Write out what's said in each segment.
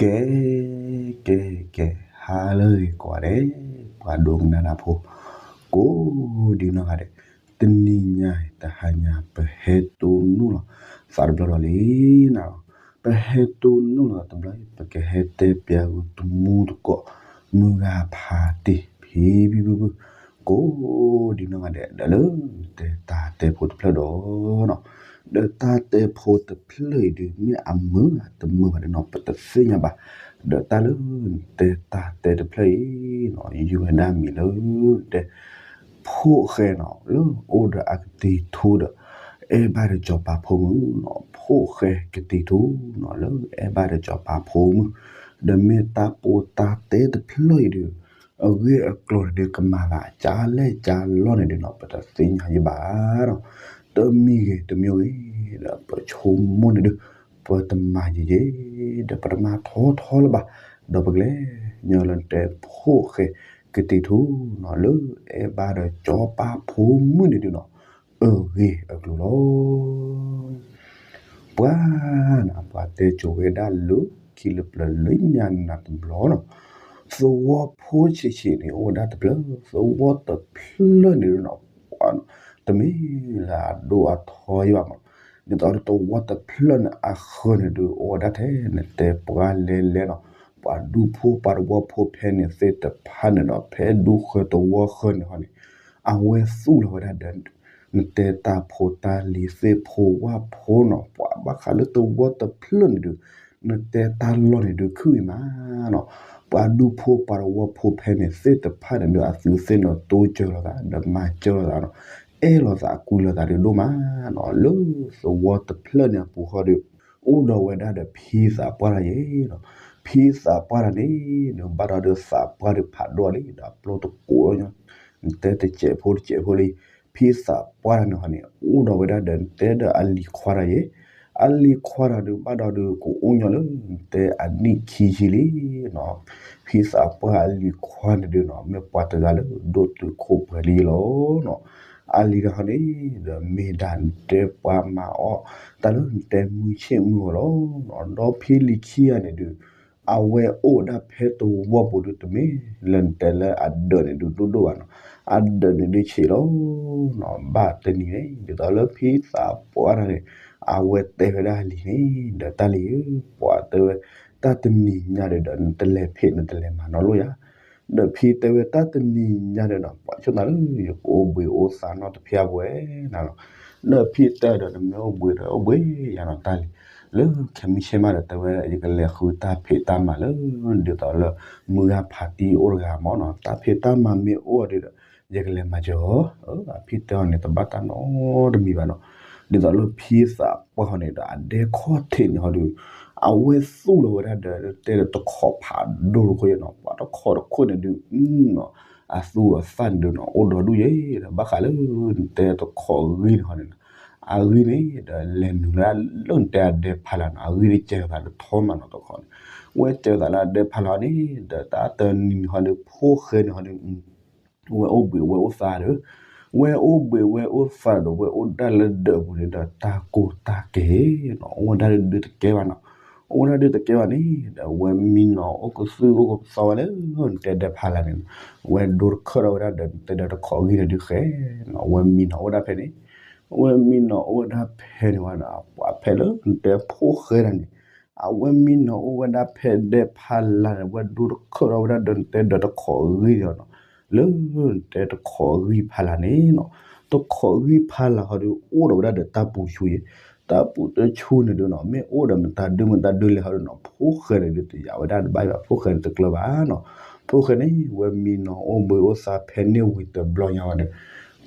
ကဲ ကဲ ကဲ ဟါလၢအဂ့ၤကိးဂၤဒဲး ပှၤဒိကနၣ်တၢ်ဖိ ကိးဒံနီၢ်ဂၤဒဲး, တနံၤညါအံၤ တဟါညါပဟဲတိၢ်နီၣ်လီၤသးတဘျီဒီးလံနၤလီၤ. ပဟဲတိၢ်နီၣ်လီၤသးတဘျီအံၤ ပကဟဲတဲပျးဂုာ်တမူတကိး မုၢ်ဂၤဖးတ့ၢ် ဖံဖံဖုဖု ကိးဒံနီၢ်ဂၤဒဲး ဒီးလၢတဲတၢ်တဲဖိတဖျၢၣ်ဒီး ဒီးတၢ်တဲဖိတဖျၢၣ်အံၤဒုး မ့ၢ်အမုာ်တမုာ်ဘၣ်ဒီးနီၤ ပတသ့ၣ်ညါဘၣ်. ဒီးတၢ်လၢနတဲတၢ်တဲတဖျၢၣ်အံၤနီၤ ယုၢ်ဝဲဒၣ်မံၤလၢ တဲ ဖိၣ်ဃဲနီၤ လၢအိၣ်ဒီးအကတံၤထူဒီး အဲၣ်ဘၣ်ဒီးစီၤပၤဖိမုၣ်နီၤ ဖိၣ်ဃဲကတံၤထူနီၤ လၢအဲၣ်ဘၣ်ဒီးစီၤပၤဖိမုၣ်, ဒီးမ့ၢ်တၢ်ပိာ်တၢ်တဲတဖျၢၣ်အံၤဒုး အဂ့ၢ်အကျိၤန့ၣ်ဒုးကမၤဘၣ် ကၢလဲၣ်ကၢလီၢ်န့ၣ်ဒုးနီၤ ပတသ့ၣ်ညါယဘၣ်နီၤ. တမံၤဂ့ၤတမံၤဂ့ၤ ဒီးပဆိကမိၣ်န့ၣ်ဒုး ပတမၤယံာ်ယံာ် ဒီးပတမၤထီထီလၢၤဘၣ်, ဒီးပကလဲၤညီလၢနတဲဖိၣ်ဃဲကတံၤထူနီၤ လၢအဲၣ်ဘၣ်ဒီးစီၤပၤဖိမုၣ်န့ၣ်ဒုးနီၤ အဂ့ၢ်အကျိၤလီၤ. ပှၤနၤ ပှၤတဲကိၤဝဲဒၣ်လၢခံလၢပျၢၤလၢညါနၤတဘျီနီၤ, သဝီဖိဆံးဆံးန့ၣ် အိၣ်ဝဲဒၣ်တဖျၢၣ်, သဝီတဖျၢၣ်န့ၣ်နီၤ တမ့ၢ်လၢအဒိၣ်အထီယဘၣ်မး, ဒ်သိးလၢသဝီတဖျၢၣ်န့ၣ် အဃၢၤန့ၣ်ဒုး အိၣ်ဝဲဒၣ်ထဲ နတဲပှၤလဲၤလဲၤနီၤ, ပှၤဒူဖိပှၤသဝီဖိဖဲန့ၣ်သ့ၣ်တဖၣ်န့ၣ်ဒီး ဖဲဒူဃၢၤသဝီဃၢၤန့ၣ်ဟီန့ၣ် အဝဲသူၣ်လီၤဝဲဒၣ်ဒီး နတဲတၢ်ဖိတၢ်လံၤသ့ၣ်ဖိဝၣ်ဖိနီၤ, ပှၤဘၣ်ဃးလၢသဝီတဖျၢၣ်န့ၣ်ဒုး နတဲတၢ်လီၢ်န့ၣ်ဒုးခုၣ်အံၤမးနီၤ, ပှၤဒူဖိပှၤသဝီဖိဖဲန့ၣ်သ့ၣ်တဖၣ်န့ၣ်ဒုး အသုသ့ၣ်နီၤတိစၢၤလိာ်သး ဒီးမၤစၢၤလိာ်သးနီၤ, အဲၣ်လိာ်သးကွံလိာ်သးဒုးဒိၣ်မးနီၤ, လၢသဝီတဖျၢၣ်န့ၣ်အပူၤဃီဒီး အိၣ်ဒီးဝဲဒၣ်ဒီးဖံသးပှၢ်တၢ်ယဲနီၤ, ဖံသးပှၢ်တၢ်န့ၣ် နဘၣ်ဒီးသးပှၢ်ဒုးဖးဒိၣ်လံ ဒီးပျိတကိးညီ, နတဲတစဲးဖိတစဲးဖိလံ, ဖံသးပှၢ်တၢ်န့ၣ်ဟီန့ၣ် အိၣ်ဒီးဝဲဒၣ်ဒီး နတဲဒီးအလံၤခွါတၢ်ယဲ, အလံၤခွါတၢ်ဒုးဘၣ်ဒီးဒုးကအိၣ်ညီလၢ နတဲအနံၣ်ခံဆံလံနီၤ, ဖံသးပှၢ်အလံၤခွါန့ၣ်ဒုးနီၤ မ့ၢ်ပှၤတဂၤလၢဒိၣ်တုာ်ခိၣ်ပှဲၤလံလီၤနီၤ, အလံၤတၢ်ဟီန့ၣ် ဒီးမ့ၢ်ဒၣ်နတဲပှၤမၤအီၣ် တၢ်လၢနတဲမုၢ်ဆ့ၣ်မုၢ်ဂီၤလီၤ, ဒီးဖံလံၤခံဂၤန့ၣ်ဒုး အဝဲအိၣ်ဝဲဒၣ်ဖဲသဝီပူၤဒုးတမ့ၢ်လၢနတဲလၢအဒၢးန့ၣ်ဒုးဒိၣ်ဒိၣ်ဘၣ်နီၤ, အဒၢးန့ၣ်ဒုးဆံးလီၤနီၤ, ဘၣ်တနံၤန့ၣ် ဒ်သိးလၢဖံသးပှၢ်တၢ်န့ၣ် အဝဲတဲဝဲဒၣ်အလံၤန့ၣ် ဒီးတၢ်လံၤဧၢ, ပှၤတဲဝဲ တၢ်တနံၤညါဒီး ဒီးနတလဲၤဖံးနတလဲၤမၤနီတလိၣ်ယၤ, ဒီးဖံတဲဝဲတၢ်တနံၤညါဒီးနီၤ ပှၤဆိၣ်သးလၢယကအိၣ်ဘှံးအိၣ်သါနီတဖျၢၣ်ဝဲနၤလီၤ, ဒီးဖံတဲဒီးနမ့ၢ်အိၣ်ဘှံးဒီးအိၣ်ဘှံးယၤနီၤတၢ်လံၤ, လၢခဲမုၢ်ဆ့ၣ်မးဒီးတဲဝဲ ယကလဲၤဃုတၢ်ဖံးတၢ်မၤလၢ ဒ်သိးလၢ မုၢ်ဂၤဖးတံၢ်အိၣ်တဂၤမးနီၤ တၢ်ဖံးတၢ်မၤမ့ၢ်အိၣ်ဒီး ယကလဲၤမၤစၢၤအီၤ, အဖံတဲအီၤန့ၣ် တဘၣ်တၢ်နီတမံၤဘၣ်နီၤ, ဒ်သိးလၢဖံသးပှၢ်ဟီန့ၣ်ဒီး အဒဲခီၣ်ထံးန့ၣ်ဟီဒီး အဝဲသူၣ်လီၤဝဲဒၣ်ဒီး တဲဒီးတခိးဖးဒိၣ်တခိၣ်နီၤ ပှၤတခိးတခိၣ်န့ၣ်ဒုး အသူၣ်အသၣ်န့ၣ်ဒုးနီၤ အိၣ်ဒီးဒူၣ်ယဲဒီး ဘၣ်ဃးလၢ နတဲတခိးဂံၢ်န့ၣ်ဟီန့ၣ်နီၤ, အဂံၢ်န့ၣ်ဒီး လဲၤနုာ်လၢနတဲအဒဲဖးလၢ်နီၤ အဂံၢ်တကဲၤလိာ်သးတထီမးနီၤတခိးန့ၣ်, ဝဲကဲၤလိာ်သးလၢအဒဲဖးလၢ်ဟီန့ၣ် ဒီးတၢ်တနံၤန့ၣ်ဟီဒီး ဖိၣ်ဃဲန့ၣ်ဟီဒီး ဝဲအိၣ်ဘှံးဝဲအိၣ်သါဒီး ဝဲအိၣ်ဘှံးဝဲအိၣ်သါဒီး ဝဲအိၣ်ဒၣ်လၢဒၢးပူၤန့ၣ်ဒီး တၢ်ကိၢ်တၢ်ကဲၤနီၤ အိၣ်ဝဲဒၣ်ဒုးတကဲဘၣ်နီၤ, အိၣ်ဝဲဒၣ်ဒုးတကဲဘၣ်န့ၣ် ဒီးဝဲမံနီၤ အိၣ်ကသုၣ်အိၣ်ကသီဝဲလၢ နတဲဒဲဖးလၢ်န့ၣ်, ဝဲဒိတခၢၣ်ထီၣ်ဝဲဒၣ်ဒီး နတဲဒီးတခိးဂံၢ်န့ၣ်ဒုးဃဲနီၤ ဝဲမံနီၤအိၣ်ဝဲဒၣ်ဖဲန့ၣ်, ဝဲမံနီၤအိၣ်ဝဲဒၣ်ဖဲန့ၣ်ဝဲဒီး ပှၤဖဲလၢနတဲဖိၣ်ဃဲတၢ်န့ၣ် အဝဲမံနီၤအိၣ်ဝဲဒၣ်ဖဲဒဲဖးလၢ်န့ၣ် ဝဲဒိတခၢၣ်ထီၣ်ဝဲဒၣ်ဒီး နတဲဒီးတခိးဂံၢ်န့ၣ်နီၤ, လၢနတဲတခိးဂံၢ်ဖးလၢ်န့ၣ်နီၤ, တခိးဂံၢ်ဖးလၢ်ဟီဒီး အိၣ်ဒီးဝဲဒၣ်ဒီးတၢ်ပူၤတဆူယဲ, တၢ်ပူၤတဆူန့ၣ်ဒုးနီၤ မ့ၢ်အိၣ်ဒီးမတၤဒုမတၤဒုလဲၣ်ဟီဒီးနီၤ ဖိၣ်ဃဲန့ၣ်ဒုးတယာ်ဝဲဒၣ်တဘၣ်ဘၣ် ဖိၣ်ဃဲန့ၣ်တကျၢၤဘၣ်နီၤ, ဖိၣ်ဃဲန့ၣ် ဝဲမံနီၤအိၣ်ဘှံးအိၣ်သါဖဲန့ၣ်ဝံၤတဘျီညါဝဲဒီး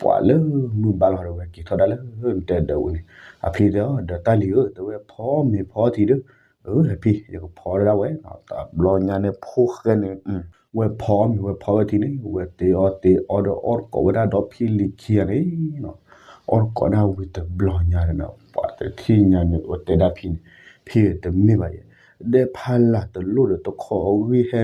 ပှၤလၢမုၢ်ဘါလီၤဒီး ဝဲက့ၤထီၣ်ဒၣ်လၢနတဲဒၢးဝံၤန့ၣ်, အဖံတဲအီၤ ဒီးတၢ်လံၤဧၢ တဲဝဲဖီမ့ၤဖီထံဒုး, အဖံ ယကဖီဒၣ်ဝဲနီၤ, တဘျီညါန့ၣ်ဖိၣ်ဃဲန့ၣ် ဝဲဖီမ့ၤဝဲဖီဝဲထံန့ၣ် ဝဲတ့အီၣ်တ့အီဒီးအီၣ်တကိးဝဲဒၣ်ဒီးဖံလံၤခံဂၤန့ၣ်နီၤ, အီၣ်တကိးဒၣ်ဝံၤတဘျီညါဒီးနီၤ ပှၤတထံၣ်ညါန့ၣ် အိၣ်တဲဒၣ်ဖံန့ၣ်, ဖံဧၢ တမ့ၢ်ဘၣ်ယဲ, ဒဲဖးလၢ်တလိၣ်ဒီးတခိးဂံၢ်ဟဲ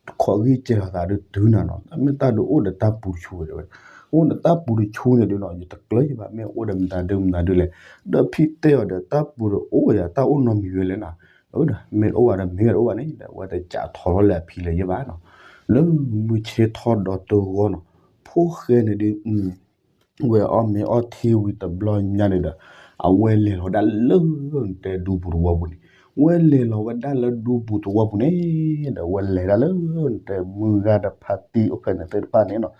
တခိးဂံၢ်ကဲၤလိာ်သးဒုးတုၤနၤနီၤ, တၢ်မ့ၢ်တၢ်ဒုးအိၣ်ဒီးတၢ်ပူၤတဆူဝဲတဲဝဲ, အိၣ်ဒီးတၢ်ပူၤတဆူန့ၣ်ဒုးနီၤ ယတကျၢၤယဘၣ် မ့ၢ်အိၣ်ဒီးမတၤဒုမတၤဒုလဲၣ်, ဒီးဖံတဲအီၤဒီးတၢ်ပူၤတအိၣ်ယၤ တၢ်အိၣ်နီတမံၤဝဲလဲၣ်နီၤ ဒီးမ့ၢ်တအိၣ်ဘၣ်ဒီးမ့ၢ်ဝဲတအိၣ်ဘၣ်န့ၣ်ဒီး အဝဲတစးထီၣ်လီၤလၢအဖံလၢၤယဲၢ်ဘၣ်နီၤ. လၢမုၢ်ဆ့ၣ်ထီၣ်ဒီးတဂီၤနီၤ, ဖိၣ်ဃဲန့ၣ်ဒုး ဝဲအီၣ်မ့ၤအီၣ်ထံဝံၤတဘျီညါန့ၣ်ဒီး အဝဲလဲၤလီၤဝဲဒၣ်လၢနတဲဒူပူၤသဝီပူၤန့ၣ်, ဝဲလဲၤလီၤဝဲဒၣ်လၢဒူပူၤသဝီပူၤန့ၣ်ဒီး ဝဲလဲၤဒၣ်လၢနတဲမုၢ်ဂၤဒီးဖါတံၢ်အိၣ်ဖဲန့ၣ်သ့ၣ်တဖၣ်န့ၣ်နီၤ,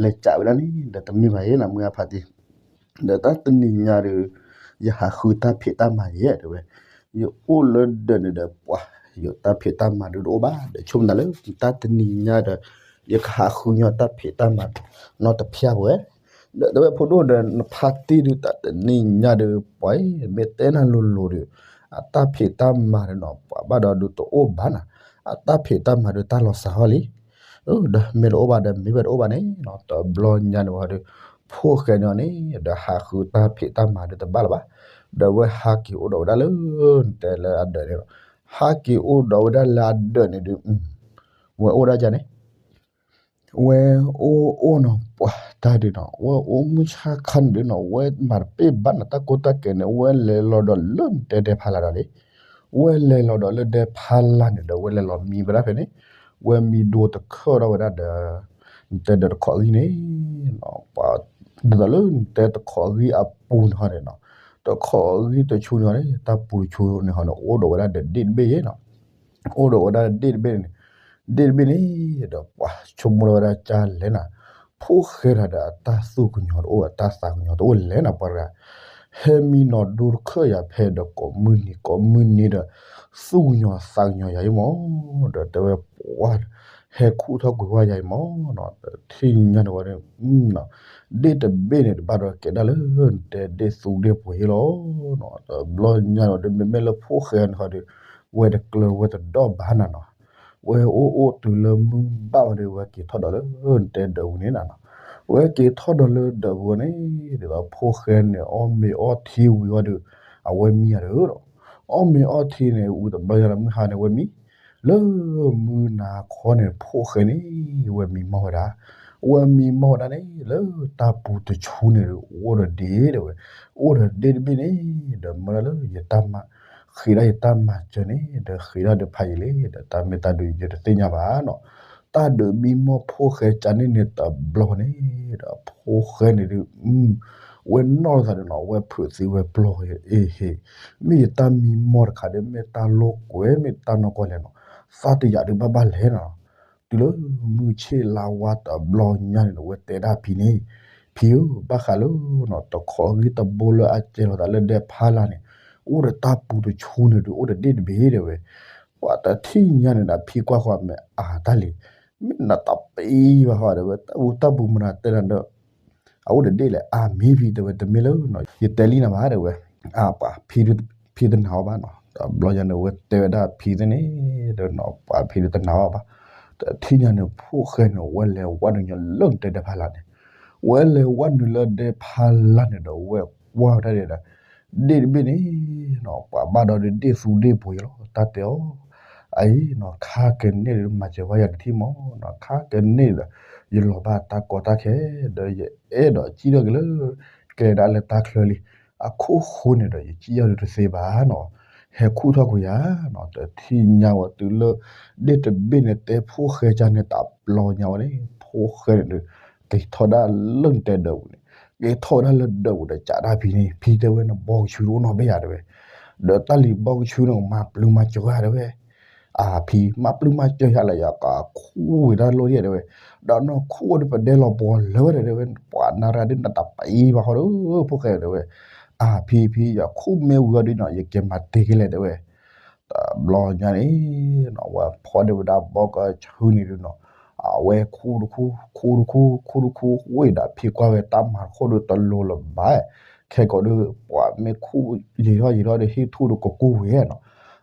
လဲၤစးဝဲဒၣ်န့ၣ်ဒီး တမ့ၢ်ဘၣ်ယဲနီၤ မုၢ်ဂၤဖါတံၢ် ဒီးတၢ်တနံၤညါဒီး ယဟးဃုတၢ်ဖံးတၢ်မၤယဲၢ်တဲဝဲ, ယအိၣ်လၢဒၢးန့ၣ်ဒီးပှၤ, ယတၢ်ဖံးတၢ်မၤဒုးတအိၣ်ဘၣ် ဒီးဆိကမိၣ်သးလၢ တၢ်တနံၤညါဒီး ယကဟးဃုညီတၢ်ဖံးတၢ်မၤနီတဖျၢၣ်ပဝဲ, ဒီးတဲဝဲဖိဒိၣ်ဒီးနဖါတံၢ်ဒုး တၢ်တနံၤညါဒီး ပှၤမ့ၢ်တဲနၤလိၤလိၤဒီး အတၢ်ဖံးတၢ်မၤဒီးနီၤ ပှၤဘၣ်ဒီးဒုးတအိၣ်ဘၣ်နၤ, အတၢ်ဖံးတၢ်မၤဒုးတၢ်လီၤစှၤဟီလံ ဒီးမ့ၢ်တအိၣ်ဘၣ်ဒီးမ့ၢ်ဝဲတအိၣ်ဘၣ်န့ၣ်နီၤ, တဘျီညါန့ၣ်ဝဲဒီး ဖိၣ်ဃဲန့ၣ်အီၤန့ၣ် ဒီးဟးဃုတၢ်ဖံးတၢ်မၤဒုးတဘၣ်လၢၤဘၣ်, ဒီးဝဲဟးက့ၤအိၣ်ဒီးဝဲဒၣ်လၢ နတဲလၢအဒၢးန့ၣ်လီၤ, ဟးက့ၤအိၣ်ဒီးဝဲဒၣ်လၢအဒၢးန့ၣ်ဒုး ဝဲအိၣ်ဒၣ်ကန့ၣ် ဝဲအိၣ်အိၣ်နီၤ ပှၤတၢ်ဒုးနီၤ ဝဲအိၣ်မုၢ်ဆါခါန့ၣ်ဒုးနီၤ ဝဲမၤတပ့ၢ်ဘၣ်နၤ တၢ်ကိၢ်တၢ်ဂီၤန့ၣ် ဝဲလဲၤလီၤဒီးလၢနတဲဒဲဖါလၢ်ဒီးလံ, ဝဲလဲၤလီၤဒီးလၢဒဲဖါလၢ်န့ၣ်ဒီး ဝဲလဲၤလီၤမံဝဲဒၣ်ဖဲန့ၣ်, ဝဲမံဒိတခၢၣ်ထီၣ်ဝဲဒၣ်ဒီး နတဲဒီးတခိးအဂံၢ်န့ၣ် ပှၤ ဒ်သိးလၢနတဲတခိးအဂံၢ်အပူၤန့ၣ်ဟီန့ၣ်နီၤ, တခိးအဂံၢ်တဆူန့ၣ်ဟီန့ၣ် တၢ်ပူၤတဆူန့ၣ်ဟီန့ၣ် အိၣ်ဒီးဝဲဒၣ်ဒီးဒ့ၣ်တဘ့ၣ်ယဲနီၤ, အိၣ်ဒီးဝဲဒၣ်ဒ့ၣ်တဘ့ၣ်န့ၣ်, ဒ့ၣ်တဘ့ၣ်န့ၣ် ဒီးပှၤဆိကမိၣ်ထီၣ်ဝဲဒၣ်ကၢ်လဲၣ်နၤ, ဖိၣ်ဃဲတၢ်ဒီးအတၢ်သူၣ်ကညီၤတအိၣ် အတၢ်သးကညီၤတအိၣ်လဲၣ်နၤ ပှၤတဂၤ, ဟဲမံနီၤဒိတခၢၣ်ယၤဖဲဒီးကိးမုၢ်နံၤ ကိးမုၢ်နံၤဒီး သူၣ်ကညီၤသးကညီၤယၤအံၤမး, ဒီးတဲဝဲပှၤ ဟဲခူၣ်ထီၣ်ကွံာ်ဝဲယၤအံၤမး, တထံၣ်ညါန့ၣ်ဝဲ ဒ့ၣ်တဘ့ၣ်န့ၣ် တဘၣ်ဒီးကဲဒၣ်လၢနတဲဒ့ၣ်သူဒ့ၣ်ပှ့ၤယဲလီၤ, တဘျီညါန့ၣ်ဒီး မ့မ့ၢ်လၢဖိၣ်ဃဲန့ၣ်ဟီဒီး ဝဲတကျၢၤဝဲတဒီၣ်ဘၣ်နၤနီၤ, ဝဲအိၣ်အိၣ်တုၤလၢမုၢ်ဘၣ်ဝဲဒီး ဝဲက့ၤထီၣ်ဒီးလၢနတဲဒၢးပူၤန့ၣ်နၤနီၤ, ဝဲက့ၤထီၣ်ဒီးလၢဒၢးပူၤန့ၣ် ဒ်သိးဖိၣ်ဃဲန့ၣ် အီၣ်မ့ၤအီထံဝံၤဝဲဒီး အဝဲမံယၤဒီး အီၣ်မ့ၤအီထံန့ၣ် ဝံၤတဘျီညါလၢမုၢ်ဟါန့ၣ် ဝဲမံ လၢမုၢ်နၤခီန့ၣ် ဖိၣ်ဃဲန့ၣ် ဝဲမံမီၢ်ဝဲဒၣ်, ဝဲမံမီၢ်ဝဲဒၣ်န့ၣ် လၢတၢ်ပူၤတဆူန့ၣ် အိၣ်ဒီးဒ့ၣ်တဲဝဲ, အိၣ်ဒီးဒ့ၣ်တဘ့ၣ်န့ၣ် ဒီးမၢလၢယတၢ်မၤ ဃ့ဒၣ်ယတၢ်မၤစၢၤန့ၣ် ဒီးဃ့ဒၣ်ဒီးဖးယံာ်လံ ဒီးတၢ်မ့ၢ်တၢ်ဒုးယတသ့ၣ်ညါဘၣ်နီၤ, တၢ်ဒုးမံမီၢ်ဖိၣ်ဃဲကန့ၣ်န့ၣ်တဘျီန့ၣ် ဒီးဖိၣ်ဃဲန့ၣ်ဒုး ဝဲနီၢ်သးဒီးနီၤ ဝဲဖုးသံဝဲပျီၢ်အ့ဟ့ၣ်, မ့ၢ်ယတၢ်မံမီၢ်တခါဒီး မ့ၢ်တၢ်လိာ်ကွဲ မ့ၢ်တၢ်နီၢ်ကီၢ်လဲၣ်နီၤ, သးတယာ်ဒုးဘၣ်ဘၣ်လဲၣ်နီၤ, တုၤလၢမုၢ်ဆ့ၣ်လါဝါတဘျီညါန့ၣ်ဒီး ဝဲတဲဒၣ်ဖံန့ၣ်, ဖံဧၢ ဘၣ်ဃးလၢနီၤ တခိးအဂံၢ်တဘိလၢအကဲလီၤသးလၢဒဲဖါလၢ်န့ၣ် အိၣ်ဒီးတၢ်ပူၤတဆူန့ၣ်ဒီး အိၣ်ဒီးဒ့ၣ်တဘ့ၣ်တဲဝဲ, ပှၤတထံၣ်ညါန့ၣ်ဒီး ဖံကွၢ်ဃီမ့ၢ်အါတၢ်လံ, မ့ၢ်နတပံဘၣ်ဃီတဲဝဲ တၢ်ပူၤမနုၤတဲနၤဒီး အအိၣ်ဒီးဒ့ၣ်လဲၣ် အါမံၤဖံတဲဝဲ တမ့ၢ်လၢ ယတဲလံနၤဘၣ်တဲဝဲ, အပှၤ ဖံတနာ်အီၤဘၣ်နီၤ, တဘျီညါန့ၣ် ဝဲတဲဝဲဒၣ်ဖံသ့ၣ်န့ၣ် ဒီးနီၤ ပှၤဖံတနာ်အီၤဘၣ်, တထံၣ်ညါန့ၣ် ဖိၣ်ဃဲန့ၣ် ဝဲလဲၤဝဲနုာ်ညီလၢနတဲဒဲဖါလၢ်န့ၣ်, ဝဲလဲၤဝဲနုာ်လၢဒဲဖါလၢ်န့ၣ်ဒီး ဝဲကွၢ်ဝဲဒၣ်ဒီး ဒ့ၣ်တဘ့ၣ်န့ၣ် ပှၤဘၣ်ဒီးဒ့ၣ်သူဒ့ၣ်ပှ့ၤလီၤ တၢ်တဲအီၤ, အအံၤနီၤ ခါကန့ၣ်ဒီးမၤစၢၤဘၣ်ယၤတထံၣ်မးနီၤ, ခါကန့ၣ်ဒီး ယလီၤဘၣ်တၢ်ကီတၢ်ခဲ ဒီးယအဲၣ်ဒိးစံၣ်ထီၣ်က့ၤလၢ ကဲဒၣ်လၢတၢ်ချၢလံ, အခိၣ်ဃိန့ၣ်ဒီး ယစံၣ်ထီၣ်ဒုးတသ့ဘၣ်နီၤ, ဟဲခူၣ်ထီၣ်ကွံာ်ယၤနီၤ, တထံၣ်ညါဝဲတုၤလၢ ဒ့ၣ်တဘ့ၣ်န့ၣ် တဲဖိၣ်ဃဲကန့ၣ်တဘျီညါဝဲန့ၣ် ဖိၣ်ဃဲန့ၣ်ဒီး က့ၤထီၣ်ဒၣ်လၢနတဲဒၢးပူၤန့ၣ်, က့ၤထီၣ်ဝဲဒၣ်လၢဒၢးပူၤဒီး ကးဒၣ်ဖံန့ၣ် ဖံတဲဝဲ နဘီကဆူတအိၣ်နီတဘ့ၣ်ဧါတဲဝဲ, ဒီးတၢ်လံၤဘီကဆူန့ၣ် မၤပျုၤမၤစၢၤဧါတဲဝဲ, အဖံ မၤပျုၤမၤစၢၤယၤလၢယကခူၣ်ဝံၤတၢ်လိၣ်ယဲၢ်တဲဝဲ, ဒီးနီၢ်ခူၣ်ဝဲဒီးပဒဲလီၤပှီၤလၢဝဲဒီးတဲဝဲ, ပှၤနၤရၤဒ်နတပံဘၣ်ဃီဒီး ဖိၣ်ဃဲတဲဝဲ, အဖံဖံ ယခူၣ်မ့ၢ်ဝံၤအီၤဒ်နီၤ ယက့ၤမၤတ့ၢ်က့ၤလဲၣ်တဲဝဲ, တဘျီညါန့ၣ်နီၤ ဝဲဖီၣ်ဒၣ်ဝဲဒၣ်ဘီကဆူန့ၣ်ဒုးနီၤ, အဝဲခူၣ်တခူၣ် ခူၣ်တခူၣ် ခူၣ်တခူၣ် ဝံၤဒီးအဖံကွၢ်ဝဲတၢ်မၤတခီဒီးတလိၤလၢၤဘၣ်, ခဲကိးဒီး ပှၤမ့ၢ်ခူၣ်ယံာ်ထီၣ်ယံာ်ထီၣ်ဒီးဟံၣ်ထူၣ်ဒီးကကူၣ်ဝဲနီၤ,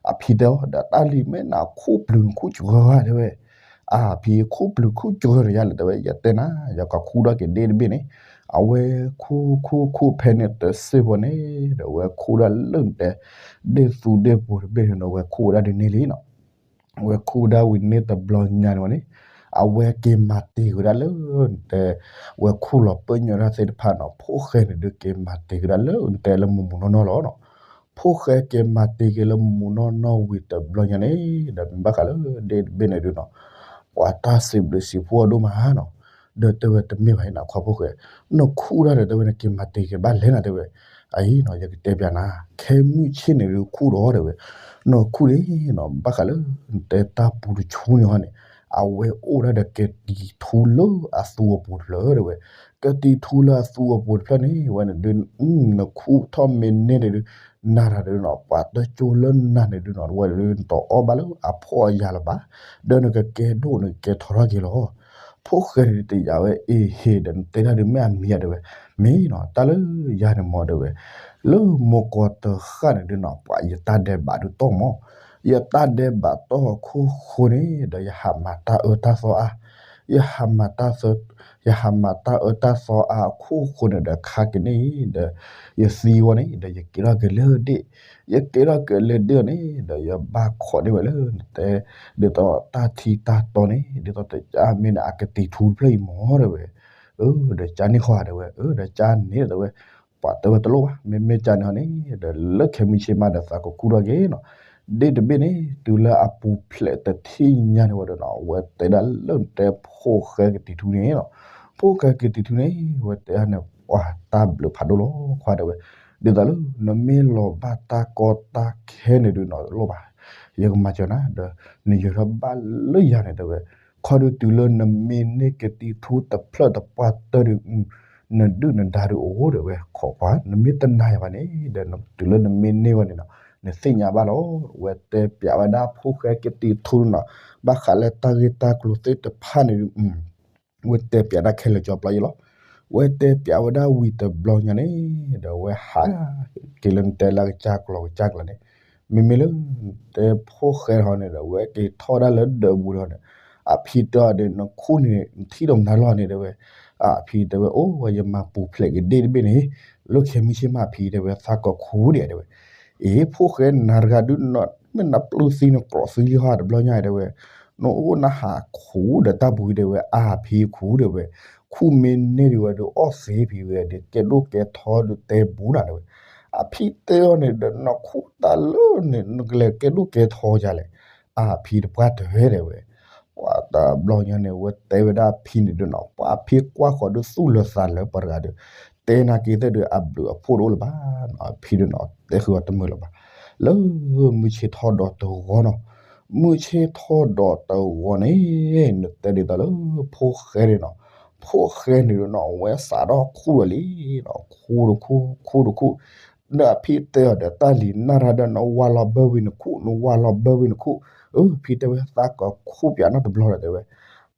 အဖံတဲအီၤ ဒီးတၢ်လံၤမ့ၢ်နခူၣ်ပျုၤနခူၣ်စှၤဧါတဲဝဲ, အဖံခူၣ်ပျုၤခူၣ်စှၤဒီးယၤလဲၣ်တဲဝဲ ယတဲနၤ ယကခူၣ်ထီၣ်က့ၤဒ့ၣ်တဘ့ၣ်န့ၣ်, အဝဲခူၣ်ခူၣ်ခူၣ်ဖဲန့ၣ်တစ့ၢ်ဖိန့ၣ် ဒီးဝဲခူၣ်ဒၣ်လၢနတဲ ဒ့ၣ်သူဒ့ၣ်ပှ့ၤတဘ့ၣ်န့ၣ်ဒီး ဝဲခူၣ်ဝဲဒၣ်ဒ်န့ၣ်လံနီၤ ဝဲခူၣ်ဝဲဒၣ်ဝံၤန့ၣ်တဘျီညါန့ၣ်ဝဲန့ၣ်, အဝဲက့ၤမၤတ့ၢ်ဝဲဒၣ်လၢနတဲ, ဝဲခူၣ်လီၤပၢၢ်ညီတၢ်သ့ၣ်တဖၣ်နီၤ ဖိၣ်ဃဲန့ၣ်ဒုးက့ၤမၤတ့ၢ်ဝဲဒၣ်လၢနတဲလၢမုၢ်မုၢ်နီၢ်နီၢ်လီၤနီၤ, ဖိၣ်ဃဲက့ၤမၤတ့ၢ်က့ၤလၢမူးနီၢ်နီၢ်ဝံၤတဘျီညါန့ၣ် ဒီးမ့ၢ်ဘၣ်ဃးလၢဒ့ၣ်တဘ့ၣ်န့ၣ်ဒုးနီၤ ပှၤတၢ်စံးဘျုးစံးဖှိၣ်အီၤဒိၣ်မးနီၤ, ဒီးတဲဝဲတမ့ၢ်ဘၣ်န့ၣ် ခွါဖိၣ်ဃဲ, နခူၣ်တၢ်ဒီးတဲဝဲ နက့ၤမၤတ့ၢ်က့ၤဘၣ်လဲၣ်နၤတဲဝဲ, အအံၤနီၤ ယကတဲပျးနၤ, ခဲမုၢ်ဆ့ၣ်န့ၣ်ဒုးခူၣ်ဒီးတဲဝဲ, နခူၣ်န့ၣ်နီၤ ဘၣ်ဃးလၢ နတဲတၢ်ပူၤတဆူန့ၣ်ဟီန့ၣ်, အဝဲအိၣ်ဒၣ်ဒီးကတံၤထူလၢအသူအပူၤတဖျၢၣ်တဲဝဲ, ကတံၤထူလၢအသူအပူၤတဖျၢၣ်န့ၣ် ဝဲန့ၣ်ဒုး နခူၣ်ထီၣ်မ့ၢ်န့ၢ်န့ၣ်ဒုး နၤတၢ်ဒုးနီၤ ပှၤတကၠိလၢနၤန့ၣ်ဒုးနီၤ ဝဲဒုး နတအီၣ်ဘၣ်လၢအဖှီၣ်အယာ်လၢၤဘၣ်, ဒီးနကကဲဒိၣ်နကကဲထီထီၣ်က့ၤလီၤ. ဖိၣ်ဃဲန့ၣ်ဒုးတယာ်ဝဲ အ့ဟ့ၣ် ဒီးနတဲတၢ်ဒုးမ့ၢ်အမံၤဧါတဲဝဲ, မ့ၢ်နီၤ တၢ်လၢယၤန့ၣ်မ့ၢ်တဲဝဲ, လၢမိၢ်ကီၢ်တဃၣ်န့ၣ်ဒုးနီၤ ပှၤယတၢ်ဒဲးဘးဒုးတီၢ်မး, ယတၢ်ဒဲးဘးတီၢ်အခိၣ်ဃိန့ၣ် ဒီးယဟးမၤတၢ်အၢတၢ်သီအါ ယဟးမၤတၢ်သၢ ယဟးမၤတၢ်အၢတၢ်သီအါအခိၣ်ဃိန့ၣ်ဒီးခါက့ၤန့ၣ် ဒီးယသံဝဲန့ၣ် ဒီးယက့ၤထီၣ်က့ၤလၢဒ့ၣ်, ယက့ၤထီၣ်က့ၤလၢဒ့ၣ်အီၤန့ၣ် ဒီးယဘၣ်ခိးန့ၢ်ဝဲလၢနတဲ ဒ်သိးတၢ်ထံတၢ်တီန့ၣ် ဒ်သိးတကၢ်မ့ၢ်န့ၣ် အကတံၤထူတဖျၢၣ်အံၤမ့ၢ်တဲဝဲ, အၢ ဒီးကၢ်န့ၢ်ဃီဧါတဲဝဲ, အၢ ဒီးကၢ်န့ၣ်တဲဝဲ, ပှၤတဲဝဲတလိၣ်ဘၣ် မ့မ့ၢ်ကၢ်န့ၢ်ဟီန့ၣ် ဒီးလၢခဲမုၢ်ဆ့ၣ်မးဒီးသးကခူၣ်ထီၣ်က့ၤနီၤ, ဒ့ၣ်တဘ့ၣ်န့ၣ် တုၤလၢအပူၤဖျဲးတထံၣ်ညါန့ၣ်ဝဲဒီးနီၤ အဝဲတဲဒၣ်လၢနတဲဖိၣ်ဃဲကတံၤထူန့ၣ်နီၤ, ဖိၣ်ဃဲကတံၤထူန့ၣ် အဝဲတဲဒၣ်န့ၣ် ပှၤတၢ်ဘျုးဖးဒိၣ်လီၤခွါတဲဝဲ, ဒ်သိးလၢ နမ့ၢ်လီၤဘၣ်တၢ်ကီတၢ်ခဲန့ၣ်ဒုးနီၤ တလိၣ်ဘၣ်, ယကမၤစၢၤနၤ ဒီး နယၢၤထီၣ်ဘၣ်လၢယၤန့ၣ်တဲဝဲ, ခီဒုးတုၤလၢနမ့ၢ်န့ၢ်ကတံၤထူတဖျၢၣ်တပှၢ်တၢၢ်ဒုး နဒုၣ်နဒါဒုးအိၣ်တဲဝဲ ခိးကွၢ် နမ့ၢ်တနာ်ယၤဘၣ်န့ၣ် ဒီးတုၤလၢနမ့ၢ်န့ၢ်ဝဲန့ၣ်နီၤ နသ့ၣ်ညါဘၣ်လီၤ, ဝဲတဲပျးဝဲဒၣ်ဖိၣ်ဃဲကတံၤထူနီၤ, ဘၣ်ဃးလၢတၢ်ဂ့ၢ်တၢ်ကျိၤသ့ၣ်တဖၣ်န့ၣ်ဒုး ဝဲတဲပျးဒၣ်ခဲလၢာ်ကၠီပျီယဲလီၤ, ဝဲတဲပျးဝဲဒၣ်ဝံၤတဘျီညါန့ၣ် ဒီးဝဲဟးက့ၤလၢနတဲလၢကစၢ်ကျီၤကစၢ်ကျါန့ၣ်, မ့မ့ၢ်လၢ တဲဖိၣ်ဃဲဟီန့ၣ်ဒီး ဝဲက့ၤထီၣ်ဒၣ်လၢဒၢးပူၤဒီးန့ၣ်, အဖံတဲအီၤဒီး နခူၣ်န့ၣ် နထံၣ်ဒီးမနုၤလီၤန့ၣ်တဲဝဲ, အဖံတဲဝဲ အိၣ်ဝဲယမၤပူၤဖျဲးက့ၤဒ့ၣ်တဘ့ၣ်န့ၣ်, လၢခဲမုၢ်ဆ့ၣ်မးအဖံတဲဝဲ သးကီၢ်ခူဒံးတဲဝဲ, အ့ ဖိၣ်ဃဲနၤတဂၤဒုးနီၤ မ့ၢ်နပျုၢ်သံနကြိးသံလံဟီတဘျီညါတဲဝဲ, နအိၣ်နဟးခူဒီးတၢ်ပူၤတဲဝဲ အဖံခူတဲဝဲ, ခူမ့ၢ်န့ၢ်ဒံးဝဲဒီးအီၣ်သ့ဖံဝဲဒီး ကဲဒိၣ်ကဲထီဒီးတဲဘူးနၤတဲဝဲ, အဖံတဲအီၤန့ၣ်ဒီး နခူတၢ်လၢန့ၣ် နကလဲၤကဲဒိၣ်ကဲထီယၤလဲၣ်, အဖံတပှၢ်တဝဲတဲဝဲ ပှၤတဘျီညါန့ၣ် ဝဲတဲဝဲဒၣ်အဖံန့ၣ်ဒုးနီၤ ပှၤဖံကွၢ်ဃီၤဒုးသူၣ်လၢာ်သးလၢပှၤတဂၤဒီး, တဲနာ်က့ၤသ့ၣ်ဒုး အဘျုးအဖှိၣ်တအိၣ်လၢၤဘၣ်နီၤ အဖံဒုးနီၤ တဲဃုာ်အီၤတမုာ်လၢၤဘၣ်, လၢမုၢ်ဆ့ၣ်ထီၣ်ဒီးတဂီၤနီၤ, မုၢ်ဆ့ၣ်ထီၣ်ဒီးတဂီၤန့ၣ် နတဲဒ်သိးလၢ ဖိၣ်ဃဲန့ၣ်နီၤ, ဖိၣ်ဃဲန့ၣ်ဒုးနီၤ ဝဲစးထီၣ်ခူၣ်ဒီးလံနီၤ ခူတခူၣ် ခူတခူၣ် ဒီးအဖံတဲအီၤဒီး တၢ်လံၤနၢ်ရၤဒီး နဝၤလီၤဘၢဝံၤနခူၣ် နဝၤလီၤဘၢဝံၤနခူၣ်, အဖံတဲဝဲ သးကီၢ်ခူပၠးနီတဘျီဒီးတဲဝဲ,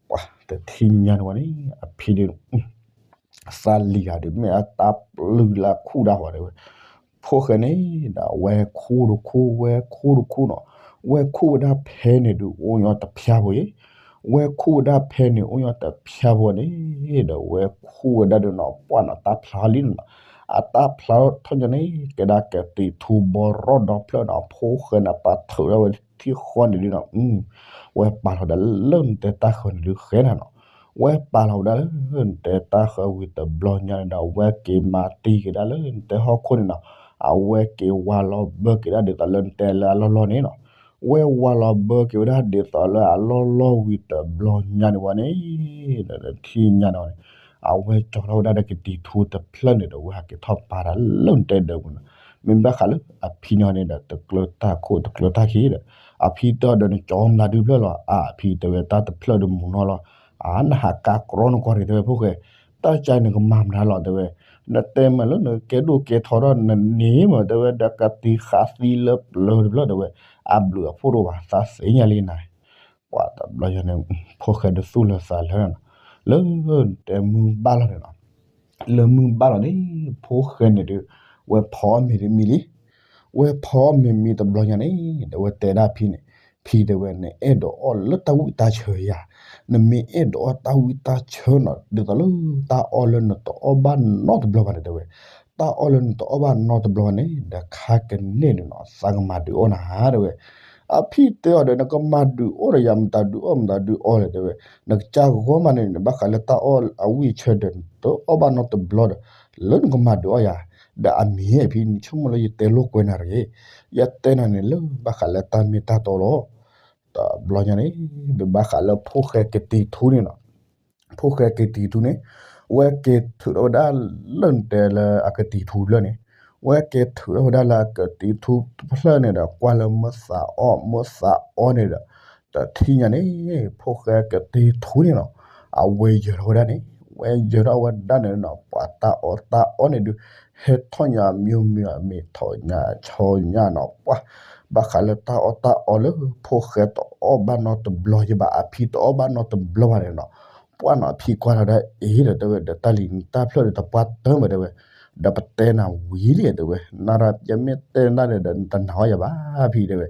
ပှၤတထံၣ်ညါန့ၣ်ဝဲန့ၣ် အဖံဒုး သးလံၤဂၤဒီး မ့ၢ်အတၢ်ပျုၢ်လၢခူၣ်ဒၣ်ဝဲတဲဝဲ, ဖိၣ်ဃဲန့ၣ်ဒီး ဝဲခူတခူၣ် ဝဲခူတခူၣ်နီၤ, ဝဲခူၣ်ဝဲဒၣ်ဖဲန့ၣ်ဒုး အိၣ်ညီတဖျါဖိအံၤ, ဝဲခူၣ်ဝဲဒၣ်ဖဲန့ၣ် အိၣ်ညီတဖျါဖိန့ၣ်, ဒီးဝဲခူၣ်ဝဲဒၣ်ဒီးနီၤ ပှၢ်နီၤ တၢ်ဖျါလံနီၤ, အတၢ်ဖျါထီၣ်ညီန့ၣ် ကဲဒၣ်ကတံၤထူဘီရီၣ်ဒီဖျၢၣ်နီၤ, ဖိၣ်ဃဲန့ၣ် ပာ်ထုးထီၣ်ဝဲထံၣ်ဃီန့ၣ်ဒုးနီၤ, ဝဲပာ်လီၤဒၣ်လၢနတဲတၢ်ဃၢၤန့ၣ်ဒုးဃဲနၤနီၤ, ဝဲပာ်လီၤဝဲဒၣ်လၢနတဲတၢ်ဃၢၤဝံၤတဘျီညါန့ၣ်ဒီး ဝဲက့ၤမၤတံၢ်က့ၤဒၣ်လၢနတဲဟီၣ်ခိၣ်န့ၣ်နီၤ, အဝဲက့ၤဝၤလီၤဘၢက့ၤဒၣ်ဒ်သိးလၢနတဲလၢအလီၢ်လီၢ်န့ၣ်နီၤ, ဝဲဝၤလီၤဘၢက့ၤဝဲဒၣ်ဒ်သိးလၢအလီၢ်လီၢ်ဝံၤတဘျီညါန့ၣ်ဝဲန့ၣ်, ဒီးထံၣ်ညါန့ၣ်ဝဲန့ၣ်, အဝဲကၠီထီၣ်ဝဲဒၣ်ဒီးကတံၤထူတဖျၢၣ်န့ၣ်ဒီး ဝဲဟးက့ၤထီၣ်ပာ်တၢ်လၢနတဲဒၢးပူၤန့ၣ်, မ့ၢ်ဘၣ်ဃးလၢအဖံန့ၣ်န့ၣ်ဒီး တကျၢၤတၢ်ခိၣ်တကျၢၤတၢ်ခံဒီး, အဖံတဲအီၤဒီး နကၠီမနုၤဒုးဖျၢၣ်လီၤ, အဖံတဲဝဲ တၢ်တဖျၢၣ်ဒီးမူနီၢ်လီၤ, အါ နဟးကါကြီနကွၢ်တဂ့ၤတဲဝဲဖိၣ်ဃဲ, တၢ်ကါန့ၣ်ကမၤမနုၤလီၤတဲဝဲ, နတဲမ့ၢ်လၢနကဲဒိၣ်ကဲထီထီၣ် နန့ၢ်မ့ၢ်တဲဝဲ ဒီးကတံၤဃးသံလၢပျၢၤတဖျၢၣ်တဲဝဲ, အဘျုးအဖှိၣ်တအိၣ်ဘၣ် သးသ့ၣ်ညါလံနၤ ပှၤတဘျီညါန့ၣ် ဖိၣ်ဃဲဒုးသူၣ်လၢာ်သးလၢာ်နီၤ, လၢတဲမုၢ်ဘၣ်လီၤန့ၣ်နီၤ, လၢမုၢ်ဘၣ်လီၤန့ၣ် ဖိၣ်ဃဲန့ၣ်ဒုး ဝဲဖီအီၣ်မ့ၤဒုးမံလံ, ဝဲဖီအီၣ်မ့ၤမံတဘျီညါန့ၣ် ဒီးဝဲတဲဒၣ်ဖံန့ၣ်, ဖံတဲဝဲ နအဲၣ်ဒိးအီၣ်လၢတၢ်ဝံၣ်တၢ်ဆၢယၤ, နမ့ၢ်အဲၣ်ဒိးအီၣ်တၢ်ဝံၣ်တၢ်ဆၢနီၤ ဒ်သိးလၢတၢ်အီၣ်လၢနတအီၣ်ဘၣ်နီတဘျီဘၣ်န့ၣ်တဲဝဲ, တၢ်အီၣ်လၢနတအီၣ်ဘၣ်နီတဘျီဘၣ်န့ၣ် ဒီးခါကန့ၢ်န့ၣ်နီၤ သးကမၤဒုးအီၣ်နၤတဲဝဲ, အဖံတဲအီၤဒီး နကမၤဒုးအီၣ်ဒီးယၤမတၤဒုးအီၣ်မတၤဒုးအီၣ်လဲၣ်တဲဝဲ, နကစၢ်ဂီၢ်မးန့ၣ် နဘၣ်ဃးလၢတၢ်အီၣ်အဝံၣ်အဆၢဒီး နတအီၣ်ဘၣ်နီတဘျီဒီး လၢနကမၤဒုးအီၣ်ယၤ, ဒီးအမ့ၢ်ဖဲန့ၣ် ဆိကမိၣ်လၢယတဲလိာ်ကွဲနၤတဂ့ၤ, ယတဲနၤန့ၣ်လၢဘၣ်ဃးလၢတၢ်မ့ၢ်တၢ်တီလီၤ. တဘျီညါန့ၣ် ဘၣ်ဃးလၢဖိၣ်ဃဲကတံၤထူန့ၣ်လီၤ. ဖိၣ်ဃဲကတံၤထူန့ၣ် ဝဲက့ၤထုးထီၣ်ဝဲဒၣ်လၢနတဲလၢအကတံၤထူတဖျၢၣ်န့ၣ်, ဝဲက့ၤထုးထီၣ်ဝဲဒၣ်လၢအကတံၤထူတဖျၢၣ်န့ၣ်ဒီး ကွၢ်လၢမ့ၢ်သးအီၣ်မ့ၢ်သးအီန့ၣ်ဒီး တထံၣ်ညါန့ၣ် ဖိၣ်ဃဲကတံၤထူန့ၣ်လီၤ. အဝဲယၢၤထီၣ်ဝဲဒၣ်န့ၣ်, ဝဲယၢၤထီၣ်ဝဲဒၣ်န့ၣ်လီၤ. ပှၤတၢ်အီၣ်တၢ်အီန့ၣ်ဒုး ဟဲထီၣ်ညါမံၤမံၤ မ့ၢ်ထီၣ်ညါဆီညါလီၤ. ပှၤ ဘၣ်ဃးလၢတၢ်အီၣ်တၢ်အီလၢဖိၣ်ဃဲတအီၣ်ဘၣ်နီတဘျီယဘၣ်, အဖံတအီၣ်ဘၣ်နီတဘျီဘၣ်န့ၣ်လီၤ. ပှၤနီၤ အဖံကွၢ်လီၤဒၣ်အံၤဒီးတဲဝဲ ဒီးတၢ်လံၤတၢ်ဖျၢၣ်ဒီးတပှၢ်တၢၢ်မးတဲဝဲ, ဒီးပတဲနၤဝံၤလံတဲဝဲ, နရၣ် ယမ့ၢ်တဲနၤဒီး နတနာ်အီၤယၤဘၣ်ဖံတဲဝဲ,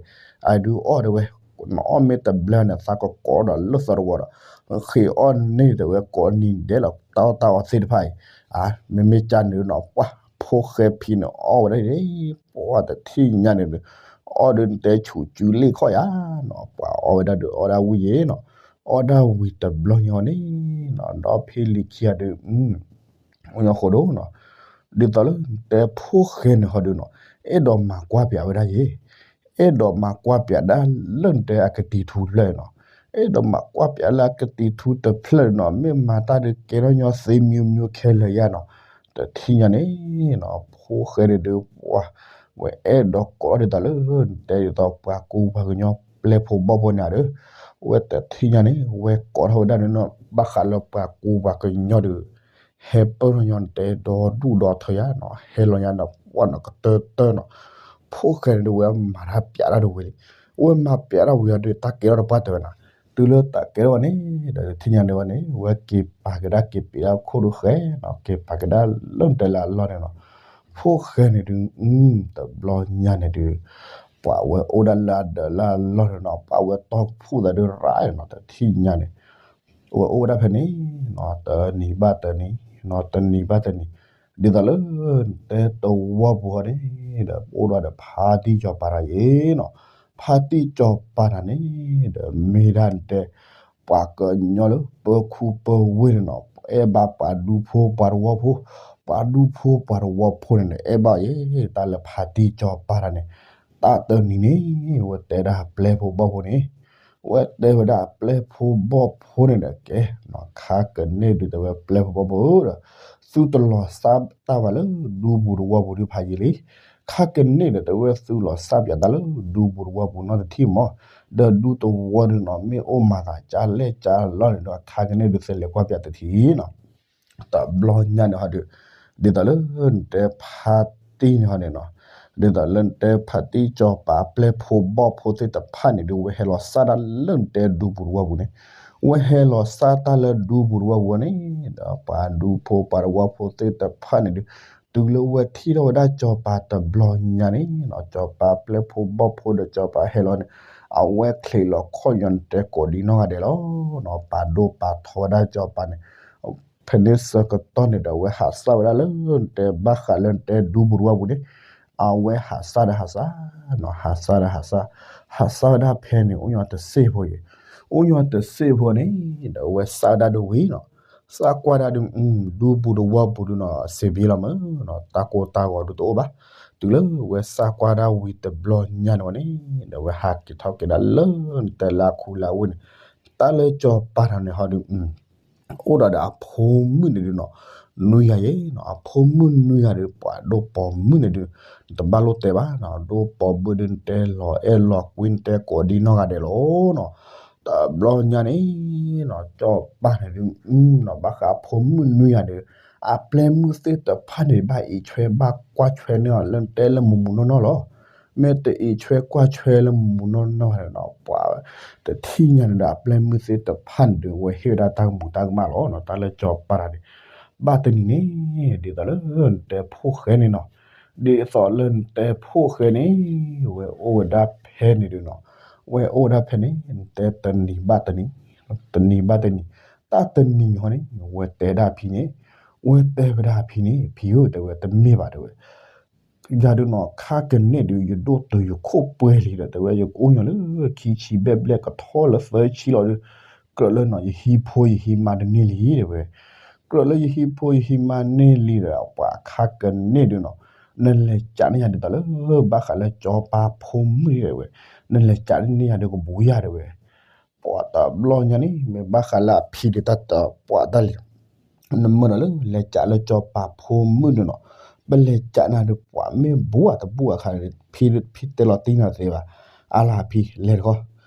အဒုးအီၣ်တဲဝဲ, နအီၣ်မ့ၢ်တဘျီန့ၣ် သးကကိးဒီးလၢသီတဝီဒီး ဃ့အီၣ်န့ၣ်တဲဝဲ ကိးနံၤဒဲးလီၤ. တၢ်အီၣ်တၢ်အီသ့ၣ်တဖၣ်အံၤ မ့မ့ၢ်ကန့ၣ်နီၤ ပှၤဖိၣ်ဃဲဖံန့ၣ်အီၣ်ဝဲဒၣ်န့ၣ်, ပှၤတထံၣ်ညါန့ၣ်ဒီး အီၣ်ဒုးနတဲဆူးစုလ့ၣ်ခီၣ်ယၤနီၤ, ပှၤအီၣ်ဝဲဒၣ်ဒီးအီၣ်ဒၣ်ဝံၤယဲနီၤ, အီၣ်ဒၣ်ဝံၤတဘျီညါန့ၣ်နီၤ ဒီးဖဲလံၤခံဂၤဒီး အိၣ်ညီဃိဒိနီၤ, ဒ်သိးလၢနတဲဖိၣ်ဃဲန့ၣ်ဟီဒုးနီၤ, အဲၣ်ဒိးမၤကွၢ်ပၠးဝဲဒၣ်ယဲ, အဲၣ်ဒိးမၤကွၢ်ပၠးဒၣ်လၢနတဲအကတံၤထူတဖျၢၣ်နီၤ, အဲၣ်ဒိးမၤကွၢ်ပၠးလၢအကတံၤထူတဖျၢၣ်နီၤ, မ့ၢ်မၤတၢ်ဒုးကဲထီၣ်ညီသ့မံၤမံၤခဲလၢာ်ယၤနီၤ, တထံၣ်ညါန့ၣ်နီၤ ဖိၣ်ဃဲန့ၣ်ဒုး ပှၤ ဝဲအဲၣ်ဒိးကိးထီၣ်ဒ်သိးလၢ နတဲဒ်သိးပှၤကူပှၤကညီပျဲၢ်ဖိဘီၣ်ဖိန့ၣ်ဧါဒီး, ဝဲတထံၣ်ညါန့ၣ် ဝဲကိးထီၣ်ဝဲဒၣ်န့ၣ်နီၤ ဘၣ်ဃးလၢပှၤကူပှၤကညီဒီး ဟဲပၢၢ်ထီၣ်ညီနတဲဒီဒူၣ်ဒီထၢယၤနီၤ, ဟဲလီၤညါဒီးပှၤနီၤကတၢၢ်တၢၢ်နီၤ, ဖိၣ်ဃဲန့ၣ်ဒုးဝဲမၤတၢ်ပၠးတၢ်ဒုးဝဲလံ, ဝဲမၤပၠးတၢ်ဝံၤအီၤဒီး တၢ်ကဲထီၣ်တပှၢ်တၢၢ်ဝဲနီၤ, တုၤလၢတၢ်ကဲထီၣ်ဝဲန့ၣ်ဒီး တထံၣ်ညါန့ၣ်ဝဲန့ၣ် ဝဲက့ၤပာ်ကဒါက့ၤပံးဒၣ်ခိၣ်ဒိၣ်ဃဲနီၤ, က့ၤပာ်ကဒါလၢနတဲလၢအလီၢ်န့ၣ်နီၤ, ဖိၣ်ဃဲန့ၣ်ဒုး တဘျီညါန့ၣ်ဒုး ပှၤဝဲအိၣ်ဒၣ်လၢအဒၢးလၢအလီၢ်န့ၣ်နီၤ, ပှၤဝဲတီၢ်ကဖှိၣ်သးဒုးရၣ်နီၤ, တထံၣ်ညါန့ၣ် ဝဲအိၣ်ဝဲဒၣ်ဖဲန့ၣ်နီၤ, တနံၤဘၣ်တနံၤနီၤ, တနံၤဘၣ်တနံၤ, ဒ်သိးလၢ နတဲတဝီပူၤဟီန့ၣ်ဒီး ပအိၣ်ဒီးဖါတံၢ်စီၤပၤတဂၤယဲနီၤ, ဖါတံၢ်စီၤပၤတဂၤန့ၣ်ဒီး မ့ၢ်ဒၣ်နတဲ ပှၤကညီလၢပၢခူပၢဝ့ၢ်န့ၣ်နီၤ, အဲၣ်ဘၣ်ပှၤဒူဖိပှၤတဝီဖိ, ပှၤဒူဖိပှၤတဝီဖိန့ၣ်ဒီး အဲၣ်ဘၣ်ယဲ, တၢ်လၢဖါတံၢ်စီၤပၤတဂၤန့ၣ်, တၢ်တနံၤန့ၣ် ဝဲတဲဒၣ်ပျဲၢ်ဖိဘီၣ်ဖိန့ၣ် ဝဲတဲဝဲဒၣ်အပျဲၢ်ဖိဘီၣ်ဖိန့ၣ်ဒီး ကဲ ခါကန့ၣ်ဒုးတဲဝဲပျဲၢ်ဖိဘီၣ်ဖိဒီး သုတလီၤစၢ်တၢ်ဘၣ်လၢဒူပူၤတဝီပူၤဒုးဖးယံာ်လံ, ခါကန့ၣ်ဒီးတဲဝဲသုလီၤစၢ်ပၠးတၢ်လၢ ဒူပူၤတဝီပူၤနီတထံၣ်မး, ဒီးဒူတဝီဒုးနီၤ မ့ၢ်အိၣ်မၤသးကလဲၣ်ကလီန့ၣ်ဒီး ခါကန့ၣ်ဒုးသုလဲၤကွၢ်ပၠးတထံၣ်နီၤ တဘျီညါန့ၣ်ဟီဒုး ဒ်သိးလၢနတဲဖါတံၢ်န့ၣ်ဟီန့ၣ်နီၤ, ဒ်သိးလၢနတဲဖါတံၢ်စီၤပၤအပျဲၢ်ဖိဘီၣ်ဖိသ့ၣ်တဖၣ်န့ၣ်ဒုး ဝဲဟဲလီၤစၢ်တၢ်လၢနတဲဒူပူၤတဝီပူၤန့ၣ်, ဝဲဟဲလီၤစၢ်တၢ်လၢဒူပူၤတဝီပူၤန့ၣ်ဒီး ပှၤဒူဖိပှၤတဝီဖိသ့ၣ်တဖၣ်န့ၣ်ဒုး တုၤလၢဝဲထံၣ်ထီၣ်ဝဲဒၣ်စီၤပၤတဘျီညါန့ၣ်နီၤ, စီၤပၤအပျဲၢ်ဖိဘီၣ်ဖိဒီးစီၤပၤဟဲလီၤန့ၣ် အဝဲချံးလီၤခီၣ်ညီနတဲကိးဒံနီၢ်ဂၤဒဲးလီၤနီၤ, ပာ်ဒိၣ်ပာ်ထီဝဲဒၣ်စီၤပၤန့ၣ် ဖဲန့ၣ်ဆၢကတီၢ်န့ၣ်ဒီး အဝဲဟးစၢ်ဝဲဒၣ်လၢနတဲဘၣ်ဃးလၢနတဲဒူပူၤတဝီပူၤန့ၣ်, အဝဲဟးစၢ်ဒီးဟးစၢ်နီၤ, ဟးစၢ်ဒီးဟးစၢ်, ဟးစၢ်ဝဲဒၣ်ဖဲန့ၣ် အိၣ်ညီတစ့ၢ်ဖိယဲ, အိၣ်ညီတစ့ၢ်ဖိန့ၣ်ဒီး အဝဲစၢ်ဝဲဒၣ်ဒုးဝံၤနီၤ, စၢ်ကွၢ်ဒၣ်ဒုး ဒူပူၤတဝီပူၤဒုးနီၤ စ့ဘံလီၤမးနီၤ, တၢ်ကိၢ်တၢ်ဂီၤဒုးတအိၣ်ဘၣ်, တုၤလၢဝဲစၢ်ကွၢ်ဒၣ်ဝံၤတဘျီညါန့ၣ်ဝဲန့ၣ် ဒီးဝဲဟးက့ၤထီၣ်က့ၤဒၣ်လၢနတဲလၢအခူလၢအဝ့ၢ်န့ၣ်, တၢ်လၢစီၤပၤတဂၤန့ၣ်ဟီဒုး အိၣ်ဒီးဒီးအဖိမုၣ်န့ၣ်ဒုးနီၤ, နွံဂၤယဲနီၤ, အဖိမုၣ်နွံဂၤဒီး ပှၤဒိၣ်ပိာ်မုၣ်န့ၣ်ဒုး နတဘၣ်လိၣ်တဲဘၣ်နီၤ, ဒိၣ်ပိာ်မုၣ်ဒုး နတဲလီၤအဲၣ်လီၤကွံ နတဲကိးဒံနီၢ်ဂၤဒဲးလီၤနီၤ, တဘျီညါန့ၣ်နီၤ စီၤပၤန့ၣ်ဒုး နီၤ ဘၣ်ဃးအဖိမုၣ်နွံဂၤဒီး အပျဲၢ်မုၣ်သ့ၣ်တဖၣ်န့ၣ် ဘၣ်အံးထွဲဘၣ်ကွၢ်ထွဲန့ၢ်အီၤလၢနတဲလၢမုၢ်မုၢ်နီၢ်နီၢ်လီၤ. မ့ၢ်တအံးထွဲကွၢ်ထွဲလၢမုၢ်မုၢ်နီၢ်နီၢ်န့ၣ်နီၤ ပှၤတထံၣ်ညါန့ၣ်ဒီး အပျဲၢ်မုၣ်သ့ၣ်တဖၣ်န့ၣ်ဒီး ဝဲဟ့ၣ်ဝဲဒၣ်တၢ်ကမူၤတၢ်ကမၣ်လီၤနီၤ, တၢ်လၢစီၤပၤတဂၤန့ၣ် ဘၣ်တနံၤန့ၣ် ဒ်သိးလၢနတဲဖိၣ်ဃဲန့ၣ်နီၤ, ဒ်သိးလၢနတဲဖိၣ်ဃဲန့ၣ် ဝဲအိၣ်ဝဲဒၣ်ဖဲန့ၣ်ဒုးနီၤ, ဝဲအိၣ်ဝဲဒၣ်ဖဲန့ၣ် နတဲတနံၤဘၣ်တနံၤ, တနံၤဘၣ်တနံၤ, တၢ်တနံၤန့ၣ် ဝဲတဲဒၣ်ဖံန့ၣ်, ဝဲတဲဝဲဒၣ်ဖံန့ၣ် ဖံဧၢ တဲဝဲ တမ့ၢ်ဘၣ် တဲဝဲ ယၤဒုးနီၤ ခါကန့ၣ်ဒုး ယဒိၣ်တုာ်ယခိၣ်ပှဲၤလံဒီး တဲဝဲ ယကအိၣ်ညီလၢခံဆံဘျဲၣ်ဘျဲၣ် ကထီၣ်လၢသၢဆံလီၤဒီး ကြၢးလၢနီၤ ယဟံးဖိယဟံးမါတန့ၢ်လံ တဲဝဲ, ကြၢးလၢယဟံးဖိယဟံးမါန့ၢ်လံဒီး ပှၤခါကန့ၣ်ဒုးနီၤ နလဲၤကးန့ၢ်ယၤဒ်သိးလၢ ဘၣ်ဃးလၢကၠီၤပၤဖိမုၣ်ဒၣ်ဝဲ, နလဲၤကးန့ၢ်ယၤဒီးကဘူးယၤဒၣ်ဝဲ. ပှၤတဘျီညါန့ၣ် မ့ၢ်ဘၣ်ဃးလၢအဖံဒုးတၢ်တပှၢ်တၢ်လံၤ နမၢဒီးလၢ လဲၤကးလၢကၠီၤပၤဖိမုၣ်ဒုးနီၤ, ပလဲၤကးနၤဒီးပှၤမ့ၢ်ဘူးအတဘူးအခါန့ၣ် ဖံဖံတဲလီၤတံၢ်နၤသ့ဘၣ်, အါလၢအဖံ လဲၤတခီ,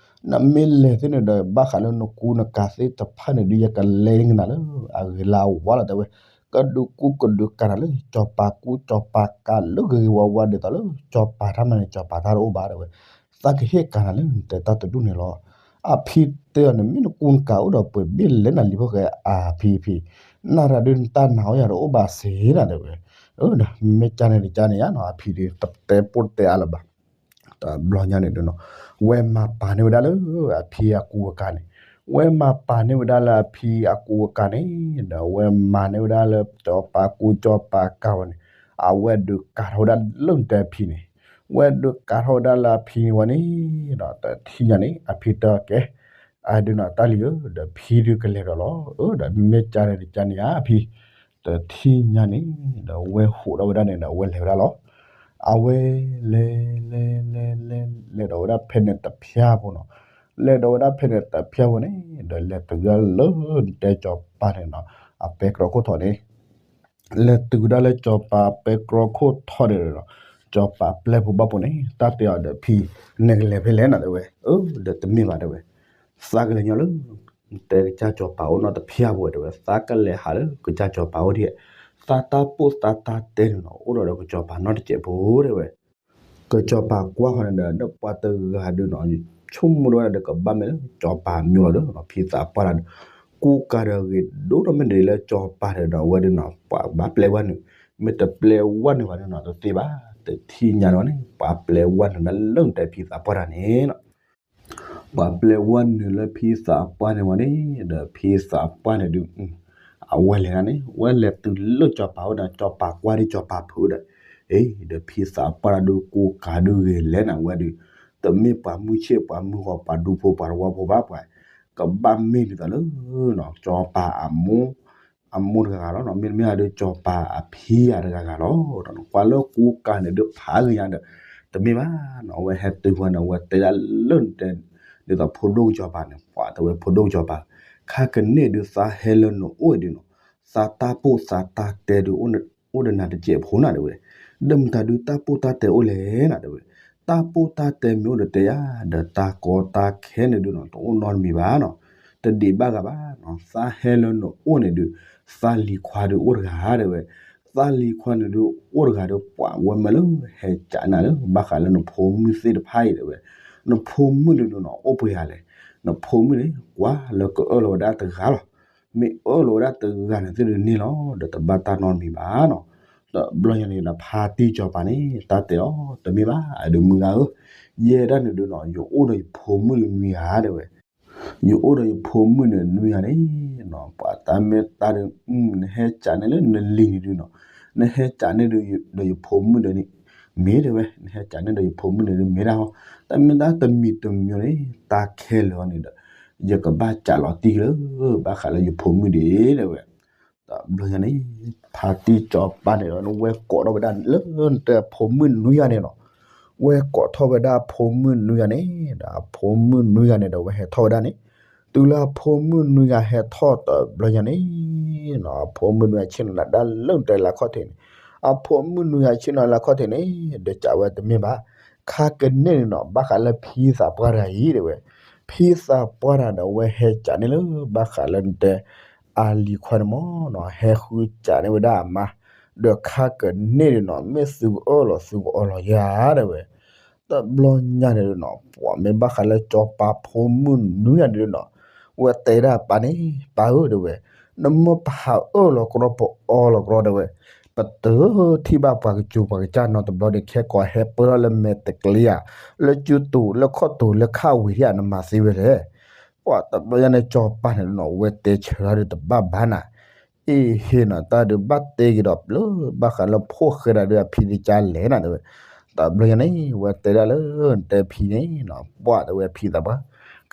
နမ့ၢ်လဲၤသ့န့ၣ်ဒီး ဘၣ်ဃးလၢနကူနကၤသ့ၣ်တဖၣ်န့ၣ်ဒုး ယကလဲၤကနၤလၢ အဂ့ၤလၢအဝါလီၤတဲဝဲ, ကဒုးကူကဒုးကၤနၤလၢ ကၠီၤပၤကူကၠီၤပၤကၤလၢဂ့ၤဂ့ၤဝါဝါဒ်သိးလၢ ကၠီၤပၤတၢ်မၤန့ၣ် ကၠီၤပၤတၢ်တအိၣ်ဘၣ်တဲဝဲ, သးကဟ့ၣ်ကၤနၤလၢနတဲတၢ်တဒူၣ်န့ၣ်လီၤ. အဖံတဲအီၤန့ၣ် မ့ၢ်နကူနကၤအိၣ်ဒီးပှဲၤဘ့ၣ်လဲၣ်နၤလံဖိၣ်ဃဲ အဖံဖံ, နရၤဒုးနတၢ်နာ်အိၣ်ယၤတအိၣ်ဘၣ်စ့ၢ်နၤတဲဝဲ, ဒီးမ့ၢ်ကါန့ၣ်တကါန့ၣ်ယါနီၤ အဖံဒုး တတဲပိၢ်တတဲအါလၢၤဘၣ်. တဘျီညါန့ၣ်ဒုးနီၤ ဝဲမၤပာ်န့ၢ်ဝဲဒၣ်လၢ အဖံအကူအကၤန့ၣ်, ဝဲမၤပာ်န့ၢ်ဝဲဒၣ်လၢအဖံအကူအကၤန့ၣ် ဒီးဝဲမၤန့ၢ်ဝဲဒၣ်လၢကၠီၤပၤကူကၠီၤပၤကၤဝဲန့ၣ်, အဝဲဒုးကၤထီၣ်ဝဲဒၣ်လၢနတဲဖံန့ၣ်, ဝဲဒုးကၤထီၣ်ဝဲဒၣ်လၢအဖံန့ၣ်ဝဲန့ၣ်, ဒီးတထံၣ်ညါန့ၣ် အဖံတဲကဲ အဒုးနီၤတၢ်လံၤဧၢ, ဒီးဖံဒုးကလဲၤဒီးလီၤ, ဒီးမ့ၢ်ကါန့ၣ်တကါန့ၣ်ဧါဖံ, တထံၣ်ညါန့ၣ် ဒီးဝဲဟိးထီၣ်ဝဲဒၣ်န့ၣ်ဒီးဝဲလဲၤဝဲဒၣ်လီၤ. အဝဲလဲၤလဲၤလဲၤလဲၤ လဲၤဒီးဝဲဒၣ်ဖဲန့ၣ်တဖၠၣ်ဖိနီၤ, လဲၤဒီးဝဲဒၣ်ဖဲန့ၣ်တဖၠၣ်ဖိန့ၣ် ဒီးလဲၤတုၤဝဲဒၣ်လၢတဲကၠီၤပၤန့ၣ်နီၤ အပဲတြီခိၣ်ထီၣ်န့ၣ် လဲၤတုၤဝဲဒၣ်လၢကၠီၤပၤပဲတြီခိၣ်ထီၣ်န့ၣ်ဒီး ကၠီၤပၤပျဲၢ်ဖိဘၣ်ဖိန့ၣ် တၢ်တဲအီၤဒီးဖံ, နကလဲၤဖဲလဲၣ်နၤတဲဝဲ, အၢ ဒီးတမ့ၢ်ဘၣ်တဲဝဲ, သးကလဲၤညီလၢ တဲကစၢ်ကၠီၤပၤအိၣ်နီတဖၠၣ်ဖိတဲဝဲ, သးကလဲၤဟးလၢကစၢ်ကၠီၤပၤအိၣ်ဒံး, သးတၢ်ပိၢ်သးတၢ်တဲန့ၣ်နီၤ အိၣ်ဒီးဒီးကစၢ်ကၠီၤပၤနီတစဲးဖိတဲဝဲ ကစၢ်ကၠီၤပၤကွၢ်ဃီန့ၣ်ဒီး ဒီးပှၤတဂၤဒုးနီၤ ဆိကမိၣ်ဒၣ်ဝဲဒၣ်ဒီးကဘၣ်မ့ၢ်လၢကၠီၤပၤမံၤလီၤဒီး ဖံသးပှၢ်တၢ်ဒီး ကူကၤဒီးဂ့ၤဒိၣ်ထီၣ်မ့ၢ်ဒ်လၢကၠီၤပၤဒီး ဒီးအဝဲဒုးနီၤ ပှၤဘၣ်ပျဲဝဲနုာ်, မ့ၢ်တပျဲဝဲနုာ်ဘၣ်ဒုးနီၤ တသ့ဘၣ်, တထံၣ်ညါန့ၣ်ဝဲန့ၣ် ပှၤပျဲဝဲနုာ်လၢလၢၢ်တဲဖံသးပှၢ်တၢ်န့ၣ်နီၤ ပှၤပျဲဝဲနုာ်လၢဖံသးပှၢ်န့ၣ်ဝဲန့ၣ်, ဒီးဖံသးပှၢ်န့ၣ်ဒုး အဝဲလဲၤဒၣ်န့ၣ် ဝဲလဲၤတုၤလၢကၠီၤပၤအိၣ်ဒီး ကၠီၤပၤကွၢ်ဒုးကၠီၤပၤဖုးဒီး, အ့ ဒီးဖံသးပှၢ်တၢ်ဒုးကူကၤဒုးဂ့ၤလဲၣ်နၤဝဲဒုး, တမ့ၢ်ပှၤမုၢ်ဆ့ၣ်ပှၤမုၢ်ဂီၤပှၤဒူဖိပှၤတဝီဖိဘၣ်ပှၤ, ကဘၣ်မ့ၢ်ဒ်သိးလၢ ကၠီၤပၤအမိၢ်, အမိၢ်တဂၤဂၤလီၤ, မ့တမ့ၢ်ဒုးကၠီၤပၤအဖံအတဂၤဂၤလီၤ, ကွၢ်လၢကူကၤန့ၣ်ဒုးဖးဂ့ၤညါဒီး, တမ့ၢ်ဘၣ်နီၤ အဝဲဟဲတုၤဝဲန့ၣ် အဝဲတဲဒၣ်လၢနတဲ ဒ်သိးဖိဒိၣ်ကစၢ်ပၤန့ၣ် ပှၤတဲဝဲဖိဒိၣ်ကစၢ်ပၤ, ခါကန့ၢ်ဒုးသးဟဲလၢနအိၣ်ဒုးနီၤ, သးတၢ်ပိၢ်သးတၢ်တဲဒုး အိၣ်ဒီးနၤတစဲးဖိနၤတဲဝဲ, ဒီးမတၤဒုးတၢ်ပိၢ်တၢ်တဲအိၣ်လဲၣ်နၤတဲဝဲ, တၢ်ပိၢ်တၢ်တဲမ့ၢ်အိၣ်ဒီးတဲယၤ, ဒီးတၢ်ကီတၢ်ခဲန့ၣ်ဒုးနီၤ တအိၣ်နီတမံၤဘၣ်နီၤ, တဒံးဘၣ်ဂၤဘၣ်နီၤ, သးဟဲလၢနအိၣ်န့ၣ်ဒုး, သးလံၤခွါဒုးအိၣ်တဂၤတဲဝဲ, သးလံၤခွါန့ၣ်ဒုးအိၣ်တဂၤဒီး ပှၤဝဲမၢလၢဟဲကးနၤလၢ ဘၣ်ဃးလၢနဖိမုၣ်သ့ၣ်တဖၣ်အံၤတဲဝဲ, နဖိမုၣ်ဒုးနီၤ အိၣ်ပှဲၤဂၤလဲၣ်, နဖိမုၣ်န့ၣ် ကွၢ်လၢကအၢၣ်လီၤဝဲဒၣ်တဂၤလီၤ, မ့ၢ်အၢၣ်လီၤဝဲဒၣ်တဂၤန့ၣ်သ့ၣ်ဒုးန့ၣ်လီၤ, ဒီးတဘၣ်တၢ်နီတမံၤဘၣ်နီၤ, ဒီးဘျီညါန့ၣ်ဒီးဖါတံၢ်ကၠီၤပၤန့ၣ် တၢ်တဲအီၤ တမ့ၢ်ဘၣ် အဒုးမုၢ်ဂၤဧၢ, ယဲဒၣ်န့ၣ်ဒုးနီၤ ယအိၣ်ဒီးယဖိမုၣ်ဒုးနွံဂၤတဲဝဲ ယအိၣ်ဒီးယဖိမုၣ်န့ၣ်နွံဂၤန့ၣ်နီၤ, ပှၤတၢ်မ့ၢ်တၢ်ဒုး, နဟဲကးန့ၢ်လၢနလံၤန့ၣ်ဒုးနီၤ, နဟဲကးန့ၢ်ဒီးယဖိမုၣ်ဒီးန့ၣ်, မ့ၢ်တဲဝဲ, နဟဲကးန့ၢ်ဒီးယဖိမုၣ်န့ၣ်ဒုးမ့ၢ်ဒၣ်ဟီ, တၢ်မ့ၢ်တၢ်တမံၤတမံၤန့ၣ် တၢ်ခဲလၢာ်အီၤန့ၣ်ဒီး, ယကဘၣ်ကးလီၤတံၢ်လၢ ဘၣ်ဃးလၢယဖိမုၣ်ဒံးတဲဝဲ တဘျီညါန့ၣ်, ဖါတံၢ်ကၠီၤပၤန့ၣ်ဒီး ဝဲကိးထီၣ်ဝဲဒၣ်လၢနတဲအဖိမုၣ်နွံဂၤန့ၣ်နီၤ, ဝဲကိးထီၣ်ဝဲဒၣ်အဖိမုၣ်နွံဂၤန့ၣ်, ဒီးအဖိမုၣ်နွံဂၤန့ၣ်ဒီး ဝဲဟဲထီၣ်ဝဲဒၣ်န့ၣ်, တုၤလၢအဖိမုၣ်နွံဂၤဟဲထီၣ်တဘျီညါန့ၣ်, အဖိမုၣ်နွံဂၤဆ့ၣ်နီၤဒၣ်လၢနတဲလၢအခီၣ်ထံးန့ၣ်, အဖိမုၣ်နွံဂၤဆ့ၣ်နီၤလၢအခီၣ်ထံးန့ၣ်, ဒီးကးဝဲတမ့ၢ်ဘၣ်, ခါကန့ၢ်န့ၣ်နီၤ ဘၣ်ဃးလၢဖံသးပှၢ်တဂၤအံၤတဲဝဲ, ဖံသးပှၢ်တဂၤဒီး ဝဲဟဲကးန့ၢ်လၢ ဘၣ်ဃးလၢနတဲ အလံၤခွါန့ၣ်မ့ၢ်နီၤ ဟဲဃုကးန့ၢ်ဝဲဒၣ်အမါ, ဒီးခါကန့ၢ်ဒုးနီၤ မ့ၢ်သုကအၢၣ်လီၤသုကအၢၣ်လီၤယၤတဲဝဲ, တဘျီညါန့ၣ်ဒုးနီၤ ပှၤမ့ၢ်ဘၣ်ဃးလၢကၠီၤပၤဖိမုၣ်နွံဂၤန့ၣ်ဒုးနီၤ, ဝဲတဲဒၣ်ပၢ်န့ၣ် ပၢ်ဧၢတဲဝဲ, နမ့ၢ်ပဟးအၢၣ်လီၤကြီပအၢၣ်လီၤကြီတဲဝဲ, ပတထံၣ်ဘၣ်ပှၤကစူၤပှၤကစၢ်နီတဘျီဒီး ခဲကိးဟဲပၢၢ်ထီၣ်လၢမဲာ်တကျ့ဧါ, လၢကၠူတူာ်လၢခီၣ်တူာ်လၢခၣ်ဝံၤဒၣ်ဧါ နမၤသ့ဝဲလဲၣ် ပှၤတဘျီညါန့ၣ် ကၠီၤပၤန့ၣ်နီၤ ဝဲတဲဆၢတၢ်ဒုးတဘၣ်ဘၣ်နၤ, အ့ၣ်ဟ့ၣ်နီၤ တၢ်ဒုးဘၣ်တဲက့ၤဒီးပျၢၤ ဘၣ်ဃးလၢဖိၣ်ဃဲတၢ်ဒုးအဖံတကါလဲၣ်နၤတဲဝဲ, တဘျီညါန့ၣ် ဝဲတဲဒၣ်လၢနတဲဖံန့ၣ်နီၤ ပှၤတဲဝဲဖံသးပှၢ်,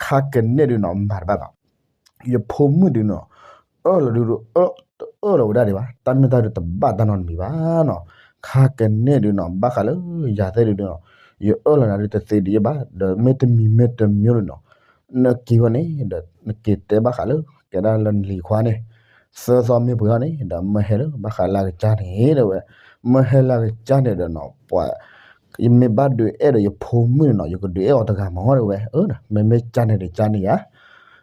ခါကန့ၢ်ဒုးနီၤ မၤတဘၣ်ဘၣ် ယဖိမုၣ်ဒုးနီၤ အၢၣ်လီၤဒုး တအၢၣ်လီၤဝဲဒၣ်ဒံးဘၣ် တၢ်မ့ၢ်တၢ်ဒုးတဘၣ်တၢ်နီတမံၤဘၣ်နီၤ, ခါကန့ၢ်ဒုးနီၤ ဘၣ်ဃးလၢယၤသ့ၣ်ဒုးနီၤ ယအၢၣ်လီၤနၤဒုးတသ့ဒံးဘၣ် ဒီးမ့ၢ်တမံၤမ့ၢ်တမံၤဒုးနီၤ နက့ၤဝဲန့ၣ်ဒီး နက့ၤတဲဘၣ်ဃးလၢ ကဲဒၣ်လၢနလံၤခွါန့ၣ် သၢသီမ့ၢ်ပှဲၤထီၣ်န့ၣ် ဒီးမၢဟဲလၢဘၣ်ဃးလၢအကစၢ်န့ၣ် တဲဝဲ, မၢဟဲလၢအကစၢ်န့ၣ်ဒီးနီၤ ပှၤ ယမ့ၢ်ဘၣ်ဒုးအဲၣ်ဒီးယဖိမုၣ်န့ၣ်နီၤ ယကဒုးအဲၣ်အီၤတဂၤမး တဲဝဲ, အၢ မ့မ့ၢ်ကန့ၣ်ဒီးကန့ၣ်ဧါ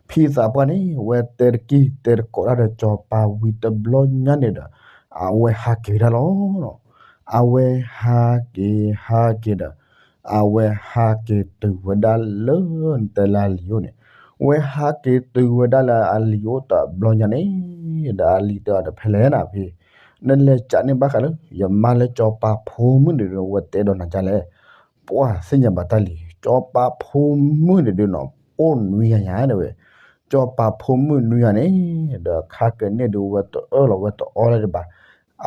ဖံသးပှၢ်န့ၣ် ဝဲတဲတကံၢ်တဲတကိးတၢ်ဒီးစီၤပၤဝံၤတဘျီညါန့ၣ်ဒီး အဝဲဟးက့ၤဝဲဒၣ်လီၤ. အဝဲဟးက့ၤဟးက့ၤဒီး အဝဲဟးက့ၤတုၤဝဲဒၣ်လၢနတဲလၢအလံၤအိၣ်န့ၣ်, ဝဲဟးက့ၤတုၤဝဲဒၣ်လၢအလံၤအိၣ်တဘျီညါန့ၣ် ဒီးအလံၤတဲအီၤဒီး ဖဲလဲၣ်နၤဖံ, နလဲၤကန့ၢ်ဘၣ်ဃးလၢ ယမါလၢစီၤပၤဖိမုၣ်န့ၣ်ဒီး ဝဲတဲဒီးနၤဒ်လဲၣ် ပှၤသ့ၣ်ညါဘၣ်တၢ်လံၤ စီၤပၤဖိမုၣ်န့ၣ်ဒုးနီၤ အိၣ်နွံဂၤညါ တဲဝဲ, စီၤပၤဖိမုၣ်နွံဂၤန့ၣ် ဒီးခါကန့ၢ်ဒုးဝဲတအၢၣ်လီၤဝဲတအီလၢၤဘၣ်,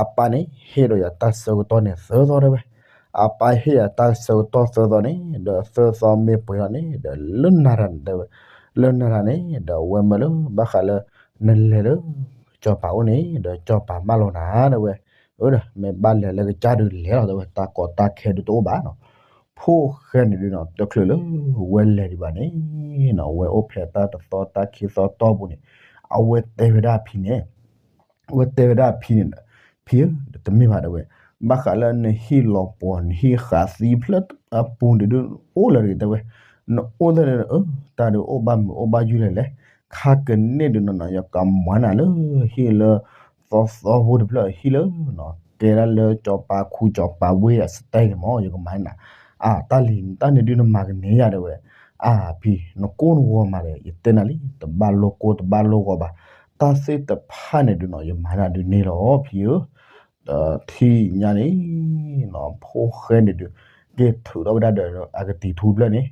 အပၢ်န့ၣ် ဟ့ၣ်ဒီးယၤတၢ်ဆၢကတီၢ်န့ၣ်သၢသီ တဲဝဲ, အပၢ်ဟ့ၣ်ယၤတၢ်ဆၢကတီၢ်သၢသီန့ၣ် ဒီးသၢသီမ့ၢ်ပှဲၤထီၣ်န့ၣ် ဒီးလၢနၤတၢ်န့ၣ် တဲဝဲ, လၢနၤတၢ်န့ၣ် ဒီးဝဲမၢလၢဘၣ်ဃးလၢ နလဲၤလၢ စီၤပၤအိၣ်န့ၣ် ဒီးစီၤပၤမၢလီၤနၤ တဲဝဲ, အၢ ဒီးမ့ၢ်ဘၣ်လဲၤလၢကစၢ်ဒုးလဲၤလီၤ တဲဝဲ တၢ်ကီတၢ်ခဲဒုးတအိၣ်ဘၣ်နီၤ, ဖိၣ်ဃဲန့ၣ်ဒုးနီၤ တချုးလၢဝဲလဲၤဒံးဘၣ်န့ၣ်နီၤ ဝဲအိၣ်ဖဲတၢ်တသီတၢ်ခံသီတီၢ်ပူၤန့ၣ် အဝဲတဲဝဲဒၣ်အဖံန့ၣ် အဝဲတဲဝဲဒၣ်အဖံန့ၣ်ဒီး ဖံဧၢ တမ့ၢ်ဘၣ် တဲဝဲ, ဘၣ်ဃးလၢနဟံၣ်လီၤပှီၤ နဟံၣ်ဃးသံဖျၢၣ်အပူၤန့ၣ်ဒုး အိၣ်လၢၤတဂ့ၤ တဲဝဲ, နအိၣ်လၢၤ အၢ တၢ်ဒုးအိၣ်ဘၣ်မုာ်အိၣ်ဘၣ်ယုၢ်လဲၣ်လဲၣ်, ခါကန့ၢ်ဒုးနီၤနီၤ ယကမၤနၤလၢ ဟံၣ်လၢ သီသီဖိတဖျၢၣ်ဟံၣ်လၢ ကဲဒၣ်လၢစီၤပၤခူစီၤပၤဝ့ၢ်အစတဲန့ၣ်မး ယကမၤနၤ, အၢ တၢ်လံၤတၢ်န့ၣ်ဒုး နမၤကန့ၢ်ယၤ တဲဝဲ, အၢ ဖံ နကိၢ်နဂီၤမးဒီး ယတဲနၤလံ တဘၣ်လိၣ်ကိၢ်တဘၣ်လိၣ်ဂီၤဘၣ်, တၢ်သ့ၣ်တဖၣ်န့ၣ်ဒုးနီၤ ယမၤနၤဒုးန့ၢ်လီၤ ဖံဧၢ, ဒီးထံၣ်ညါန့ၣ်နီၤ ဖိၣ်ဃဲန့ၣ်ဒုး က့ၤထုးထီၣ်ဝဲဒၣ်ဒီးအကတံၤထူတဖျၢၣ်န့ၣ်,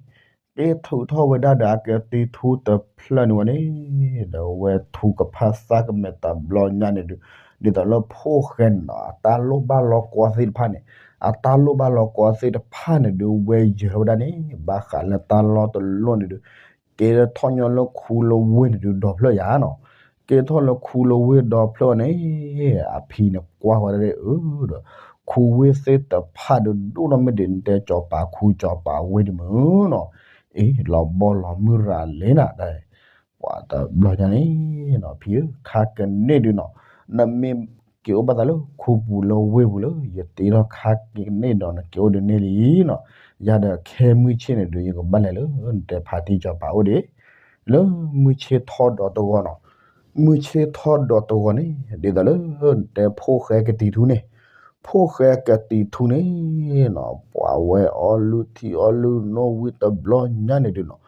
က့ၤထုးထီၣ်ဝဲဒၣ်ဒီးအကတံၤထူတဖျၢၣ်န့ၣ်ဝဲန့ၣ်, ဒီးဝဲထုကဖၣ်သးကမဲာ်တဘျီညါန့ၣ်ဒုး, ဒ်သိးလၢဖိၣ်ဃဲန့ၣ်နီၤ အတၢ်လိၣ်ဘၣ်လီၤကွၢ်သ့ၣ်တဖၣ်န့ၣ်, အတၢ်လိၣ်ဘၣ်လီၤကွၢ်သ့ၣ်တဖၣ်န့ၣ်ဒုး ဝဲယၢၤထီၣ်ဝဲဒၣ်န့ၣ် ဘၣ်ဃးလၢတၢ်လီၢ်တလီၢ်န့ၣ်ဒုး ကဲထီၣ်ညီလၢခူလၢဝ့ၢ်န့ၣ်ဒုး ဒီဖျၢၣ်ယါနီၤ, ကဲထီၣ်လၢခူလၢဝ့ၢ်ဒီဖျၢၣ်န့ၣ်, အဖံန့ၣ်ကွၢ်ဃီၤဒၣ်အၢဒီး, ခူဝ့ၢ်သ့ၣ်တဖၣ်ဒုးဒိၣ်ထီၣ်မ့ၢ်ဒ်နတဲစီၤပၤခူစီၤပၤဝ့ၢ်ဒ်မုၢ်နီၤ, အ့ၣ် လီၤဘီလီၤမုၢ်ရၤလံနၤ, ပှၤတဘျီညါန့ၣ်နီၤ ဖံဧၢ ခါကန့ၢ်ဒုးနီၤ, နမ့ၢ်က့ၤအိၣ်ဘၣ်သးလၢခူပူၤလၢဝ့ၢ်ပူၤလၢ ယတ့ထီၣ်ခါကန့ၢ်ဒီး နက့ၤအိၣ်ဒုးန့ၢ်လံနီၤ, ယၤဒီးခဲမုၢ်ဆ့ၣ်န့ၣ်ဒုး ယကဘၣ်လဲၤလၢနတဲဖါတံၢ်စီၤပၤအိၣ်ဒံး, လၢမုၢ်ဆ့ၣ်ထီၣ်ဒီးတဂီၤနီၤ, မုၢ်ဆ့ၣ်ထီၣ်ဒီးတဂီၤန့ၣ် ဒ်သိးလၢနတဲဖိၣ်ဃဲကတံၤထူန့ၣ်, ဖိၣ်ဃဲကတံၤထူန့ၣ်နီၤ ပှၤဝဲအီလုၢ်ထံအီလုၢ်နိဝံၤတဘျီညါန့ၣ်ဒုးနီၤ,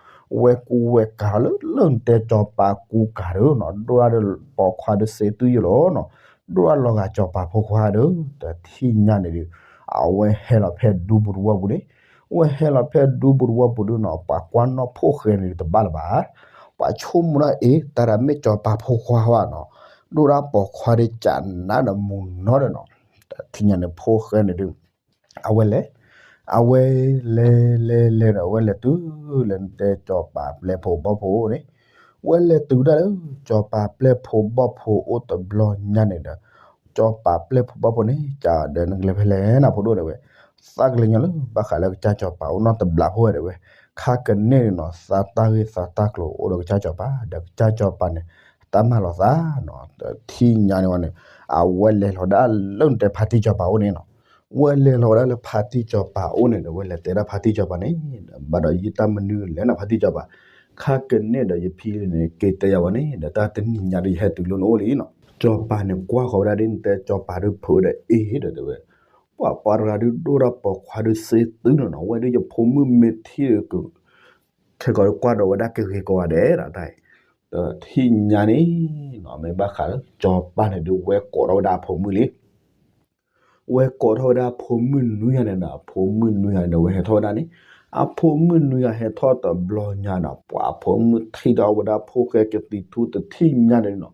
ဝဲကူဝဲကၤလၢ လၢနတဲစီၤပၤကူကၤဒုးနီၤ, ဒိၣ်ဒၣ်ဒီးပိာ်ခွါဒုးစ့တုၤယိာ်လီၤနီၤ, ဒိၣ်ဒၣ်လီၤဂာ်စီၤပၤဖိခွါဒုး, တထံၣ်ညါန့ၣ်ဒုး, အဝဲဟဲလီၤဖဲဒူပူၤတဝီပူၤန့ၣ်, ဝဲဟဲလီၤဖဲဒူပူၤတဝီပူၤဒုးနီၤ ပှၤကွၢ်နီၣ်ဖိၣ်ဃဲန့ၣ်တဘၣ်လၢၤဘၣ်, ပှၤဆိကမိၣ်ဒၣ်အ့ၣ် တၢ်ဒၣ်မ့ၢ်စီၤပၤဖိခွါဘၣ်နီၤ, ဒိၣ်ဒၣ်ပိာ်ခွါဒုးကးနးဒီးမူၤနီၤဒီးနီၤ, တထံၣ်ညါန့ၣ် ဖိၣ်ဃဲန့ၣ်ဒုး အဝဲလဲၤ, အဝဲလဲၤလဲၤလဲၤဒီး အဝဲလဲၤတုၤလၢနတဲစီၤပၤပျဲၢ်ဖိဘီၣ်ဖိန့ၣ်, ဝဲလဲၤတုၤဒၣ်လၢ စီၤပၤပျဲၢ်ဖိဘီၣ်ဖိအိၣ်တဘျီညါန့ၣ်ဒီး, စီၤပၤပျဲၢ်ဖိဘီၣ်ဖိန့ၣ် ကးဒီးနကလဲၤဖဲလဲၣ်နၤဖိဒိၣ်တဲဝဲ, သးကလဲၤညီလၢ ဘၣ်ဃးလၢကစၢ်စီၤပၤအိၣ်နီတဘျီဖိဝဲတဲဝဲ, ခါကန့ၢ်န့ၣ်နီၤ သးတၢ်ဂ့ၢ်သးတၢ်ကျိၤအိၣ်ဒီးကစၢ်စီၤပၤ ဒီးကစၢ်စီၤပၤန့ၣ် တၢ်မၤလီၤသးနီၤ, တထံၣ်ညါန့ၣ်ဝဲန့ၣ်, အဝဲလဲၤလီၤဒၣ်လၢနတဲဖါတံၢ်စီၤပၤအိၣ်န့ၣ်နီၤ, ဝဲလဲၤလီၤဝဲဒၣ်လၢဖါတံၢ်စီၤပၤအိၣ်န့ၣ်ဒီး ဝဲလဲၤတဲဒၣ်ဖါတံၢ်စီၤပၤန့ၣ်, ဘၣ်ဒီးယတၢ်မနုၤလဲၣ်နၤဖါတံၢ်စီၤပၤ, ခါကန့ၢ်ဒီးယဖံန့ၣ် က့ၤတဲယၤဝဲန့ၣ် ဒီးတၢ်တနံၤညါဒီးယဟဲတုၤလၢနအိၣ်လံနီၤ, စီၤပၤန့ၣ်ကွၢ်ဃီၤဝဲဒၣ်ဒ်နတဲစီၤပၤဒုးဖုးဒီးအ့ၣ်ဒီးတဲဝဲ, ပှၤပှၤတဂၤဒုးဒိၣ်ဒၣ်ပိာ်ခွါဒုးစ့တုၤနီၤနီၤ, ဝဲဒုးယဖိမုၣ်မ့ၢ်ထံၣ်ဒီး ခဲကီးကွၢ်ဒီးဝဲဒၣ်ကဂ့ၤကိးဂၤဒဲးဒၣ်တၢ်အံၤ, ဒီးထံၣ်ညါန့ၣ်နီၤ မ့ၢ်ဘၣ်ဃးလၢ စီၤပၤန့ၣ်ဒုးဝဲကိးထီၣ်ဝဲဒၣ်အဖိမုၣ်လံ, ဝဲကိးထီၣ်ဝဲဒၣ်အဖိမုၣ်နွံဂၤန့ၣ်ဒီး အဖိမုၣ်နွံဂၤန့ၣ်ဒီး ဝဲဟဲထီၣ်ဝဲဒၣ်န့ၣ်, အဖိမုၣ်နွံဂၤဟဲထီၣ်တဘျီညါနီၤ ပှၤအဖိမုၣ်ထံၣ်ထီၣ်ဝဲဒၣ်ဖိၣ်ဃဲကတံၤထူတထံၣ်ညါန့ၣ်နီၤ,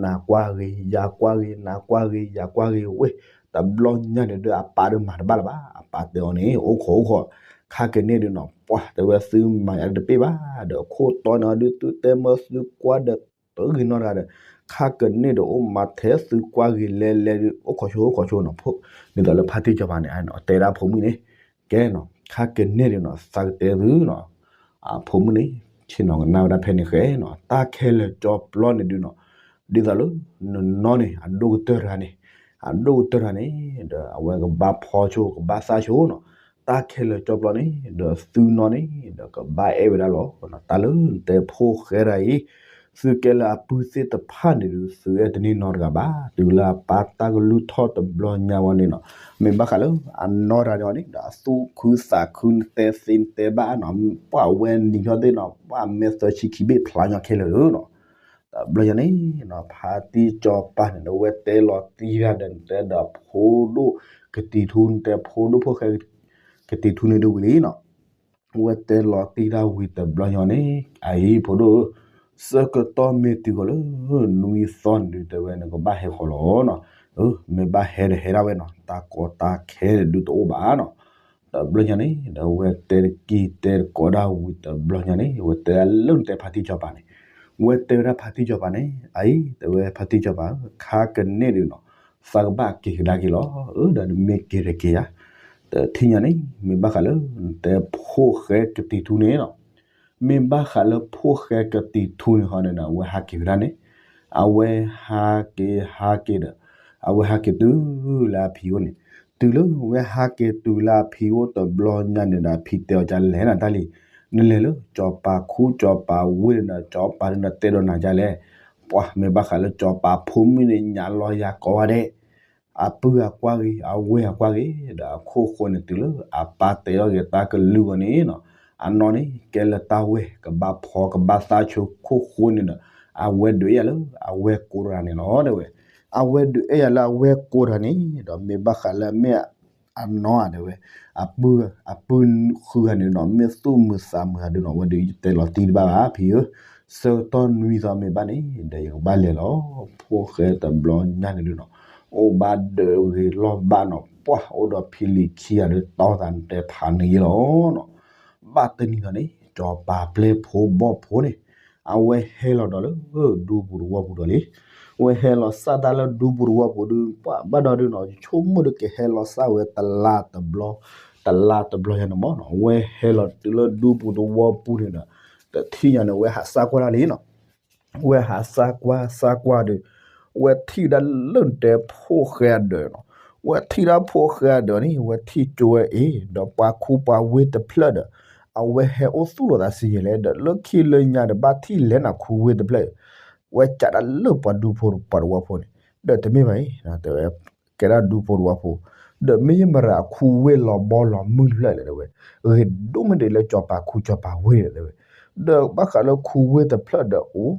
နၤကွၢ်ဂ့ၤ ယၤကွၢ်ဂ့ၤ နၤကွၢ်ဂ့ၤ ယၤကွၢ်ဂ့ၤဝဲ, တဘျီညါန့ၣ်ဒီး အပၢ်ဒုးမၤတဘၣ်လၢၤဘၣ်, အပၢ်တဲအီၤန့ၣ် အိၣ်ခိးအိၣ်ခိး, ခါကန့ၢ်ဒုးနီၤ ပှၤတဲဝဲသုမၤယၤတပ့ၢ်ဘၣ်, ဒီးခိၣ်တီန့ၣ်အီၤဒုးသုတဲမၢသုကွၢ်ဒီး တဂ့ၤနီတဂၤဒီး ခါကန့ၢ်ဒီးအိၣ်မးထဲသုကွၢ်ဂ့ၤလဲၤလဲၤဒုး အိၣ်ခိးဆိအိၣ်ခိးဆိနီၤ ဒ်သိးလၢဖါတံၢ်စီၤပၤန့ၣ် တဲဒၣ်ဖိမုၣ်န့ၣ် ကဲနီၤ ခါကန့ၢ်ဒုးနီၤ သးကတဲသုနီၤ အဖိမုၣ်န့ၣ် ဆ့ၣ်နီၤကနၣ်ဝဲဒၣ်ဖဲန့ၣ်ဃဲနီၤ တၢ်ခဲလၢာ်ကၠီပျီန့ၣ်ဒုးနီၤ ဒ်သိးလၢ နနီၢ်န့ၣ် အဒိၣ်ကတၢၢ်တဂၤန့ၣ် အဒိၣ်ကတၢၢ်တဂၤန့ၣ် ဒီးအဝဲကဘၣ်ဖီဆိ ကဘၣ်သၣ်ဆိနီၤ တၢ်ခဲလၢာ်ကၠီပျီန့ၣ် ဒီးသုနီၢ်န့ၣ် ဒီးကဘၣ်အဲၣ်ဝဲဒၣ်လီၤ. တၢ်လၢနတဲဖိၣ်ဃဲတဂၤအံၤ သုကဲလၢအပုၢ်သ့ၣ်တဖၣ်န့ၣ်ဒုး သုအဲၣ်တန့ၢ်နီတဂၤဘၣ်. တုၤလၢအပၢ်တၢ်ကလုၢ်ထီၣ်တဘျီညါဝဲန့ၣ်နီၤ မ့ၢ်ဘၣ်ဃးလၢအနီၢ်တဂၤန့ၣ်ဒီး အသူၣ်ခုသးခု နတဲသ့နတဲဘၣ်နီၤ ပှၤဝဲနံၤညီသ့ၣ်နီၤ ပှၤမဲာ်သၢဆံခံဘ့ၣ်ဖျါညီခဲလၢာ်နီၤ တဘျီညါန့ၣ်နီၤ ဖါတံၢ်စီၤပၤန့ၣ်ဒီး ဝဲတဲလီၤတံၢ်တၢ်ဒီးနတဲဒီးဖိဒိၣ်ကတံၤထူ နတဲဖိဒိၣ်ဖိၣ်ဃဲကတံၤထူန့ၣ်ဒုးဝံၤလံနီၤ ဝဲတဲလီၤတံၢ်တၢ်ဝံၤတဘျီညါန့ၣ် အအံၤဖိဒိၣ်ဧၢ ဆၢကတီၢ်မ့ၢ်တုၤဃီၤလၢ နွံသီန့ၣ်ဒုး တဲဝဲနကဘၣ်ဟဲဃီၤလီၤနီၤ မ့ၢ်ဘၣ်ဟဲဒီးဟဲဒၣ်ဝဲနီၤ တၢ်ကီတၢ်ခဲန့ၣ်ဒုးတအိၣ်ဘၣ်နီၤ တဘျီညါန့ၣ်ဒီး ဝဲတဲတကံၢ်တဲတကိးဒၣ်ဝံၤတဘျီညါန့ၣ် ဝဲတဲဒၣ်လၢနတဲဖါတံၢ်စီၤပၤန့ၣ် ဝဲတဲဝဲဒၣ်ဖါတံၢ်စီၤပၤန့ၣ် အအံၤ တဲဝဲဖါတံၢ်စီၤပၤဧၢ ခါကန့ၢ်ဒုးနီၤ သးကဘၣ်က့ၤကဒါက့ၤလီၤ အၢ ဒီးနမ့ၢ်က့ၤတက့ၤဧါ တထံၣ်ညါန့ၣ် မ့ၢ်ဘၣ်ဃးလၢ နတဲဖိၣ်ဃဲကတံၤထူန့ၣ်နီၤ မ့ၢ်ဘၣ်ဃးလၢဖိၣ်ဃဲကတံၤထူန့ၣ်ဟီန့ၣ်ဒီး အဝဲဟးက့ၤဝဲဒၣ်န့ၣ် အဝဲဟးက့ၤဟးက့ၤဒီး အဝဲဟးက့ၤတုၤလၢအဖံအိၣ်န့ၣ် တုၤလၢဝဲဟးက့ၤတုၤလၢအဖံအိၣ်တဘျီညါန့ၣ်ဒီး အဖံတဲအီၤဒ်လဲၣ်နၤတၢ်လံၤ နလဲၤလၢစီၤပၤခူစီၤပၤဝ့ၢ်န့ၣ်ဒီး စီၤပၤန့ၣ်ဒီးတဲဒီးနၤဒ်လဲၣ် ပှၤမ့ၢ်ဘၣ်ဃးလၢစီၤပၤဖိမုၣ်န့ၣ် ညါလီၤယၤကိးဂၤဒဲး အပုၢ်အကွၢ်ဂ့ၤ အဝဲၢ်အကွၢ်ဂ့ၤ ဒီးအခိၣ်ဃိန့ၣ်တုၤလၢအပၢ်တဲထီၣ်က့ၤတၢ်ကလုၢ်အဂီၢ်န့ၣ်နီၤ အနီၢ်န့ၣ် ကဲလၢတၢ်ဝဲၢ် ကဘၣ်ဖီကဘၣ်သၣ်ဆိခိၣ်ဃိန့ၣ်ဒီး အဝဲဒုးအဲၣ်ယၤလၢအဝဲၢ်ကိးတဂၤန့ၣ်လီၤ တဲဝဲ အဝဲဒုးအဲၣ်ယၤလၢအဝဲၢ်ကိးတဂၤန့ၣ် ဒီးမ့ၢ်ဘၣ်ဃးလၢအမ့ၢ် အနီၢ်ဧါ တဲဝဲ အပုၢ် အပုၢ်ဃုဂၤန့ၣ်နီၤ မ့ၢ်သူၣ်မုာ်သးမုာ်ဧါဒုးနီၤ အဝဲဒုးတဲလီၤတံၢ်တဘၣ်ဘၣ် ဖံဧၢ ဆၢကတီၢ်နွံသီမ့ၢ်ဘၣ်န့ၣ် ဒီးယကဘၣ်လဲၤလီၤ ဖိၣ်ဃဲတဘျီညါန့ၣ်ဒုးနီၤ အိၣ်ဘၣ်ဒၢးဂ့ၤလီၢ်ဘၣ်နီၤ ပှၢ်အိၣ်ဒီးဖံလံၤခံဂၤဒီး တီသးနတဲဖးန့ၢ်ယ့လီၤနီၤ ဘၣ်တနံၤဒီးန့ၣ် စီၤပၤပျဲၢ်ဖိဘီၣ်ဖိန့ၣ် အဝဲဟဲလီၤဒီးလၢ ဒူပူၤတဝီပူၤဒီးလံ အဝဲဟဲလီၤစၢ်တၢ်လၢဒူပူၤတဝီပူၤဒုး ပှၤဘၣ်ဒီးဒုးနီၤ ဆိကမိၣ်ဒီးကဟဲလီၤစၢ်ဝဲတလါတဘျီ တလါတဘျီယၤန့ၣ်မ့ၢ်နီၤ အဝဲဟဲလီၤတုၤလၢဒူပူၤတဝီပူၤန့ၣ်ဒီး တထံၣ်ညါန့ၣ် အဝဲဟးစၢ်ကွၢ်တၢ်လံနီၤ ဝဲဟးစၢ်ကွၢ်စၢ်ကွၢ်ဒီး ဝဲထံၣ်ဒၣ်လၢနတဲဖိၣ်ဃဲအဒၢးနီၤ ဝဲထံၣ်ဒၣ်ဖိၣ်ဃဲအဒၢးန့ၣ် ဝဲထံၣ်ကၠိဝဲအ့ၣ် ဒီးပှၤခူပှၤဝ့ၢ်တဖျၢၣ်ဒီး အဝဲဟဲအိၣ်သူၣ်လိာ်သးစံယဲၢ်လဲၣ် ဒီးလၢခံလၢညါဒီးဘၣ်ထံၣ်လဲၤနၤခူဝ့ၢ်တဖျၢၣ် ဝဲကးဒၣ်လၢပှၤဒူဖိပှၤတဝီဖိန့ၣ် ဒီးတမ့ၢ်ဘၣ်အံၤ တဲဝဲ ကဲဒၣ်ဒူဖိတဝီဖိ ဒီးမ့ၢ်ယမရၤအခူဝ့ၢ်လီၤဘီလီၤမုၢ်တဖျၢၣ်လဲၣ်တဲဝဲ ဂ့ၤဒိၣ်မ့ၢ်ဒ်လၢစီၤပၤခူစီၤပၤဝ့ၢ်တဲဝဲ ဒီးဘၣ်ဃးလၢခူဝ့ၢ်တဖျၢၣ်ဒီးအိၣ်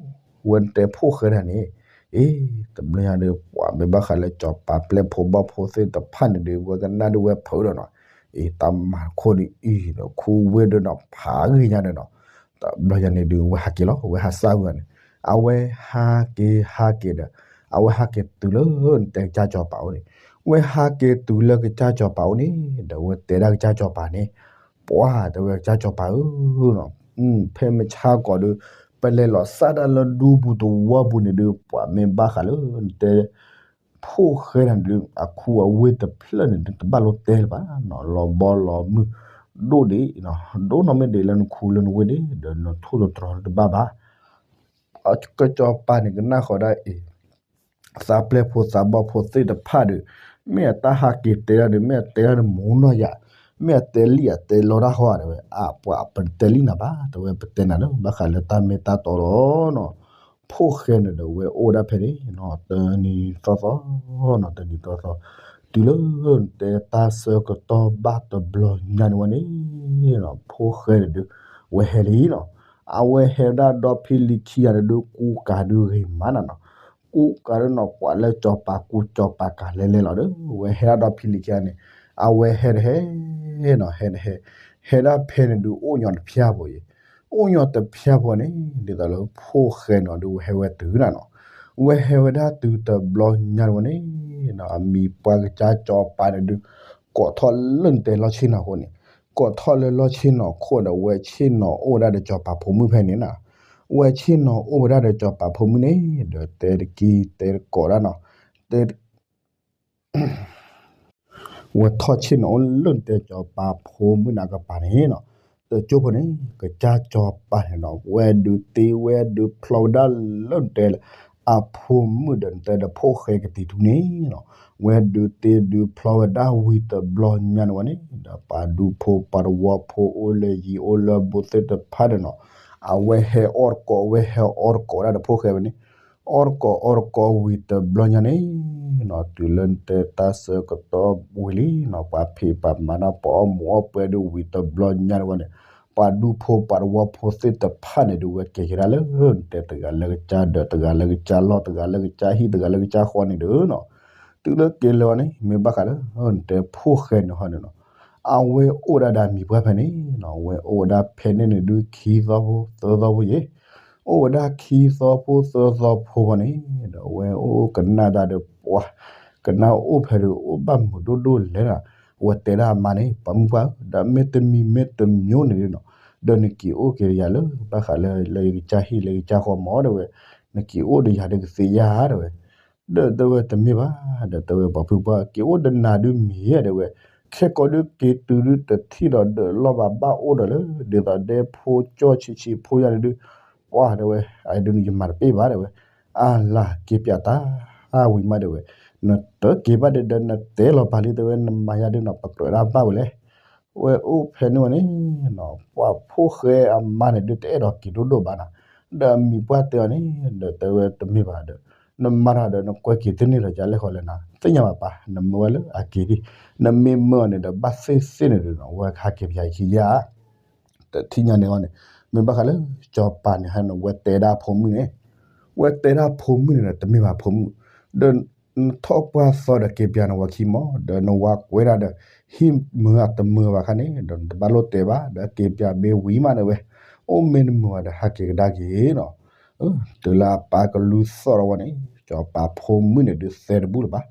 ဝဲနတဲဖိၣ်ဃဲတၢ်န့ၣ် အ့ တဘျီညါဒီး ပှၤမ့ၢ်ဘၣ်ဃးလၢစီၤပၤပျဲၢ်ဖိဘီၣ်ဖိသ့ၣ်တဖၣ်န့ၣ်ဒီး ဝဲကနၣ်ဒုးဝဲဖုးဒီးနီၤ အ့ တၢ်မၤခိၣ်ဒုးအံၤဒီး ခူဝ့ၢ်ဒီးနီၤ ဖးဂ့ၤညါဒီးနီၤ တဘျီညါန့ၣ်ဒုး ဝဲဟးက့ၤလီၤ ဝဲဟးစၢ်ဝဲန့ၣ် အဝဲဟးက့ၤဟးက့ၤဒီး အဝဲဟးက့ၤတုၤလၢနတဲကစၢ်စီၤပၤအိၣ်န့ၣ် ဝဲဟးက့ၤတုၤလၢကစၢ်စီၤပၤအိၣ်န့ၣ် ဒီးဝဲတဲဒၣ်ကစၢ်စီၤပၤန့ၣ် ပှၤတဲဝဲကစၢ်စီၤပၤဧၢနီၤ ဖဲမုၢ်ဆါကီးဒီး ပလဲၤလီၤစၢ်တၢ်လၢဒူပူၤတဝီပူၤန့ၣ်ဒီး ပှၤမ့ၢ်ဘၣ်ဃးလၢနတဲ ဖိၣ်ဃဲတၢ်န့ၣ်ဒီး အခူအဝ့ၢ်တဖျၢၣ်န့ၣ်ဒီး တဘၣ်လိတဲလၢၤဘၣ်နီၤ လီၤဘီလီၤမုၢ် ဒိၣ်ဒံး ဒိၣ်နီၢ်မ့ၢ်ဒ်လၢနခူလၢနဝ့ၢ်ဒံး ဒီးနထိၣ်သတြီၤတဘၣ်ဘၣ် ကစီၤပၤန့ၣ်ကနၣ်ဃီၤဒၣ်အံၤ သးပျဲၢ်ဖိသးဘီၣ်ဖိသ့ၣ်တဖၣ်ဒီး မ့ၢ်အတၢ်ဟးက့ၤတဲဒၣ်ဒီး မ့ၢ်အတဲဒၣ်ဒီးမူနီၢ်ယၤ မ့ၢ်အတဲလံၣ်အတဲလီတၢ်ဃီဧါတဲဝဲ အပှၤပတဲလံၣ်နၤဘၣ် တဲဝဲပတဲနၤလၢ ဘၣ်ဃးလၢတၢ်မ့ၢ်တၢ်တီလီၤနီၤ ဖိၣ်ဃဲန့ၣ်ဒီးဝဲအိၣ်ဒၣ်ဖဲန့ၣ်နီၤ တနံၤသီသီနီၤ တနံၤသီသီ တုၤလၢတဲတၢ်ဆၢကတီၢ်ဘၣ်တဘျီညါန့ၣ်ဝဲန့ၣ်နီၤ ဖိၣ်ဃဲန့ၣ်ဒီး ဝဲဟဲလံနီၤ အဝဲဟဲဒၣ်ဒီဖံလံၤခံဂၤန့ၣ်ဒီး ကူကၤဒုးဂ့ၤမးနၤနီၤ ကူကၤဒုးနီၤ ပှၤလၢစီၤပၤကူစီၤပၤကၤလဲၤလဲၤလီၤဒီး ဝဲဟဲဒၣ်ဒီဖံလံၤခံဂၤန့ၣ် အဝဲဟဲတဟဲနီၤ ဟဲတဟဲ ဟဲဒၣ်ဖဲန့ၣ်ဒုး အိၣ်ညီတဖျၢၣ်ဖိအံၤ အိၣ်ညီတဖျၢၣ်ဖိန့ၣ် ဒ်သိးလၢဖိၣ်ဃဲန့ၣ်ဒီး ဝဲဟဲဝဲတုၤနၤနီၤ ဝဲဟဲဝဲဒၣ်တုၤတဘျီညါန့ၣ်ဝဲန့ၣ်နီၤ အမံၤပှၢ်ကစၢ်စီၤပၤန့ၣ်ဒုး ကိးထီၣ်လၢနတဲလီၢ်ဆ့ၣ်နီၤခိၣ်န့ၣ် ကိးထီၣ်လၢလီၢ်ဆ့ၣ်နီၤခိၣ်ဒီး ဝဲဆ့ၣ်နီၤအိၣ်ဝဲဒၣ်ဒီးစီၤပၤဖိမုၣ်ဖဲန့ၣ်နီၤ ဝဲဆ့ၣ်နီၤအိၣ်ဝဲဒၣ်ဒီးစီၤပၤဖိမုၣ်န့ၣ် ဒီးတဲတကံတဲတကိးဒၣ်နီၤ, တဲ ဝဲထီၣ်ဆ့ၣ်နီၤအိၣ်လၢနတဲစီၤပၤဖိမုၣ်န့ၣ်အကပၤန့ၣ်နီၤ, တကၠိဖိန့ၣ် ကစၢ်စီၤပၤန့ၣ်နီၤ ဝဲဒုးတ့ဝဲဒုးဖျီဝဲဒၣ်လၢနတဲလၢ အဖိမုၣ်ဒီးနတဲဒီးဖိၣ်ဃဲကတံၤထူန့ၣ်နီၤ, ဝဲဒုးတ့ဒုးဖျီဝဲဒၣ်ဝံၤတဘျီညါန့ၣ်ဝဲန့ၣ် ဒီးပှၤဒူဖိပှၤတဝီဖိအိၣ်လၢယံၤအိၣ်လၢဘူးသ့ၣ်တဖၣ်န့ၣ်နီၤ, အဝဲဟဲအီၣ်တကိး အဝဲဟဲအီတကိးဝဲဒၣ်ဒီးဖိၣ်ဃဲဝဲန့ၣ် အီၣ်တကိးအီတကိးဝံၤတဘျီညါန့ၣ်နီၤ, တုၤလၢနတဲတၢ်ဆၢကတီၢ်ဝံၤလံနီၤ, ပှၤဖံးပှၤမၤတၢ်ပှၤအီၣ်မူးအီၣ်ပှဲၤဒုးဝံၤတဘျီညါန့ၣ်ဝဲန့ၣ်, ပှၤဒူဖိပှၤတဝီဖိသ့ၣ်တဖၣ်န့ၣ်ဒုး ဝဲက့ၤကဒါလၢနတဲတဂၤလၢကစၢ်ဒၢး တဂၤလၢကစၢ်လီၢ် တဂၤလၢကစၢ်ဟီၣ်တဂၤလၢကစၢ်ဃီန့ၣ်ဒီးနီၤ, တုၤလၢက့ၤလၢၤဝဲန့ၣ် မ့ၢ်ဘၣ်ဃးလၢနတဲဖိၣ်ဃဲန့ၣ်ဟီန့ၣ်နီၤ, အဝဲအိၣ်ဒၣ်ဒီးအမံၤပှၢ်ဖဲန့ၣ်နီၤ, အဝဲအိၣ်ဝဲဒၣ်ဖဲန့ၣ်န့ၣ်ဒုး ခံသီဖိ သၢသီဖိယဲၢ် အိၣ်ဝဲဒၣ်ခံသီဖိသၢသီဖိဖဲန့ၣ်, ဒီးအဝဲအိၣ်ကနၣ်တၢ်ဒီးပှၤ ကနၣ်အိၣ်ဖဲဒီးအိၣ်ဘၣ်မုာ်ဒိၣ်ဒိၣ်လဲၣ်နီၤ, အဝဲတဲဒၣ်အမါန့ၣ် ပှၤမုၣ်ပှၢ်ဧၢ ဒီးမ့ၢ်တမံၤမ့ၢ်တမံၤန့ၣ်ဒုးနီၤ, ဒီးနက့ၤအိၣ်က့ၤဒီးယၤလၢ ဘၣ်ဃးလၢ လၢယကစၢ်ဟံၣ်လၢယကစၢ်ဃီမး တဲဝဲ, နက့ၤအိၣ်ဒီးယၤဒီးကသ့ဧါ တဲဝဲ ဒီးတဲဝဲတမ့ၢ်ဘၣ်, ဒီးတဲဝဲပှၤဖုပှၢ် က့ၤအိၣ်ဒီးနၤဒုးမ့ၢ်ဧါ တဲဝဲ, ခဲကိးဒုးက့ၤတုၤဒုးတထံၣ်ဒီးဒၢးလီၢ်ဘၣ် ဘၣ်အိၣ်ဒီးလၢ ဒ်သိးဒဲဖိကၠီၣ်ဆံးဆံးဖိယါန့ၣ်ဒုး, ပှၤတဲဝဲ အဒုးန့ၣ်ယမၤတပ့ၢ်ဘၣ် တဲဝဲ, အလၢက့ၤပၠးတၢ် ဝံၤမး တဲဝဲ, နတက့ၤဘၣ်ဒီး ဒီးနတဲလီၤပာ်လံ တဲဝဲ နမၤယါဒုးနီၤ ပကြၢးဒၣ်ဘၣ်ဝဲလဲၣ် ဝဲအိၣ်ဖဲန့ၣ်ဝဲန့ၣ်နီၤ, ပှၤဖိၣ်ဃဲအမါန့ၣ်ဒုးတအဲၣ်ဒိးက့ၤဒိၣ်ဒိၣ်ဘၣ်နီၤ, ဒီးအမံၤပှၢ်တဲအီၤန့ၣ် ဒီးတဲဝဲတမ့ၢ်ဘၣ်ဒီး, နမၤတၢ်ဒီးနကွဲက့ၤတန့ၢ်ဒီးကလဲၤဃီလဲၣ်နီၤ, သ့ၣ်ညါဘၣ်ပၢ် နမၢဝဲလၢအက့ၤဒံး, နမ့ၢ်မၢအီၤန့ၣ်ဒီး ဘၣ်သ့ၣ်သ့ၣ်န့ၣ်ဒုးနီၤ ဝဲဟးက့ၤပၠးယခံယါ တထံၣ်ညါန့ၣ်အီၤန့ၣ်, မ့ၢ်ဘၣ်ဃးလၢ စီၤပၤန့ၣ်ဟဲန့ၣ် ဝဲတဲဒၣ်ဖိမုၣ်န့ၣ်, ဝဲတဲဒၣ်ဖိမုၣ်န့ၣ်ဒီး တမ့ၢ်ဘၣ်ဖိမုၣ်, ဒီးနထီၣ်ပှၢ်သီဒီးက့ၤပၠးနဝၤခံမး, ဒီးနဝၤကွဲးဒၣ်ဒီး ဟံၣ်မုာ်အတမုာ်ဘၣ်ခါန့ၣ် ဒီးနတဘၣ်လိၣ်တဲဘၣ်, ဒီးက့ၤပၠးဘ့ဝံၤမးန့ၣ်ဝဲ, အိၣ်မ့ၢ်တမုာ်ဘၣ်ဒီးဟးက့ၤကဒါက့ၤနီၤ တုၤလၢအပၢ်ကလူၤသီၣ်ထီၣ်ဝဲန့ၣ် စီၤပၤဖိမုၣ်န့ၣ်ဒုးသဲတဘူၣ်လၢၤဘၣ်,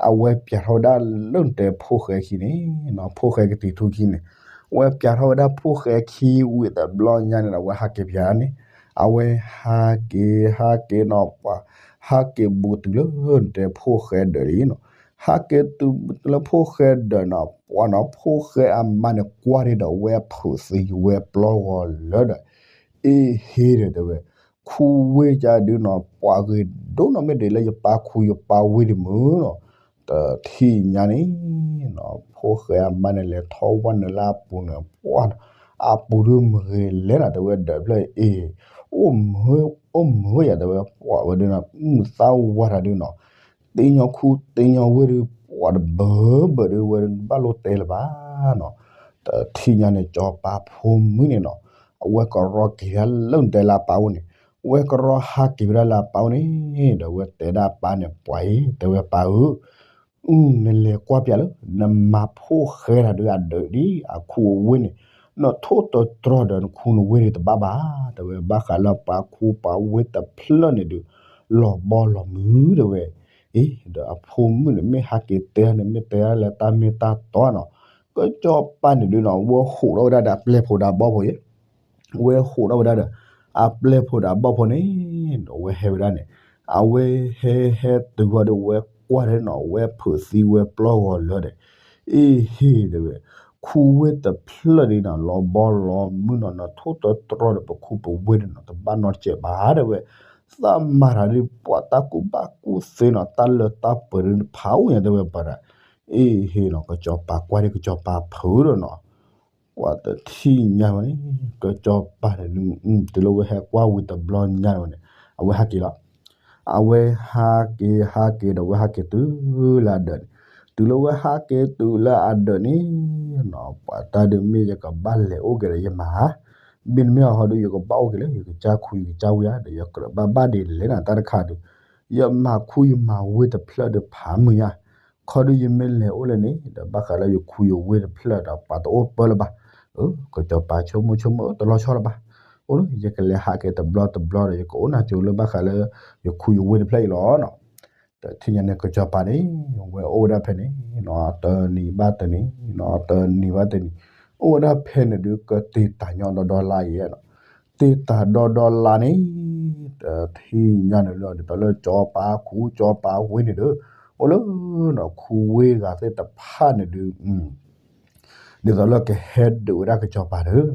အဝဲပၠးထီၣ်ဝဲဒၣ်လၢနတဲဖိၣ်ဃဲခံန့ၣ်နီၤ, ဖိၣ်ဃဲကတံၤထူခံန့ၣ်, အဝဲပၠးထီၣ်ဝဲဒၣ်ဖိၣ်ဃဲခံဝံၤတဘျီညါန့ၣ်ဒီး အဝဲဟးက့ၤပၠးန့ၣ်, အဝဲဟးက့ၤ ဟးက့ၤနီၤ ပှၤ ဟးက့ၤဘူးတုၤလၢနတဲဖိၣ်ဃဲဒၢးလံနီၤ, ဟးက့ၤတုၤလၢဖိၣ်ဃဲဒၢးနီၤ ပှၤနီၤ ဖိၣ်ဃဲအမါန့ၣ်ကွၢ်ဒံးဒီး ဝဲဖုးသံဝဲပျီဂီၤလၢာ်ဒီး အ့ဟ့ဒီးတဲဝဲ, ခူဝ့ၢ်ကဒုးနီၤ ပှၤဂ့ၤဒိၣ်နီၤမ့ၢ်ဒ်လၢယပၢ်ခူယပၢ်ဝ့ၢ်ဒံးမုၢ်နီၤ, တထံၣ်ညါန့ၣ်နီၤ ဖိၣ်ဃဲအမါန့ၣ်လဲၤထီၣ်ဝဲနုာ်လၢအပူၤန့ၣ် ပှၤ အပူၤဒုးမုာ်ဂ့ၤလဲၣ်နီၤ တဲဝဲဒၢးဖျၢၣ်အ့ၣ်, အိၣ်မုာ် အိၣ်မုာ်ဝဲယၤ တဲဝဲ ပှၤဝဲဒုးနီၤ မုၢ်သၣ်ဝါတၢ်ဒုးနီၤ တ့ညီခူတ့ညီဝ့ၢ်ဒုး ပှၤတဘၢဘၢဒုးဝဲဒုး ဘၣ်လိၣ်တဲလၢၤဘၣ်နီၤ, တထံၣ်ညါန့ၣ် စီၤပၤဖိမုၣ်န့ၣ်နီၤ အဝဲကရီက့ၤဒၣ်လၢနတဲလၢအပၢ်အိၣ်န့ၣ်, အဝဲကရီဟးက့ၤဝဲဒၣ်လၢအပၢ်အိၣ်န့ၣ် ဒီးအဝဲတဲဒၣ်အပၢ်န့ၣ် ပှၤအံၤ တဲဝဲပၢ်ဧၢ အု နလဲၤကွၢ်ပၠးလၢ နမၤဖိၣ်ဃဲတၢ်ဒုးအဒၢးဒ်အခူအဝ့ၢ်န့ၣ်, နထိၣ်တတြီဒီးနခူနဝ့ၢ်ဒုးတဘၣ်ဘၣ်, တဲဝဲဘၣ်ဃးလၢပှၤခူပှၤဝ့ၢ်တဖျၢၣ်န့ၣ်ဒုး လီၤဘီလီၤမုၢ်တဲဝဲ, အ့ ဒီးအဖိမုၣ်န့ၣ် မ့ၢ်ဟးက့ၤတဲန့ၣ် မ့ၢ်တဲဒၣ်လၢတၢ်မ့ၢ်တၢ်တီနီၤ, ကစီၤပၤန့ၣ်ဒုးနီၤ ဝဲဟူးထီၣ်ဝဲဒၣ်ဒီးအပျဲၢ်ဖိဒီးအဘီၣ်ဖိအံၤ ဝဲဟူးထီၣ်ဝဲဒၣ်ဒီး အပျဲၢ်ဖိဒီးအဘီၣ်ဖိန့ၣ် ဒီးဝဲဟဲဝဲဒၣ်န့ၣ်, အဝဲဟဲဟဲတုၤဝဲဒီး ဝဲကွၢ်ဒီးနီၤ ဝဲဖုးသံဝဲပျီဂီၤလၢာ်ဒီး, အ့ဟ့ၣ်တဲဝဲ, ခူဝ့ၢ်တဖျၢၣ်ဒ်နီၤ လီၤဘီလီၤမုၢ်နီၤ နထိၣ်တတြီဒီးပခူပဝ့ၢ်ဒ်နီၤ တဘၣ်နီတစဲးဘၣ်တဲဝဲ, သးမၤတၢ်ဒ်ပှၤတၢ်ကူၣ်ဘၣ်ကူၣ်သ့နီၤ တၢ်လၢတၢ်ပှဲၤဒ်ဖးအိၣ်ညါတဲဝဲပှၤဒီး, အ့ဟ့ၣ်နီၤ ကစီၤပၤကွၢ်ဒ်ကစီၤပၤဖုးဒီးနီၤ ပှၤတထံၣ်ညါဝဲန့ၣ် ကစီၤပၤန့ၣ် တုၤလၢဝဲဟဲကွၢ်ဝံၤတဘျီညါန့ၣ်ဝဲန့ၣ် အဝဲဟးက့ၤလီၤ. အဝဲဟးက့ၤဟးက့ၤဒီးဝဲဟးက့ၤတုၤလၢအဒၢးန့ၣ်, တုၤလၢဝဲဟးက့ၤတုၤလၢအဒၢးန့ၣ်နီၤ ပှၤတၢ်ဒုးမ့ၢ်ယကဘၣ်လဲၤအိၣ်က့ၤဒီးယမါဧါ, မ့တမ့ၢ်အဟီဒုး ယကဘၣ်အိၣ်က့ၤလၢယကစၢ်ခူယကစၢ်ဝ့ၢ်ဧါ ဒီးယကြၢးဘၣ်ဘၣ်ဒ်လဲၣ်နၤတၢ်တခါဒုး, ယမၤခူယမၤဝ့ၢ်တဖျၢၣ်ဒုးဖးမုာ်ညါ ခီဒုးယမ့ၢ်လဲၤအိၣ်လၢန့ၣ် ဒီးဘၣ်ဃးလၢယခူယဝ့ၢ်တဖျၢၣ်ဒီးပှၤတအိၣ်ပၢလၢၤဘၣ်. အၢ ကစီၤပၤဆိကမိၣ်ဆိကမိၣ်တလီၤဆီလၢၤဘၣ်. အိၣ်လၢယကလဲၤဟးက့ၤတဘျီတဘျီဒီး ယကအိၣ်နၢ်ကၠိလၢဘၣ်ဃးလၢ ယခူယဝ့ၢ်တဖျၢၣ်အံၤလီၤနီၤ. တထံၣ်ညါန့ၣ် ကစီၤပၤန့ၣ် ဝဲအိၣ်ဝဲဒၣ်ဖဲန့ၣ်နီၤ တနံၤဘၣ်တနံၤနီၤ တနံၤဘၣ်တနံၤ အိၣ်ဝဲဒၣ်ဖဲန့ၣ်ဒုး ကတ့ၤတၢ်ညီဒီဒီလါယဲနီၤ. တ့ၢ်တၢ်ဒီဒီလါန့ၣ် တထံၣ်ညါန့ၣ်လီၤ ဒ်သိးလၢစီၤပၤခူစီၤပၤဝ့န့ၣ်ဒီး အိၣ်လၢ ခူဝ့ဂၤသ့ၣ်တဖၣ်န့ၣ်ဒုး ဒ်သိးလၢကဟဲဒုးဝဲဒၣ်ကစီၤပၤဒီး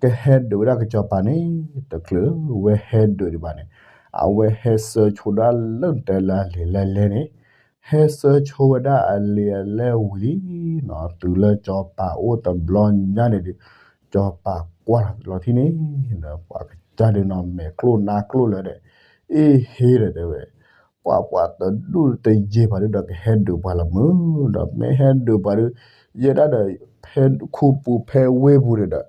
ကဟဲဒုးဝဲဒၣ်ကစီၤပၤန့ၣ် တချုးဝဲဟဲဒုးဒံးဘၣ်န့ၣ် အဝဲဟဲဆှၢဆိဒၣ်လၢတဲလၢအလံာ်လဲလဲန့ၣ် ဟဲဆှၢဆိဝဲဒၣ်အလံာ်အလဲဝံၤလံနီၤ တုၤလၢစီၤပၤအိၣ်တဘျီညါန့ၣ်ဒီး စီၤပၤကွၢ်လီၤထံန့ၣ် ဒီးပှၤကစၢ်ဒုးနီၤ မဲာ်ကျိၣ်နါကျိၣ်လၢာ်ဒီး အ့ၣ်ဟ့ဒီးတဲဝဲ ပှၤပှၤတဒူၣ်တယဲၢ်ပှၤဒုးဒီးကဟဲဒုးပှၤလီၤမုၢ် ဒီးမ့ၢ်ဟဲဒုးပှၤဒုး ယဲဒၣ်ဒီး ဖဲခူပူၤဖဲဝ့ၢ်ပူၤန့ၣ်ဒီး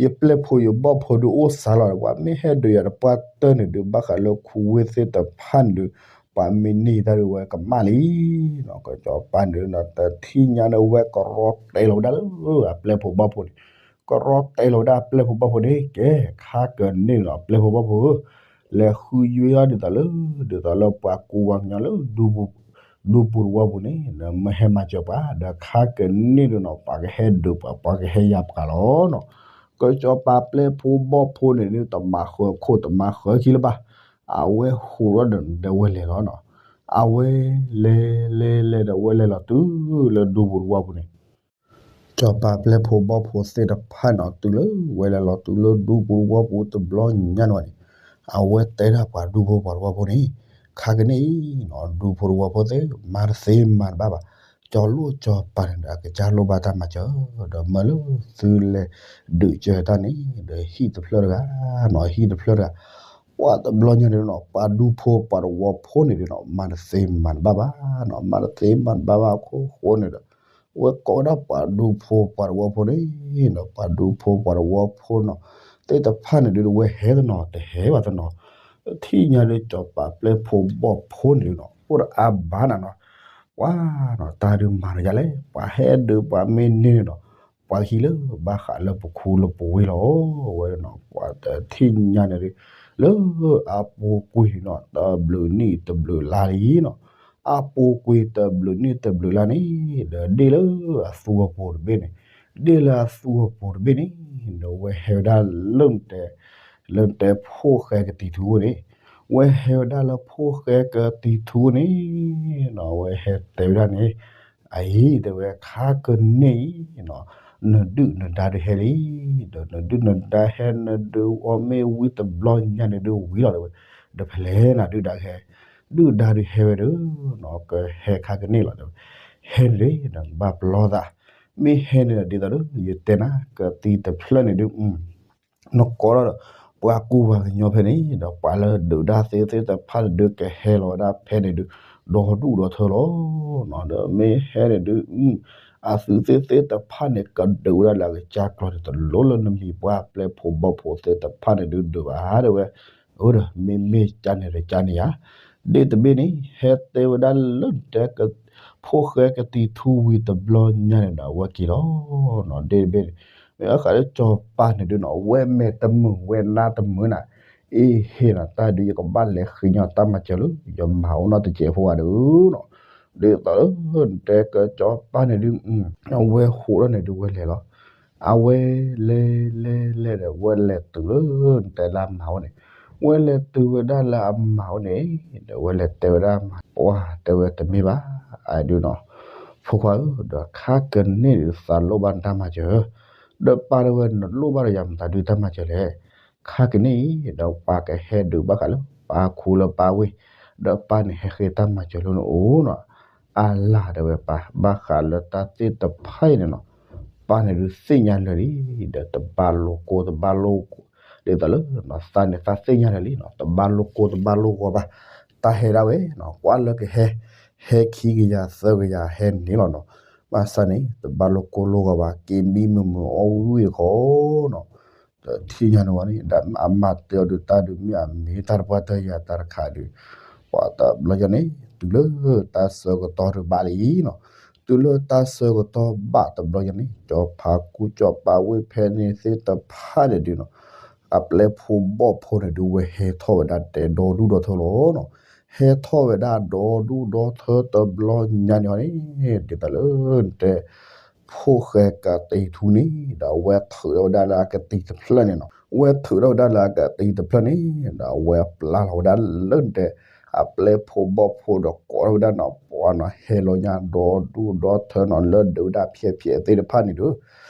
ယပျဲၢ်ဖိယဘီၣ်ဖိဒုးအိၣ်စှၤလီၤ ပှၤမ့ၢ်ဟဲဒုးယၤတပှၢ်တၢၢ်န့ၣ်ဒုး ဘၣ်ဃးလၢခူဝ့ၢ်သ့ၣ်တဖၣ်န့ၣ်ဒုး ပှၤမ့ၢ်န့ၢ်တၢ်ဒုးဝဲကမၣ်လံနီၤ ကစီၤပၤန့ၣ်ဒီး တထံၣ်ညါန့ၣ်ဝဲကရီတဲလီၤဝဲဒၣ်လၢအပျဲၢ်ဖိဘီၣ်ဖိန့ၣ် ကရီတဲလီၤဝဲဒၣ်အပျဲၢ်ဖိဘီၣ်ဖိန့ၣ် ကဲ ခါကန့ၣ်နီၤ အပျဲၢ်ဖိဘီၣ်ဖိဧၢ လဲၤဃုယွ့အီၤဒ်သိးလၢ ဒ်သိးလၢပှၤကူပှၤကညီလၢ ဒူပူၤတဝီပူၤန့ၣ် မ့ၢ်ဟဲမၤစၢၤပှၤ ဒီးခါကန့ၣ်ဒုးနီၤ ပှၤကဟဲဒုးပှၤ ပှၤကဟဲယၤပှၤလီၤနီၤ ကစီၤပၤပျဲၢ်ဖိဘီၣ်ဖိန့ၣ်ဒုး တမၤဃၢၤခိၣ်တမၤဃၢၤခံလၢၤဘၣ် အဝဲဟူးထီၣ်ဒီးဝဲလဲၤလီၤနီၤ အဝဲလဲၤလဲၤလဲၤလဲၤဒီးဝဲလဲၤလီၤတုၤလၢဒူပူၤတဝီပူၤန့ၣ် စီၤပၤပျဲၢ်ဖိဘီၣ်ဖိသ့ၣ်တဖၣ်န့ၣ် တုၤလၢဝဲလဲၤလီၤတုၤလၢဒူပူၤတဝီပူၤတဘျီညါန့ၣ်ဝဲန့ၣ် အဝဲတဲဒၣ်ပှၤဒူဖိပှၤတဝီဖိန့ၣ် ခါကန့ၣ်အံၤနီၤ ဒူဖိတဝီဖိသ့ၣ် မၤတသ့မၤတဘၣ်ဘၣ် ကၠီၤလိၣ်ကၠီၤပၤန့ၣ်ဒီး အကစၢ်လိၣ်ဘၣ်တၢ်မၤစၢၤ ဒီးမၢလၢသုလဲၤဒုးစၢၤတၢ်န့ၣ် ဒီးဟံၣ်တဖျၢၣ်တဂၤနီၤ ဟံၣ်တဖျၢၣ်တဂၤ ပှၤတဘျီညါန့ၣ်နီၤ ပှၤဒူဖိပှၤတဝီဖိန့ၣ်ဒီးနီၤ မၤတသ့မၤတဘၣ်ဘၣ်နီၤ မၤတသ့မၤတဘၣ်ဘၣ်အခိၣ်ဃိန့ၣ်ဒီး အဝဲကိးဝဲဒၣ်ပှၤဒူဖိပှၤတဝီဖိန့ၣ်ဒီး ပှၤဒူဖိပှၤတဝီဖိနီၤ သ့ၣ်တဖၣ်န့ၣ်ဒုး ဝဲဟဲတနီၤ တဟဲဘၣ်တနီၤ ထံၣ်ညါဒုး စီၤပၤပျဲၢ်ဖိဘီၣ်ဖိန့ၣ်နီၤ အိၣ်ဒီးအါဘၣ်နၤနီၤ ပှၤနီၤ တၢ်ဒုးမၤနၤယါလဲၣ် ပှၤဟဲဒုးပှၤမ့ၢ်န့ၢ်န့ၣ်နီၤ ပှၤဟံးလၢဘၣ်ဃးလၢပခူလၢပဝ့ၢ်လီၤ ဝဲနီၤ ပှၤတထံၣ်ညါန့ၣ်ဒုး လၢအပူၤကွံာ်နီၤ တဘျုးနံၣ်တဘျုးလါလံနီၤ အပူၤကွံာ်တဘျုးနံၣ်တဘျုးလါန့ၣ် ဒီးဒ့ၣ်လၢအသူအပူၤတဘ့ၣ်န့ၣ် ဒ့ၣ်လၢအသူအပူၤတဘ့ၣ်န့ၣ် ဒီးဝဲဟဲဝဲဒၣ်လၢ လၢတဲဖိၣ်ဃဲကတံၤထူန့ၣ် ဝဲဟဲဝဲဒၣ်လၢဖိၣ်ဃဲကတံၤထူန့ၣ် ဝဲဟဲတဲဝဲဒၣ်န့ၣ် အအံၤ တဲဝဲခါကန့ၣ်အံၤ နဒုၣ်နဒါဒုးဟဲလံ ဒီးနဒုၣ်နဒါဟဲ နဒုးအီၤမ့ၢ်ဝံတဘျီညါန့ၣ်ဒုးဝံၤလီၤတဲဝဲ ဒီးဖဲလဲၣ်နၤဒုၣ်ဒါဟဲ ဒုၣ်ဒါဒုးဟဲဝဲဒီး ကဟဲခါကန့ၣ်လီၤတဲဝဲ ဟဲန့ၣ်ဒီး နကဘၣ်ပလီၢ်သး မ့ၢ်ဟဲန့ၣ်ဒီးဒ်သိးဒီး ယတဲနၤ ကသံၣ်တဖျၢၣ်န့ၣ်ဒုး နကိးဒီး ပှၤကူပှၤကညီဖဲန့ၣ် ဒီးပှၤလၢဒုးဒၣ်သ့သ့ၣ်တဖၣ်န့ၣ်ဒုး ကဟဲလီၤဝဲဒၣ်ဖဲန့ၣ်ဒုး ဒီဒူၣ်ဒီထၢလီၤ. ဒီးမ့ၢ်ဟဲန့ၣ်ဒုး အသုးသ့သ့ၣ်တဖၣ်န့ၣ် ကဒုးဝဲဒၣ်လၢအကစၢ်ကျီန့ၣ် တလိၣ်လၢနမံၤပှၢ်ပျဲၢ်ဖိဘီၣ်ဖိသ့ၣ်တဖၣ်န့ၣ်ဒုးဒုးဘၣ်တဲဝဲ. အိၣ်ဒီး မ့မ့ၢ်ကန့ၣ်ဒီးကန့ၣ်ဧါ. ဒ့ၣ်တဘ့ၣ်န့ၣ် ဟဲတဲဝဲဒၣ်လၢနတဲ ဖိၣ်ဃဲကတံၤထူဝံၤတဘျီညါန့ၣ်ဒီး အဝဲက့ၤလီၤ. ဒ့ၣ်တဘ့ၣ်န့ၣ် မ့ၢ်ဘၣ်ဃးလၢစီၤပၤန့ၣ်ဒုးနီၤ ဝဲမဲာ်တမုာ်ဝဲနါတမုာ်နၤ, အ့ဟ့ၣ်နၤတၢ်ဒုး ယကဘၣ်လဲၤဃ့ညီတၢ်မၤစၢၤလၢ ယမၤအိၣ်နီတစဲးဖိဧါဒီးနီၤ. ဒ်သိးလၢနတဲကစီၤပၤန့ၣ်ဒုး အဝဲဟူးထီၣ်န့ၣ်ဒုးဝဲလဲၤလီၤ. အဝဲလဲၤလဲၤလဲၤဒီး ဝဲလဲၤတုၤလၢနတဲလၢအမါအိၣ်န့ၣ်, ဝဲလဲၤတုၤဝဲဒၣ်လၢအမါအိၣ်န့ၣ် ဒီးဝဲလဲၤတဲဝဲဒၣ်အမါ, ပှၢ်တဲဝဲတမ့ၢ်ဘၣ်, အဒုးနီၤ, ဖိခွါဧၢ, ဒီးခါကန့ၣ်ဒုးသးလိၣ်ဘၣ်နတၢ်မၤစၢၤ, ဒီးပၢ်တဲဝဲနလိၣ်ဘၣ်ဒီးယၤမတၤဒုးတၢ်မၤစၢၤလဲၣ်. ခါကန့ၣ်အံၤ ဒီးပၢ်ကဟဲဒုးဘၣ်ဃးလၢ ပၢ်ခူလၢပၢ်ဝ့ၢ်, ဒီးပၢ်န့ၣ်ဟဲဃ့တၢ်မၤစၢၤလၢနအိၣ်နီၤ. အလၤတဲဝဲပၢ် ဘၣ်ဃးလၢတၢ်သ့ၣ်တဖၣ်အံၤန့ၣ်နီၤ, ပၢ်န့ၣ်ဒုးသ့ၣ်ညါလၢာ်လံ, ဒီးတဘၣ်လိကိတဘၣ်လိ, ဒ်သိးလၢသးန့ၣ်သးသ့ၣ်ညါလၢာ်လံနီၤ, တဘၣ်လိကိတဘၣ်လိဂီၤဘၣ်, တၢ်ဟဲဒၣ်ဝဲနီၤ, ကွၢ်လၢကဟဲ, ဟဲခံကယၤသၢကယၤဟဲန့ၣ်လီၤနီၤ. ဘၣ်ဆၣ်န့ၣ် တဘၣ်လိကိလိဂီၤဘၣ်, က့ၤမံမုာ်မုာ်အီၣ်ဝံၣ်ဝံၣ်တခီနီၤ. တထံၣ်ညါန့ၣ်ဝဲန့ၣ် ဒီးအမါတဲအီၤဒုး တၢ်ဒုးမ့ၢ်အမ့ၢ်တၢ်တပှၢ်တၢၢ်ယၤတၢ်တခါဒုး, ပှၤတဘျီညါန့ၣ် တုၤလၢတၢ်ဆၢကတီၢ်ဒုးဘၣ်လံနီၤ. တုၤလၢတၢ်ဆၢကတီၢ်ဘၣ်တဘျီညါန့ၣ် စီၤပၤခူစီၤပၤဝ့ၢ်ဖဲန့ၣ်သ့ၣ်တဖၣ်န့ၣ်ဒုးနီၤ, အပျဲၢ်ဖိဘီၣ်ဖိန့ၣ်ဒုး ဝဲဟဲထီၣ်ဝဲဒၣ်တဲဒီဒူၣ်ဒီထၢလီၤနီၤ. ဟဲထီၣ်ဝဲဒၣ်ဒီဒူၣ်ဒီထၢတဘျီညါန့ၣ်အီၤန့ၣ် ဒ်သိးလၢနတဲ ဖိၣ်ဃဲကတံၤထူန့ၣ် ဒီးအဝဲထုးထီၣ်ဝဲဒၣ်လၢအကတံၤတဖျၢၣ်န့ၣ်နီၤ. ဝဲထုးထီၣ်ဝဲဒၣ်လၢအကတံၤတဖျၢၣ်န့ၣ်ဒီး အဝဲပျၢ်လီၤဝဲဒၣ်လၢနတဲ အပျဲၢ်ဖိဘီၣ်ဖိဒီးကိးထီၣ်ဝဲဒၣ်နီၤ ပှၤနီၤ ဟဲလီၤညါဒီဒူၣ်ဒီထၢနီၤ လၢဒုးဝဲဒၣ်ဖျဲးဖျဲးသ့ၣ်တဖၣ်န့ၣ်ဒီး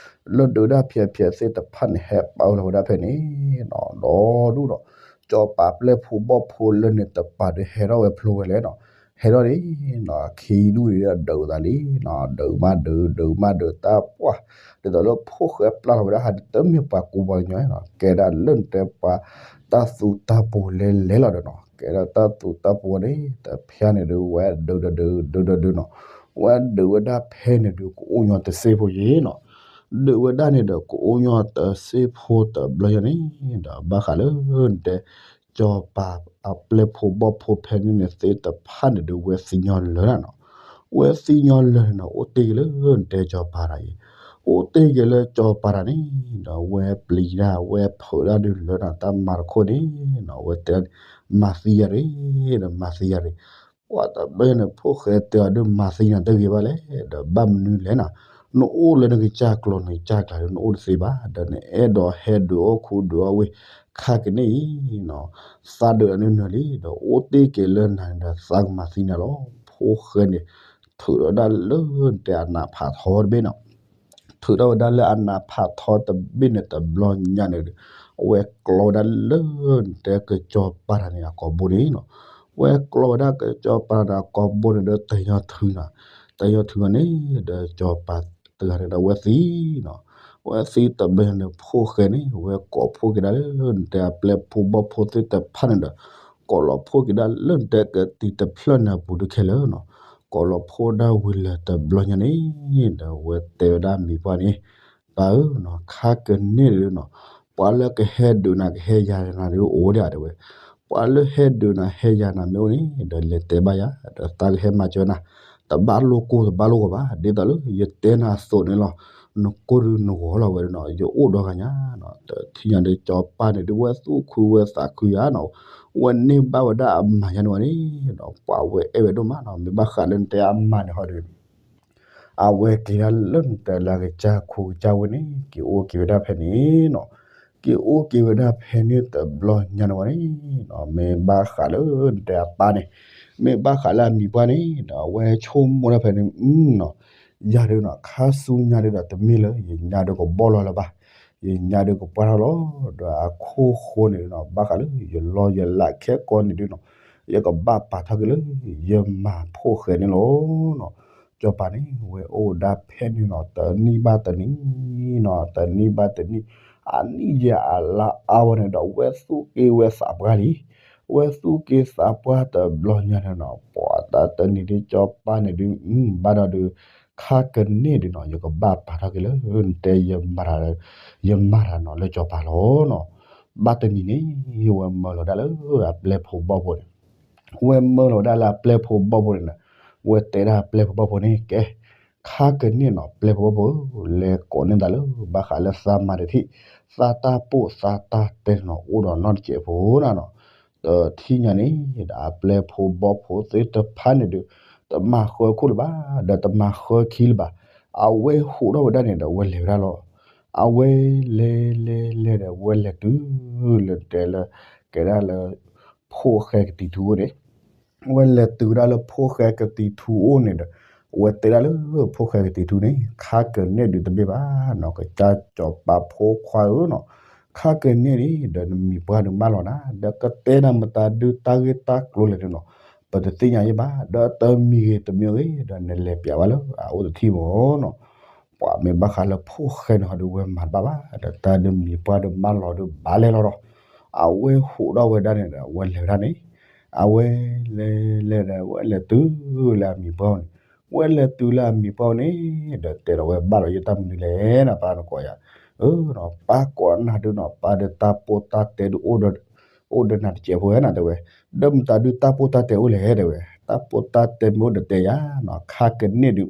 လၢဒုးဝဲဒၣ်ဖျဲးဖျဲးသ့ၣ်တဖၣ်န့ၣ် ဟဲပာ်လီၤဝဲဒၣ်ဖဲန့ၣ်နီၤ ဒီဒူၣ်ဒီး ကၠီၤပၤပျဲၢ်ဖိဘီၣ်ဖိလၢန့ၣ်တပၤဒီးဟဲထီၣ်ဝဲဖျိဝဲလဲၣ်နီၤ ဟဲထီၣ်န့ၣ်နီၤ ခံဒူၣ်န့ၣ်ဒီးဒုးသးလံနီၤ ဒုးမးဒုး ဒုးမးဒုးတၢ်ပှၢ် ဒ်သိးလၢဖိၣ်ဃဲပျၢ်လီၤဝဲဒၣ်ဟးဒီးတမ့ၢ်ပှၤကူပှၤကညီနီၤ ကဲဒၣ်လၢနတဲပှၤ တၢ်သူတၢ်ပှီၤလဲၤလဲၤလီၤဒီးနီၤ ကဲဒၣ်တၢ်သူတၢ်ပှီၤန့ၣ် တဖျၢၣ်န့ၣ်ဒုး ဝဲဒုးဒီးဒုး ဒုးဒီးဒုးနီၤ ဝဲဒုးဝဲဒၣ်ဖဲန့ၣ်ဒုး ကအိၣ်ညီတစ့ဖိယံၤနီၤ ဒုးဝဲဒၣ်န့ၣ်ဒီး ကအိၣ်ညီတစ့ဖိတဘျီညါန့ၣ်ဒီး ဘၣ်ဃးလၢနတဲ ကၠီၤပၤအပျဲၢ်ဖိဘီၣ်ဖိဖဲန့ၣ်န့ၣ်သ့ၣ်တဖၣ်န့ၣ်ဒုး ဝဲသံညီလၢာ်နီၤ ဝဲသံညီလၢာ်န့ၣ်နီၤ အိၣ်တ့ၢ်က့ၤလၢနတဲကၠီၤပၤတၢ်အံၤ အိၣ်တ့ၢ်က့ၤလၢကၠီၤပၤတၢ်န့ၣ်ဒီး ဝဲပျံၤတၢ် ဝဲဖုးတၢ်ဒုးလၢာ်နီၤ တၢ်မၤတခိၣ်န့ၣ်နီၤ ဝဲတဲ မၤသံယၤရ့ၣ်ဒီး မၤသံယၤရ့ၣ် ပှၤတဘျီန့ၣ် ဖိၣ်ဃဲတဲအီၤဒုး မၤသံနၤတဂ့ၤဘၣ်လဲၣ် ဒီးဘၣ်မနုၤလဲၣ်နီၤ နအိၣ်လၢနကစၢ်ကျိၤနကစၢ်ကျါဒီး နအိၣ်တသ့ဘၣ် ဒီးနအဲၣ်ဒိးဟဲဒုးအိၣ်ခူဒုးအိၣ်ဝ့ၢ် ခါကန့ၣ်အံၤနီၤ သးဒုးအနုနၢၤလံ ဒီးအိၣ်တ့ၢ်က့ၤလၢနၤန့ၣ်ဒီး သးကမၤသံနၤလီၤ ဖိၣ်ဃဲန့ၣ် ထုးထီၣ်ဝဲဒၣ်လၢနတဲအနးဖးထီတဘ့ၣ်နီၤ ထုးထီၣ်ဝဲဒၣ်လၢအနးဖးထီတဘ့ၣ်န့ၣ် တဘျီညါန့ၣ်ဒီး အဝဲကျီဝဲဒၣ်လၢနတဲကစီၤပၤတၢ်န့ၣ်အကိာ်ဘိန့ၣ်နီၤ, ဝဲကျီဝဲဒၣ်ကစီၤပၤတၢ်န့ၣ်အကိာ်ဘိန့ၣ်ဒီး တညီထုးနီၤ, တညီထုးအီၤန့ၣ် ဒီးစီၤပၤတဂၤန့ၣ်ဒီး အဝဲသံနီၤ, အဝဲသံတဘျီန့ၣ် ဖိၣ်ဃဲန့ၣ် အဝဲကိးဖှိၣ်က့ၤဒၣ်လၢနတဲအပျဲၢ်ဖိဘီၣ်ဖိသ့ၣ်တဖၣ်န့ၣ်ဒီး ကိးလီၤဖှိၣ်က့ၤဒၣ်လၢနတဲကတံၤတဖျၢၣ်န့ၣ်အပူၤဒုးခဲလၢာ်နီၤ, ကိးလီၤဖှိၣ်ဒၣ်ဝံၤလၢၤတဘျီညါန့ၣ် ဒီးအဝဲတဲဝဲဒၣ်မံၤပှၢ်န့ၣ် ပၢ်ဧၢနီၤ, ခါကန့ၣ်ဒုးနီၤ, ပှၤလၢကဟဲဒုးနၤကဟဲယၤနၤဒုးအိၣ်ဒၣ်တဲဝဲ, ပှၤလၢဟဲဒုးနၤဟဲယၤနၤမ့ၢ်အိၣ်န့ၣ် ဒီးလဲၤတဲဘၣ်ယၤ ဒီးသးကဟဲမၤစၢၤနၤ, တဘၣ်လိၣ်ကိၢ်တဘၣ်လိၣ်ဂီၤဘၣ်, ဒ်သိးလၢယတဲနၤအသိးန့ၣ်လီၤ, နကိၢ်ဒုးနဂီၤလီၤဝဲဒၣ်နီၤ, ယအိၣ်ဒီးဂၤညါနီၤ, တထံၣ်ညါဒီးစီၤပၤန့ၣ်ဒုး ဝဲသူၣ်ခုဝဲသးခုယၤနီၤ, ဝဲန့ၢ်ဘၣ်ဝဲဒၣ်အမၤညါန့ၣ်ဝဲန့ၣ်နီၤ, ပှၤဝဲအဲၣ်ဝဲဒိၣ်မးနီၤ, မ့ၢ်ဘၣ်ဃးလၢနတဲအမၤန့ၣ်ဟီဒီး အဝဲက့ၤဒၣ်လၢနတဲလၢကစၢ်ခိကစၢ်ဝ့ၢ်န့ၣ် က့ၤအိၣ်က့ၤဝဲဒၣ်ဖဲန့ၣ်နီၤ, က့ၤအိၣ်က့ၤဝဲဒၣ်ဖဲန့ၣ်တဘျီညါန့ၣ်ဝဲန့ၣ်နီၤ, မ့ၢ်ဘၣ်ဃးလၢနတဲအပၢ်န့ၣ်, မ့ၢ်ဘၣ်ဃးလၢအမံၤပှၢ်န့ၣ်ဒီး အဝဲဆိကမိၣ်ဒၣ်ဖဲန့ၣ်နီၤ, ယၤဒုးနီၤ ခါဆူညါဒုးဒီး တမ့ၢ်လၢယညါဒုးကဘီၣ်လီၤလၢၤဘၣ်, ယညါဒုးကပှၢ်ထီၣ်လီၤ, ဒီးအခိၣ်ဃိန့ၣ်နီၤ ဘၣ်ဃးလၢယလီၢ်ယလၤခဲကိာ်န့ၣ်ဒုးနီၤ, ယကဘၣ်ပာ်ထီၣ်က့ၤလၢ ယမၤဖိၣ်ဃဲန့ၣ်လီၤနီၤ, စီၤပၤန့ၣ် ဝဲအိၣ်ဒၣ်ဖဲန့ၣ်နီၤ တနံၣ်ဘၣ်တနံၣ်နီၤ, တနံၣ်ဘၣ်တနံၣ်, အနံၣ်ယဲၢ်အလါအါဝဲန့ၣ်ဒီး ဝဲသူၣ်က့ဝဲသးပှၢ်လံ, ဝဲသူၣ်က့သးပှၢ်တဘျီညါန့ၣ်နီၤ, ပှၤတၢ်တနံၤဒုးစီၤပၤန့ၣ်ဒုး ဘၣ်ဒီးဒုး ခါကန့ၣ်ဒုးနီၤ ယကဘၣ်ပာ်ထီၣ်က့ၤလၢ နတဲ ယမၤတၢ်နီၤလၢစီၤပၤလီၤနီၤ, ဘၣ်တနံၤန့ၣ် ဝဲမၢလီၤဒၣ်လၢအပျဲၢ်ဖိဘီၣ်ဖိန့ၣ် ဝဲမၢလီၤဝဲဒၣ်လၢအပျဲၢ်ဖိဘီၣ်ဖိန့ၣ်နီၤ, ဝဲတဲဒၣ်အပျဲၢ်ဖိဘီၣ်ဖိန့ၣ် ကဲ, ခါကန့ၣ်နီၤ ပျဲၢ်ဖိဘီၣ်ဖိဧၢ, လဲၤကိးန့ၢ်သးလၢ ဘၣ်ဃးလၢသးမၤတထံၣ်, သးတၢ်ပိာ်သးတၢ်တဲန့ၣ်နီၤ အိၣ်ဒီးနီတစဲးဖိနီၤ, တထံၣ်ညါန့ၣ်ဒီး အပျဲၢ်ဖိဘီၣ်ဖိသ့ၣ်တဖၣ်န့ၣ်ဒုး တမၤဃၢခိၣ်လၢၤဘၣ်, ဒီးတမၤဃၢခံလၢၤဘၣ်, အဝဲဟူးထီၣ်ဝဲဒၣ်န့ၣ်ဒီး အဝဲလဲၤဝဲဒၣ်လီၤ, အဝဲလဲၤလဲၤလဲၤဒီး အဝဲလဲၤတုၤလၢတဲလၢ ကဲဒၣ်လၢ ဖိၣ်ဃဲကတံၤထူအိၣ်န့ၣ် ဝဲလဲၤတုၤဝဲဒၣ်လၢဖိၣ်ဃဲကတံၤထူအိၣ်န့ၣ်ဒီး အဝဲတဲဒၣ်လၢဖိၣ်ဃဲကတံၤထူန့ၣ် ခါကန့ၣ်ဒုးတမ့ၢ်ဘၣ်နီၤ ကစၢ်စီၤပၤဖိခွါဧၢနီၤ, ခါကန့ၣ်န့ၣ်ဒီးနမံၤပှၢ်ဒုးမၢလီၤနၤ ဒီးကတဲနၤမတၤဒုးတၢ်ဂ့ၢ်တၢ်ကျိၤလဲၣ်န့ၣ်နီၤ, ပတသ့ၣ်ညါယဲဘၣ်, ဒီးတမံၤဂ့ၤတမံၤဂ့ၤ ဒီးနလဲၤပျးဘၣ်လၢအအိၣ်တထံၣ်မၢ်နီၤ, ပှၤမ့ၢ်ဘၣ်ဃးလၢဖိၣ်ဃဲန့ၣ်ဟီဒုး ဝဲမၤတဘၣ်ဘၣ်, ဒီးတၢ်ဒုးမံၤပှၢ်ဒုးမၢလီၤဒုးဘၣ်လဲၣ်လီၤဒီး အဝဲဟူးထီၣ်ဝဲဒၣ်န့ၣ်ဒီး အဝဲလဲၤဝဲဒၣ်န့ၣ်, အဝဲလဲၤလဲၤဒီး အဝဲလဲၤတုၤလၢအမံၤပှၢ်န့ၣ်, ဝဲလဲၤတုၤလၢအမံၤပှၢ်န့ၣ် ဒီးတဲဒီးဝဲဘၣ်ဒီးယတၢ်မနုၤလဲၣ်နီၤ ပၢ်နကိးယၤ, အၢနီၤ ပၢ်ကိးနၤဒုးနီၤ ပၢ်ဒုးတၢ်ပိာ်တၢ်တဲဒုး အိၣ်ဒီးနၤတစဲးဖိဝဲနီၤတဲဝဲ, ဒီးမတၤဒုးတၢ်ပိာ်တၢ်တဲအိၣ်လဲၣ်တဲဝဲ, တၢ်ပိာ်တၢ်တဲမ့ၢ်အိၣ်ဒီးတဲယၤနီၤ ခါကန့ၣ်ဒုး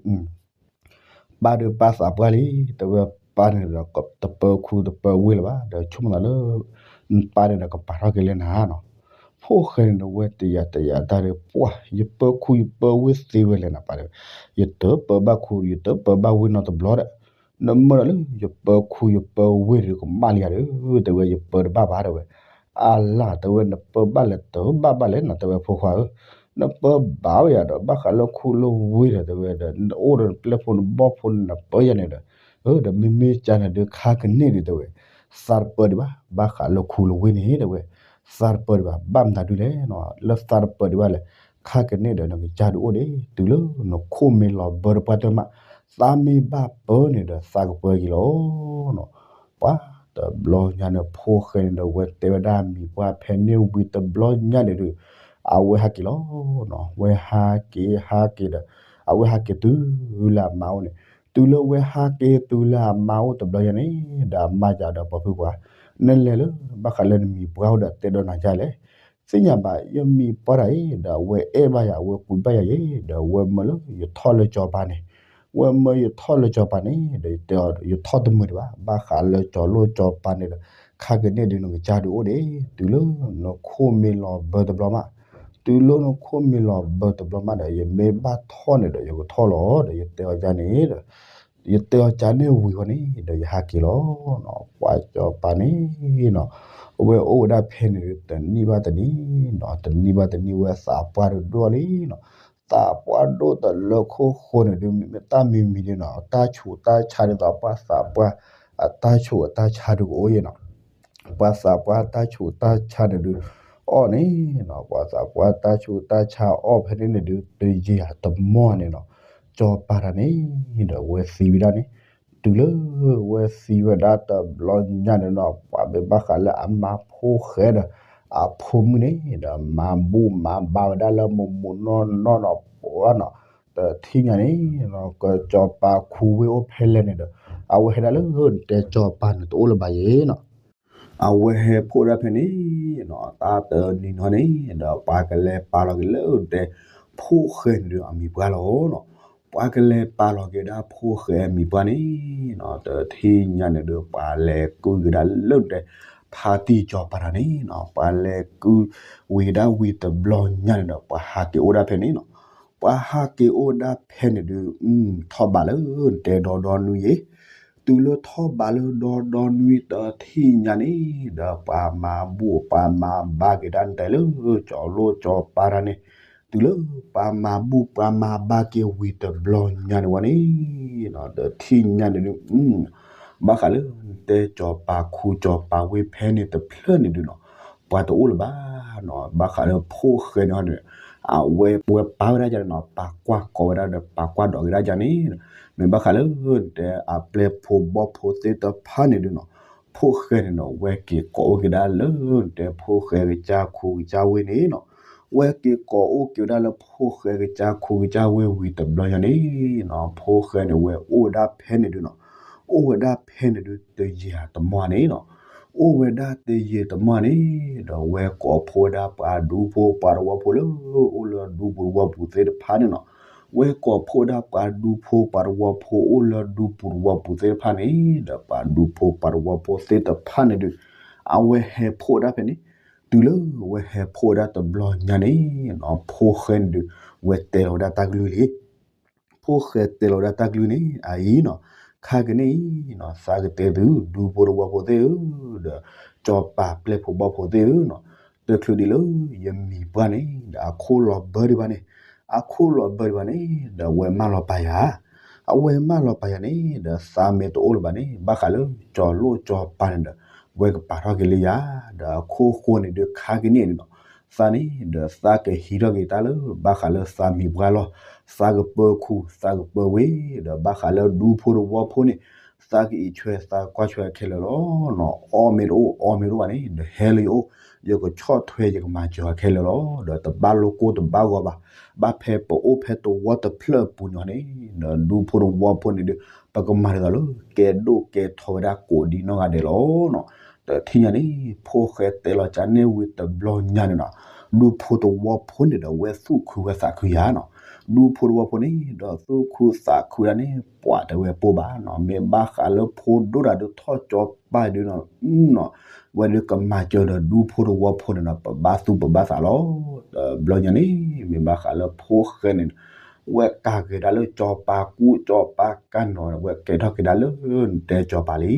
ပၢ်ဒုးပၢ်သးပှၢ်လံ, တဲဝဲပၢ်န့ၣ်ဒီး တပၢခူတပၢဝ့ၢ်လၢၤဘၣ်, ဒီးဆိကမိၣ်သးလၢ ပၢ်န့ၣ်ဒီးကပာ်ထီၣ်က့ၤလၢနၤနီၤ, ဖိၣ်ဃဲန့ၣ်ဒီးဝဲတယာ်တယာ်တၢ်ဒီး ပှၢ် ယပၢခူယပၢဝ့ၢ်သ့ဝဲလဲၣ်နီၤ ပၢ်ဒီး, ယတပၢဘၣ်ခူ ယတပၢဘၣ်ဝ့ၢ်နီတဘျီဒီး, နမၢဒီးလၢယပၢခူယပၢဝ့ၢ်ဒီးကမၣ်လံဧါဒီး တဲဝဲ ယပၢတဘၣ်ဘၣ် တဲဝဲ. အလၢ် တဲဝဲ နပၢဘၣ်လဲၣ်တဘၣ်ဘၣ်လဲၣ်နီၤ တဲဝဲ ဖိခွါဧၢ, နပၢဘၣ်ဝဲယၤဒီး ဘၣ်ဃးလၢခူလၢဝ့ၢ်ဒီး တဲဝဲဒီး နအိၣ်ဒီးနပျဲၢ်ဖိနဘီၣ်ဖိန့ၣ် နပၢယၤန့ၣ်ဒီး ဒီးမ့မ့ၢ်ကန့ၣ်ဒီး ခါကန့ၢ်ဒုး တဲဝဲ သးတပၢဒံးဘၣ် ဘၣ်ဃးလၢခူလၢဝ့ၢ်န့ၣ် တဲဝဲ သးတပၢဒံးဘၣ် ဘၣ်မနုၤဒုးလဲၣ်နီၤ လၢသးတပၢဒံးဘၣ်လဲၣ်, ခါကန့ၢ်ဒီးနကစၢ်ဒုးအိၣ်ဒံး တုၤလၢနခိၣ်မ့ၢ်လီၤဘၢတပှၢ်တၢၢ်မး, သးမ့ၢ်ဘၣ်ပၢန့ၣ်ဒီး သးကပၢက့ၤလီၤနီၤ. ပှၤတဘျီညါန့ၣ် ဖိၣ်ဃဲန့ၣ်ဒီး ဝဲတဲဝဲဒၣ်မံၤပှၢ်ဖဲန့ၣ်ဝံၤတဘျီညါန့ၣ်ဒီး အဝဲဟးက့ၤလီၤနီၤ. ဝဲဟးက့ၤ ဟးက့ၤဒီး အဝဲဟးက့ၤတုၤလၢအမါအိၣ်န့ၣ်, တုၤလၢဝဲဟးက့ၤတုၤလၢအမါအိၣ်တဘျီညါန့ၣ် ဒီးအမါယၤဒီး ပှၤဖုပှၢ်, နလဲၤလၢ ဘၣ်ဃးလၢနမံၤပှၢ်အိၣ်ဒီးတဲဒီးနၤယၤလဲၣ်, သ့ၣ်ညါဘၣ် ယမံၤပှၢ်တၢ်အံၤ ဒီးအဝဲအဲၣ်ဘၣ်ယၤ အဝဲကွံာ်ဘၣ်ယၤယဲ ဒီးအဝဲမၢလၢယထီၣ်လၢကၠီၤပၤန့ၣ်, ဝဲမၢယထီၣ်လၢကၠီၤပၤန့ၣ် ဒီးယတဲအီၤ ယထီၣ်တမုာ်ဒံးဘၣ် ဘၣ်ဃးလၢကၠီၤလိၣ်ကၠီၤပၤန့ၣ်ဒီး ခါကန့ၢ်ဒုးနကစၢ်ဒုးအိၣ်ဒံး တုၤလၢနခိၣ်မ့ၢ်လီၤဘၢတဘျီမး, တုၤလၢနခိၣ်မ့ၢ်လီၤဘၢတဘျီမးဒီး ယမ့ၢ်ဘၣ်ထီၣ်န့ၣ်ဒီး ယကထီၣ်လီၤ ဒီးယတဲအီၤကန့ၣ်ဒီး ယတဲအီၤကန့ၣ်ဝံၤဃီန့ၣ် ဒီးယဟးက့ၤလီၤနီၤ. ပှၤကၠီၤပၤန့ၣ်နီၤ အဝဲအိၣ်ဝဲဒၣ်ဖဲန့ၣ်ဒုး တနံၣ်ဘၣ်တနံၣ်နီၤ တနံၣ်ဘၣ်တနံၣ် ဝဲသးပှၢ်ဒိၣ်ဒိၣ်လံနီၤ. သးပှၢ်ဒိၣ်တလၢခိၣ်ဃိန့ၣ်ဒုး မ့ၢ်တၢ်မံၤမံၤဒုးနီၤ တၢ်ဆူးတၢ်ဆါန့ၣ် သးပှၢ်သးပှၢ် အတၢ်ဆူးအတၢ်ဆါဒုးကအိၣ်ယဲနီၤ. ပှၤသးပှၢ်တၢ်ဆူးတၢ်ဆါန့ၣ်ဒုး အီၣ်န့ၣ်နီၤ ပှၤသးပှၢ်တၢ်ဆူးတၢ်ဆါအီၣ်ဖဲန့ၣ်န့ၣ်ဒုး တယံာ်အတမီၢ်န့ၣ်နီၤ ကၠီၤပၤတၢ်န့ၣ်ဒီး ဝဲသံဝဲဒၣ်န့ၣ်, တုၤလၢဝဲသံဝဲဒၣ်တဘျီညါန့ၣ်နီၤ ပှၤမ့ၢ်ဘၣ်ဃးလၢအမါဖိၣ်ဃဲဒီး အဖိမုၣ်န့ၣ်ဒီး မၤဘူၣ်မၤဘါဝဲဒၣ်လၢမုာ်မုာ်နီၢ်နီၢ်နီၤ ပှၤနီၤ, တထံၣ်ညါန့ၣ်နီၤ ကၠီၤပၤခူဝ့ၢ်အိၣ်ဖဲလဲၣ်န့ၣ်ဒီး အဝဲဟဲဒၣ်လၢတဲကၠီၤပၤန့ၣ်တအိၣ်လၢၤဘၣ်ယဲနီၤ အဝဲဟဲဖှိၣ်ဒၣ်ဖဲန့ၣ်နီၤ တၢ်တနံၤနီၤန့ၣ်ဒီး ပှၤကလဲၤပာ်လီၤက့ၤလၢတဲ ဖိၣ်ဃဲန့ၣ်ဒုးအမံၤပှၢ်လီၤနီၤ. ပှၤကလဲၤပာ်လီၤက့ၤဒၣ်ဖိၣ်ဃဲအမံၤပှၢ်န့ၣ်နီၤ တထံၣ်ညါန့ၣ်ဒုး ပှၤလဲၤကုၢ်က့ၤဒၣ်လၢတဲ ဖါတံၢ်ကၠီၤပၤတၢ်န့ၣ်နီၤ ပှၤလဲၤကုၢ်ဝံၤဒၣ်ဝံၤတဘျီညါန့ၣ်ဒီး ပှၤဟးက့ၤအိၣ်ဒၣ်ဖဲန့ၣ်နီၤ. ပှၤဟးက့ၤအိၣ်ဒၣ်ဖဲန့ၣ်ဒုး ထီၣ်ဘးလၢတဲဒီဒီနွံယဲ တုၤလၢထီၣ်ဘးလၢဒီဒီနွံတထံၣ်ညါန့ၣ်ဒီး ပှၤမၤဘူၣ်ပှၤမၤဘါက့ၤဒၣ်တဲလၢ ကၠီၤလိၣ်ကၠီၤပၤတၢ်န့ၣ်, တုၤလၢပှၤမၤဘူၣ်ပှၤမၤဘါက့ၤဝံၤတဘျီညါန့ၣ်ဝဲန့ၣ်, တထံၣ်ညါန့ၣ်ဒုး ဘၣ်ဃးလၢတဲကၠီၤပၤခူကၠီၤပၤဝ့ၢ်ဖဲန့ၣ်တဖျၢၣ်န့ၣ်ဒုးနီၤ, ပှၤတအိၣ်လၢၤဘၣ်နီၤ. ဘၣ်ဃးလၢဖိၣ်ဃဲန့ၣ်ဟီန့ၣ် အဝဲဝဲပာ်ဝဲဒၣ်ယါန့ၣ်နီၤ ပာ်ကွၢ်ကီးဝဲဒၣ်ဒီး ပာ်ကွၢ်ဒိးက့ၤဒၣ်ယါန့ၣ်, မ့ၢ်ဘၣ်ဃးလၢတဲအပျဲၢ်ဖိဘီဖိသ့ၣ်တဖၣ်န့ၣ်ဒုးနီၤ, ဖိၣ်ဃဲန့ၣ်နီၤ ဝဲက့ၤကိးအိၣ်က့ၤဒၣ်လၢတဲဖိၣ်ဃဲကစၢ်ခူကစၢ်ဝ့ၢ်န့ၣ်နီၤ, ဝဲက့ၤကိးအိၣ်က့ၤဝဲဒၣ်လၢဖိၣ်ဃဲကစၢ်ခူကစၢ်ဝ့ၢ်ဝံၤတဘျီညါန့ၣ်နီၤ, ဖိၣ်ဃဲန့ၣ် ဝဲအိၣ်ဝဲဒၣ်ဖဲန့ၣ်ဒုးနီၤ, အိၣ်ဝဲဒၣ်ဖဲန့ၣ်ဒုးတယံာ်တမီၢ်န့ၣ်နီၤ, အိၣ်ဝဲဒၣ်တယံာ်တမီၢ်န့ၣ်ဒီး ဝဲကိးဖှိၣ်ဝဲဒၣ်ပှၤဒူဖိပှၤသဝီဖိလၢ အိၣ်လၢဒူပူၤသဝီပူၤသ့ၣ်တဖၣ်န့ၣ်နီၤ, ဝဲကိးဖှိၣ်ဝဲဒၣ်ပှၤဒူဖိပှၤသဝီဖိအိၣ်လၢဒူပူၤသဝီပူၤသ့ၣ်တဖၣ်န့ၣ်ဒီး ပှၤဒူဖိပှၤသဝီဖိသ့ၣ်တဖၣ်န့ၣ်ဒုး အဝဲဟဲဖှိၣ်ဝဲဒၣ်ဖဲန့ၣ်, တုၤလၢဝဲဟဲဖှိၣ်ဝဲဒၣ်တဘျီညါန့ၣ်နီၤ, ဖိၣ်ဃဲန့ၣ်ဒုး ဝဲတဲလီၤဝဲဒၣ်တၢ်ကလုၢ်လံ ဖိၣ်ဃဲတဲလီၤဝဲဒၣ်တၢ်ကလုၢ်န့ၣ် အအံၤနီၤ, ခါကန့ၣ်အံၤနီၤ သးကတဲသု ဒူဖိသဝီဖိသ့ၣ်ဧၢ, ဒီးကၠီၤပၤပျဲၢ်ဖိဘီဖိသ့ၣ်ဧၢနီၤ, တချုးဒံးလၢယမံၤပှၢ်န့ၣ် ဒီးအခိၣ်လီၤဘၢဒံးဘၣ်န့ၣ်, အခိၣ်လီၤဘၢဒံးဘၣ်န့ၣ် ဒီးအဝဲမၢလီၤပာ်ယၤ, အဝဲမၢလီၤပာ်ယၤန့ၣ် ဒီးသးမ့ၢ်တအိၣ်လၢၤဘၣ်န့ၣ် ဘၣ်ဃးလၢကၠီၤလိၣ်ကၠီၤပၤန့ၣ်ဒီး ဝဲကပာ်ထီၣ်က့ၤလၢယၤ, ဒီးအခိၣ်ဃိန့ၣ်ဒုး ခါကန့ၣ်အံၤနီၤ သးန့ၣ် ဒီးသးကဟံးထီၣ်က့ၤတၢ်လၢ ဘၣ်ဃးလၢသးမံၤပှၢ်လီၤ, သးကပၢခူ သးကပၢဝ့ၢ် ဒီးဘၣ်ဃးလၢဒူဖိသဝီဖိန့ၣ်, သးကအံးဆွဲသးကွၢ်ဆွဲခဲလၢာ်လီၤနီၤ, အီၣ်မ့ၢ်တအိၣ် အီမ့ၢ်တအိၣ်ဘၣ်န့ၣ် ဒီးဟဲလၢယအိၣ်, ယကဆီၣ်ထွဲယကမၤစၢၤအီၤခဲလၢာ်လီၤ, ဒီးတဘၣ်လိၣ်ကိၢ်တဘၣ်ဂီၤဘၣ်, ဘၣ်ဖဲပအိၣ်ဖဲသဝီတဖျၢၣ်အပူၤန့ၣ်န့ၣ်, ဒီးဒူဖိသဝီဖိန့ၣ်ဒုး ပကမၤဒ်သိးလၢ ကဲဒိၣ်ကဲထီဝဲဒၣ်ကိးဒံနီၢ်ဂၤဒဲးလီၤနီၤ, တထံၣ်ညါန့ၣ် ဖိၣ်ဃဲတဲလီၤကန့ၢ်ဝံၤတဘျီညါန့ၣ်နီၤ, ဒူဖိသဝီဖိန့ၣ်ဒီး ဝဲသူၣ်ခုဝဲသးခုယၤနီၤ, ဒူဖိသဝီဖိန့ၣ်ဒီး သူၣ်ခုသးခုဒၣ်န့ၣ် ပှၤတဲဝဲပိၢ်ဘၣ်နီၤ, မ့ၢ်ဘၣ်ဃးလၢဖိဒိၣ်တၢ်ဒုးထီၣ်ကၠီၤပၤဒုးနီၤ, ဝဲဒုးကမၤစၢၤဒီးဒူဖိသဝီဖိန့ၣ်နီၤ ပဘၣ်သူၣ်ပဘၣ်သးလီၤ, တဘျီညါန့ၣ် မ့ၢ်ဘၣ်ဃးလၢဖိၣ်ဃဲန့ၣ် ဝဲကးက့ၤဒၣ်လၢစီၤပၤကူၣ်စီၤပၤကၢ်နီၤ ဝဲကဲထီၣ်က့ၤဒၣ်လၢ နတဲစီၤပၤလံ,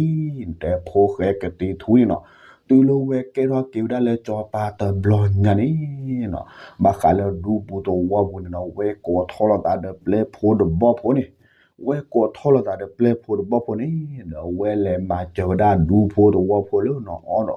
နတဲဖိၣ်ဃဲကတံၤထူန့ၣ်နီၤ, တုၤလၢဝဲကဲထီၣ်က့ၤဝဲဒၣ်လၢစီၤပၤတဘျီညါန့ၣ်နီၤ, ဘၣ်ဃးလၢဒူပူၤသဝီပူၤန့ၣ်နီၤ ဝဲကိးထီၣ်လိာ်သးဒီးပျဲၢ်ဖိတဘီၣ်ဖိန့ၣ်, ဝဲကိးထီၣ်လိာ်သးဒီးပျဲၢ်ဖိတဘီၣ်ဖိန့ၣ်, ဒီးဝဲလဲၤမၤစၢၤဝဲဒၣ်ဒူဖိသဝီဖိလၢနီၤ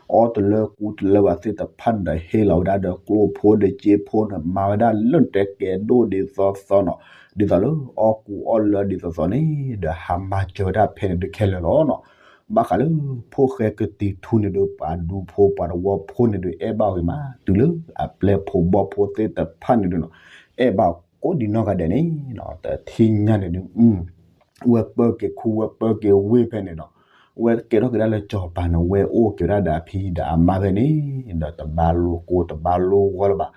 အီၣ်တလၢကူတလၢဘၣ်သ့ၣ်တဖၣ်န့ၣ်ဒီး ဟ့ၣ်လီၤဝဲဒၣ်ဒီးကျိၣ်ဖိဒီးစ့ဖိန့ၣ် မၤဝဲဒၣ်လၢနတဲကဲဒိၣ်ဒ်သိးသိးနီၤ, ဒ်သိးလၢအီၣ်ကူအီၣ်လၢဒ်သိးသိးန့ၣ် ဒီးဟးမၤစၢၤဝဲဒၣ်ဖဲန့ၣ်ဒုးခဲလၢာ်လီၤနီၤ. ဘၣ်ဃးလၢဖိၣ်ဃဲကတံၤထူန့ၣ်ဒီး ပှၤဒူဖိပှၤသဝီဖိန့ၣ်ဒီး အဲၣ်ဘၣ်ဝဲမး တုၤလၢအပျဲၢ်ဖိဘီၣ်ဖိသ့ၣ်တဖၣ်န့ၣ်ဒီးနီၤ, အဲၣ်ဘၣ်ကိးဒံနီၢ်ဂၤဒဲးန့ၣ်နီၤ, တထံၣ်ညါန့ၣ်ဒုး ဝဲပၢက့ၤခူဝဲပၢက့ၤဝ့ၢ်ဖဲန့ၣ်နီၤ, ဝဲကဲထီၣ်က့ၤဒၣ်လၢစီၤပၤန့ၣ် ဝဲအိၣ်က့ၤဝဲဒၣ်ဒီးအဖံဒီးအမါဖဲန့ၣ်, ဒီးတဘၣ်လိကိတဘၣ်လိဂီၢ်လၢၤဘၣ်,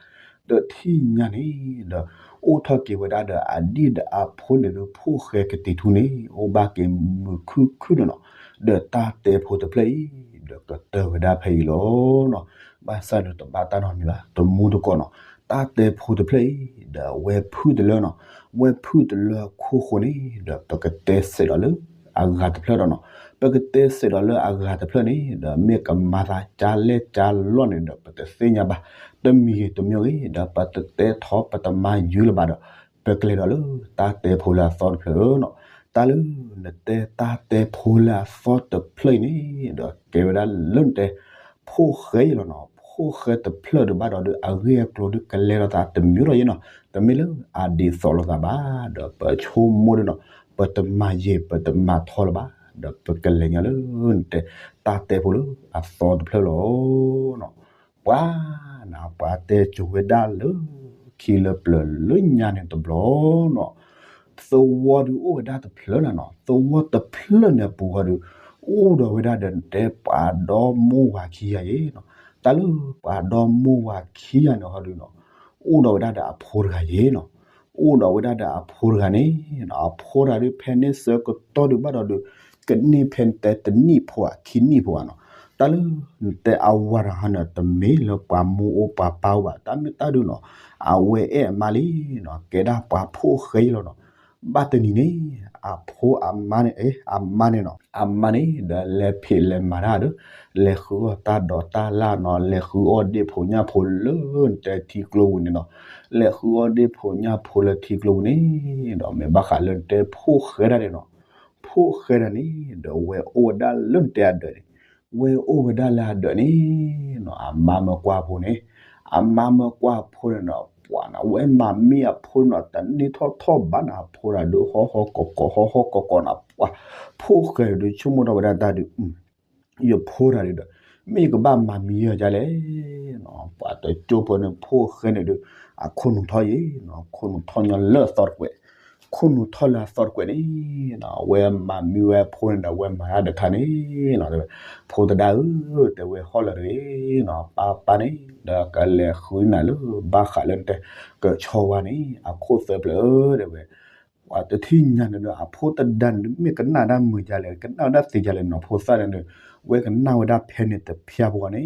တထံၣ်ညါန့ၣ်ဒီး အိၣ်ထီၣ်က့ၤဝဲဒၣ်ဒီးအဒံၣ်ဒီးအဖိန့ၣ်ဒီး ဖိၣ်ဃဲကတံၤထူန့ၣ် အိၣ်ဘၣ်က့ၤမုာ်ခုၣ်ခုၣ်န့ၣ်နီၤ, ဒီးတၢ်တဲဖိတဖျၢၣ်အံၤ ဒီးကတၢၢ်ဝဲဒၣ်ဖဲအံၤလီၤနီၤ. ဘၣ်ဆၣ်ဒီးတဘၣ်တၢ်နီတမံၤဘၣ် တမူတကိးနီၤ, တၢ်တဲဖိတဖျၢၣ်အံၤ ဒီးဝဲဖုၣ်တလၢနီၤ, ဝဲဖုၣ်တလၢအခိၣ်ဃိန့ၣ် ဒီးပကတဲစဲးဒီးလၢအဂၤတဖျၢၣ်ဒီးနီၤ, ပကတဲစဲးဒီးလၢအဂၤတဖျၢၣ်န့ၣ် ဒီးမ့ၢ်ကမၤသးကၢ်လဲၣ်ကၢ်လီၢ်န့ၣ်ဒီး ပတသ့ၣ်ညါဘၣ်, တမံၤဂ့ၤတမံၤဂ့ၤ ဒီးပတတဲထီပတမၤယုၤလၢၤဘၣ်ဒီး ပကလဲၤဒီးလၢတၢ်တဲဖိလၢအသီတဖျၢၣ်နီၤ. တၢ်လၢနတဲတၢ်တဲဖိလၢအသီတဖျၢၣ်အံၤန့ၣ် ဒီးကဲဝဲဒၣ်လၢနတဲ ဖိၣ်ဃဲအံၤလီၤနီၤ, ဖိၣ်ဃဲတဖျၢၣ်ဒုးဘၣ်ဒီးဒုး အဂ့ၢ်အကျိၤဒုးကလဲၤလိာ်သးတမံၤဒီးယဲနီၤ, တမ့ၢ်လၢအဒ်သိးလိာ်သးဘၣ်, ဒီးပဆိကမိၣ်ဒုးနီၤ, ပတမၤယဲၤပတမၤထီလၢၤဘၣ်, ဒီးပကလဲၤညါလၢနတဲ တၢ်တဲဖိလၢအသီတဖျၢၣ်လီၤနီၤ. ပှၤနၤ ပှၤတဲစိၤဝဲဒၣ်လၢ ခံလၢပျၢၤလၢညါန့ၣ်တဘျီနီၤ, သဝီဒုးအိၣ်ဝဲဒၣ်တဖျၢၣ်နီၤ, သဝီတဖျၢၣ်န့ၣ်အပူၤဃီဒုး အိၣ်ဒီးဝဲဒၣ်ဒီးနတဲပှၤဒီမါဝၤခံဂၤယဲနီၤ, တၢ်လၢပှၤဒီမါဝၤခံဂၤန့ၣ်ဃီဒုးနီၤ, အိၣ်ဒီးဝဲဒၣ်ဒီးအဖိတဂၤယဲနီၤ, အိၣ်ဒီးဝဲဒၣ်ဒီးအဖိတဂၤန့ၣ်နီၤ, အဖိတဂၤဒုးဖဲန့ၣ်ဆၢကတီၢ်ဒုးဘၣ်ဒီးဒုး ကန့ၢ်ဖဲနတဲတနံၣ်ဖိဧါ ခံနံၣ်ဖိဧါနီၤ, တၢ်လၢနတဲအဝၤတဂၤန့ၣ် တမ့ၢ်လၢပှၤမိၢ်အိၣ်ပှၤပၢ်အိၣ်ဘၣ်, တၢ်မ့ၢ်တၢ်ဒုးနီၤ, အဝဲအဲၣ်အမါလံနီၤ, ကဲဒၣ်ပှၤဖိၣ်ဃဲအံၤလီၤနီၤ. ဘၣ်တနံၤန့ၣ် အဖိအမါန့ၣ် အမါန့ၣ်နီၤ, အမါန့ၣ်ဒီးလဲၤဖံးလဲၤမၤတၢ်ဒီး လဲၤဃုအီၣ်တၢ်ဒိးတၢ်လၢ်နီၤ, လဲၤဃုအီၣ်ဒ့ၣ်ဖိညၣ်ဖိလၢနတဲထံကျိပူၤန့ၣ်နီၤ, လဲၤဃုအီၣ်ဒ့ၣ်ဖိညၣ်ဖိလၢထံကျိပူၤန့ၣ်ဒီး မ့ၢ်ဘၣ်ဃးလၢနတဲဖိၣ်ဃဲဒၣ်န့ၣ်နီၤ, ဖိၣ်ဃဲဒၣ်န့ၣ် ဒီးဝဲအိၣ်ဝဲဒၣ်လၢနတဲအဒၢးန့ၣ်, ဝဲအိၣ်ဝဲဒၣ်လၢအဒၢးန့ၣ်နီၤ, အမါမၢကွၢ်ဖိန့ၣ်, အမါမၢကွၢ်ဖိန့ၣ်နီၤ, ပှၤနၤဝဲမၤမံအဖိနီၤ, တန့ၢ်ထီၣ်ထီၣ်ဘၣ်နၤ အဖိတဂၤဒုး ဟီၣ်ဟီၣ်ကီးကီး ဟီၣ်ဟီၣ်ကီးကီးနၤ, ပှၤဖိၣ်ဃဲဒုး ဆိကမိၣ်ထီၣ်ဝဲဒၣ်တၢ်ဒုး ယဖိတဂၤဒုးဒီး မ့ၢ်ယကဘၣ်မၤမံယၤဒ်လဲၣ်, ပှၤတကၠိဖိန့ၣ် ဖိၣ်ဃဲန့ၣ်ဒုး အခိၣ်နူာ်ထီၣ်ယဲနီၤ, ခိၣ်နူာ်ထီၣ်ညီလၢအသီတကွဲး, ခိၣ်နူာ်ထီၣ်လၢအသီတကွဲးန့ၣ်နီၤ, အဝဲမၤမံဝဲအဖိန့ၣ်ဒီး အဝဲမၤတၢ်တခါန့ၣ်နီၤ, တဲဝဲ ဖိသဒါဧၢ, တဲဝဲ ဟီၣ်လၢတဂ့ၤနီၤ, ပၢ်ပၢ်န့ၣ်ဒီး ကလဲၤဃုနၤလၢ ဘၣ်ဃးလၢနတဲ ကဆီဝါန့ၣ် အခိၣ်သၢဖျၢၣ်ဧၢ တဲဝဲ ပှၤတထံၣ်ညါန့ၣ်ဒီး အဖိသဒါန့ၣ်ဒုး မ့ၢ်ကနၣ်ဝဲဒၣ်မုာ်ဒ်လဲၣ်, ကနၣ်ဝဲဒၣ်သ့ဒ်လဲၣ်နီၤ, ဖိသၣ်န့ၣ်ဒီး ဝဲကနၣ်ဝဲဒၣ်ဖဲန့ၣ်တဖျၢၣ်ဖိန့ၣ်နီ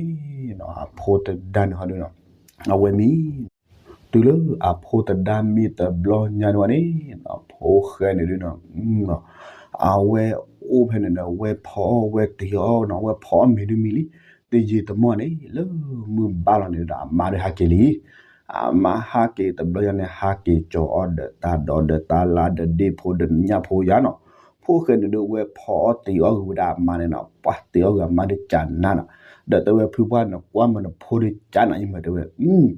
ၤ, အဖိသဒါန့ၣ်ဟီဒုးနီၤ, အဝဲမံ တုၤလၢအဖိသဒါမံတဘျီညါန့ၣ်ဝဲန့ၣ်နီၤ, ဖိၣ်ဃဲန့ၣ်ဒုးနီၤ, အဝဲအိၣ်ဖဲန့ၣ်ဒီး ဝဲဖီအီၣ်ဝဲတ့ၤအီၣ်နီၤ, ဝဲဖီအီၣ်မ့ၤဒုးမံလံ, တယံာ်တမီၢ်န့ၣ် လၢမုၢ်ဘၣ်လီၤန့ၣ်ဒီး အမါဒုးဟးက့ၤလံ အမါဟးက့ၤတဘျီညါန့ၣ် ဟးက့ၤကၠီၤအီၣ်ဒီးတၢ်ဒိးဒီးတၢ်လၢ်ဒီးဒ့ၣ်ဖိဒီးညၣ်ဖိယါနီၤ, ဖိၣ်ဃဲန့ၣ်ဒုး ဝဲဖီအီၣ်တ့ၤအီၣ်ဂ့ၤဝဲဒၣ်အမါန့ၣ်နီၤ, ပှၤတ့ၤအီၣ်ဂ့ၤအမါဒုးကးနးနီၤ, ဒီးတဲဝဲဖုပှၢ်န့ၣ် ကွၢ်မနဖိဒုးကးနးယမ့ၢ်တဲဝဲ,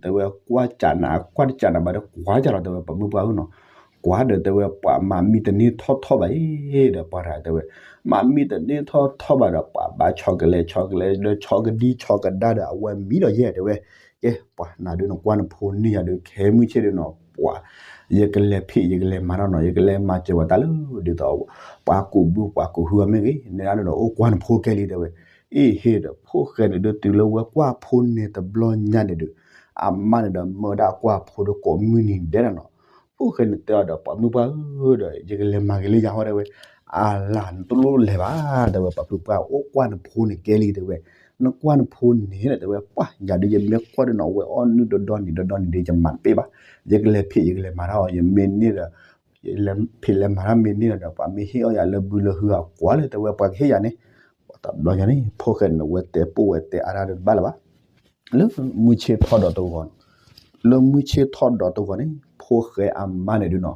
တဲဝဲကွၢ်ကးနး ကွၢ်တကးနးဘၣ်ဒီး ကွၢ်ကးလီၤတဲဝဲ ပှၤမုၢ်ပှၢ်ဧၢနီၤ, ကွၢ်ဒီးတဲဝဲ ပှၤမၤမံတန့ၢ်ထီၣ်ထီၣ်ဘၣ်အံၤ ဒီးပှၤတဂၤတဲဝဲ မၤမံတန့ၢ်ထီၣ်ထီၣ်ဘၣ်ဒီး ပှၤဘၣ်ဆီကလဲၤဆီကလဲၤဒီး ဆီကဒံဆီကဒါဒီး အဝဲမံဒီးယဲၢ်တဲဝဲ, ကဲ ပှၤနၤဒုးနကွၢ်နဖိန့ၢ်ယၤဒုး ခဲမုၢ်ဆ့ၣ်ဒုးနီၤ, ပှၤ ယကလဲၤဖံး ယကလဲၤမၤနီၤနီၤ ယကလဲၤမၤစၢၤပှၤတၢ်လၢ ဒ်သိး ပှၤကူးဘု ပှၤကူးဟုအီၤမ့ၢ်ဂ့ၤ နဲဒၣ်ဒီး အိၣ်ကွၢ်နဖိကဲလံတဲဝဲ, အ့ၣ်ဟ့ၣ်ဒီး ဖိၣ်ဃဲန့ၣ်ဒုး တုၤလၢဝဲကွၢ်ဖိန့ၣ်တဘျီညါန့ၣ်ဒုး အမါန့ၣ်ဒီး မၢဒၣ်ကွၢ်ဖိဒီးကိးမုၢ်နံၤဒဲးနီၤနီၤ, ဖိၣ်ဃဲန့ၣ်တဲအီၤဒီး ပှၤမုၢ်ပှၢ်ဧၢဒီး ယကလဲၤမၤဂ့ၤလၢယၤဟီတဲဝဲ, အလၤ နတလိၣ်လဲၤဘၣ် တဲဝဲ ပှၤဖုပှၢ် အိၣ်ကွၢ်နဖိန့ၣ်ကဲလံတဲဝဲ, နကွၢ်နဖိန့ၣ် တဲဝဲ ပှၤ ယၤဒုးယမ့ၢ်ကွၢ်ဒုးနီၤ အဝဲအီၣ်နုၢ်ဒီဒီနံၤဒီဒီနံၤဒီး ယမၤတပ့ၢ်ဘၣ်, ယကလဲၤဖံး ယကလဲၤမၤတၢ်အီၤ ယမ့ၢ်န့ၢ်ဒီး ယလဲၤဖံးလဲၤမၤတၢ်မ့ၢ်န့ၢ်ဒီး ပှၤမ့ၢ်ဟ့ၣ်အီၣ်ယၤလၢဘုလၢဟုအကွၢ်လၢ တဲဝဲ ပှၤကဟ့ၣ်ယၤန့ၣ်, တဘျီညါန့ၣ် ဖိၣ်ဃဲန့ၣ် အဝဲတဲပိၢ်ဝဲတဲအါတၢ်တဘၣ်လၢၤဘၣ် လၢမုၢ်ဆ့ၣ်ထီၣ်ဒီးတဂီၤန့ၣ်, လၢမုၢ်ဆ့ၣ်ထီၣ်ဒီးတဂီၤန့ၣ် ဖိၣ်ဃဲအမါန့ၣ်ဒုးနီၤ,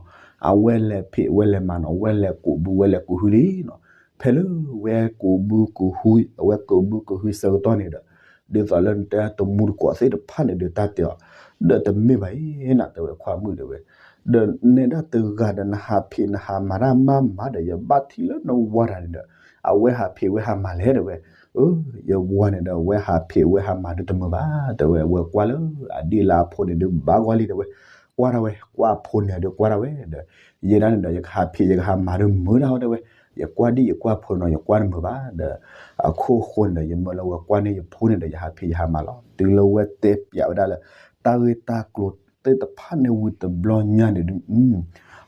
အဝဲလဲၤဖံး ဝဲလဲၤမၤနီၤ ဝဲလဲၤကူးဘု ဝဲလဲၤကူးဟုလံနီၤ, ဖဲလၢဝဲကူးဘုကူးဟု အဝဲကူးဘုကူးဟုဆၢကတီၢ်န့ၣ်ဒီး, ဒ်သိးလၢနတဲတမူတကိးသ့ၣ်တဖၣ်န့ၣ်ဒုး တၢ်တဲအီၤ, ဒီးတမ့ၢ်ဘၣ်အံၤနၤ တဲဝဲ ခွါမုၣ် တဲဝဲ, ဒီးနဲဒၣ်တဂၤဒီးနဟးဖံးနဟးမၤတၢ်မၤမၤဒီး ယဘၣ်ထံၣ်လၢနဝၤတဂၤန့ၣ်ဒီး အဝဲဟးဖံးဝဲဟးမၤလဲၣ် တဲဝဲ, အၢ ယဝၤန့ၣ်ဒီး အဝဲဟးဖံးဝဲဟးမၤဒုးတမုာ်ဘၣ် တဲဝဲ, အဝဲကွၢ်လၢအဒံၣ်လၢအဖိန့ၣ်ဒုးဘၣ်ဂီၢ်လံ တဲဝဲ, ကွၢ်တၢ်ဝဲ ကွၢ်အဖိန့ၣ်ဒုးကွၢ်တၢ်ဝဲဒီး, ယဲဒၣ်န့ၣ်ဒီး ယကဟးဖံးယကဟးမၤဒုးမုာ်ဒၣ်ဟီ တဲဝဲ, ယကွၢ်ဒံၣ်ယကွၢ်ဖိနီၤ ယကွၢ်တမုာ်ဘၣ်ဒီး, အခိၣ်ဃိန့ၣ်ဒီး ယမၢလၢဝဲကွၢ်န့ၢ်ယဖိန့ၣ်ဒီး ယဟးဖံးယဟးမၤလီၤ တုၤလၢဝဲတဲပျးဝဲဒၣ်လၢ တၢ်ဂ့ၢ်တၢ်ကျိၤသ့ၣ်တဖၣ်န့ၣ်ဝံၤတဘျီညါန့ၣ်ဒုး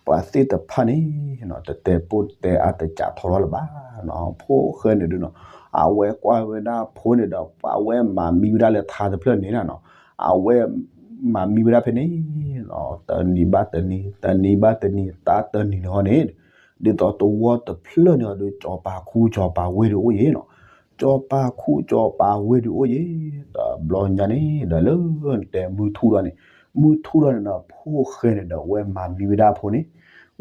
ပှၤသ့ၣ်တဖၣ်န့ၣ် တတဲပိၢ်တဲအါတကးထီထီၣ်လၢၤဘၣ်နီၤ, ဖိၣ်ဃဲန့ၣ်ဒုးနီၤ, အဝဲကွၢ်ဝဲဒၣ်ဖိန့ၣ်ဒီး ပှၤဝဲမၤမံဝဲဒၣ်လၢထါတဖျၢၣ်န့ၣ်နီၤ, အဝဲမၤမံဝဲဒၣ်ဖဲန့ၣ် တနံၤဘၣ်တနံၤ တနံၤဘၣ်တနံၤ တၢ်တနံၤန့ၣ်ဟီန့ၣ်, ဒ်သိးတဝီတဖျၢၣ်န့ၣ်ဒီး စီၤပၤခူစီၤပၤဝ့ၢ်ဒုးအိၣ်ယဲနီၤ, စီၤပၤခူစီၤပၤဝ့ၢ်ဒုးအိၣ်ယဲ, တဘျီညါန့ၣ်ဒီး လၢနတဲမုၢ်ထူၣ်ဒီးန့ၣ်, မုၢ်ထူၣ်ဒီးန့ၣ်ဒီး ဖိၣ်ဃဲန့ၣ်ဒီး ဝဲမၤမံဝဲဒၣ်အဖိန့ၣ်,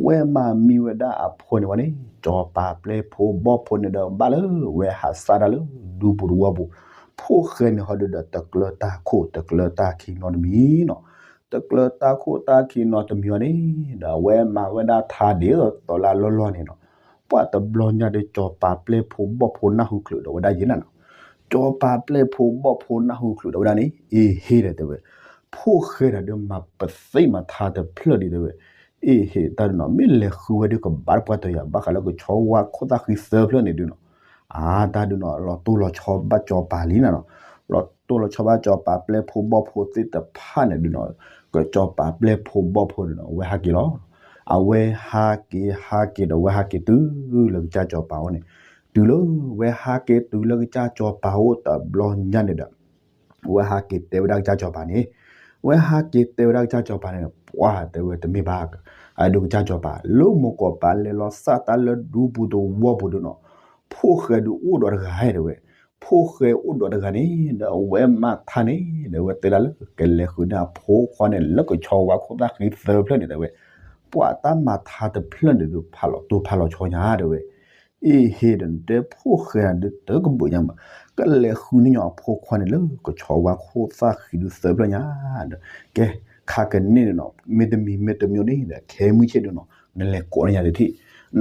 ဝဲမၤမံဝဲဒၣ်အဖိန့ၣ်ဝဲန့ၣ် စီၤပၤပျဲၢ်ဖိဘီၣ်ဖိန့ၣ်ဒီး ဘၣ်လၢဝဲဟးစၢ်တၢ်လၢဒူပူၤတဝီပူၤ, ဖိၣ်ဃဲန့ၣ်ဟီဒုးဒီး တကျၢတၢ်ခိၣ် တကျၢတၢ်ခံနီတမံၤနီၤ, တကျၢတၢ်ခိၣ်တၢ်ခံနီတမံၤအီၤန့ၣ်, ဒီးအဝဲမၤဝဲဒၣ်ထါဒ်သိးလၢအလီၢ်လီၢ်န့ၣ်နီၤ, ပှၤတဘျီညါဒီး စီၤပၤပျဲၢ်ဖိဘီၣ်ဖိနၢ်ဟူချုးဒီးဝဲဒၣ်ယဲနၤနီၤ, စီၤပၤပျဲၢ်ဖိဘီၣ်ဖိနၢ်ဟူချုးဒီးဝဲဒၣ်န့ၣ် အ့ဟ့ဒီးတဲဝဲ, ဖိၣ်ဃဲဒီးဒုးမၤပသ့မၤထါတဖျၢၣ်ဒံးတဲဝဲ, အ့ဟ့တၢ်ဒုးနီၤ မ့ၢ်လဲၤဃုဝဲဒုးကဘၣ်တပှၢ်တယၤ ဘၣ်ဃးလၢကဆီဝါခိၣ်သၣ်ဃံသၢဖျၢၣ်န့ၣ်ဒုးနီၤ, အါတၢ်ဒုးနီၤ လီၤတိၢ်လီၤဆီဘၣ်စီၤပၤလံနၤနီၤ, လီၤတိၢ်လီၤဆီဘၣ်စီၤပၤပျဲၢ်ဖိဘီၣ်ဖိသ့ၣ်တဖၣ်န့ၣ်ဒုးနီၤ, ကစီၤပၤပျဲၢ်ဖိဘီၣ်ဖိန့ၣ်ဒီး အဝဲဟးက့ၤလီၤ, အဝဲဟးက့ၤဟးက့ၤဒီး အဝဲဟးက့ၤတုၤလၢကစၢ်စီၤပၤအိၣ်န့ၣ်, တုၤလၢဝဲဟးက့ၤတုၤလၢကစၢ်စီၤပၤအိၣ်တဘျီညါန့ၣ်ဒီး ဝဲဟးက့ၤတဲဝဲဒၣ်ကစၢ်စီၤပၤန့ၣ်, ဝဲဟးက့ၤတဲဝဲဒၣ်ကစၢ်စီၤပၤန့ၣ် ပှၤတဲဝဲတမ့ၢ်ဘၣ်, အဒုးကစၢ်စီၤပၤ လၢမိၢ်ကီၢ်ပၤလဲၤလီၤစၢ်တၢ်လၢဒူပူၤတဝီပူၤဒုးနီၤ, ဖိၣ်ဃဲဒုးအိၣ်ဒီးတဂၤတဲဝဲ, ဖိၣ်ဃဲအိၣ်ဒီးတဂၤန့ၣ် ဒီးအဝဲမၤထါန့ၣ် ဒီးအဝဲတဲဒၣ်လၢကလဲၤဃုန့ၢ်အဖိခွါန့ၣ် လၢကဆီဝါခိၣ်သၣ်ဃံသၢဖျၢၣ်န့ၣ်တဲဝဲ, ပှၤတၢ်မၤထါတဖျၢၣ်န့ၣ်ဒုး ဖးလီၤတိၢ်ဖးလီၤဆီညါတဲဝဲ အ့ဟ့ဒီးနတဲဖိၣ်ဃဲဒုးတကဘုးညါမး, ကလဲၤဃုန့ၢ်ညီအဖိခွါန့ၣ်လၢကဆီဝါခိၣ်သၣ်ဃံဒုးသၢဖျၢၣ်ညါဒီး, ကဲ, ခါကန့ၢ်ဒုးနီၤ မ့တမံၤမ့တမံၤဒ်ဒီး ခဲမုၢ်ဆ့ၣ်ဒုးနီၤ နလဲၤကိးန့ၢ်ယၤတထံၣ်,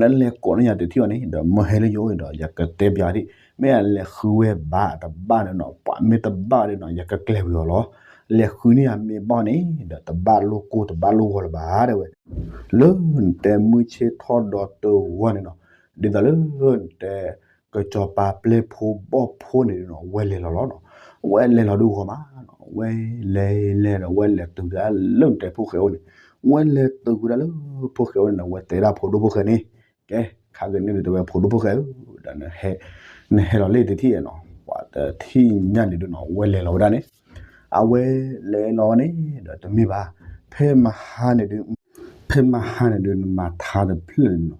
နလဲၤကိးန့ၢ်ယၤတထံၣ်အီၤန့ၣ် ဒီးမ့ၢ်ဟဲလၢယအိၣ်ဒီး ယကတဲပျးဒံး, မ့ၢ်အလဲၤဃုဝဲဘၣ်တဘၣ်န့ၣ်နီၤ ပှၤမ့ၢ်တဘၣ်ဒုးနီၤ ယကကျဲၤဝံၤအီၤလီၤ, လဲၤဃုန့ၢ်ယၤမ့ၢ်ဘၣ်န့ၣ် ဒီးတဘၣ်လိၣ်ကိၢ်တဘၣ်လိၣ်ဂီၤလၢၤဘၣ်တဲဝဲ လၢနတဲမုၢ်ဆ့ၣ်ထီၣ်ဒီးတဝီန့ၣ်နီၤ, ဒ်သိးလၢနတဲ ကစီၤပၤပျဲၢ်ဖိဘီၣ်ဖိန့ၣ်နီၤ ဝဲလဲၤလီၤလီၤနီၤ, ဝဲလဲၤလီၤဒုးဂီၤမးနီၤ ဝဲလဲၤလဲၤဒီးဝဲလဲၤတုၤဒၣ်လၢနတဲဖိၣ်ဃဲအိၣ်န့ၣ်, ဝဲလဲၤတုၤဝဲဒၣ်လၢဖိၣ်ဃဲအိၣ်န့ၣ်နီၤ ဝဲတဲဒၣ်ဖိဒိၣ်ဖိၣ်ဃဲန့ၣ်, ကဲ, ခါကန့ၢ်ဒုးတဲဝဲဖိဒိၣ်ဖိၣ်ဃဲဧၢ, ဒီး နဟဲလီၤလၢတထံၣ်နီၤ ပှၤတထံၣ်ညါန့ၣ်ဒုးနီၤ ဝဲလဲၤလီၤဝဲဒၣ်န့ၣ်, အဝဲလဲၤလီၤဝဲန့ၣ် ဒီးတမ့ၢ်ဘၣ်, ဖဲမဟါန့ၣ်ဒုး ဖဲမဟါန့ၣ်ဒုး နမၤထါတဖျၢၣ်န့ၣ်နီၤ,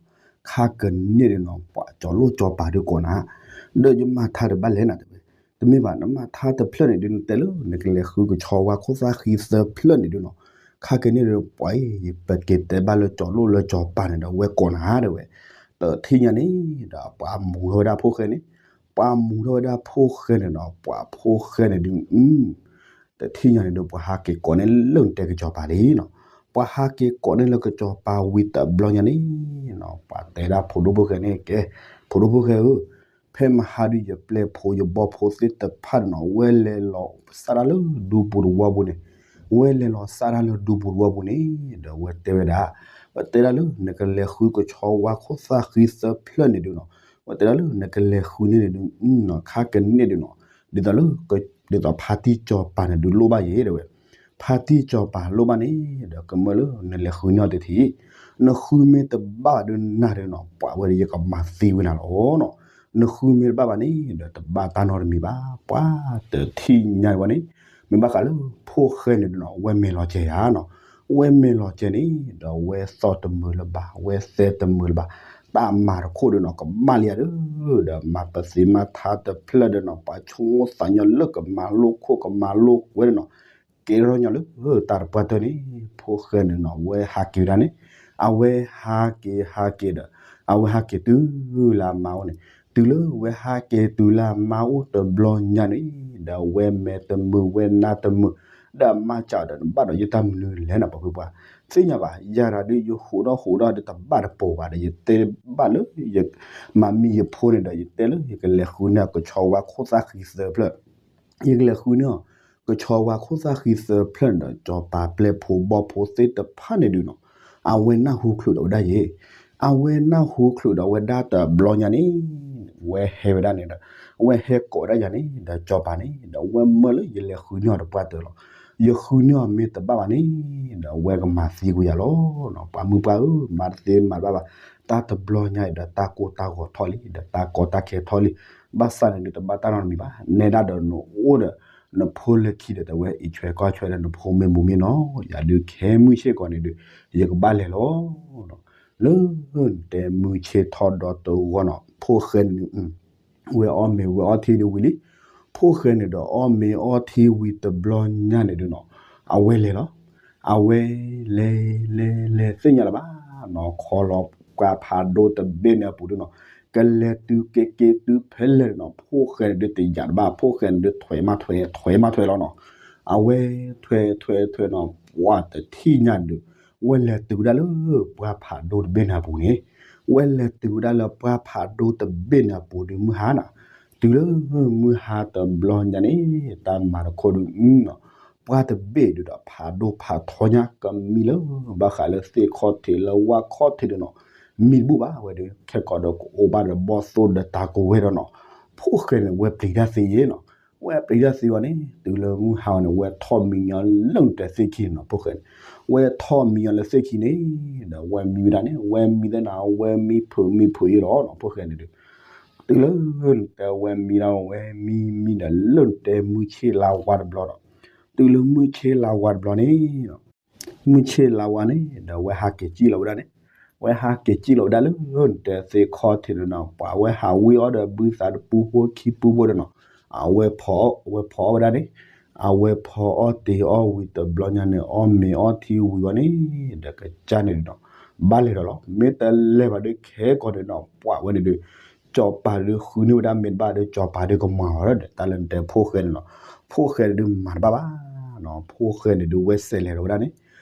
ခါကန့ၢ်ဒုးနီၤ ပှၤကၠီၤလိၣ်ကၠီၤပၤဒုးကိးနၤ, ဒီးယမၤထါတဘၣ်လဲၣ်နၤတဲဝဲ, တမ့ၢ်ဘၣ် နမၤထါတဖျၢၣ်န့ၣ်ဒုး နတဲလၢ နကလဲၤဃုကဆီဝါခိၣ်သၣ်ဃံသၢဖျၢၣ်န့ၣ်ဒုးနီၤ, ခါကန့ၢ်ဒုး ပှၤအံၤ ယပက့ၤတဲဘၣ်လၢကၠီၤလိၣ်လၢကၠီၤပၤန့ၣ်ဒီး ဝဲကိးနၤတဲဝဲ, တထံၣ်ညါန့ၣ် ဒီးပှၤမူထီၣ်ဝဲဒၣ်ဖိၣ်ဃဲန့ၣ်, ပှၤမူထီၣ်ဝဲဒၣ်ဖိၣ်ဃဲန့ၣ်ဒီး ပှၤဖိၣ်ဃဲန့ၣ်ဒုး တထံၣ်ညါန့ၣ်ဒုး ပှၤဟးက့ၤကိးန့ၢ်လၢနတဲကစီၤပၤလံနီၤ, ပှၤဟးက့ၤကိးန့ၢ်လၢကစီၤပၤဝံၤတဘျီညါန့ၣ်နီၤ ပှၤတဲဒၣ်ဖိဒိၣ်ဖိၣ်ဃဲန့ၣ် ကဲ, ဖိဒိၣ်ဖိၣ်ဃဲဧၢ, ဖဲမဟါဒုးယပျဲၢ်ဖိယဘီၣ်ဖိသ့ၣ်တဖၣ်န့ၣ်နီၤ ဝဲလဲၤလီၤစၢ်တၢ်လၢဒူပူၤတဝီပူၤန့ၣ်, ဝဲလဲၤလီၤစၢ်တၢ်လၢဒူပူၤတဝီပူၤန့ၣ် ဒီးဝဲတဲဝဲဒၣ်, ဝဲတဲဒၣ်လၢ နကလဲၤဃုကဆီဝါခိၣ်သၣ်ဃံသၢဖျၢၣ်န့ၣ်ဒုးနီၤ, ဝဲတဲဒၣ်လၢ နကလဲၤဃုန့ၢ်န့ၣ်ဒုး ခါကန့ၢ်ဒုးနီၤ, ဒ်သိးလၢ ဒ်သိးဖါတံၢ်စီၤပၤန့ၣ်ဒုးလိၣ်ဘၣ်ယဲတဲဝဲ, ဖါတံၢ်စီၤပၤလိၣ်ဘၣ်န့ၣ် ဒီးကမၢလၢ နလဲၤဃုန့ၢ်အီၤတထံၣ်, နဃုမ့ၢ်တဘၣ်ဒုးနၤဒုးနီၤ ပှၤဝဲဒၣ်ယကမၤသံဝဲနၤလီၤနီၤ, နဃုမ့ၢ်တဘၣ်ဘၣ်န့ၣ် ဒီးတဘၣ်တၢ်နီတမံၤဘၣ်. ပှၤတထံၣ်ညါဝဲန့ၣ် မ့ၢ်ဘၣ်ဃးလၢဖိၣ်ဃဲန့ၣ်ဒုးနီၤ ဝဲမဲာ်လီၤကဲၤဧါနီၤ. ဝဲမဲာ်လီၤကဲၤန့ၣ် ဒီးဝဲသီၣ်တမုာ်လၢၤဘၣ် ဝဲသဲတမုာ်လၢၤဘၣ်. တၢ်မၤတခိၣ်ဒုးနီၤ ကမၣ်လံဧါဒီး ဒီးမၤပသံးမၤထါတဖျၢၣ်ဒုးနီၤ ပှၤဆိကမိၣ်သးညီလၢကမၤလိခိၣ်ကမၤလိကွဲဒုးနီၤ ကဲထီၣ်ညီလၢတၢ်တပှၢ်တၢၢ်န့ၣ် ဖိၣ်ဃဲန့ၣ်နီၤ ဝဲဟးက့ၤဝဲဒၣ်န့ၣ် အဝဲဟးက့ၤဟးက့ၤဒီး အဝဲဟးက့ၤတုၤလၢအမါအိၣ်န့ၣ်, တုၤလၢဝဲဟးက့ၤတုၤလၢအမါအိၣ်တဘျီညါန့ၣ် ဒီးဝဲမဲာ်တမုာ်ဝဲနါတမုာ် ဒီးအမါစံးဒီး နဘၣ်ဒီးယတၢ်မနုၤလဲၣ်နီၤ ပှၤဖုပှၢ်, သ့ၣ်ညါဘၣ် ယၤတၢ်ဒုး ယဟူးထီၣ်ဟူးထီၣ်ဒီးတဘၣ်တပိၤဘၣ်ဒီး ယတဲဘၣ်လၢ ယမၤမံယဖိန့ၣ်ဒီး ယတဲလၢယကလဲၤဃုန့ၢ်အီၤ ကဆီဝါခိၣ်သၣ်ဃံသၢဖျၢၣ် ယကလဲၤဃုန့ၢ်အီၤ ကဆီဝါခိၣ်သၣ်ဃံသၢဖျၢၣ်န့ၣ်ဒီး စီၤပၤပျဲၢ်ဖိဘီၣ်ဖိသ့ၣ်တဖၣ်န့ၣ်ဒုးနီၤ, အဝဲနၢ်ဟူချုးဒီးဝဲဒၣ်ယဲ, အဝဲနၢ်ဟူချုးဒီးဝဲဒၣ်တဘျီညါန့ၣ် ဝဲဟဲဝဲဒၣ်န့ၣ်ဒီး အဝဲဟဲကိးဝဲဒၣ်ယၤန့ၣ်ဒီး စီၤပၤန့ၣ်ဒီး ဝဲမၢလၢယလဲၤဃုန့ၢ်အီၤတပှၢ်တၢၢ်လီၤ. ယဃုန့ၢ်အီၤမ့ၢ်တဘၣ်ဘၣ်န့ၣ်ဒီး ဝဲကမၤသံကွံာ်ယၤလီၤ. ပှၤမုၢ်ပှၢ်ဧၢ, မၤတသ့မၤတဘၣ်ဘၣ်, တၢ်တဘျီညါအံၤဒီး တၢ်ကိၢ်တၢ်ဂီၤထီၣ်လံ ဒီးတၢ်ကီတၢ်ခဲထီၣ်လံ, ဘၣ်ဆၣ်န့ၣ်ဒုး တဘၣ်တၢ်နီတမံၤဘၣ်, နဲဒၣ်ဒီးနအိၣ်ဒီး နဖိလၢခံဒီး တဝဲအံးဆွဲကွၢ်ဆွဲဒီးနဖိမ့ၢ်ဘူးမ့ၢ်နီၤ, ယၤဒုးခဲမုၢ်ဆ့ၣ်ကီးန့ၣ်ဒုး ယကဘၣ်လဲၤလီၤ. လၢနတဲမုၢ်ဆ့ၣ်ထီၣ်ဒီတဂီၢ်နီၤ ဖိၣ်ဃဲန့ၣ် ဝဲအီၣ်မ့ၤဝဲအီထံဒုးဝံၤလံ, ဖိၣ်ဃဲန့ၣ်ဒီးအီၣ်မ့ၤအီထံဝံၤတဘျီညါန့ၣ်ဒုးနီၤ, အဝဲလဲၤလီၤ. အဝဲလဲၤလဲၤလဲၤသ့ၣ်ညါလၢၤဘၣ်နီၤ, ခီလီၤပှၢ်ဖးဒိၣ်တဘ့ၣ်န့ၣ်အပူၤဒုးနီၤ, ကလဲၤတုၤက့ၤက့ၤတုၤဖဲလဲၣ်ဒုးနီၤ, ဖိၣ်ဃဲန့ၣ်ဒုးတယာ်တဘၣ်, ဖိၣ်ဃဲန့ၣ်ဒုးထွဲမးထွဲ ထွဲမးထွဲလီၤနီၤ. အဝဲထွဲထွဲထွဲနီၤ ပှၤတထံၣ်ညါဒုး ဝဲလဲၤတုၤဝဲဒၣ်လၢပှၢ်ဖးဒိၣ်တဘ့ၣ်န့ၣ်အပူၤန့ၣ်, ဝဲလဲၤတုၤဝဲဒၣ်လၢပှၢ်ဖးဒိၣ်တဘ့ၣ်န့ၣ်အပူၤဒုး မုၢ်ဟါနီၤ, တုၤလၢမုၢ်ဟါတဘျီညါန့ၣ် တၢ်မၤတခိၣ်ဒုးနီၤ, ပှၢ်တဘ့ၣ်ဒုးဒီး ဖးဒိၣ်ဖးထီညါကမံလၢ ဘၣ်ဃးလၢသ့ၣ်ခီၣ်ထံးလၢဝၣ်ခီၣ်ထံးဒုးနီၤ, မံတဘူၣ်ဘၣ်ဝဲဒုး ခဲကိာ်ဒီးကအိၣ်ဘၣ်ဒီးဘီၣ်သိၣ်ဒီးတၢ်ကိးဝဲဒီးနီၤ, ဖိၣ်ဃဲန့ၣ် ဝဲပျံၤတၢ်သ့ယဲနီၤ, ဝဲပျံၤတၢ်သ့ဝဲန့ၣ် တုၤလၢမုၢ်ဟါဝဲန့ၣ် ဝဲထီၣ်မံညီလၢနတဲသ့ၣ်ခံန့ၣ်နီၤ, ဖိၣ်ဃဲန့ၣ် ဝဲထီၣ်မံညီလၢသ့ၣ်ခံန့ၣ်ဒီး ဝဲမံဝဲဒၣ်န့ၣ် ဝဲမံသ့ၣ်နၤ ဝဲမံဖုးမံဖုးအံၤလီၤနီၤ, ဖိၣ်ဃဲန့ၣ်ဒုး တုၤလၢနတဲဝဲမံဒီး ဝဲမံမံဒီးလၢနတဲမုၢ်ဆ့ၣ်လါဝါတဘျီဒီး, တုၤလၢမုၢ်ဆ့ၣ်လါဝါတဘျီန့ၣ် မုၢ်ဆ့ၣ်လါဝါန့ၣ်ဒီး ဝဲဟးက့ၤစံၣ်လီၤဝဲဒၣ်န့ၣ်, ဝဲဟးက့ၤစံၣ်လီၤဝဲဒၣ်လၢနတဲသ့ၣ်ခီၣ်ထံးန့ၣ်နီၤ, ပှၤဝဲဟးဝံၣ်အီၣ်ဒီးဘုသးတပူဖိခံပူဖိဒီးနီၤ, အဝဲဖီအီၣ်ဝဲဒၣ်န့ၣ်, အဝဲဖီအီၣ်တ့ၤအီၣ်ဝံၤတဘျီညါန့ၣ် အီၣ်မ့ၤအီထံဝံၤဝဲန့ၣ် ဒီးကစၢ်န့ၣ်ဒုးနီၤ, ဘၣ်လဲၤဒီးလီၤ, မ့ၢ်တလဲၤဘၣ်ဒုးခဲကိာ်န့ၣ်နီၤ ပှၤဝဲန့ၣ်ဒုး စီၤပၤဒုးဃုန့ၢ်ဝဲဒၣ်မ့ၢ်တဘၣ်ဒီး စီၤပၤဒုးကမၤအီၤဒီး တၢ်လၢနတဲဖိၣ်ဃဲန့ၣ်နီၤ, ဖိၣ်ဃဲန့ၣ်ဒုးမၤတဘၣ်ဘၣ်နီၤ, ဖိၣ်ဃဲန့ၣ်ဒုးဝဲစဲးလဲၤဒီးဝဲဒၣ်န့ၣ်,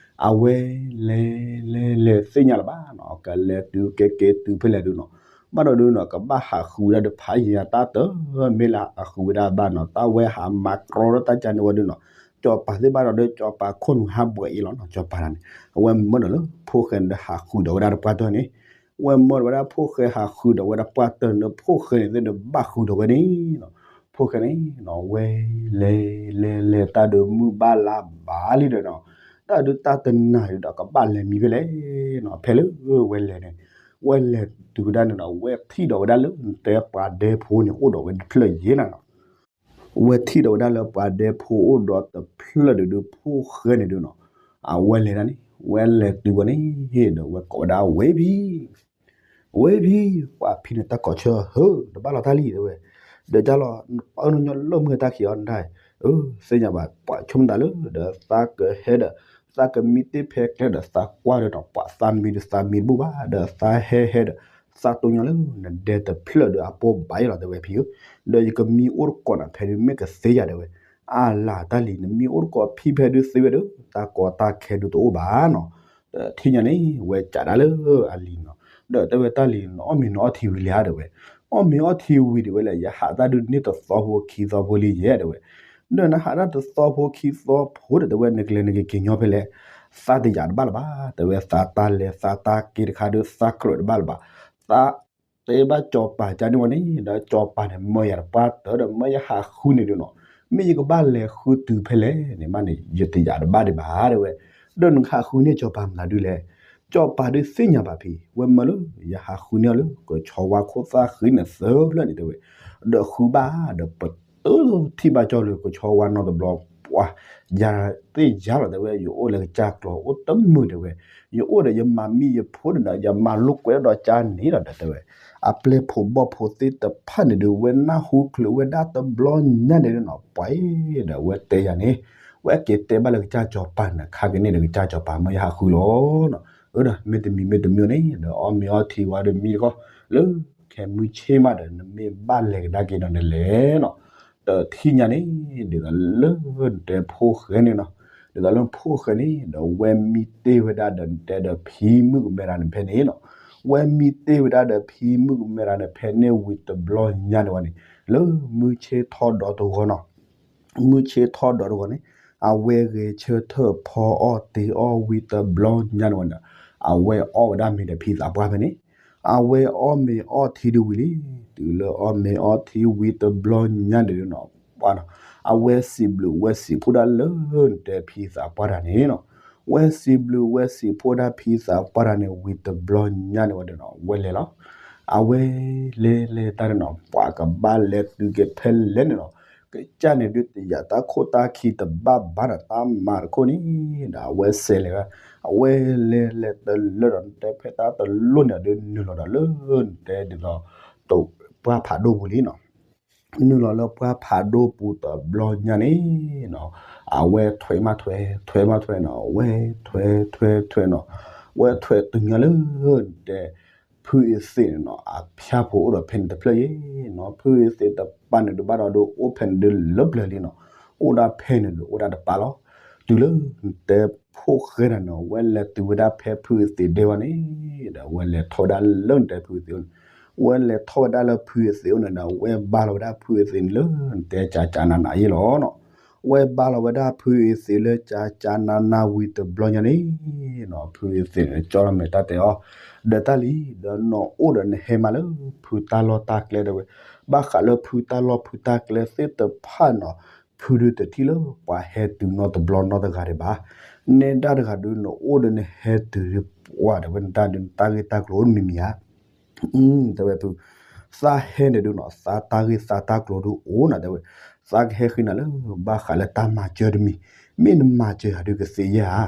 အဝဲလဲၤလဲၤလဲၤသ့ၣ်ညါလၢၤဘၣ်နီၤ, ကလဲၤတုၤက့ၤက့ၤတုၤဖဲလဲၣ်ဒုးနီၤ, ဘၣ်ဒီးဒုးနီၤ ကဘၣ်ဟးဃုဝဲဒၣ်ဒီးဖးယံၤတၢ်တမ့ၢ်လၢအဃုဝဲဒၣ်ဘၣ်နီၤ, တၢ်ဝဲဟးမၤကြီဒီးတၢ်ကန့ၣ်ဝဲဒုးနီၤ, စီၤပၤသ့ၣ်ဘၣ်ဒီး စီၤပၤခိၣ်နူာ်ဟးဘှဲးအံၤလီၤနီၤ, စီၤပၤန့ၣ်, အဝဲမၢဒီးလၢဖိၣ်ဃဲန့ၣ်ဒီးဟးဃုာ်ဒီးဝဲဒၣ်တပှၢ်တၢၢ်န့ၣ် ဝဲမၢဒီးဝဲဒၣ်ဖိၣ်ဃဲဟးဃုာ်ဒီးဝဲဒၣ်ပှၢ်တၢၢ်န့ၣ် ဖိၣ်ဃဲန့ၣ်သ့ၣ်န့ၣ်ဘၣ်ဃုာ်ဒီးဝဲန့ၣ်နီၤ, ဖိၣ်ဃဲန့ၣ်နီၤ ဝဲလဲၤလဲၤလဲၤတၢ်ဒုးမုၢ်ဘၣ်လါဘၣ်လံဒီးနီၤ, တၢ်ဒုးတၢ်တနၤဒုးဒီးကဘၣ်လဲၤမံဖဲလဲၣ်, ဖဲလၢဝဲလဲၤန့ၣ်, ဝဲလဲၤတုၤဝဲဒၣ်န့ၣ်ဒီး ဝဲထံၣ်ဒီးဝဲဒၣ်လၢနတဲပှၤဒဲဖိန့ၣ်အိၣ်ဒီးဝဲတဖျၢၣ်ယဲၢ်နၤနီၤ ဝဲထံၣ်ဒီးဝဲဒၣ်လၢပှၤဒဲဖိအိၣ်ဒီးတဖျၢၣ်ဒုးဒီး ဖိၣ်ဃဲန့ၣ်ဒုးနီၤ, အဝဲလဲၤဒၣ်န့ၣ် ဝဲလဲၤတုၤဝဲန့ၣ်ဒီး ဝဲကိးဝဲဒၣ်ဝဲဖံ ဝဲဖံ, ပှၤဖံန့ၣ်တၢ်ကိးဆၢဟၢ တဘၣ်လီၤတၢ်လံတဲဝဲ, ဒီးကၢ်လီၤ အၢနညီလၢမုၢ်တၢ်ခံးအီၤနတၢ်, သ့ၣ်ညါဘၣ် ပှၤဆိကမိၣ်သးလၢ ဒီးသးကဟဲဒီး သးကမံတ့ၢ်ဖဲကျဲဒီးသးကွၢ်ဒီးနီၤ ပှၤသးမံဒီးသးမံတဘူၣ်ဘၣ် ဒီးသးဟဲဟဲဒီး သးတိၢ်ညီလၢနဒဲတဖျၢၣ်ဒီးအပိၢ်ဘၣ်ယဲလီၤတဲဝဲဖံဧၢ, ဒီးယကမံအိၣ်တကိးနၤဖဲဒုးမ့ၢ်ကသ့ယၤတဲဝဲ, အလၢတၢ်လံၤ နမံအိၣ်တကိးဖံဖဲဒုးသ့ဝဲဒီး တၢ်ကီတၢ်ခဲဒုးတအိၣ်ဘၣ်နီၤ, ဒီးထံၣ်ညါန့ၣ် ဝဲကးဒၣ်လၢအလံၤနီၤ, ဒီးတဲဝဲတၢ်လံၤ နအီၣ်မ့ၤနအီထံဝံၤလံဧါတဲဝဲ, အီၣ်မ့ၤအီထံဝံၤဒ်ဝဲလဲၣ် ယဟးတၢ်ဒုးန့ၢ်တသီဖိခံသီဖိလံယဲတဲဝဲ, ဒီးနဟးတၢ်တသီဖိခံသီဖိဒီးတဲဝဲ နကလဲၤနကက့ၤညီဖဲလဲၣ်, သးတယာ်တဘၣ်လၢၤဘၣ် တဲဝဲ သးတၢ်လဲၤသးတၢ်က့ၤတခါဒုးသးကြၢးတဘၣ်လၢၤဘၣ်, သး တဲဘၣ်စီၤပၤကန့ၣ်ဝဲန့ၣ် ဒီးစီၤပၤန့ၣ် မၢယၤတပှၢ်တၢၢ်ဒီး မၢယဟးဃုန့ၣ်ဒုးနီၤ, မ့ၢ်ယကဘၣ်လဲၤဃုတုၤဖဲလဲၣ်န့ၣ်မးန့ၣ် ယတယာ်တဘၣ်ဒံးဘၣ်တဲဝဲ, ဒီးနကဟးဃုန့ၢ်စီၤပၤမနုၤဒုးလဲၣ်, ကၠီၣ်ပၤဒုးသ့ၣ်ညါဘၣ်ဖံ, ဝဲမၢလၢ ယဟးဃုန့ၢ်အီၤလၢ ကဆီဝါခိၣ်သၣ်ဃံန့ၣ်သၢဖျၢၣ်န့ၣ်တဲဝဲ, ဒီးဃုဘၣ်ဒီး ပတထံၣ်ဘၣ်ကၠီၣ်လၢကဆီဝါနီတဘျီ, ပှၤ ယၤသ့ၣ်ယၤလီၤတဲဝဲ, ယအိၣ်လၢကစၢ်ကျီၤအိၣ်တမုာ်တဲဝဲ, ယအိၣ်ဒီးယမၤမံယဖိဒီး ယမၤလိာ်ကွဲဒီးကၠါန့ၣ်လီၤဒီးတဲဝဲ, အပျဲၢ်ဖိဘီၣ်ဖိသ့ၣ်တဖၣ်န့ၣ်ဒုး ဝဲနၢ်ဟူချုးဝဲဒၣ်တဘျီညါန့ၣ်လီၤနီၤ, ပှၤဒီးဝဲတဲယၤန့ၣ်, ဝဲက့ၤတဲဘၣ်လၢကစၢ်ကၠီၣ်ပၤန့ၣ် ခါက့ၤန့ၣ်ဒီးကစၢ်ကၠီၣ်ပၤ မၢယဟးဃုလီၤနီၤ, အၢဒီး မ့တမံၤမ့တမံၤန့ၣ်ဒီး အီၣ်မ့ၤအီထံဝဲဒီးမံတခီ, လၢ ခဲမုၢ်ဆ့ၣ်မးဒီး နမ့ၢ်ဘၣ်လဲၤကဒါက့ၤဒီးနလဲၤနီၤ, တထံၣ်ညါန့ၣ် ဒ်သိးလၢနတဲဖိၣ်ဃဲန့ၣ်နီၤ, ဒ်သိးလၢဖိၣ်ဃဲန့ၣ်ဒီး ဝဲမံတ့ၢ်ဝဲဒၣ်ဒီးနတဲဒီးဖံမုၣ်ကမဲရၤန့ၣ်ဖဲန့ၣ်နီၤ, ဝဲမံတ့ၢ်ဝဲဒၣ်ဒီးဖံမုၣ်ကမဲရၤန့ၣ်ဖဲန့ၣ်ဝံၤတဘျီညါန့ၣ်ဝဲန့ၣ်, လၢမုၢ်ဆ့ၣ်ထီၣ်ဒီးတဂီၤနီၤ မုၢ်ဆ့ၣ်ထီၣ်ဒီးတဂီၤန့ၣ်, အဝဲဂဲၤဆၢထၢၣ်ဖီအီၣ်တ့ၢ်အီၣ်ဝံၤတဘျီညါန့ၣ်ဝဲန့ၣ်, အဝဲအီၣ်ဝဲဒၣ်မ့ၤဒီးဖံသးပှၢ်ဖဲန့ၣ်, အဝဲအီၣ်မ့ၤအီထံဒုးဝံၤလံ, တုၤလၢအီၣ်မ့ၤအီထံဝံၤတဘျီညါန့ၣ်နီၤ, ပှၤနီၤ, အဝဲစံးဘျုးဝဲစံးဖှိၣ်ဒၣ်လၢနတဲဖံသးပှၢ်တၢ်န့ၣ်နီၤ, ဝဲစံးဘျုးဝဲစံးဖှိၣ်ဒၣ်ဖံသးပှၢ်တၢ်န့ၣ်ဝံၤတဘျီညါန့ၣ်ဝဲန့ၣ်နီၤ, ဝဲလဲၤလီၤ အဝဲလဲၤလဲၤတၢ်န့ၣ်နီၤ, ပှၤကဘၣ်လဲၤတုၤက့ၤဖဲလဲၣ်န့ၣ်နီၤ, ကစၢ်န့ၣ်ဒုးတယာ်တၢ်ခိၣ်တၢ်ခံတဘၣ်ဘၣ်ဒီးတၢ်မၤတခိၣ်န့ၣ်, ဒီးအဝဲစဲးလဲၤဝဲ, အဝဲလဲၤလဲၤတလၢဒီးနတဲဖဲတၢ်တလိၣ်န့ၣ်ဒုးနုာ်လီၤဒီးလၢနတဲဒ်သိး ပှၢ်ဖးဒိၣ်ပူၤလံနီၤ, နုာ်လီၤလၢပှၢ်ဖးဒိၣ်ပူၤတဘျီညါန့ၣ်နီၤ, အဝဲထွဲမးထွဲ ထွဲမးထွဲနီၤ, အဝဲထွဲထွဲထွဲနီၤ, အဝဲထွဲတုၤညါလၢ တဲ ဖုအသ့ၣ်န့ၣ်နီၤ အဖၠၣ်ဖိအိၣ်ဒီးဖဲန့ၣ်တဖျၢၣ်ယ့ၣ်နီၤ, ဖုအသ့ၣ်တပၤန့ၣ်ဒုးဘၣ်ဒီးဒုးအိၣ်ဖဲန့ၣ်ဒုးလၢပျၢၤလံနီၤ, အိၣ်ဒၣ်ဖဲန့ၣ်ဒုးအိၣ်ဒၣ်တပၤလီၤ, တုၤလၢနတဲဖိၣ်ဃဲတၢ်န့ၣ် ဝဲလဲၤတုၤဝဲဒၣ်ဖဲဖုအသ့ၣ်ဒဲဝဲန့ၣ်, ဒီးဝဲလဲၤထီၣ်ဝဲဒၣ်လၢနတဲဖုအသ့ၣ်အိၣ်န့ၣ်, ဝဲလဲၤထီၣ်ဝဲဒၣ်လၢဖုအသ့ၣ်အိၣ်န့ၣ်ဒီး ဝဲဘါလီၤဝဲဒၣ်ဖုအသ့ၣ်န့ၣ်လၢနတဲကၠးကၠးနးနးယ့ၣ်လီၤနီၤ ဝဲဘါလီၤဝဲဒၣ်ဖုအသ့ၣ်လၢကၠးကၠးနးနးဝံၤတဘျီညါန့ၣ်နီၤ, ဖုအသ့ၣ်န့ၣ် ကၠီလီၤမဲာ်တၢ်တဲအီၤ, ဒီးတၢ်လံ, ဒီးနအိၣ်ဒီးနဟဲမးလၢဖုတၢ်လီၢ်တၢ်ကျဲတဲဝဲ, ဘၣ်ဃးလၢဖုတၢ်လီၢ်ဖုတၢ်ကျဲသ့ၣ်တဖၣ်နီၤ, ဖုဒုးတထံၣ်လၢပှၤဟဲတုၤနီတဘျီနီတဂၤဒံးဘၣ်, နဲဒၣ်တဂၤဒုး နအိၣ်ဒီးနဟဲတုၤဒုးပှၤတဲဝဲ နတၢ်ဒုးနတၢ်ဂ့ၢ်တၢ်ကျိၤအိၣ်တမံၤမံၤဧါ တဲဝဲဖု, သးဟဲန့ၣ်ဒုးနီၤ သးတၢ်ဂ့ၢ်သးတၢ်ကျိၤဒုးအိၣ်နီၤတဲဝဲ, သးကဟဲဃ့နၤလၢဘၣ်ဃးလၢတၢ်မၤစၢၤတမံၤ, မ့ၢ်နမၤစၢၤယၤဒုးကသ့ယဲၢ်ဧါ,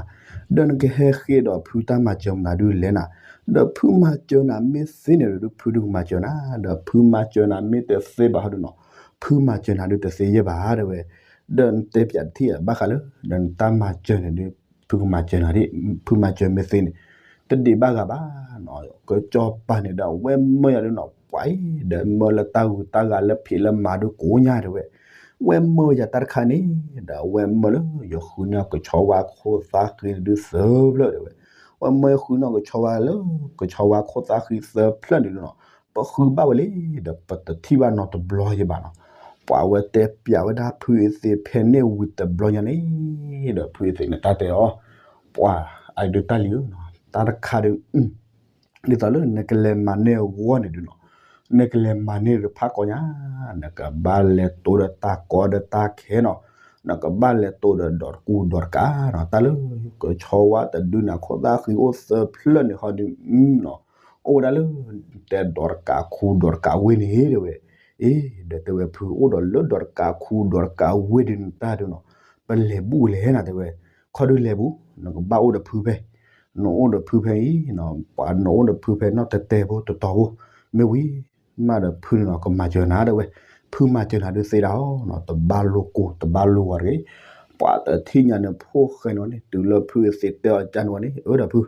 ဒီးနကဟဲဃ့ဒီးဖုတၢ်မၤစၢၤမနုၤဒုးလဲၣ်နၤ, ဒီးဖုမၤစၢၤနၤမ့ၢ်သ့န့ၣ်ဒုး ဖုဒုးကမၤစၢၤနၤ, ဒီးဖုမၤစၢၤနၤမ့ၢ်တသ့ဘၣ်ဟီဒုးနီၤ, ဖုမၤစၢၤနၤဒုးတသ့ယဲၢ်ဘၣ်တဲဝဲ, ဒီးနတဲပၠးတထံၣ်ဘၣ်ဃးလၢ ဒီးနတၢ်မၤစၢၤန့ၣ်ဒုး ဖုကမၤစၢၤနၤဒ်, ဖုမၤစၢၤမ့ၢ်သ့န့ၣ်, တဒံးဘၣ်ဂၤဘၣ်နီၤ, ကစီၤပၤန့ၣ်ဒီး အဝဲမၢယၤဒုးနီၤ ပှၤအံၤ ဒီးမၢလၢတၢ်ဂုၤတၢ်ဂၤလၢဖံးလၢမၤဒုးကိးညါတဲဝဲ, ဝဲမၢယၤတၢ်တခါန့ၣ်, ဒီးအဝဲမၢလၢယဃုန့ၢ်ကဆီဝါခိၣ်သၣ်ဃံန့ၣ်ဒုးသၢဖျၢၣ်တဲဝဲ, ဝဲမၢယဃုန့ၢ်ကဆီဝါလၢ ကဆီဝါခိၣ်သၣ်ဃံသၢဖျၢၣ်န့ၣ်ဒုးနီၤ, ပဃုဘၣ်ဝဲလံ, ဒီးပတထံၣ်ဘၣ်နီတဘျီယဲၢ်ဘၣ်နီၤ, ပှၤဝဲတဲပၠးဝဲဒၣ်ဖုအသ့ၣ်ဖဲန့ၣ်ဝံၤတဘျီညါန့ၣ်, ဒီးဖုအသ့ၣ်န့ၣ်တၢ်တဲအီၤ, ပှၤအဒုးတၢ်လံဧၢ, တၢ်တခါဒုး ဒ်သိးလၢနကလဲၤမၤန့ၢ်အဂီၢ်န့ၣ်ဒုးနီၤ, နကလဲၤမၤန့ၢ်ဒီးဖးကီညါ, နကဘၣ်လဲၤတိဒီးတၢ်ကီဒီးတၢ်ခဲနီၤ, နကဘၣ်လဲၤတိဒီးဒီးတကူဒီးတကးနီၤ, တၢ်လၢ ကဆီဝါတဒုန့ၣ် ခိၣ်သၣ်ဃံအိၣ်သၢဖျၢၣ်န့ၣ်ဟီဒုးနီၤ, အိၣ်ဝဲဒၣ်လၢ တဲဒီးတကးခူဒီးတကးဝ့ၢ်န့ၣ်တဲဝဲ, အ့ ဒီးတဲဝဲဖုအိၣ်ဒီးလၢဒီးတကးခူဒီးတကးဝ့ၢ်ဒုးနတၢ်ဒုးနီၤ, ပလဲၤဘူၣ်လဲၣ်နၤတဲဝဲ, ခီဒုးလဲၤဘူၣ်, နကဘၣ်အိၣ်ဒီးဖုဖဲ နအိၣ်ဒီးဖုဖဲအံၤ, ပှၤနအိၣ်ဒီးဖုဖဲနီၢ်တဲတဲဖိတတီၤဖိ, မ့ၢ်ဝံၤ မးဒီးဖုန့ၣ်နီၤ ကမၤစၢၤနၤတဲဝဲ, ဖုမၤစၢၤနၤဒုးသ့ဒၣ်အီၤနီၤ, တဘၣ်လိာ်ကိၢ် တဘၣ်လိာ်ဂီၤတဂ့ၤ, ပှၤတထံၣ်ညါန့ၣ် ဖိၣ်ဃဲန့ၣ်ဝဲန့ၣ် တုၤလၢဖုအသ့ၣ်တဲအီၤကၢန့ၣ်ဝဲန့ၣ် အၢဒီးဖု,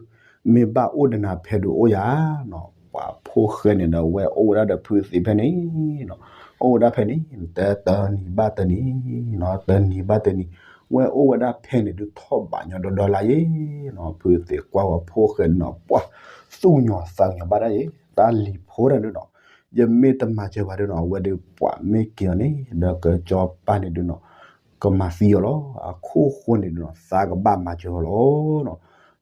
မ့ၢ်ဘၣ်အိၣ်ဒီးနၤဖဲဒုးအိၣ်ယၤနီၤ, ပှၤဖိၣ်ဃဲန့ၣ်ဒီး ဝဲအိၣ်ဝဲဒၣ်ဒီးဖုအသ့ၣ်ဖဲန့ၣ်နီၤ, အိၣ်ဝဲဒၣ်ဖဲန့ၣ် တဲတနံၤဘၣ်တနံၤနီၤ, တနံၤဘၣ်တနံၤ, ဝဲအိၣ်ဝဲဒၣ်ဖဲန့ၣ်ဒုးထီၣ်ဘးညီဒီဒီလါယ့ၣ်နီၤ, ဖုအသ့ၣ်ကွၢ်ဝဲဖိၣ်ဃဲန့ၣ်နီၤ ပှၤ သူၣ်ကညီၤသးကညီၤဘၣ်ဒၣ်ယ့ၣ်, တၢ်လံၤဖိတၢ်ဒုးနီၤ, ယမ့ၢ်တမၤစၢၤပှၤဒုးနီၤ အဝဲဒုးပှၤမ့ၢ်က့ၤအီၤန့ၣ် ဒီးကစီၤပၤန့ၣ်ဒုးနီၤ ကမၤသံအီၤလီၤ, အခိၣ်ဃိန့ၣ်ဒုးနီၤ သးကဘၣ်မၤစၢၤအီၤလီၤနီၤ,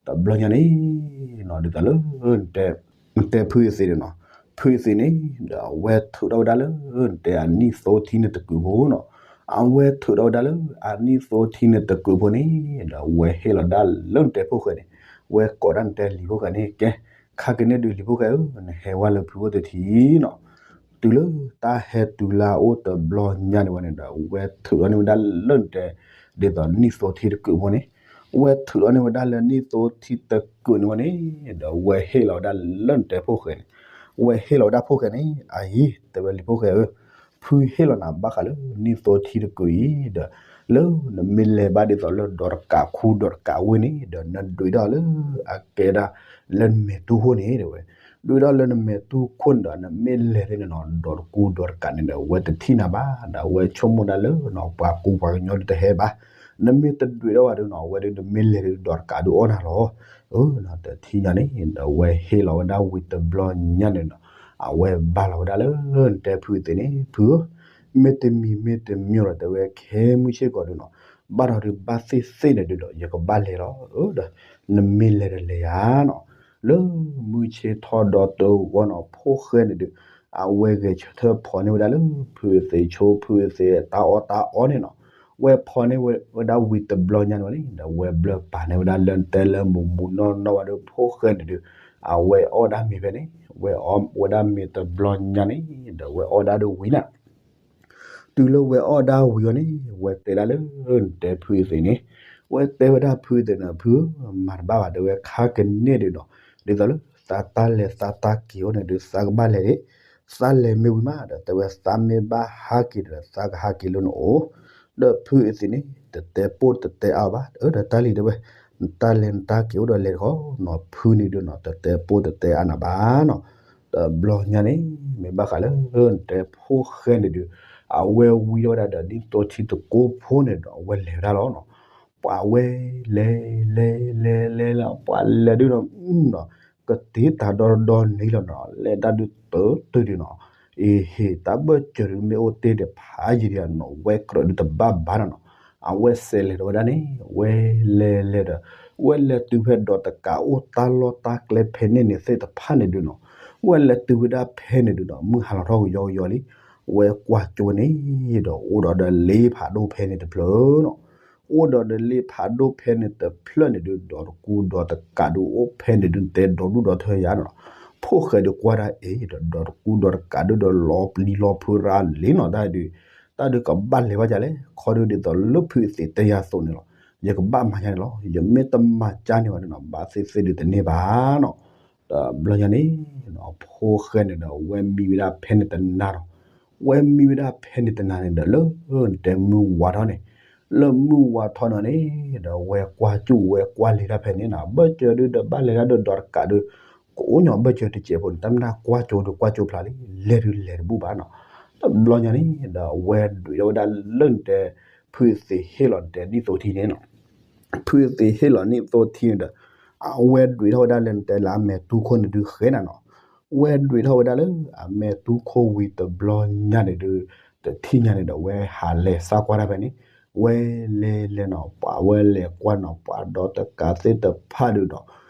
တဘျီညါန့ၣ်နီၤ ဒ်သိးလၢ တဲဖုအသ့ၣ်န့ၣ်နီၤ, ဖုအသ့ၣ်န့ၣ် ဒီးအဝဲထုးထီၣ်ဝဲဒၣ်လၢ တဲအနံၣ်သိထံန့ၣ်တကုာ်ဖိနီၤ, အဝဲထုးထီၣ်ဝဲဒၣ်လၢ အနံၣ်သိထံန့ၣ်တကုာ်ဖိန့ၣ် ဒီးအဝဲဟ့ၣ်လီၤဒၣ်လၢနတဲဖိၣ်ဃဲန့ၣ်, ဝဲကိးဒၣ်နတဲလံာ်ဖိၣ်ဃဲန့ၣ် ကဲ, ခါက့ၤန့ၢ်ဒုးလံာ်ဖိၣ်ဃဲဧၢ, နဟဲဝဲလၢဖုအိၣ်တထံၣ်နီၤ. တုၤလၢတၢ်ဟဲတုၤလၢအအိၣ်တဘျီညါန့ၣ်ဝဲန့ၣ်ဒီး ဝဲထုးထီၣ်န့ၢ်ဝဲဒၣ်လၢနတဲ ဒ်သိးနံၣ်သိထံတကုာ်ဖိန့ၣ်, ဝဲထုးထီၣ်န့ၢ်ဝဲဒၣ်လၢနံၣ်သိထံတကုာ်န့ၣ်ဝဲန့ၣ်, ဒီးဝဲဟ့ၣ်လီၤဝဲဒၣ်လၢနတဲဖိၣ်ဃဲန့ၣ်, ဝဲဟ့ၣ်လီၤဝဲဒၣ်ဖိၣ်ဃဲန့ၣ် အအံၤ တဲဝဲလံာ်ဖိၣ်ဃဲဧၢ, ဖုဟ့ၣ်လီၤနၤဘၣ်ဃးလၢနံၣ်သိထံတကုာ်အံၤဒီး လၢနမ့ၢ်လဲၤဘၣ်ဒ်သိးလၢဒီးတကးခူဒီးတကးဝ့ၢ်န့ၣ် ဒီးနဒွံးထီၣ်လၢအကဲဒၣ် လၢနမဲာ်တူၢ်ခိၣ်န့ၣ်တဲဝဲ, ဒွံးထီၣ်လၢနမဲာ်တူၢ်ခိၣ်န့ၣ်ဒီး နမ့ၢ်လဲၤန့ၣ်နီၤ ဒီးတကူဒီးတကးန့ၣ်ဒီး ဝဲတထံၣ်နၤဘၣ်, ဒီးဝဲဆိကမိၣ်ဒၣ်လၢနီၤ ပှၤကူပှၤကညီဒုးတဟဲဘၣ်, နမ့ၢ်တဒွံးထီၣ်ဘၣ်ဒုးနီၤ အဝဲဒုးနမ့ၢ်လဲၤဒုးဒီးတကးဒုးအီၣ်နၤလီၤ. အၢ တထံၣ်ညါန့ၣ် ဒီးဝဲဟ့ၣ်လီၤဝဲဒၣ်ဝံၤတဘျီညါန့ၣ်ဒီး အဝဲဘၣ်လီၤဝဲဒၣ်လၢနတဲဖုသ့ၣ်န့ၣ် ဖုဧၢ, မ့တမံၤမ့တမံၤဒီး တဲဝဲခဲမုၢ်ဆ့ၣ်ကီးဒုးနီၤ ဘၣ်ဒီးဒုးဘၣ်သ့ၣ်သ့ၣ်န့ၣ်ဒုးဒီး ယကဘၣ်လဲၤလီၤ. အၢ ဒီး နမ့ၢ်လဲၤဒီးလဲၤယၤနီၤ, လၢမုၢ်ဆ့ၣ်ထီၣ်ဒီးတဂီၢ်နီၤ ဖိၣ်ဃဲန့ၣ်ဒုး အဝဲဂဲၤဆၢထၢၣ်ဖီၣ်န့ၢ်ဝဲဒၣ်လၢ ဖုသ့ၣ်ဆိ ဖုသ့ၣ်တၢ်အီၣ်တၢ်အီန့ၣ်နီၤ, ဝဲဖီၣ်န့ၢ်ဝဲဒၣ်ဝံၤတဘျီညါန့ၣ်ဝဲန့ၣ် ဒီးဝဲဘျၢပာ်န့ၢ်ဝဲဒၣ်လၢနတဲလၢမုၢ်မုၢ်နီၢ်နီၢ်ဝဲဒီး ဖိၣ်ဃဲန့ၣ်ဒုး အဝဲအီၣ်ဒၣ်မ့ၤဖဲန့ၣ် ဝဲအီၣ်ဝဲဒၣ်မ့ၤတဘျီညါန့ၣ် ဒီးဝဲအီၣ်ဒၣ်ဒုးဝံၤနၤ တုၤလၢဝဲအီၣ်ဒၣ်ဝံၤအီၤန့ၣ် ဝဲတဲဒၣ်လၢနတဲဖုသ့ၣ်န့ၣ်, ဝဲတဲဝဲဒၣ်ဖုသ့ၣ်န့ၣ် ဖုဧၢ, မၤတဘၣ်ဘၣ် တဲဝဲခါကန့ၢ်ဒုးနီၤ, ဒ်သိးလၢသးတၢ်လဲၤသးတၢ်က့ၤအိၣ်န့ၣ်ဒုး သးကဘၣ်လဲၤဒၣ်, သးလဲၤမ့ၢ်ဝံၤမးဒီး တဲဝဲသးမ့ၢ်ဘၣ်ဟးက့ၤဒီး သးကဟးက့ၤလၢနအိၣ်, ဒီးဖုအသ့ၣ်န့ၣ် တတဲပိၢ်တတဲအါဘၣ်, အၢ ဒီးတၢ်လံၤတဲဝဲ, နတၢ်လဲၤနတၢ်က့ၤအိၣ်ဒီးလဲၤတခီနီၤ, ဖုန့ၣ်ဒုးနီၤ တတဲပိၢ်တတဲအါနၤဘၣ်နီၤ, တဘျီညါန့ၣ် မ့ၢ်ဘၣ်ဃးလၢနတဲဖိၣ်ဃဲန့ၣ်ဒုး အဝဲဝံၤထီၣ်ဝဲဒၣ်ဒီး ဒ်သိးထံတကိးဖိန့ၣ်ဒီး အဝဲလဲၤဝဲဒၣ်လီၤနီၤ, ပှၤဝဲလဲၤလဲၤလဲၤလဲၤလၢ ပှၤလဲၤဒုးနီၤ နီၤ, ကတ့တၢ်ဒီဒီန့ၣ်လီၤနီၤ, လဲၤတၢ်ဒုးတတုၤဒုးနီၤ, အ့ဟ့ၣ် တၢ်ဘၢၣ်စၢၤဒုးမ့ၢ်အိၣ်တ့ၢ်ဒီးဖးယံၤဒံးနီၤ ဝဲကြၢးဒုးတဘၣ်ဘၣ်နီၤနီၤ, အဝဲစဲးလဲၤဒီးဝဲဒၣ်န့ၣ် ဝဲလဲၤလဲၤဒီး ဝဲလဲၤတုၤဖဲဒီးတကးအိၣ်တၢ်လီၢ်တၢ်ကျဲဖဲန့ၣ်န့ၣ်သ့ၣ်တဖၣ်န့ၣ်ဒုးနီၤ, ဝဲလဲၤတုၤဝဲဒၣ်ဖဲန့ၣ်ဒုးဒီး မုၢ်ဟါလီၤထီၣ်ကယီကယီလံ, ဝဲကွၢ်ကၠိန့ၣ်ဒီး အိၣ်ဒီးဒီးလ့ဖးဒိၣ်ဖဲန့ၣ်တဖျၢၣ်နီၤ, အိၣ်ဒီးဒီးလ့ဖးဒိၣ်ဖဲန့ၣ်တဖျၢၣ်န့ၣ်ဒုး ဒီးတကူဒီးတကးဒုးအိၣ်ဖဲန့ၣ်ဒုး တဲဒီဒူၣ်ဒီထၢယၤနီၤ, ဖိၣ်ဃဲဒုးကွၢ်ဒၣ်အ့ၣ်ဒီး ဒီးတကူဒီးတကးဒုးဒီးလီၤပျံၤလီၤဖုးရၤလံနီၤ, တၢ်ဒုး တၢ်ဒုးကဘၣ်လဲၤဘၣ်ယၤလဲၣ်, ခီဒုးဒ်သိးလၢဖုအသ့ၣ်တဲယၤအသိးန့ၣ်လီၤ, ယကဘၣ်မၤယၤန့ၣ်လီၤ, ယမ့ၢ်တမၤကၢ်န့ၢ်ဘၣ်န့ၣ်နီၤ ဘၣ်သ့ၣ်သ့ၣ်ဒုးတန့ၢ်ဘၣ်နီၤ, တဘျီညါန့ၣ် ဖိၣ်ဃဲန့ၣ်ဒီး ဝဲမံဝဲဒၣ်ဖဲန့ၣ်တနၤနီၤ, ဝဲမံဝဲဒၣ်ဖဲန့ၣ်တနၤန့ၣ်ဒီး လၢနတဲမုၢ်ဝါထီၣ်န့ၣ်, လၢမုၢ်ဝါထီၣ်န့ၣ်န့ၣ်ဒီး ဝဲကွၢ်ကၠိဝဲကွၢ်လ့ၤတၢ်ဖဲန့ၣ်နီၤ, ဘၢၣ်စၢၤဒုးဒီးဘၣ်လဲၤတၢ်ဒုးဒီးတကးဒုး ကအိၣ်ညီဘၢၣ်စၢၤတစဲးဖိန့ၣ် တၢ်မ့ၢ်တၢ်ကွၢ်ကၠိဒုးကွၢ်ကၠိဖျါလံ, လဲၤဒုးလဲၤတဘူၣ်ဘၣ်နီၤ, တဘျီညါန့ၣ်ဒီး ဝဲဒွံးထီၣ်ဝဲဒၣ်လၢနတဲ ဖုသ့ၣ်ဟ့ၣ်လီၤနတဲနံၣ်သိထံန့ၣ်နီၤ ဖုသ့ၣ်ဟ့ၣ်လီၤနံၣ်သိထံန့ၣ်ဒီး အဝဲဒွံးထီၣ်ဝဲဒၣ်လၢနတဲလၢအမဲာ်တူၢ်ခိၣ်န့ၣ်ဒုးဃဲနၤနီၤ, ဝဲဒွံးထီၣ်ဝဲဒၣ်လၢအမဲာ်တူၢ်ခိၣ်ဝံၤတဘျီညါန့ၣ်ဒုး တထံၣ်ညါန့ၣ်ဒီး ဝဲဟးလဲၤသးကွၢ်တၢ်ဖဲန့ၣ်, ဝဲလဲၤလဲၤနီၤ ပှၤဝဲလဲၤကွၢ်နီၤ ပှၤဒီတကးသ့ၣ်တဖၣ်ဒုးနီၤ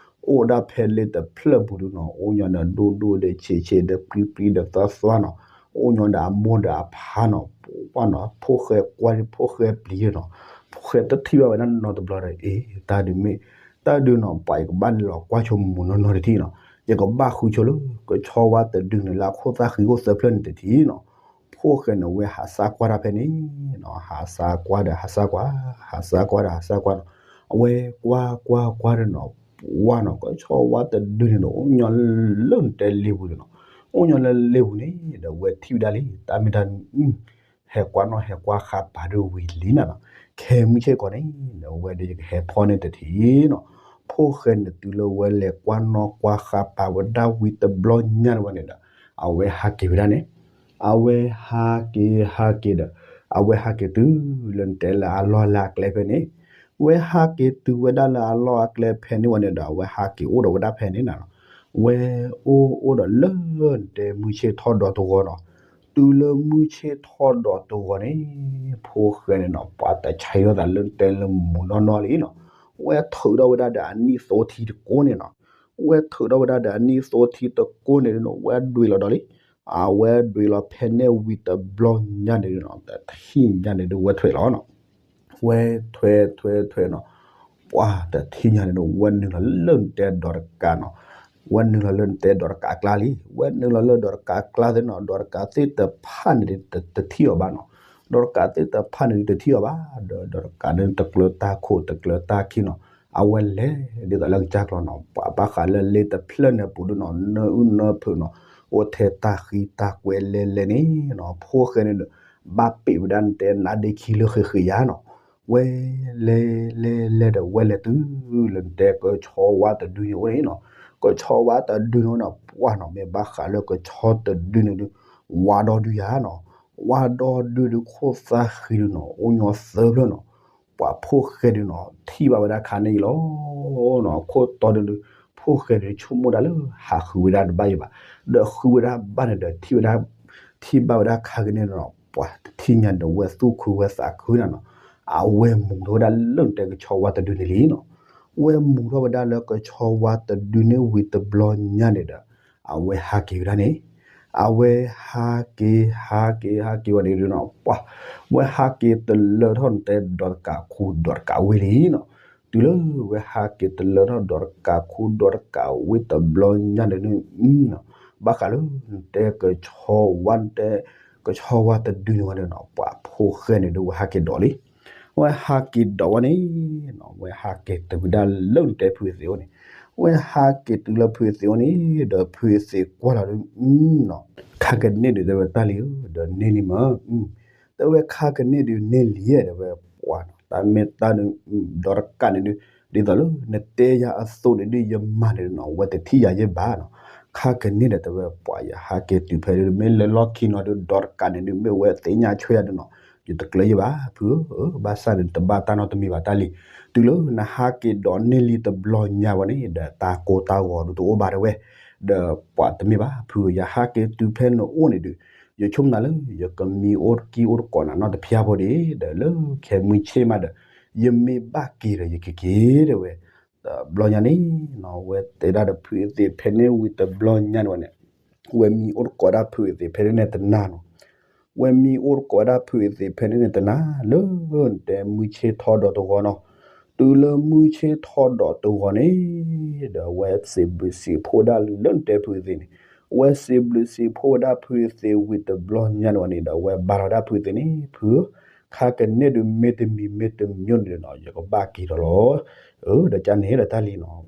အိၣ်ဒၣ်ဖဲလ့တဖျၢၣ်ပူၤဒုးနီၤ အိၣ်ညီဒီးဒိၣ်ဒိၣ်ဒီးဆံးဆံးဒီးပြံပြံဒီးသွါသွါနီၤ, အိၣ်ညီဒီးအမိၢ်ဒီးအဖါနီၤ ပှၤနီၤ ဖိၣ်ဃဲကွၢ် ဖိၣ်ဃဲပျံၤနီၤ, ဖိၣ်ဃဲတထံၣ်ဘၣ်ဝဲဒၣ်နီတဘျီဒီး အ့ တၢ်ဒုးမ့ၢ် တၢ်ဒုးနီၤ ပှၤယကဘၣ်လဲၤလီၤကွၢ်ဆိမုၢ်နီၢ်နီၢ်တထံၣ်နီၤ, ယကဘၣ်ဃုဆိလၢ ကဆီဝါတဒုန့ၣ်လၢအခိၣ်သၣ်ဃံအိၣ်သၢဖျၢၣ်န့ၣ်တထံၣ်နီၤ, ဖိၣ်ဃဲန့ၣ် ဝဲဟးသးကွၢ်တၢ်ဖဲန့ၣ်နီၤ ဟးသးကွၢ်ဒီးဟးသးကွၢ် ဟးသးကွၢ်ဒီးဟးသးကွၢ်နီၤ, အဝဲကွၢ်ကွၢ်ကွၢ်ဒီးနီၤ ပှၤနီၤ ကဆီဝါတဒုန့ၣ်ဒီး အိၣ်ညီလၢနတဲလ့ပူၤန့ၣ်နီၤ, အိၣ်ညီလၢလ့ပူၤန့ၣ်ဒီး ဝဲထံၣ်ဝဲဒၣ်လံ တၢ်မ့ၢ်တၢ် ဟဲကွၢ်နီၣ်ဟဲကွၢ်ဃးပာ်ဒုးဝံၤလံနၤနီၤ, ခဲမုၢ်ဆ့ၣ်ကီးန့ၣ် အဝဲဒီးယကဟဲဖီၣ်န့ၢ်တထံၣ်နီၤ, ဖိၣ်ဃဲန့ၣ်တုၤလၢဝဲလဲၤကွၢ်နီၣ်ကွၢ်ဃးပာ်ဝဲဒၣ်ဝံၤတဘျီညါန့ၣ်ဝဲန့ၣ်ဒီး အဝဲဟးက့ၤဝဲဒၣ်န့ၣ်, အဝဲဟးက့ၤဟးက့ၤဒီး အဝဲဟးက့ၤတုၤလၢနတဲလၢအလီၢ်လၢအကျဲဖဲန့ၣ်, ဝဲဟးက့ၤတုၤဝဲဒၣ်လၢအလီၢ်အကျဲဖဲန့ၣ်ဝဲန့ၣ်ဒီး အဝဲဟးက့ၤအိၣ်ဒီးဝဲဒၣ်ဖဲန့ၣ်နၤနီၤ, ဝဲအိၣ်အိၣ်ဒီးလၢနတဲမုၢ်ဆ့ၣ်ထီၣ်ဒီးတဂီၤနီၤ, တုၤလၢမုၢ်ဆ့ၣ်ထီၣ်ဒီးတဂီၤန့ၣ် ဖိၣ်ဃဲန့ၣ်နီၤ ပှၤတဆံးထီၣ်သးလၢနတဲလၢမုၢ်နီၢ်နီၢ်လံနီၤ, ဝဲထုးထီၣ်ဝဲဒၣ်ဒီးအနံၣ်သိထံတကိးန့ၣ်နီၤ, ဝဲထုးထီၣ်ဝဲဒၣ်ဒီးအနံၣ်သိထံတကိးန့ၣ်နီၤ ဝဲဒွံးလီၤဒီးလံ, အဝဲဒွံးလီၤဖဲန့ၣ်ဝံၤတဘျီညါန့ၣ်နီၤ တထံၣ်ညါန့ၣ်ဒုးဝဲထွဲလီၤနီၤ ဝဲထွဲထွဲထွဲနီၤ, ပှၤတထံၣ်ညါန့ၣ်ဒီး ဝဲနုာ်လီၤလၢနတဲဒီးတကးနီၤ, ဝဲနုာ်လီၤလၢနတဲဒီးတကးအကျါလံ, ဝဲနုာ်လီၤလၢဒီးတကးအကျါသ့ၣ်နီၤ, ဒီးတကးသ့ၣ်တဖၣ်န့ၣ်ဒုး တထံၣ်အီၤဘၣ်နီၤ, ဒီးတကးသ့ၣ်တဖၣ်န့ၣ်ဒုး တထံၣ်အီၤဘၣ်, ဒီးဒီးတကးန့ၣ် တကျၢၤတၢ်ခိၣ် တကျၢၤတၢ်ခံနီၤ, အဝဲလဲၤဒ်သိးလၢကစၢ်ကျီနီၤ, ပှၤဘၣ်ဃးလၢလ့တဖျၢၣ်န့ၣ်ပူၤဒုးနီၤ, နၢအုၣ်နၢဖုးနီၤ, အိၣ်ထဲတၢ်ဃံတၢ်ကွဲးလဲၤလဲၤန့ၣ်နီၤ, ဖိၣ်ဃဲန့ၣ်ဒီး ဘၣ်ပ့ၣ်ဝဲဒၣ်နတဲနါဒ့ခံလၢဃ့ဃ့ယၤနီၤ, ဝဲ လဲၤ လဲၤလဲၤဒီး ဝဲလဲၤတုၤလၢနတဲကဆီဝါတဒုန့ၣ်အိၣ်န့ၣ်နီၤ, ကဆီဝါတဒုန့ၣ်နီၤ, ပှၢ်နီၤ မ့ၢ်ဘၣ်ဃးလၢကဆီတဒုန့ၣ်ဒုး ဝါဒီဒုယၤနီၤ, ဝါဒီဒုဒုးခိၣ်သၣ်ဃံဒုးနီၤ, အိၣ်ညီသၢဖျၢၣ်နီၤ, ပှၤဖိၣ်ဃဲဒုးနီၤ ထံၣ်ဘၣ်ဝဲဒၣ်ခါန့ၣ်အံၤလီၤနီၤ, ခိၣ်တီဒုးဒုး ဖိၣ်ဃဲဒုး ဆိကမိၣ်ဒၣ်လၢဟးဃုဝဲဒၣ်တဘၣ်ယံၤဘၣ်, ဒီးဃုဝဲဒၣ်ဘၣ်န့ၣ်ဒီး ထံၣ်ဝဲဒၣ် ထံၣ်ဘၣ်ဝဲဒၣ်ခါကန့ၣ်နီၤ, ပှၤတထံၣ်ညါဒီး ဝဲသူၣ်ခုဝဲသးခုနၤနီၤ, အဝဲမူၤထီၣ်ဝဲဒၣ်လၢနတဲကဆီဝါတဒုန့ၣ်လံနီၤ, ဝဲမူၤထီၣ်ဝဲဒၣ်လၢကဆီဝါတဒုန့ၣ်ဝံၤတဘျီညါန့ၣ်ဒီး အဝဲဟးက့ၤဝဲဒၣ်န့ၣ်, အဝဲဟးက့ၤ ဟးက့ၤ ဟးက့ၤဝဲန့ၣ်ဒုးနီၤ, ပှၤ ဝဲဟးက့ၤတလၢထီၣ်နတဲဒီးတကးခူဒီးတကးဝ့ၢ်လံနီၤ, တုၤလၢဝဲဟးက့ၤတလၢထီၣ်ဒီးတကးခူဒီးတကးဝ့ၢ်တဘျီညါန့ၣ်ဒုး ဘၣ်ဃးလၢနတဲကဆီဝါ နတဲ ကဆီဝါတဒုန့ၣ်ဝဲန့ၣ်နီၤ, ပှၤဖိၣ်ဃဲန့ၣ်ဒုး ဝဲဟးက့ၤဒိးလံ, ဝဲဟးက့ၤဒိးဝဲန့ၣ်နီၤ, ဝဲဟးက့ၤတုၤဝဲဒၣ်လၢနတဲဖုအသ့ၣ်အိၣ်န့ၣ်, ဝဲဟးက့ၤတုၤလၢဖုအသ့ၣ်အိၣ်န့ၣ် ဒီးဖုအသ့ၣ်ကွၢ်လီၤဒုးနီၤ, ခါကန့ၣ်ဒုး တဲဝဲတၢ်လံၤဧၢ ဒီးန့ၢ်လံမး, တဲဝဲခါကန့ၣ်ဒုးန့ၢ်လံဧါ တဲဝဲပှၤနီၤ, တၢ်မ့ၢ်တၢ်ဒုး ဒီးတကးန့ၣ်ဒုး ဒ်သိးလၢနတဲယၤအသိးန့ၣ်ဒုး ယမၤန့ၣ်နီၤ ဝဲတထံၣ်ယၤယဲဘၣ်နီၤ, ခါကန့ၣ်ဒီး တဲဝဲပှၤ ယဟးက့ၤတုၤဖဲဒုး မ့ၢ်လၢလီၢ်ခံနီၤဒုး ဒီးတကးန့ၣ်ဒုး မ့ၢ်ဝဲသ့ၣ်ညါဆွဲယၤဒုးနီၤ ယတကျၢၤယဲဘၣ် ဖုဧၢ, ဘၣ်ဆၣ်န့ၣ် တဘၣ်တၢ်နီတမံၤဘၣ်တၢ်လံၤ, တုၤလၢနဟးက့ၤဒိးန့ၢ်လံတဘျီညါဝဲန့ၣ် ဒီးတၢ်ကိၢ်တၢ်ဂီၤဒုးတအိၣ်ဘၣ်တဲဝဲ, ဒီးပှၤတမ့ၢ်ဘၣ် ဖုဧၢ, ယဟးက့ၤတုၤဖဲနအိၣ်န့ၣ်ဒုး ယဆိကမိၣ်လၢ ယကမံအိၣ်တကံအိၣ်တကိးနၤနီတဖျါဖိဒံး ဒီးလၢခဲမုၢ်ဆ့ၣ်မးဒီး ယမ့ၢ်ဘၣ်က့ၤဒီးယကက့ၤတဲဝဲ, တဘျီညါန့ၣ်နီၤ ဝဲတဲဒၣ်ဒီးဖုအသ့ၣ်ဖဲန့ၣ်ဝံၤတဘျီညါန့ၣ်ဝဲန့ၣ်, ဝဲမံအိၣ်တကိးဒၣ်ဖုအသ့ၣ်ဖဲန့ၣ်န့ၣ်တနၤနီၤ, ဝဲမံအိၣ်တကိးဒၣ်ဖုအသ့ၣ်ဖဲန့ၣ်န့ၣ်တနၤ လၢနတဲမုၢ်ဆ့ၣ်ထီၣ်ဒီးတဂီၤနီၤ, တုၤလၢမုၢ်ဆ့ၣ်ထီၣ်ဒီးတဂီၤန့ၣ် ဒီးဝဲစံးဘျုးစံးဖှိၣ်ဒၣ်လၢနတဲဖုအသ့ၣ်န့ၣ်, ဝဲစံးဘျုးစံးဖှိၣ်ဝဲဒၣ်ဖုအသ့ၣ်ဝံၤတဘျီညါန့ၣ်ဝဲန့ၣ် ဒီးဝဲဘါထီၣ်ဒၣ်ဖုအသ့ၣ်န့ၣ် ဖုဧၢ, ခါကန့ၣ်ဒုးမ့ၢ်တမံၤမ့ၢ်တမံၤန့ၣ်နီၤ ယကဘၣ်က့ၤဒီးလီၤ, အၢ ဒီးကန့ၣ်ဒီးတၢ်လံၤနီၤ,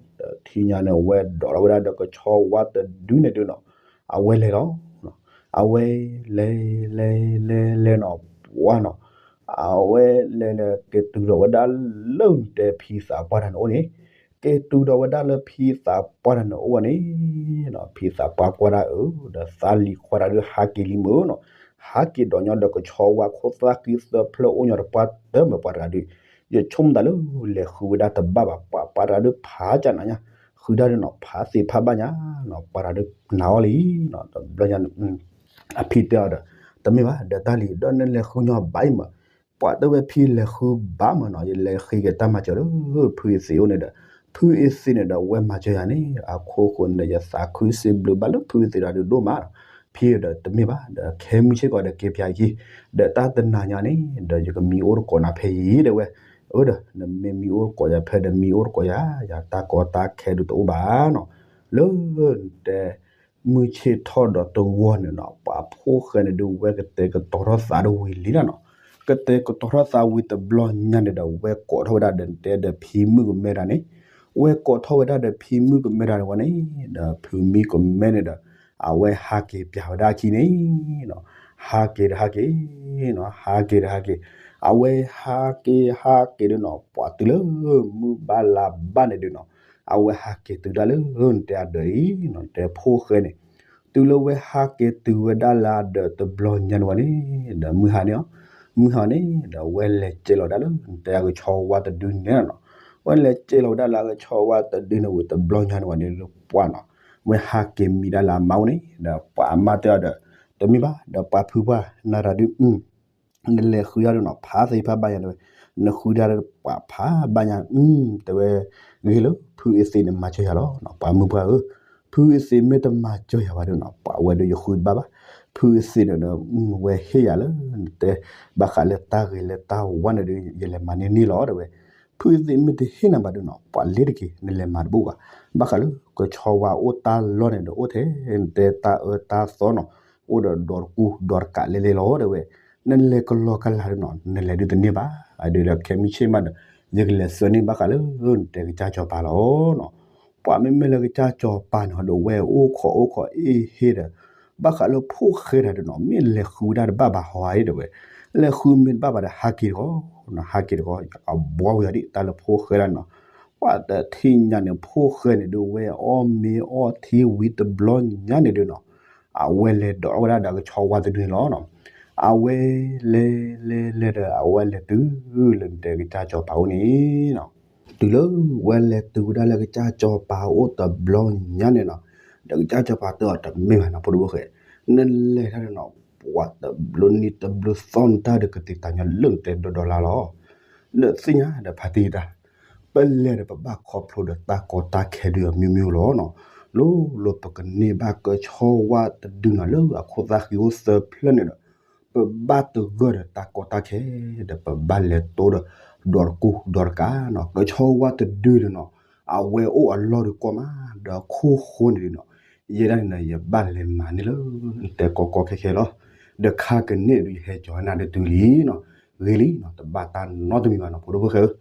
ဒီးထံၣ်ညါန့ၣ် ဝဲဒိးထီၣ်ဝဲဒၣ်ဒီးကဆီဝါတဒုန့ၣ်ဒုးနီၤ, အဝဲလဲၤလီၤ, အဝဲလဲၤလဲၤလဲၤလဲၤနီၤ ပှၢ်နီၤ, အဝဲလဲၤလဲၤက့ၤတုၤဒီးဝဲဒၣ်လၢနတဲဖံသးပှၢ်တၢ်န့ၣ်အိၣ်န့ၣ်, က့ၤတုၤဒီးဝဲဒၣ်လၢဖံသးပှၢ်တၢ်န့ၣ်အိၣ်ဝဲန့ၣ်, ဖံသးပှၢ်ကွၢ်ဒၣ်အၢ ဒီးသးလံၤခွါတၢ်ဒုးဟးက့ၤလံမုၢ်နီၤ, ဟးက့ၤဒီးညီဒီးကဆီဝါခိၣ်သၣ်ဃံသၢဖျၢၣ်အိၣ်ညီဒီးပှၢ်တၢ်မးပှၢ်တဂၤဒုး, ယဆိကမိၣ်သးလၢ လဲၤဃုဝဲဒၣ်တဘၣ်ဘၣ် ပှၤပှၢ်တဂၤဒုးဖးကနၤညါ, ဃုဒၣ်ဒုးနီၤ ဖးသ့ၣ်ဖးဘၣ်ညါနီၤ ပှၤတဂၤဒုးနာ်အီၤလံနီၤ, တဘျီညါန့ၣ် အဖံတဲအီၤဒီး တမ့ၢ်ဘၣ် ဒီးတၢ်လံၤ ဒီးနလဲၤဃုညီဘၣ်အံၤမး, ပှၤတဲဝဲဖံလဲၤဃုဘၣ်မးနီၤ ယလဲၤဃ့က့ၤတၢ်မၤစၢၤလၢ ဖုအသ့ၣ်အိၣ်န့ၣ်ဒီး ဖုအသ့ၣ်န့ၣ်ဒီး ဝဲမၤစၢၤယၤန့ၣ် အခိၣ်ဃိန့ၣ် ယသးခုစံးဘျုးဘၣ်လၢဖုအသ့ၣ်တဂၤဒုးဒိၣ်မးနီၤ, ဖံဒီးတမ့ၢ်ဘၣ် ဒီးခဲမုၢ်ဆ့ၣ်ကီးဒီးက့ၤပၠးယံၤ, ဒီးတၢ်တနၤညါန့ၣ် ဒီးယကမံအိၣ်တကိးနၤဖဲအံၤတဲဝဲ, အၢ ဒီးနမ့ၢ်မံအိၣ်တကိးယၤဖဲဒီးမံအိၣ်တကိးယၤ ယတၢ်ကီတၢ်ခဲဒုးတအိၣ်ဘၣ်နီၤ, လၢနတဲ မုၢ်ဆ့ၣ်ထီၣ်ဒီးတဂီၤန့ၣ်နီၤ ပှၤဖိၣ်ဃဲန့ၣ်ဒုး ဝဲကတဲာ်ကတီၤထီၣ်သးဒီးဝံၤလံလီၤနီၤ, ကတဲာ်ကတီၤထီၣ်သးဝံၤတဘျီညါန့ၣ်ဒီး ဝဲကိးထီၣ်ဝဲဒၣ်ဒီးနတဲဒီးဖံမုၣ်ကမဲတၢ်န့ၣ်, ဝဲကိးထီၣ်ဝဲဒၣ်ဒီးဖံမုၣ်ကမဲတၢ်န့ၣ်ဝဲန့ၣ်, ဒီးဖုမံကမဲန့ၣ်ဒီး အဝဲဟးက့ၤပၠးဝဲဒၣ်အခံန့ၣ်နီၤ, ဟးက့ၤဒီးဟးက့ၤ ဟးက့ၤဒီးဟးက့ၤ, အဝဲဟးက့ၤဟးက့ၤဒုးနီၤ ပှၤတုၤလၢမုၢ်ဘၣ်လါဘၣ်န့ၣ်ဒုးနီၤ, အဝဲဟးက့ၤတုၤဒၣ်လၢနတဲအဒၢးအံၤနီၤ နတဲဖိၣ်ဃဲန့ၣ်, တုၤလၢဝဲဟးက့ၤတုၤဝဲဒၣ်လၢအဒၢးတဘျီညါန့ၣ်ဝဲန့ၣ် ဒီးမုၢ်ဟါန့ၣ်, မုၢ်ဟါန့ၣ် ဒီးဝဲလဲၤကဲလီၤဒၣ်လၢနတဲအကဆီဝါတဒုန့ၣ်နီၤ, ဝဲလဲၤကဲလီၤဝဲဒၣ်လၢအကဆီဝါတဒုန့ၣ်ဝံၤတဘျီညါန့ၣ်ဝဲန့ၣ်လၢပှၢ်နီၤ, ဝဲဟးက့ၤမံဒၣ်လၢအမါအိၣ်န့ၣ် ဒီးပှၤအမါတဲအီၤဒီး တမ့ၢ်ဘၣ် ဒီးပှၤဖုပှၢ်နၤတၢ်ဒုး နလဲၤဃုဒၣ်ဒုးနီၤ ဖးသ့ၣ်ဖးဘၣ်ညါတဲဝဲ, နဃုဒၣ်ဒီးပှၤဖးဘၣ်ညါ, တဲဝဲ, ဂ့ၤလၢဖုအသ့ၣ်န့ၣ်မၤစၢၤယၤလီၤ, ပှၤမုၢ်ပှၢ်ဧၢ, ဖုအသ့ၣ်မ့ၢ်တမၤစၢၤယၤဘၣ်ဒုးနီၤ ပှၤဝဲဒုးယဃုတဘၣ်ဘၣ်, ဖုအသ့ၣ်န့ၣ်ဒီး ဝဲဟ့ၣ်ယၤလၢ နတဲဘၣ်ဃးလၢတၢ်ဂ့ၤလၢတၢ်ဝါန့ၣ်ဒုး ယလဲၤမၤန့ၢ်န့ၢ်လီၤ တဲဝဲ, ဖုသ့ၣ်မ့ၢ်တဟ့ၣ်နၤဘၣ်ဒီးနီၤ ပှၤလ့ၤတက့ၢ် နလဲၤမၤတဘူၣ်ဘၣ်. ဘၣ်ဃးလၢကဆီဝါအိၣ်တၢ်လီၢ်န့ၣ်ဒီး အိၣ်ထဲနတဲတၢ်အၢတၢ်သီနီၤ, အိၣ်ဒီးဒီးတကူဒီးတကးလဲၤလဲၤလီၤ တဲဝဲ, နလဲၤကလီကလၤဒီးနီၤ နလဲၤဒုးတန့ၢ်ဘၣ်. အဒုးဒီးခဲမုၢ်ဆ့ၣ်မးဒီး ယကလဲၤဆှၢန့ၢ်ဘၣ်ဃးလၢ နတဲကစၢ်စီၤပၤလီၤနီၤ. ပှၤမ့မ့ၢ်လၢကစၢ်စီၤပၤန့ၣ်ဒီး ဝဲအိၣ်ခိးအိၣ်ခိးအ့ၣ်ဟ့ဒီး ဘၣ်ဃးလၢဖိၣ်ဃဲတၢ်ဒီးနီၤ မ့ၢ်လဲၤဃုဝဲဒၣ်တဘၣ်ဘၣ်ဟီဧါ တဲဝဲ, လဲၤဃုမ့ၢ်တဘၣ်ဘၣ်ဒီး ဟးက့ၤတခီ, ဟးက့ၤတခီ အဘှီဝံၤအီၤဒံး တၢ်လၢဖိၣ်ဃဲဒၣ်နီၤ. ပှၤတထံၣ်ညါန့ၣ် ဖိၣ်ဃဲန့ၣ်ဒုး ဝဲအီၣ်မ့ၤအီထံဝံၤတဘျီညါန့ၣ်ဒုးနီၤ အဝဲလဲၤဒိးထီၣ်ဝဲဒၣ်ဒီးကဆီဝါတဒုန့ၣ်လီၤ. အဝဲလဲၤလဲၤလဲၤဒီး အဝဲလဲၤတုၤလၢနတဲကစၢ်စီၤပၤအိၣ်န့ၣ်နီၤ. တုၤလၢဝဲလဲၤတုၤဝဲဒၣ်လၢကစၢ်စီၤပၤအိၣ်တဘျီညါန့ၣ်နီၤ, ဒီးကစၢ်စီၤပၤတဲအီၤတမ့ၢ်ဘၣ်နီၤ ဖိဒိၣ်ဖိၣ်ဃဲ, နလဲၤတၢ်ဒီးနီၤ ပှၤတဘျုးနံၤတဘျုးသီနတၢ်ဒီးကသ့ၣ်တၢ်ညီလၢနတဲဒီဒီလါလီၤ. ဒီးသ့ၣ်ညါဒီးဖါတံၢ်တၢ် ပလဲၤဒီးပဘၣ်ခီဖျိဒီးတၢ်ကီတၢ်ခဲဒုးအမျိုးမျိုးလီၤနီၤ. လိၤလိၤပကန့ၢ်ဘၣ်ကဆီဝါတဒုနီၤ လၢအခိၣ်သၣ်ဃံအိၣ်သၢဖျၢၣ်န့ၣ်ဒီး ပဘၣ်သဂၢၢ်ဒီးတၢ်ကီတၢ်ခဲ ဒီးပဘၣ်လဲၤတိဒီး ဒီးတကူဒီးတကးနီၤ ကဆီဝါတဒုန့ၣ်နီၤ, အဝဲအိၣ်အလီၢ်ဒုးကီမး ဒီးခိၣ်ဃိန့ၣ်ဒုးနီၤ, ယဲဒၣ်န့ၣ်နီၤ ယဘၣ်လဲၤမၤန့ၢ်လၢ နတဲကီကီခဲခဲလီၤ. ဒီးခါကန့ၢ်ဒုး ယဟဲကၠီၤနၤဒုးတုၤလံနီၤ, ဂ့ၤလံနီၤ တဘၣ်တၢ်နီတမံၤဘၣ်နီၤ ဖိဒိၣ်ဖိၣ်ဃဲဧၢ,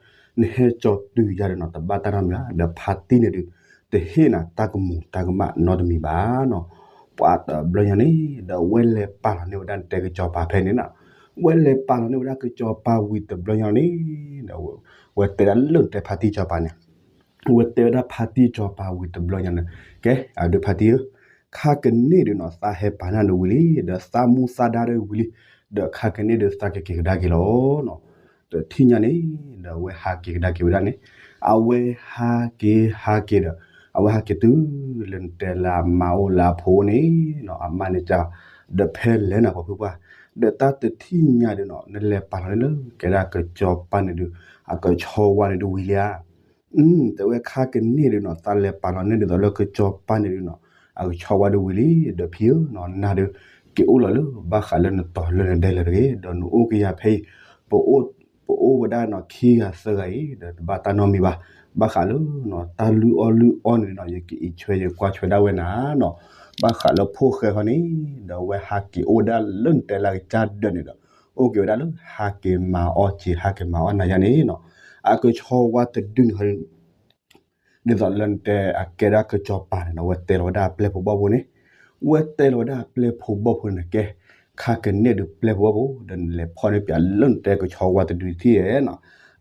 နဟဲကၠီၤတုၤယၤဒီးနီၤ တဘၣ်တၢ်နီတမံၤဘၣ် ဒီးဖါတံၢ်န့ၣ်ဒုး တဟ့ၣ်နၤတၢ်ကမူၤတၢ်ကမၣ်နီတမံၤဘၣ်နီၤ. ပှၤတဘျီညါန့ၣ် ဒီးဝဲလဲၤပာ်လီၤန့ၢ်ဝဲဒၣ်နတဲကစီၤပၤဖဲန့ၣ်နီၤ, ဝဲလဲၤပာ်လီၤန့ၢ်ဝဲဒၣ်ကစီၤပၤဝံၤတဘျီညါန့ၣ် ဒီးဝဲတဲဒၣ်လၢနတဲဖါတံၢ်စီၤပၤန့ၣ်, ဝဲတဲဝဲဒၣ်ဖါတံၢ်စီၤပၤဝံၤတဘျီညါန့ၣ်, ကဲ အဒုးဖါတံၢ်ဧၢ, ခါကန့ၢ်ဒုးနီၤ သးဟဲပာ်နၤဒုးဝံၤလံ, ဒီးသးမူသးဒါဒုးဝံၤလံ, ဒီးခါကန့ၢ်ဒုးသးကက့ၤကဒါက့ၤလီၤနီၤ. တထံၣ်ညါန့ၣ် ဒီးအဝဲဟးက့ၤကဒါက့ၤဝဲဒၣ်န့ၣ်, အဝဲဟးက့ၤဟးက့ၤဒီး အဝဲဟးက့ၤတုၤလၢနတဲလၢအမါအိၣ်လၢအဖိန့ၣ်နီၤ, အမါန့ၣ်က ဒီးဖဲလဲၣ်နၤပှၤဖုပှၢ်, ဒီးတၢ်တထံၣ်ညါဒုးနီၤ နလဲၤပာ်လီၤန့ၢ်လၢကဲဒၣ်ကစီၤပၤန့ၣ်ဒုး အကဆီဝါန့ၣ်ဒုးဝံၤလံဧါ. တဲဝဲခါကန့ၢ်ဒုးနီၤ သးလဲၤပာ်လီၤန့ၢ်ဒ်သိးလၢကစီၤပၤန့ၣ်ဒုးနီၤ အကဆီဝါဒုးဝံၤလံ, ဒီးဖံဧၢနီၤ နၤဒုး က့ၤအိၣ်လီၤလၢဘၣ်ဃးလၢနတီၤလၢနဒဲလၢတဂ့ၤ, ဒီးနအိၣ်ကယၤဖဲအံၤ, ပ ပအိၣ်ဝဲဒၣ်နီၤခံဂၤသၢဂၤအံၤ ဒီးတဘၣ်တၢ်နီတမံၤဘၣ်, ဘၣ်ဃးလၢနီၤ တၢ်လုၢ်အီၣ်လုၢ်အီန့ၣ်နီၤ ယကအံးဆွဲယကွၢ်ဆွဲဒၣ်ဝဲနၤနီၤ, ဘၣ်ဃးလၢဖိၣ်ဃဲဃီန့ၣ် ဒီးဝဲဟးက့ၤအိၣ်ဝဲဒၣ်လၢနတဲလၢအကစၢ်ဒၢးန့ၣ်ဒီး အိၣ်က့ၤဝဲဒၣ်လၢဟးက့ၤမၤအီၣ်က့ၤ ဟးက့ၤမၤအီၣ်နၤယါန့ၣ်နီၤ, အကဆီဝါတဒုန့ၣ်ဃီ ဒ်သိးလၢနတဲအကဲဒၣ်ကစီၤပၤန့ၣ်နီၤ ဝဲတဲလီၤဝဲဒၣ်အပျဲၢ်ဖိဘီၣ်ဖိန့ၣ်ကဲ, ခါကန့ၢ်ဒုးပျဲၢ်ဖိဘီၣ်ဖိ ဒီးနလဲၤဖီၣ်န့ၢ်ပၠးလၢနတဲကဆီဝါတဒုထံၣ်နီၤ,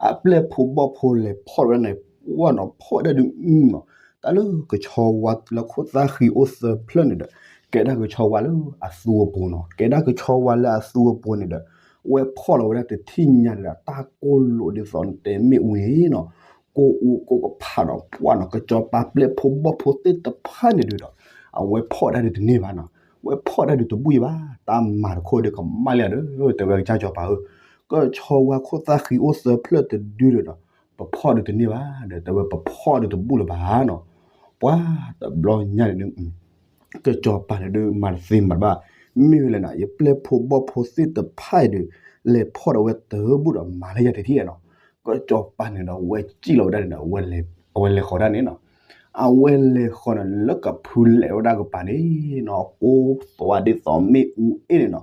အပျဲၢ်ဖိဘီၣ်ဖိလဲၤဖီၣ်ဝဲဒၣ်န့ၣ် ပှၢ်နီၤ ဖီၣ်ဝဲဒၣ်ဒုးနီၤ, တၢ်လၢကဆီဝါလၢခိၣ်သၣ်ဃံအိၣ်သၢဖျၢၣ်န့ၣ်ဒီး ကဲဒၣ်ကဆီဝါလၢအသူအပူၤနီၤ, ကဲဒၣ်ကဆီဝါလၢအသူအပူၤန့ၣ်ဒီး ဝဲဖီၣ်လီၤဝဲဒၣ်တထံၣ်ညါန့ၣ်ဒီး တၢ်ကိၢ်လိာ်ဒ်သိးနတဲမ့ၣ်အူန့ၣ်နီၤ, ကိၢ်အူကိၢ်ကဖးဒီးပှၢ်နီၤ ကစီၤပၤပျဲၢ်ဖိဘီၣ်ဖိသ့ၣ်တဖၣ်န့ၣ်ဒုးဒီး အဝဲဖီၣ်ဝဲဒၣ်ဒုးတန့ၢ်ဘၣ်နီၤ, ဝဲဖီၣ်ဝဲဒၣ်ဒုးတဘူၣ်ယံၤဘၣ်, တၢ်မၤတခိၣ်ဒုးကမၣ်လံဒီး တဲဝဲကစၢ်စီၤပၤဧၢ, ကဆီဝါခိၣ်သၣ်ဃံအိၣ်သၢဖျၢၣ်တဒုဒီးနီၤ ပဖီၣ်ဒုးတန့ၢ်ဘၣ် ဒီးတဲဝဲပဖီၣ်ဒုးတဘူၣ်လၢၤဘၣ်နီၤ, ပှၤတဘျီညါန့ၣ်ဒုး ကစီၤပၤန့ၣ်ဒုးမၤတသ့မၤတဘၣ်, မ့ၢ်ဝဲလဲၣ်နီၤ ယပျဲၢ်ဖိဘီၣ်ဖိသ့ၣ်တဖၣ်အံၤဒုး လဲၤဖီၣ်ဒီးဝဲတဘူၣ်ဒီးမၤလၢယၤတထံၣ်နီၤ, ကစီၤပၤန့ၣ်ဒီးဝဲစံၣ်လီၤဝဲဒၣ်န့ၣ်ဒီး အဝဲလဲၤဃီၤဒၣ်န့ၣ်နီၤ, အဝဲလဲၤဃီၤန့ၣ် လၢကဖုလဲၤဝဲဒၣ်ကပၤန့ၣ်နီၤ ကိၢ်သွးဒ်သိးမ့ၣ်အူအ့ၣ်န့ၣ်နီၤ,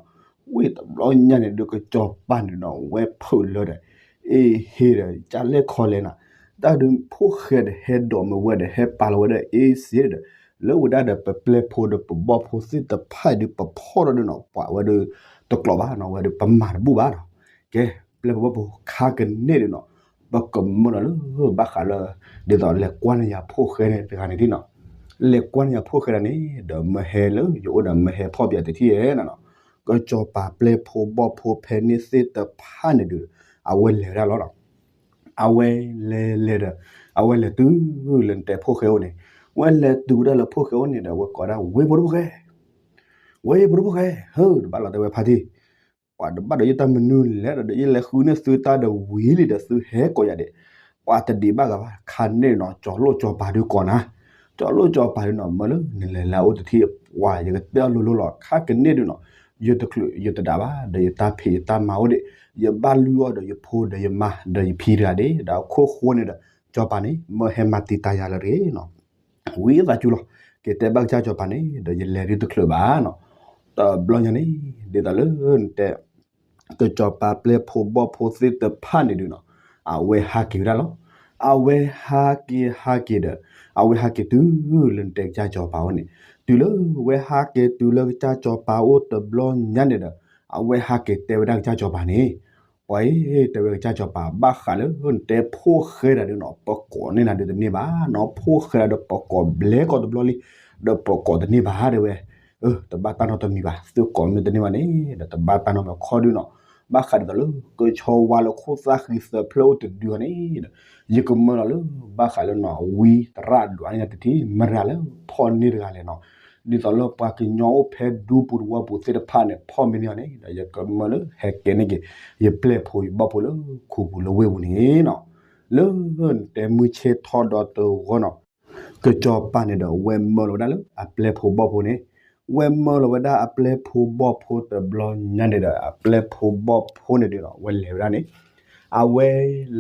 ဝ့ၢ်တဘျီညါန့ၣ်ဒုးကစီၤပၤန့ၣ်ဒီး ဝဲဖုးလၢဒီး အ့ၣ်ဟ့ဒီး ကလဲၣ်ခီလဲၣ်နီၤ, တၢ်ဒုးဖိၣ်ဃဲဒီးဟဲဒိးမ့ၢ်ဝဲဒီး ဟဲပာ်လီၤဝဲဒီးအ့ၣ်စ့ဒီး လၢဝဲဒၣ်ဒီးပပျဲၢ်ဖိဒီးပဘီၣ်ဖိသ့ၣ်တဖၣ်အံၤဒုး ပဖီၣ်ထီၣ်ဒုးနီၤ ပှၤဝဲဒုးတကျိးဘၣ်နီၤ, ဝဲဒုးပမၤတဘူၣ်ဘၣ်နီၤ, ကဲ ပျဲၢ်ဖိဘီၣ်ဖိခါကန့ၢ်ဒုးနီၤ ပကမၢလီၤလၢဘၣ်ဃးလၢ ဒ်သိးလဲၤကွၢ်န့ၢ်ယၤဖိၣ်ဃဲန့ၣ်တဂၤန့ၣ်ဒ်နီၤ, လဲၤကွၢ်န့ၢ်ယၤဖိၣ်ဃဲဒၣ်န့ၣ် ဒီးမ့ၢ်ဟဲလၢယအိၣ်ဒီးမ့ၢ်ဟဲဖီၣ်ပၠးတထံၣ်နီၤ, ကစီၤပၤပျဲၢ်ဖိဘီၣ်ဖိဖဲန့ၣ်သ့ၣ်တဖၣ်န့ၣ်ဒုး အဝဲလဲၤဝဲဒၣ်လီၤနီၤ အဝဲလဲၤလဲၤဒီး အဝဲလဲၤတုၤလၢနတဲဖိၣ်ဃဲအိၣ်န့ၣ်, ဝဲလဲၤတုၤဝဲဒၣ်လၢဖိၣ်ဃဲအိၣ်န့ၣ်ဒီး အဝဲကိးဒၣ် ဝ့ၢ်ဖိဒိၣ်ဖိၣ်ဃဲ, ဝ့ၢ်ဖိဒိၣ်ဖိၣ်ဃဲ, ဟၢ တဘၣ်လီၤတဲဝဲဖါတံၢ်, ပှၤတဘၣ်ဒီးယတၢ်မနုၤလဲၣ်ဒီး ယလဲၤဃုန့ၢ်သုတၢ်ဒီးဝံၤလံဒီး သုဟဲကိးယၤဒဲး, ပှၤတဒံးဘၣ်ဂၤဘၣ်, ခါန့ၣ်နီၤ ကၠီၤလိၣ်ကၠီၤပၤဒုးကိးနၤ, ကၠီၤလိၣ်ကၠီၤပၤဒုးနီၤ မၢလၢနလဲၤလၢအအိၣ်တထံၣ်ပှၤ ယကတဲအီၤလိၤလိၤလီၤ ခါကန့ၢ်ဒုးနီၤ, ယတချုးယတဒၣ်ဘၣ် ဒီးယတၢ်ဖံးယတၢ်မၤအိၣ်ဒံး ယဘၣ်လုၢ်အီၣ်ဒီးယဖိဒီးယမါဒီးယဖံတဂၤဒ့ၣ်, ဒီးအခိၣ်ဃိန့ၣ်ဒီး စီၤပၤန့ၣ် မၢဟဲမၤတံာ်တာ်ယၤလၢတဂ့ၤနီၤ. ဝံသးစူၤလီၤ, က့ၤတဲဘၣ်ကစၢ်စီၤပၤန့ၣ် ဒီးယလဲၤဒုတချုးဘၣ်နီၤ. တဘျီညါန့ၣ် ဒ်သိးလၢနတဲ ကစီၤပၤပျဲၢ်ဖိဘီၣ်ဖိသ့ၣ်တဖၣ်န့ၣ်ဒုးနီၤ, အဝဲဟးက့ၤဝဲဒၣ်လီၤ. အဝဲဟးက့ၤဟးက့ၤဒီး အဝဲဟးက့ၤတုၤလၢနတဲကစၢ်စီၤပၤအိၣ်န့ၣ်, တုၤလၢဝဲဟးက့ၤတုၤလၢကစၢ်စီၤပၤအိၣ်တဘျီညါန့ၣ်ဒီး အဝဲဟးက့ၤတဲဝဲဒၣ်ကစၢ်စီၤပၤန့ၣ်, ပှၤအံၤ တဲဝဲကစၢ်စီၤပၤ ဘၣ်ဃးလၢနတဲဖိၣ်ဃဲတၢ်ဒုးနီၤ ပကိးန့ၢ်နၤဒုးတန့ၢ်ဘၣ်နီၤ, ဖိၣ်ဃဲတၢ်ဒီးပကိးဘျဲကီၢ်တဘျီလံ, ဒီးပကိးတန့ၢ်ဘၣ်တဲဝဲ, တဘၣ်တၢ်နီတမံၤဘၣ်, သုကိးမ့ၢ်တန့ၢ်ဘၣ်န့ၣ်ဒီး တဘၣ်တၢ်နီတမံၤခီဒုးနီၤ, ဘၣ်ဃးဒ်သိးလၢ ကဆီဝါလၢခိၣ်သၣ်ဃံသၢဖျၢၣ်အိၣ်တဒုအီၤန့ၣ်ဒီး ယကမၢလီၤလၢ ဘၣ်ဃးလၢနီၤ ဝံသရၣ်ဒွးန့ၢ်ယၤတထံၣ် မတၤလၢဖီၣ်န့ၢ်တဂၤလဲၣ်နီၤ, ဒ်သိးလၢပှၤကညီအိၣ်ဖဲဒူပူၤတဝီပူၤသ့ၣ်တဖၣ်န့ၣ် ဖီၣ်မ့ၢ်န့ၢ်အီၤန့ၣ်ဒီး ယကမၢလၢဟဲကဲန့ၢ်က့ၤ ယပျဲၢ်ဖိယဘီၣ်ဖိလၢခူပူၤလၢဝ့ၢ်ပူၤန့ၣ်နီၤ, လၢနတဲမုၢ်ဆ့ၣ်ထီၣ်ဒီးတဂီၢ်နီၤ ကစီၤပၤန့ၣ်ဒီး ဝဲမၢလီၤဝဲဒၣ်လၢအပျဲၢ်ဖိဘီၣ်ဖိန့ၣ်, ဝဲမၢလီၤဝဲဒၣ်အပျဲၢ်ဖိဘီၣ်ဖိတဘျီညါန့ၣ်ဒီး အပျဲၢ်ဖိဘီၣ်ဖိန့ၣ်ဒုးနီၤ ဝဲလဲၤဝဲဒၣ်န့ၣ်, အဝဲ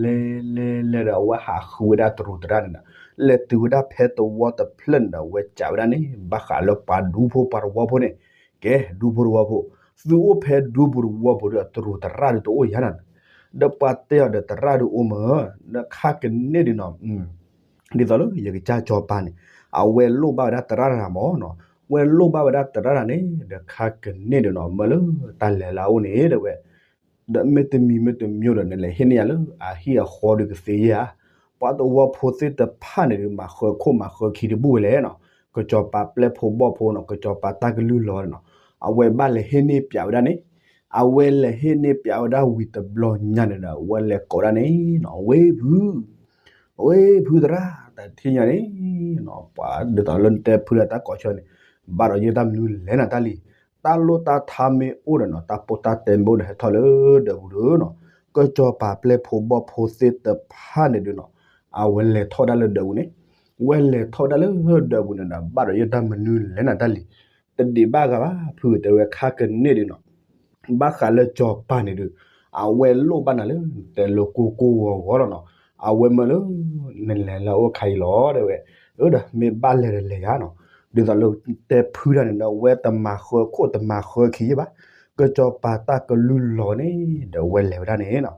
လဲၤလဲၤလဲၤဒီး အဝဲဟးဃုဝဲဒၣ်တရူးသရၣ်န့ၣ်ဒီး လဲၤတုၤဝဲဒၣ်ဖဲသဝီတဖျၢၣ်န့ၣ်ဒီး ဝဲစံးဝဲဒၣ်န့ၣ် ဘၣ်ဃးလၢပှၤဒူဖိပှၤသဝီဖိန့ၣ်, ကဲ ဒူဖိသဝီဖိ, သုအိၣ်ဖဲဒူပူၤသဝီပူၤဒီးအတရူးသရၣ်ဒုးတအိၣ်ယါနီၤ, ဒီးပှၤတဲအီၤဒီးသရၣ်ဒုးအိၣ်မး, ဒီးခါကန့ၢ်ဒုးနီၤ ဒ်သိးလၢယကစၢ်စီၤပၤန့ၣ် အဝဲလိၣ်ဘၣ်ဝဲဒၣ်သရၣ်တဂၤမးနီၤ, ဝဲလိၣ်ဘၣ်ဝဲဒၣ်သရၣ်တဂၤန့ၣ် ဒီးခါကန့ၢ်ဒုးနီၤ မၢလၢတၢ်လဲၤလၢအအိၣ်န့ၣ်တဲဝဲ, ဒီးမ့တမံၤမ့တမံၤဒီး နလဲၤဟ့ၣ်န့ၢ်ယၤလၢအဟံၣ်အဃီဒုးကသ့ဧါ, ပှၤသဝီဖိသ့ၣ်တဖၣ်န့ၣ်ဒုး မၤဃၢခိၣ်မၤဃၢခံတဘူၣ်ဝဲလဲၣ်နီၤ, ကစီၤပၤပျဲၢ်ဖိဘီၣ်ဖိနီၤ ကစီၤပၤတၢ်ကလုၢ်လီၤနီၤ, အဝဲဘၣ်လဲၤဟ့ၣ်န့ၢ်ပၠးဝဲဒၣ်န့ၣ်, အဝဲလဲၤဟ့ၣ်န့ၢ်ပၠးဝဲဒၣ်ဝံၤတဘျီညါန့ၣ်ဒီး အဝဲလဲၤကိးဒၣ်န့ၣ်နီၤ ဝ့ၢ်ဖု ဝ့ၢ်ဖုသရၣ် တထံၣ်ညါန့ၣ်နီၤ ပှၤဒ်သိးလၢနတဲဖုဒီးတၢ်ကိးဆၢန့ၣ် ဘၣ်ဒီးယတၢ်မနုၤလဲၣ်နၤတၢ်လံ, တၢ်လိၣ်တၢ်ထါမ့ၢ်အိၣ်ဒီးနီၤ တၢ်ပိၢ်တၢ်တဲမ့ၢ်အိၣ်ဒီး ဟဲထီၣ်လၢဒၢးပူၤဒုးနီၤ, ကစီၤပၤပျဲၢ်ဖိဘီၣ်ဖိသ့ၣ်တဖၣ်န့ၣ်ဒုးနီၤ အဝဲလဲၤထီၣ်ဒၣ်လၢဒၢးပူၤန့ၣ်, ဝဲလဲၤထီၣ်ဒၣ်လၢဒၢးပူၤန့ၣ်ဒီး ဘၣ်ဒီးယတၢ်မနုၤလဲၣ်နၤတၢ်လံ, တဒံးဘၣ်ဂၤဘၣ် ဖုတဲဝဲခါကန့ၢ်ဒုးနီၤ ဘၣ်ဃးလၢစီၤပၤန့ၣ်ဒုး အဝဲလိၣ်ဘၣ်နၤလၢ တဲလၢကိၢ်ကိၢ်ဂီၤဂီၤလီၤနီၤ, အဝဲမၢလၢ နလဲၤလၢအအိၣ်ခါအံၤလီၤ တဲဝဲ, အၢ ဒီးမ့ၢ်ဘၣ်လဲၤဒီးလဲၤယါနီၤ, ဒ်သိးလၢတဲဖုတၢ်န့ၣ်ဒီး အဝဲတမၤဃၢခိၣ်တမၤဃၢခံယဲၢ်ဘၣ်, ကစီၤပၤတၢ်ကလုၢ်လီၤန့ၣ် ဒီးဝဲလဲၤဝဲဒၣ်န့ၣ်နီၤ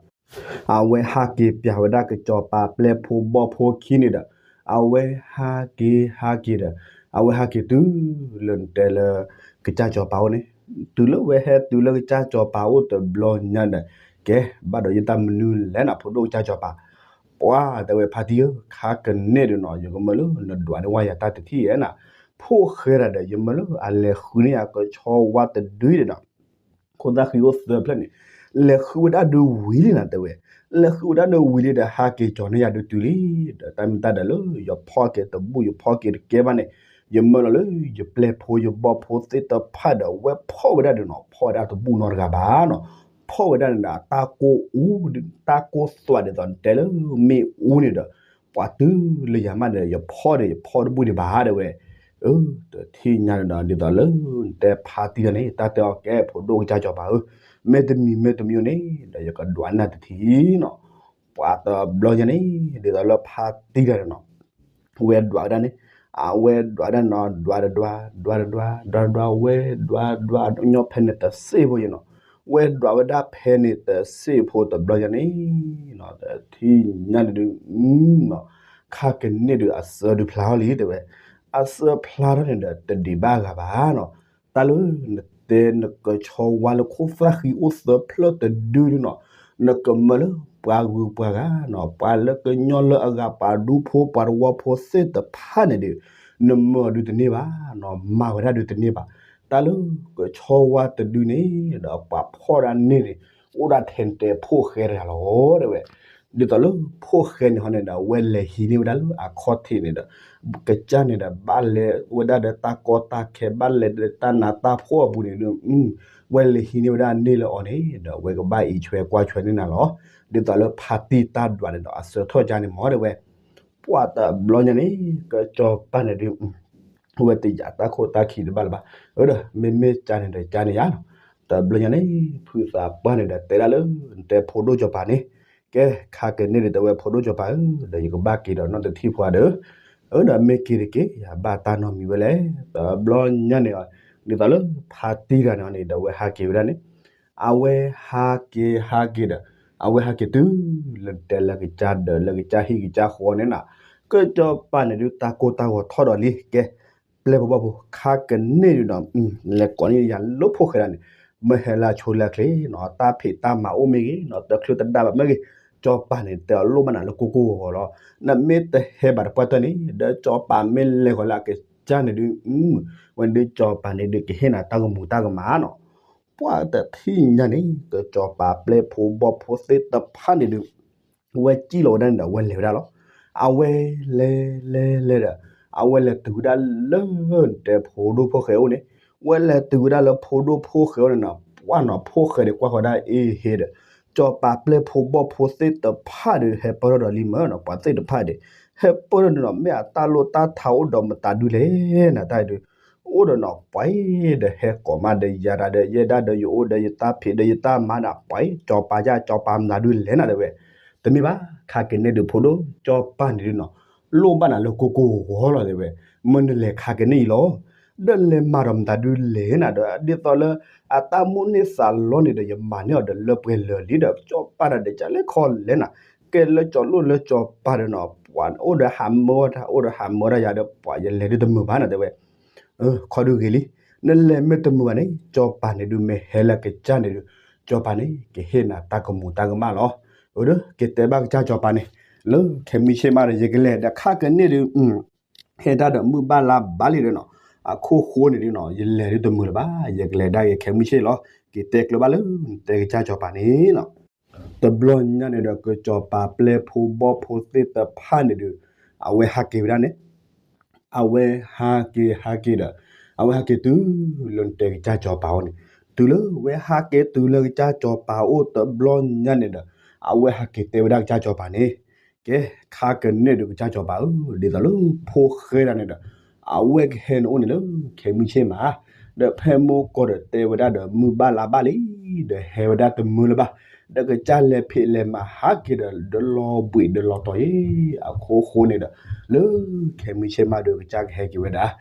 အဝဲဟးက့ၤပၠးဝဲဒၣ်ကစီၤပၤပျဲၢ်ဖိဘီၣ်ဖိခံန့ၣ်ဒီး အဝဲဟးက့ၤဟးက့ၤဒီး အဝဲဟးက့ၤတုၤလၢနတဲလၢ ကစၢ်စီၤပၤအိၣ်န့ၣ်, တုၤလၢဝဲဟဲတုၤလၢကစၢ်စီၤပၤအိၣ်တဘျီညါဒီး ကဲ ဘၣ်ဒီးယတၢ်မနုၤလဲၣ်နၤ ဖိဒိၣ်ကစၢ်စီၤပၤ, ပှၤတဲဝဲဖါတံၢ်ဧၢ ခါကန့ၢ်ဒုးနီၤ ယကမၢလၢနဒွးန့ၢ်ဝဲယၤတၢ်တထံၣ်ဧဲနၤ, ဖိၣ်ဃဲတၢ်ဒီး ယမၢလၢအလဲၤဃုန့ၢ်ယၤကဆီဝါတဒုဒီးနီၤ ခိၣ်သၣ်ဃံအိၣ်သၢဖျၢၣ်န့ၣ်, လဲၤဃုဝဲဒၣ်ဒုးဝံၤလံနၤတဲဝဲ, လဲၤဃုဝဲဒၣ်ဒုးဝံၤလံဒီး ဟးက့ၤကၠီၤန့ၢ်ယၤဒုးတုၤလံ, ဒီးတၢ်မ့ၢ်တၢ်ဒီးလၢ ယဖီၣ်က့ၤတဘူၣ် ယဖီၣ်က့ၤတကဲဘၣ်န့ၣ်, ယမၢလီၤလၢ ယပျဲၢ်ဖိယဘီၣ်ဖိသ့ၣ်တဖၣ်ဒီး ဝဲဖီၣ်ဝဲဒၣ်ဒုးနီၤ ဖီၣ်ဝဲဒၣ်တဘူၣ်နီတဂၤဘၣ်နီၤ, ဖီၣ်ဝဲဒၣ်န့ၣ်ဒီး တၢ်ကိၢ်အူ တၢ်ကိၢ်သွးဒ်သိးတဲလၢမ့ၣ်အူန့ၣ်ဒီး ပှၤတုၤလၢယၤမးဒီး ယဖီၣ်ဒီး ယဖီၣ်တဘူၣ်ဒံးဘၣ်တဲဝဲ, အၢ တထံၣ်ညါန့ၣ်ဒီး ဒ်သိးလၢနတဲဖါတံၢ်တၢ်န့ၣ် တၢ်တဲအီၤကဲ ဖိဒိၣ်ကစၢ်စီၤပၤဧၢ, မ့တမံၤမ့တမံၤန့ၣ် ဒီးယကဒွးနၤတထံၣ်နီၤ, ပှၤတဘျီညါန့ၣ် ဒ်သိးလၢဖါတံၢ်တၢ်န့ၣ်နီၤ ဝဲဒွးဝဲဒၣ်န့ၣ်, အဝဲဒွးဝဲဒၣ်နီၤ ဒွးတဒွး ဒွးတဒွး ဒွးတဒွး ဝဲဒွးဒွး ညီဖဲန့ၣ်တစ့ၢ်ဖိယနီၤ, ဝဲဒွးဝဲဒၣ်ဖဲန့ၣ်တစ့ၢ်ဖိတဘျီညါန့ၣ်နီၤ တထံၣ်ညါန့ၣ်ဒုး နီၤ, ခါကန့ၢ်ဒုးအစၢဒုးဖျါထီၣ်လံတဲဝဲ, အစၢဖျါထီၣ်န့ၣ်ဒီး တဒံးဘၣ်ဂၤဘၣ်နီၤ, တၢ်လၢနတဲနကဆီဝါလၢခိၣ်သၣ်ဃံအိၣ်သၢဖျၢၣ်တဒုဒုးနီၤ, နကမၢလၢပှၤဂုၤပှၤဂၤနီၤ ပှၤလၢကညီလၢအဂၤပှၤဒူဖိပှၤသဝီဖိသ့ၣ်တဖၣ်န့ၣ်ဒီး နမၢအီၤဒုးတန့ၢ်ဘၣ်နီၤ မၤဝဲဒၣ်ဒုးတန့ၢ်ဘၣ်, တၢ်လၢကဆီဝါတဒုန့ၣ်ဒီး ပှၤဖီၣ်ဒၣ်န့ၢ်န့ၣ် အိၣ်ဒၣ်ထဲတဲဖိၣ်ဃဲတဂၤလီၤတဲဝဲ, ဒ်သိးလၢဖိၣ်ဃဲန့ၣ်ဟီန့ၣ်ဒီး ဝဲလဲၤဟံးန့ၢ်ဝဲဒၣ်လၢအခီၣ်ထံးန့ၣ်ဒီး ကစၢ်န့ၣ်ဒီး ဘၣ်လဲၤဝဲဒၣ်ဒီးတၢ်ကီတၢ်ခဲ ဘၣ်လဲၤဒီးတၢ်နးတၢ်ဖှီၣ်အပူၤန့ၣ်ဒီး ဝဲလဲၤဟံးန့ၢ်ဝဲဒၣ်န့ၢ်လၢအီၤန့ၣ်ဒီး ဝဲကဘၣ်အံးဆွဲကွၢ်ဆွဲန့ၢ်နၤလီၤ, ဒ်သိးလၢဖါတံၢ်တၢ်ဒွးန့ၣ်ဒီး အစၢထီၣ်ကါန့ၣ်မ့ၢ်တဲဝဲ ပှၤတဘျီညါန့ၣ် ကစီၤပၤန့ၣ်ဒုး ဝဲတယာ်တၢ်ခိၣ်တၢ်ခံတဘၣ်လၢၤဘၣ်, အၢဒီး မ့မ့ၢ်ကါန့ၣ်ဒီးကါန့ၣ်ယါနီၤ, တဘျီညါန့ၣ် ဖုသးပှၢ်န့ၣ်ဒီးတဲဒၣ်လၢ နတဲဖိဒိၣ်ကၠီၤပၤန့ၣ်, ကဲ ခါကန့ၣ်ဒီးတဲဝဲဖိဒိၣ်ကၠီၤပၤဧၢ, ဒီးယကဘၣ်က့ၤဒီးနီၢ်တထံၣ်ဖိဧါဒီး, အၢဒီးမ့ၢ်က့ၤတက့ၢ် ယဘၣ်တၢ်နီတမံၤဝဲလဲၣ်. တဘျီညါန့ၣ် ဒ်သိးလၢဖါတံၢ်တဂၤန့ၣ်န့ၣ် ဒီးအဝဲဟးက့ၤဝဲဒၣ်န့ၣ်, အဝဲဟးက့ၤဟးက့ၤဒီး အဝဲဟးက့ၤတုၤလၢတဲလၢကစၢ်ဒၢးလၢကစၢ်ဟံၣ်ကစၢ်ဃီန့ၣ်နီၤ, ကၠီၤပၤန့ၣ်ဒုးတၢ်ကိၢ်တၢ်ဂီၤထီၣ်ဒီးလံ ကဲ ပျဲၢ်ဖိဘီၣ်ဖိ ခါကန့ၣ်ဒုးနီၤ, လဲၤကိးန့ၢ်ယၤလၢဖိၣ်ဃဲဒၣ်န့ၣ်, မ့ၢ်ဟဲလၢအဆိလၢအချ့နီၤ, တၢ်ဖံးတၢ်မၤအိၣ်မ့ၢ်ဂ့ၤနီၤ, တချုးတဒါဘၣ်မ့ၢ်ဂ့ၤ, ကၠီၤပၤန့ၣ် တဲအီၤလိၣ်ဘၣ်နၤလၢကိၢ်ကိၢ်ဂီၤဂီၤလီၤ. နမ့ၢ်တဟဲဘၣ်တပှၢ်တၢၢ်န့ၣ် ဒီးကၠီၤပၤမ့ၢ်လဲၤဃီၤလၢအကစၢ်န့ၣ်ဒုး, ဝဲဒုးကၠီၤပၤန့ၣ်ဒုးကဟ့ၣ်နၤတၢ်ကမူၤတၢ်ကမၣ်နီၤ. ပှၤတထံၣ်ညါန့ၣ် ကၠီၤပၤပျဲၢ်ဖိဘီၣ်ဖိသ့ၣ်တဖၣ်န့ၣ်ဒုး ဝဲစံၣ်လီၤဝဲဒၣ်န့ၣ်ဒီး ဝဲလဲၤဝဲဒၣ်လီၤ. အဝဲလဲၤလဲၤလဲၤဒီး အဝဲလဲၤတုၤဝဲဒၣ်လၢ တဲဖိဒိၣ်ဖိၣ်ဃဲအိၣ်န့ၣ်, ဝဲလဲၤတုၤဝဲဒၣ်လၢဖိဒိၣ်ဖိၣ်ဃဲအိၣ်န့ၣ်နီၤ, ပှၢ်နီၤ ဖိၣ်ဃဲဒီးကွၢ်ဃီၤဒၣ်အ့ဟ့ဒီး ကၠီၤပၤပျဲၢ်ဖိဘီၣ်ဖိသ့ၣ်တဖၣ်ဒီး ဟဲပၢၢ်ထီၣ်ဒီးလံမၢ်နီၤ, ပှၤသ့ၣ်တဖၣ်ဒီး ဟဲပၢၢ်ထီၣ်န့ၣ်နီၤ, မ့ၢ်အတၢ်လိၣ်တၢ်ထးအိၣ်ဒီးမတၤဒုလဲၣ်နၤတၢ်အံၤဒုး အိၣ်ဒီးနီၤ ပှၤဒီးဟဲကိးမးဒီးယၤတၢ်ဒီး ယဲဒၣ်ဒီးယအိၣ်ဒီးယတၢ်ဖံးဒီးယတၢ်မၤဒီး ပှၤကၠီၤပၤယၢ်ကၠီၤပၤမတၤဒုလဲၣ်နၤတဲဝဲ, တမ့ၢ်ဘၣ် ခါကန့ၣ်ဒုးဖိဒိၣ် ကၠီၤပၤန့ၣ်ဒုးနီၤ လိၣ်ဘၣ်နၤလၢကိၢ်ကိၢ်ဂီၤဂီၤလီၤတဲဝဲ, မ့ၢ်နလဲၤခါကန့ၣ်အံၤလီၤ ဒီးလဲၤမၤဒီးမတၤဒုလဲၣ်နၤဒီး ဒ်သိးလၢ အတၢ်မိၣ်န့ၢ်သးလီန့ၣ်ဒီး ယမၤန့ၢ်အီၤဒီးလၢပှဲၤလၢာ်လံဒီး ကၠီၤပၤဒီး ဒ်ကလဲၣ်ခီလဲၣ်နၤ, ကဲလၢကၠီၤလိၣ်လၢကၠီၤပၤဒီးနီၤ ပှၤအိၣ်ဒီးဟးမၢတၢ် အိၣ်ဒီးဟးမၢတၢ်ယၤဒီး ပှၤယလဲၤဒုးတမုာ်ဘၣ်နၤတဲဝဲ ခီဒုဂ့ၤလံ, နလဲၤမ့ၢ်တမုာ်ဘၣ်န့ၣ် ကၠီၤပၤန့ၣ်ဒုးမ့ၢ်ဟဲလၢကစၢ်န့ၣ်ဒုး ကၠီၤပၤန့ၣ် ကဟ့ၣ်နၤတၢ်ကမူၤတၢ်ကမၣ်လီၤ. အၢဒီးကတဲဘၣ်ကစၢ်ကၠီၤပၤန့ၣ် လၢခဲမုၢ်ဆ့ၣ်မးဒီး ယကလဲၤဒီးခါကန့ၣ်ဒုး ဟဲတၢ်ဒီးမုၢ်ဘၣ်လါဘၣ်လံဒီးနီၤ, အခိၣ်ဃိန့ၣ်ဒုးနီၤ ယလဲၤဒုးတမုာ်လၢၤဘၣ်, ယကလဲၤဒၣ်ဂ့ၤခဲမုၢ်ဆ့ၣ်လီၤ. က့ၤတဲကျၢၤဘၣ်လၢ တဲကစၢ်ကၠီၤပၤန့ၣ်နီၤ, တဘျီညါန့ၣ်ဒီး ကစၢ်ကၠီၤပၤပျဲၢ်ဖိဘီၣ်ဖိသ့ၣ်တဖၣ်န့ၣ်ဒုး အဝဲဟးက့ၤဝဲဒၣ်န့ၣ် အဝဲဟးက့ၤဟးက့ၤဒီး အဝဲဟးက့ၤတုၤလၢနတဲကစၢ်ကၠီၤပၤအိၣ်န့ၣ်, တုၤလၢဝဲဟးက့ၤတုၤလၢကစၢ်ကၠီၤပၤအိၣ်တဘျီညါန့ၣ်ဒီး အဝဲဟးက့ၤတဲဝဲဒၣ်ကစၢ်ကၠီၤပၤန့ၣ်, ကဲ ခါကန့ၣ်ဒုးကစၢ်ကၠီၤပၤဧၢ, ဒ်သိးလၢဖိၣ်ဃဲဒၣ်န့ၣ်ဒီး အဝဲကဟဲနအိၣ်န့ၣ်လၢခဲမုၢ်ဆ့ၣ်မး, ဒီးဖဲမိၢ်ကီၢ်ဒီးတဲဝဲဒၣ်ဒီးမုၢ်ဘၣ်လါဘၣ်လံ, ဒီးဟဲဝဲဒၣ်တမုာ်လၢၤဘၣ်, ဒီးကစၢ်လဲၤဖံးလဲၤမၤဟးက့ၤဒီး ဒလီၤဘှံးဒလီၤတီၤယဲ, အခိၣ်ဃိန့ၣ်ဒီး လၢခဲမုၢ်ဆ့ၣ်မးဒီး ကစၢ်ကဟဲက့ၤဝဲဒၣ်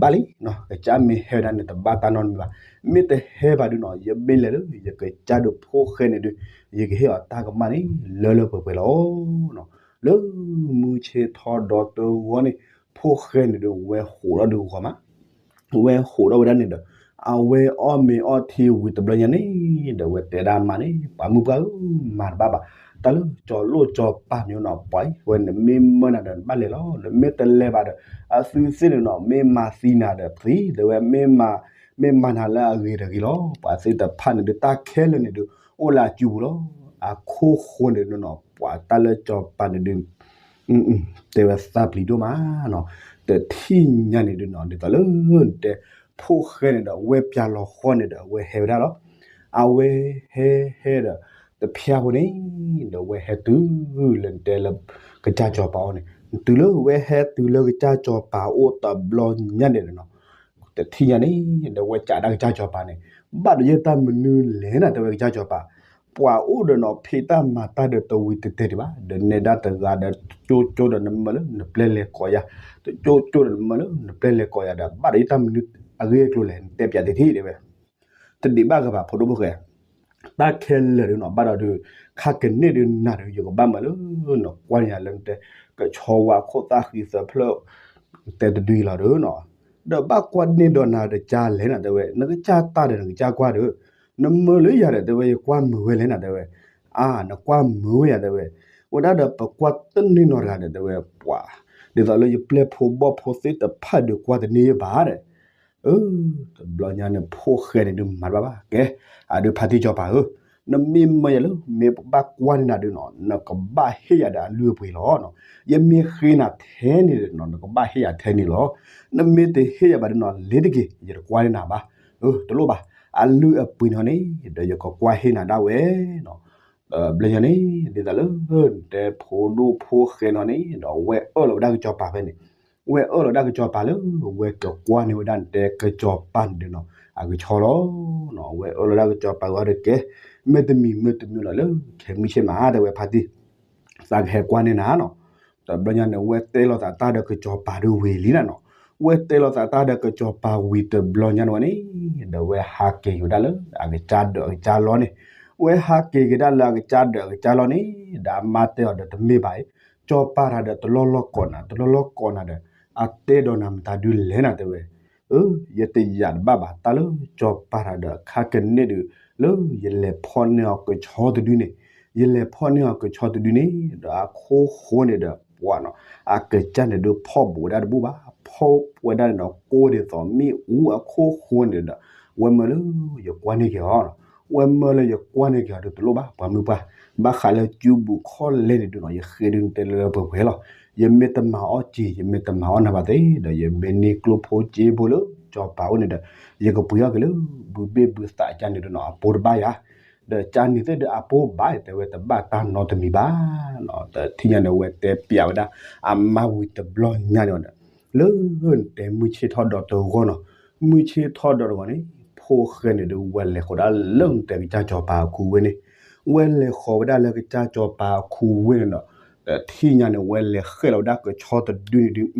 ဘၣ်လံ, ကစၢ်မ့ၢ်ဟဲဝဲဒၣ်န့ၣ် တဘၣ်တၢ်နီတမံၤဘၣ်, မ့ၢ်တဟဲဘၣ်ဒုးနီၤ ယမ့ၢ်လဲၤလၢယကစၢ်ဒုးဖိၣ်ဃဲန့ၣ်ဒုး ယကဟ့ၣ်အီၤတၢ်ကမၣ်န့ၣ် လၢလၢပှဲၤပှဲၤလီၤ. လၢမုၢ်ဆ့ၣ်ထီၣ်ဒီတဂီၤန့ၣ် ဖိၣ်ဃဲန့ၣ်ဒုး ဝဲဟးထီၣ်ဒုးဂီၤမး ဝဲဟးထီၣ်ဝဲဒၣ်န့ၣ်ဒီး အဝဲအီၣ်မ့ၤအီထံဝံၤတဘျီညါန့ၣ်ဒီး ဝဲတဲဒၣ်မါန့ၣ် ပှၤမုၣ်ပှၢ်ဧၢ မၤတဘၣ်ဘၣ်, တၢ်လၢကၠီၤလိၣ်ကၠီၤပၤမ့ၢ်နီၤ ပှၤဝဲန့ၣ်မ့ၢ်မၢနၤဒီးနဘၣ်လဲၤလီၤ, နမ့ၢ်တလဲၤဘၣ်ဒီး အသုသ့ၣ်န့ၣ်နီၤ မ့ၢ်မၤသံနၤဒီးသံ, တဲဝဲ မ့ၢ်မၤနၤလၢအဂ့ၤဒီးဂ့ၤလီၤ. ပှၤသ့ၣ်တဖၣ်န့ၣ်ဒုး တၢ်ခဲလၢာ်န့ၣ်ဒုး အိၣ်လၢအစုပူၤလီၤ. အခိၣ်ဃိန့ၣ်ဒုးနီၤ ပှၤတၢ်လၢကၠီၤပၤန့ၣ်ဒုး တဲဝဲသးပျံၤဒိၣ်မးနီၤ, တထံၣ်ညါန့ၣ်ဒုးနီၤ ဒ်သိးလၢနတဲ ဖိၣ်ဃဲန့ၣ်ဒီး ဝဲပျၢ်လီၤဃီန့ၣ်ဒီး အဝဲဟဲဝဲဒၣ်လီၤ. အဝဲဟဲဟဲဒီး တဖျါဃိန့ၣ် ဒီးဝဲဟဲတုၤလၢနတဲလၢ ကစၢ်ကၠီၤပၤအိၣ်န့ၣ်, တုၤလၢဝဲဟဲတုၤလၢကစၢ်ကၠီၤပၤအိၣ်တဘျီညါန့ၣ်ဒီးနီၤ တထံၣ်ညါန့ၣ် ဒီးဝဲကးဒၣ်ကစၢ်ကၠီၤပၤန့ၣ်, ဘၣ်ဒီးယဲတၢ်မနုၤလဲၣ်နၤ တဲဝဲကစၢ်ကၠီၤပၤ, ပှၤအိၣ်ဒီးနီၤ ဖံးတၢ်မၤတၢ်ဒီးတဝံၤတတဲာ်ဒံးဘၣ်, ဒီးနဲဒၣ်တဂၤဒီး တကၠိကၠိဒီးနမၢလၢနပျဲလဲၤကိးယၤ, တကၠိကၠိဒီးနမၢလၢနပျဲလဲၤကိးယၤဒီး ဘၣ်ဒီးယတၢ်မနုၤအဂ့ၢ်အကျိၤလဲၣ် နတဲပၠးတထံၣ်တဲဝဲ တဒံးဘၣ်ကဘၣ်ဖိဒိၣ်ဖိၣ်ဃဲ, တၢ်ခဲလၢာ်ဒုးနီၤ ဘၣ်ဒီးဒုး ခါကန့ၣ်ဒုးနၤဒုး ယကဘၣ်မၢလၢ နကွၢ်န့ၢ်ယၤလၢနတဲ ကဆီဝါခိၣ်သၣ်ဃံသၢဖျၢၣ် တဲတဒုအံၤလီၤဒီးနီၤ, ဒီးဘၣ်ကွၢ်န့ၢ်ဒီးနၤဒီးကါလဲၣ်နၤတဲဝဲ နကစၢ်တၢ်ဒီးနကစၢ်ကွၢ်ဒီး နမၢလၢယၤဒီးတဲဝဲ ယကွၢ်မုာ်ဝဲလဲၣ်နၤတဲဝဲ, အါ နကွၢ်မုာ်ဝဲယၤတဲဝဲ, ဝဲဒၣ်ဒီးပကွၢ်တန့ၢ်နီတဂၤဒီးတဲဝဲ ပှၤ ဒ်သိးလၢယပျဲၢ်ဖိဘီၣ်ဖိသ့ၣ်တဖၣ်ဒုးကွၢ်တန့ၢ်ယဘၣ်ဒီး အၢ တဘျီညါန့ၣ် ဖိၣ်ဃဲန့ၣ်ဒုးမၤတဘၣ်ဘၣ်. ကဲ အဒုးဖါတံၢ်ကၠီၤပၤဧၢ, နမ့ၢ်မၢယၤလၢ မ့ၢ်ပဘၣ်ကွၢ်န့ၢ်နၤဒုးနီၤ နကဘၣ်ဟ့ၣ်ယၤဒီးအလုၢ်အပှ့ၤလီၤ. ယမ့ၢ်ဃ့နၤထဲန့ၣ်ဒီးနီၤ နကဘၣ်ဟ့ၣ်ယၤထဲန့ၣ်လီၤ. နမ့ၢ်တဟ့ၣ်ယၤဘၣ်ဒုးနီၤ လ့ၤတက့ၤ ယတကွၢ်န့ၢ်နၤဘၣ်. အၢ တလိၣ်ဘၣ်, အလုၢ်အပှ့ၤန့ၣ်န့ၣ် ဒီးယကကွၢ်ဟ့ၣ်နၤဒၣ်ဝဲနီၤ. တဘျီညါန့ၣ် ဒ်သိးလၢ နတဲဖိဒိၣ်ဖိၣ်ဃဲန့ၣ်န့ၣ် ဒီးဝဲအၢၣ်လီၤဝဲဒၣ်ကစၢ်ကၠီၤပၤဖဲန့ၣ် ဝဲအၢၣ်လီၤဒၣ်ကစီၤပၤလၢ ဝဲကကွၢ်န့ၢ်ဝဲဒၣ်တဲကစီၤပၤန့ၣ်ဒီးနီၤ အကဆီလီၤ. ဝဲအၢၣ်လီၤဒၣ်ကစီၤပၤဂီၢ်ဒီးကဲ, မ့တမံၤမ့တမံၤလီၤ လၢခဲမုၢ်ဆ့ၣ်မး တဲဝဲဖါတံၢ် သးကဟဲကွၢ်န့ၢ်နၤနီၤ. တဘျီညါန့ၣ် ဝဲတဲလိာ်သးတၢ်ဒီးကစီၤပၤဒုးဝံၤလံနၤနီၤ. ဝဲတဲလိာ်သးတၢ်ဒီးကစီၤပၤဝံၤတဘျီညါန့ၣ်ဝဲန့ၣ်, ဒီးဝဲဟးက့ၤက့ၤဝဲဒၣ်လၢအကစၢ်ဒၢးအကစၢ်လီၢ်န့ၣ်, ဝဲဟးက့ၤက့ၤဒၣ်လၢအကစၢ်ဒၢးအကစၢ်လီၢ်န့ၣ်, ဒီးအမါတဲအီၤဒီးတမ့ၢ်ဘၣ်အံၤ, စီၤပၤတၢ်ဒီးတလီၢ်လီၢ်ကိးနၤ, တလီၢ်လီၢ်ကိးနၤဒီး, အတဲဒီးနၤမတၤဒုးလဲၣ်နၤတဲဝဲ အၢ ယတယာ်တဘၣ်ဘၣ် တၢ်လၢစီၤပၤတၢ်ဒီးခါကန့ၢ်ဒုး လၢယလဲၤဖီၣ်န့ၢ်အီၤကဆီတဒုန့ၣ်, ယလဲၤဖီၣ်န့ၢ်အီၤကဆီတဒုန့ၣ်, ဒီးအခိၣ်ဃိန့ၣ်ဒီး ပှၤနီၤ, အကစၢ်န့ၣ်ဒုးဖီၣ်ဘူးဝဲဒၣ်တဘူၣ်ဘၣ်, ဖီၣ်ဝဲဒၣ်န့ၣ်ဒီး ကိၢ်ဒ်သိးမ့ၣ်အူအခိၣ်ဃိန့ၣ်ဒီး, ဝဲမၢလၢယကွၢ်န့ၢ်က့ၤအီၤ, ဝဲမၢလၢယကွၢ်န့ၢ်က့ၤအီၤဒုးတလိၣ်ဘၣ် ပှၤမုၢ်ပှၢ်, ဘၣ်ဃးလၢစုဘူးခီၣ်လဲန့ၣ်ဒုးနီၤ ယဃ့ဒုးတဲလၢပှဲၤပှဲၤလီၤ. ယမ့ၢ်တမၤအီၣ်စ့ၤ ယမ့ၢ်တမၤအီၣ်နၤဘၣ်သ့ၣ်ဒီး ယမ့ၢ်န့ၢ်ကျိၣ်ဖိစ့ဖိလၢစီၤပၤအိၣ်န့ၣ်ဒီး, ယကပှ့ၤအီၣ်က့ၤလၢ ဘုဘ့ၣ်ဘုသးကန့ၣ်ဒုးနီၤ အပိတဘၣ်ယၤ, ဒီးကန့ၣ်သ့ၣ်ဒီးအပိဘၣ် တဲဝဲတဘၣ်တၢ်နီတမံၤဘၣ် တထံၣ်ညါန့ၣ် ဝဲတဲပျးဝဲဒၣ် အမါဝံၤတဘျီညါန့ၣ်ဒီး, လၢတဲမုၢ်ဆ့ၣ်ထီၣ်ဒီးတဂီၢ်နီၤ, မုၢ်ဆ့ၣ်ထီၣ်ဒီးတဂီၢ်န့ၣ်, ဖိၣ်ဃဲန့ၣ်ဒုး ဝဲလဲၤဃီၤဒၣ်လၢတဲကစၢ်စီၤပၤအခူဝ့ၢ်န့ၣ်, ဝဲလဲၤဃီၤဝဲဒၣ်လၢကစၢ်စီၤပၤအခူဝ့ၢ်န့ၣ်ဒီး, တထံၣ်ညါန့ၣ် ဝဲလဲၤဃဲၣ်လီၤဝဲဒၣ်ကဆီတဒုန့ၣ်ဒုး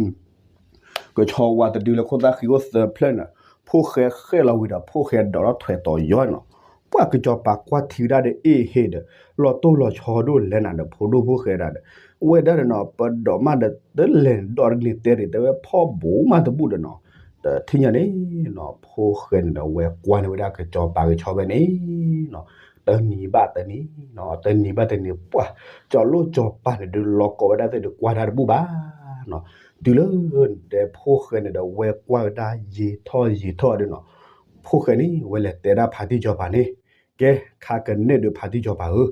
ကဆီဝါတဒုလၢခိၣ်သၣ်ဃံအိၣ်သၢဖျၢၣ်န့ၣ်, ဖိၣ်ဃဲဃဲၣ်လီၤဝံၤဒီး ဖိၣ်ဃဲဒိးထီၣ်ထွဲးတီၤယီၤန့ၣ်နီၤ, ပှၤကစီၤပၤကွၢ်ထံဝဲဒၣ်ဒီးအ့ၣ်ဟ့ၣ်ဒီး, လီၤတိၢ်လီၤဆီဒိၣ်လဲၣ်နၤဒီး ဖိဒိၣ်ဖိၣ်ဃဲဒၣ်ဒီး, ဝဲဒၣ်ဒီးနီၤ ပဒိးမးဒီးတလဲၤဒီးတကလံၤတဲရံး တဲဝဲဖီၣ်ဘူးမးတဘူၣ်ဒီးနီၤ, တထံၣ်ညါန့ၣ်နီၤ ဖိၣ်ဃဲန့ၣ်ဒီး ဝဲကွၢ်န့ၢ်ဝဲဒၣ်ကစီၤပၤကဆီဖဲန့ၣ်နီၤ, တနံၤဘၣ်တနံၤနီၤ တနံၤဘၣ်တနံၤ ပှၤ ကၠီၤလိၣ်ကၠီၤပၤန့ၣ်ဒုး လီၤကိးဝဲဒၣ်သ့ၣ်ဒီး ကွၢ်တၢ်တဘူၣ်ဘၣ်နီၤ, တုၤလၢတဲဖိၣ်ဃဲန့ၣ်ဒီး ဝဲကွၢ်ဝဲဒၣ်ယံာ်ထီၣ်ယံာ်ထီၣ်ဒုးနီၤ, ဖိၣ်ဃဲန့ၣ် ဝဲလဲၤတဲဒၣ်ဖါတံၢ်ကၠီၤပၤန့ၣ်, ကဲ ခါကန့ၢ်ဒုးဖါတံၢ်ကၠီၤပၤဧၢ,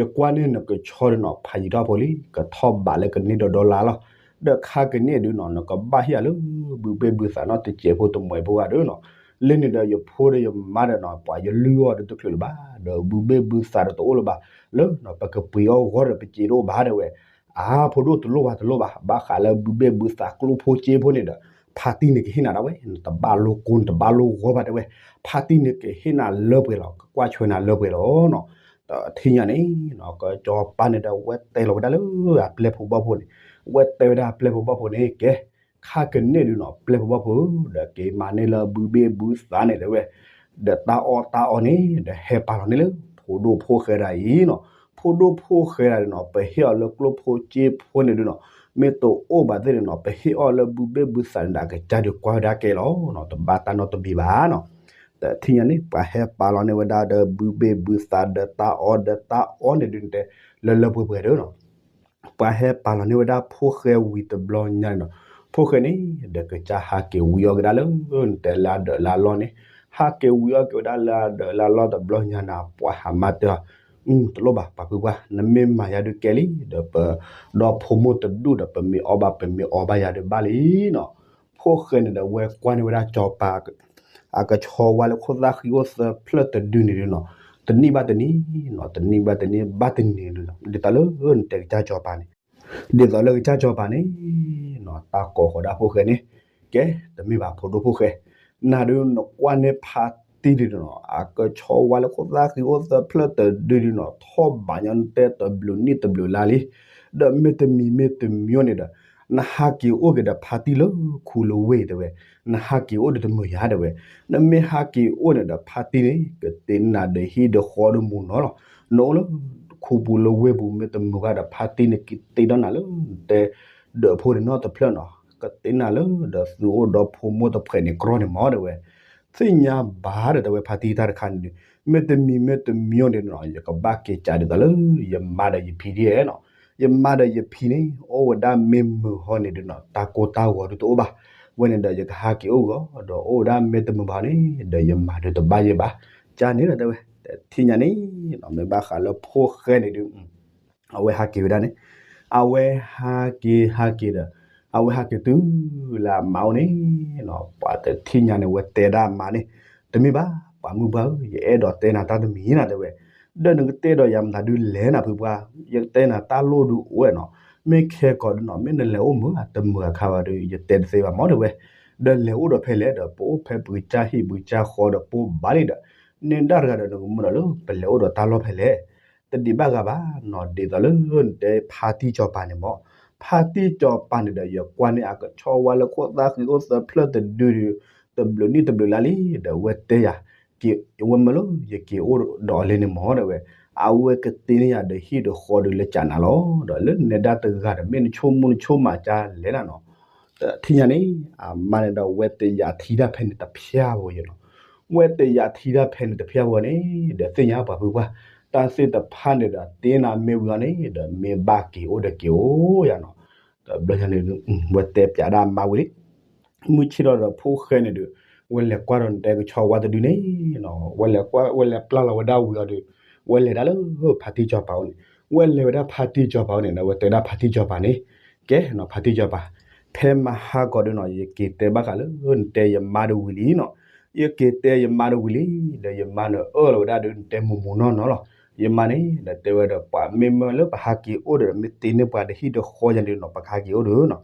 ယကွၢ်န့ၢ်နကဆီဒုးနီၤ ဖးယံာ်ထီၣ်ဖိလံ ကထီၣ်ဘးလၢကန့ၢ်ဒီးဒီလါလီၤ, ဒီးခါကန့ၢ်ဒုးနီၤ နကဘၣ်ဟ့ၣ်အီၤလၢ ဘုဘ့ၣ်ဘုသးနီတစဲးဖိတမှဲးဖိဂၤဒုးနီၤ, လၢန့ၣ်ဒီးယဖိဒီးယမါဒီးနီၤ ပှၤယလုၢ်အီၣ်ဒီးတချုးလၢၤဘၣ်, ဒီးဘုဘ့ၣ်ဘုသးဒီးတအိၣ်လၢၤဘၣ်, လၢနီၤ ပကပှ့ၤအီၣ်ဂီၢ်ဒီးပစ့းတအိၣ်ဘၣ်တဲဝဲ, အါ ဖိဒိၣ်တလိၣ်ဘၣ်တလိၣ်ဘၣ် ဘၣ်ဃးလၢဘုဘ့ၣ်ဘုသးကျိၣ်ဖိစ့ဖိန့ၣ်ဒီး, ဖါတံၢ်န့ၣ်ကဟ့ၣ်နၤဒၣ်ဝဲ နတဘၣ်လိကိ နတဘၣ်လိဂီၢ်ဘၣ်တဲဝဲ, ဖါတံၢ်န့ၣ်ကဟ့ၣ်နၤလၢပှဲၤလီၤ ကကွၢ်ဆွဲနၤလၢပှဲၤလီၤနီၤ, တထံၣ်ညါန့ၣ်နီၤ ကစီၤပၤန့ၣ်ဒီး ဝဲတဲလီၤဝဲဒၣ်လၢအပျဲၢ်ဖိဘီၣ်ဖိန့ၣ်, ဝဲတဲဝဲဒၣ်အပျဲၢ်ဖိဘီၣ်ဖိန့ၣ် ကဲ ခါကန့ၢ်ဒုးနီၤ ပျဲၢ်ဖိဘီၣ်ဖိဧၢ, ဒီးက့ၤမၤန့ၢ်လၢဘုဘ့ၣ်ဘုသးန့ၣ်တဲဝဲ, ဒီးတၢ်အီၣ်တၢ်အီန့ၣ် ဒီးဟဲပာ်လီၤန့ၢ်လၢ ဖိဒိၣ်ဖိၣ်ဃဲဒၣ်အံၤနီၤ, ဖိဒိၣ်ဖိၣ်ဃဲဒၣ်ဒုးနီၤ ပဟ့ၣ်အီၤလၢကျိၣ်ဖိစ့ဖိန့ၣ်ဒုးနီၤ, မ့ၢ်တအိၣ်ဘၣ်သ့ၣ်န့ၣ်နီၤ ပဟ့ၣ်အီၤလၢဘုဘ့ၣ်ဘုသးန့ၣ်ဒီး အကစၢ်ဒုးကွၢ်ဝဲဒၣ်ကဲလီၤနီၤ, တဘၣ်တၢ်နီတမံၤဘၣ်နီၤ, တထံၣ်ညါန့ၣ် ပှၤဟဲပာ်လီၤန့ၢ်ဝဲဒၣ်ဒီးဘုဘ့ၣ်ဘုသးဒီးတၢ်အီၣ်ဒီးတၢ်အီန့ၣ်ဒုးတဲ လၢလၢပှဲၤပှဲၤဒုးနီၤ ပှၤဟဲပာ်လီၤန့ၢ်ဝဲဒၣ်ဖိၣ်ဃဲဝံၤတဘျီညါန့ၣ်ဒီး, ဖိၣ်ဃဲန့ၣ် ဒီးကစၢ်ဟးက့ၤဝံၤအီၣ်က့ၤဒၣ်လၢ တဲလၢအဒၢးလၢအလီၢ်န့ၣ်, ဟးက့ၤဝံၤအီၣ်က့ၤဝဲဒၣ်လၢအဒၢးလၢအလီၢ်တဘျီညါန့ၣ် ပှၤဟးမၤတၢ်အီၤ, တလိၣ်ဘၣ် ပှၤဖုပှၢ် နမ့ၢ်မၤယၤဒုးကဲလံ, ဒီးပဒီဖိမိၢ်တဒူၣ်ဒီး ပမ့ၢ်အီၣ်ဘၣ် ပမ့ၢ်အီဘၣ်ယၤဒုးဘၣ်လံနီၤ, ဖိၣ်ဃဲန့ၣ်ဒီး ဝဲကွၢ်န့ၢ်ဝဲဒၣ်စီၤပၤ အကဆီဝါလၢခိၣ်သၣ်ဃံအိၣ်သၢဖျၢၣ်တဒုန့ၣ်ဒုးနီၤ, တနံၣ်ဘၣ်တနံၣ်နီၤ တနံၣ်ဘၣ်တနံၣ် ဘၣ်တနံၤဒုးနီၤ ဒ်သိးလၢနတဲကစၢ်စီၤပၤန့ၣ်, ဒ်သိးလၢကစၢ်စီၤပၤန့ၣ်နီၤ တၢ်ကိးဃီၤဒၣ်ဖိၣ်ဃဲန့ၣ်, ကဲ တမ့ၢ်ဘၣ်ဖိဒိၣ်ဖိၣ်ဃဲ, နၤဒုးနကွၢ်န့ၢ်ဖါတံၢ်ဒုးနီၤ အကဆီဝါလၢခိၣ်သၣ်ဃံအိၣ်သၢဖျၢၣ်တဒုဒုးနီၤ ထီၣ်ဘးညီနတဲတဘျုးနံၣ်တဘျုးလါလံ, ဒီးမ့တမံၤမ့တမံၤန့ၣ်ဒီး နဟးက့ၤအိၣ်က့ၤဒီးဖါတံၢ်လၢခူလၢဝ့ၢ်တဲဝဲ, နဟးက့ၤအိၣ်ဒီးတမုာ်ယၤတဲဝဲ, နမ့ၢ်ဟးက့ၤအိၣ်န့ၣ်ဒီး ဖါတံၢ်န့ၣ် ကတ့နၤဒီးဟံၣ်ဒီးဃီဒီးမူနီၤလီၤ, နအိၣ်လၢခူပူၤလၢဝ့ၢ်ပူၤ မ့တမုာ်ဘၣ်ဒီး ဖါတံၢ်န့ၣ် ကတ့ဒီးနၤလၢ တဲ ဒၢးဖိန့ၣ်နီတဖျၢၣ်နီၤ, ကတ့နၤလၢဒီးသုအိၣ်ဒီးဖိမိၢ်တဖှဲးန့ၣ်ကြီန့ၣ်မးတဲဝဲ, သ့ၣ်ညါဘၣ်ဒီးတဲဝဲဖါတံၢ်တၢ်တခါန့ၣ်ဒုး, မ့တမံၤမ့တမံၤန့ၣ်နီၤ ယကဘၣ်က့ၤကးဒ်သိးလၢ ယမါဒီးယဖံဒ်နီၤ, ယမါဒီးယဖံန့ၣ် အိၣ်ဝဲဒၣ်မ့ၢ်မုာ်ဟီန့ၣ်ဒုးနီၤ တၢ်ကိၢ်တၢ်ဂီၤဒုးတအိၣ်ဘၣ်, ဝဲန့ၣ်ဒီးယကဟးက့ၤအိၣ်ဂီၤ ဒီးအိၣ်ဝဲဒၣ်မ့တမုာ်ဘၣ်န့ၣ် ဒီးယမၤဒုးတဘၣ်ယဲဘၣ်, ကန့ၣ်ဒီးတဲဝဲ, တထံၣ်ညါန့ၣ်နီၤ မ့ၢ်ဘၣ်ဃးလၢဖိၣ်ဃဲန့ၣ်ဒုး အဝဲဟးက့ၤဝဲဒၣ်န့ၣ်, အဝဲဟးက့ၤဟးက့ၤဒီး, အဝဲဟးက့ၤတုၤလၢအမါအိၣ်န့ၣ်နီၤ ပှၤတထံၣ်ညါန့ၣ် ဝဲတဲဒၣ်အမါန့ၣ်, တမ့ၢ်ဘၣ် ပှၤမုၢ်ပှၢ်ဧၢ ယအဲၣ်ဒိးတဲနၤတၢ်တမံၤနၤတဲဝဲ, ဒီးနကတဲဒီးယၤမတၤဒုးလဲၣ်နၤဖုပှၢ်, ယကတဲနၤတၢ်လိၣ်ဒုးအိၣ်ဝဲနီၤ, မ့ၢ်ခဲကီးဒုနီၤ မ့ၢ်နလဲၤအိၣ်မုာ်ဧါ တမုာ်အခါဘၣ်ဒီး ယတဲတသ့ဘၣ်မၢ်တဲဝဲ, ဒီးလဲၤအိၣ်ဒီးဖဲလဲၣ်ဒီး ပအိၣ်ဖဲပကစၢ်ဟံၣ်ပကစၢ်ဃီဒီး ပအိၣ်ဘၣ်လံဒီး နဲဒၣ်တဂၤဒီးနကမၢဒီးလၢ ပလဲၤအိၣ်ဒီးတၢ်လီၢ်ဖဲလဲၣ်, တဒံးဘၣ်ဂၤဘၣ်နီၤ ဒ်သိးလၢနတဲဖါတံၢ်စီၤပၤန့ၣ်မၢ်, ဖါတံၢ်စီၤပၤန့ၣ်ဒီး ယကွၢ်န့ၢ်အကဆီဝါလၢခိၣ်သၣ်ဃံအိၣ်သၢဖျၢၣ်တဒုဒီး တဘျုးနံၣ်တဘျုးလါလံ ဒီးအဝဲတဲယၤ က့ၤဝဲမၢလၢ ယက့ၤအိၣ်ဒီးအီၤလဲၣ်န့ၣ်မၢ်တဲဝဲ, အဝဲကတ့န့ၢ်ယၤဒီးဟံၣ်ဒီးဃီဒီးလၢကနၤလီၤ, ဒီးလၢနဲဒၣ်တဂၤဒီး မ့ၢ်နဆိကမိၣ်နဆိကမးကလဲၣ်နၤနီၤ, ဒီးထံၣ်ညါန့ၣ် အမါန့ၣ်ဒီး ဝဲတယာ်ထံတၢ်ဖဲန့ၣ်တဖျၢၣ်ဖိယနီၤ, ဝဲတယာ်ထံတၢ်ဖဲန့ၣ်တဖျၢၣ်ဖိန့ၣ် ဒီးသ့ၣ်ညါပှၤဖုပှၢ် တၢ်သ့ၣ်တဖၣ်န့ၣ်ဒီး တ့နၤမ့ၢ်ဝံၤအီၤန့ၣ် ဒီးမ့ၢ်ဘၣ်က့ၤအိၣ်ဒီးက့ၤအိၣ်ယၤနီၤ, ဒီးဘျီညါန့ၣ် ဝဲတဲပျးဒၣ်အမါဝံၤလံ မုၢ်ဆ့ၣ်ထီၣ်ဒီးဖိၣ်ဃဲန့ၣ်ဒီး ဝဲလဲၤကွၢ်ဒီးနတဲကဆီဝါတဒုန့ၣ်နီၤ, ဝဲလဲၤကွၢ် ဝဲလဲၤပျၢ်လီၤဝဲဒၣ်ဝံၤအီၤဒီး ဝဲလဲၤဒၣ်လၢဖါတံၢ်စီၤပၤအိၣ်န့ၣ်, ဝဲလဲၤဝဲဒၣ်ဖါတံၢ်စီၤပၤအိၣ်န့ၣ် ဒီးဝဲတဲဒၣ်ဖါတံၢ်စီၤပၤန့ၣ်, ကဲနီၤ ဖါတံၢ်စီၤပၤ, ဖဲမဟါကီးဒုနီၤ ယက့ၤတဲဘၣ်ဃးလၢနတဲယမါဒီးဝံၤလံနီၤ, ယက့ၤတဲယမါဒီးဝံၤလံ, ဒီးယမါန့ၣ် အၢၣ်လီၤဝဲဒၣ်ဒီးနတဲမိၢ်မိၢ်နီၢ်နီၢ်လီၤ, ယမါန့ၣ် ဒီးတဲဝဲဒီး ပှၤမ့ၢ်မၢလၢပဟးက့ၤအိၣ်ဒီး မ့ၢ်တ့န့ၢ်ပှၤဒီးဟံၣ်ဒီးဃီယၤဒီးနီၤ ပကဟးက့ၤအိၣ်ဒီးနီၤ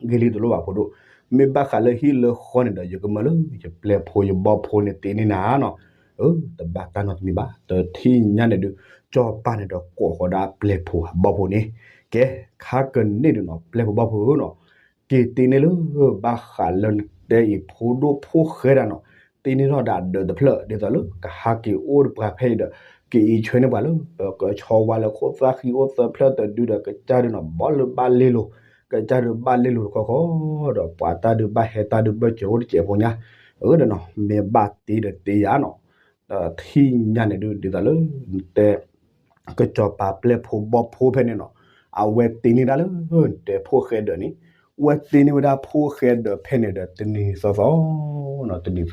ဂ့ၤလံတလိၣ်ဘၣ်ဖိဒိၣ်, မ့ၢ်ဘၣ်ဃးလၢဟံၣ်လၢဃီန့ၣ်ဒီး ယကမၢလၢယပျဲၢ်ဖိယဘီၣ်ဖိန့ၣ်တ့န့ၢ်နၤနီၤ, တဘၣ်တၢ်နီတမံၤဘၣ်, ဒီးထံၣ်ညါန့ၣ်ဒုး စီၤပၤန့ၣ်ဒီးကိးဃီၤဒၣ်အပျဲၢ်ဖိအဘီၣ်ဖိန့ၣ်, ကဲ ခါကန့ၢ်ဒုးနီၤ ပျဲၢ်ဖိဘီၣ်ဖိဧၢနီၤ, က့ၤတ့န့ၢ်လၢ ဘၣ်ဃးလၢနတဲအံၤဖိဒိၣ်ဖိၣ်ဃဲဒၣ်နီၤ, တ့န့ၢ်ထီၣ်ဒၣ်ဒၢးတဖျၢၣ် ဒ်သိးလၢကဟးက့ၤအိၣ်ဒီးပှၤဖဲအံၤဒီး ကအံးဆွဲန့ၢ်ပှၤလၢ ကဆီဝါလၢခိၣ်သၣ်ဃံအိၣ်သၢဖျၢၣ်တဒုဒီး ကစၢ်ဒုးနီၤ ဘီလၢဘၣ်လ့လိၤ, ကစၢ်ဒုးဘၣ်လ့လိၤတခီခီဒီး ပှၤတၢ်ဒုးဘၣ်ဟဲတၢ်ဒုးဘၢၣ်စၢၤအိၣ်တစဲးဖိညါ, အၢဒီးနီၤ မ့ၢ်ဘၣ်တ့ဒီးတ့ယၤနီၤ, ဒီးထံၣ်ညါန့ၣ်ဒုး ဒ်သိးလၢ နတဲ ကစီၤပၤပျဲၢ်ဖိဘီၣ်ဖိဖဲန့ၣ်နီၤ, အဝဲတ့န့ၢ်ဒၣ်လၢ နတဲဖိၣ်ဃဲဒၢးန့ၣ်, ဝဲတ့န့ၢ်ဝဲဒၣ်ဖိၣ်ဃဲဒၢးဖဲန့ၣ်ဒီး တနံၤသီသီ, တနံၤသီသီ,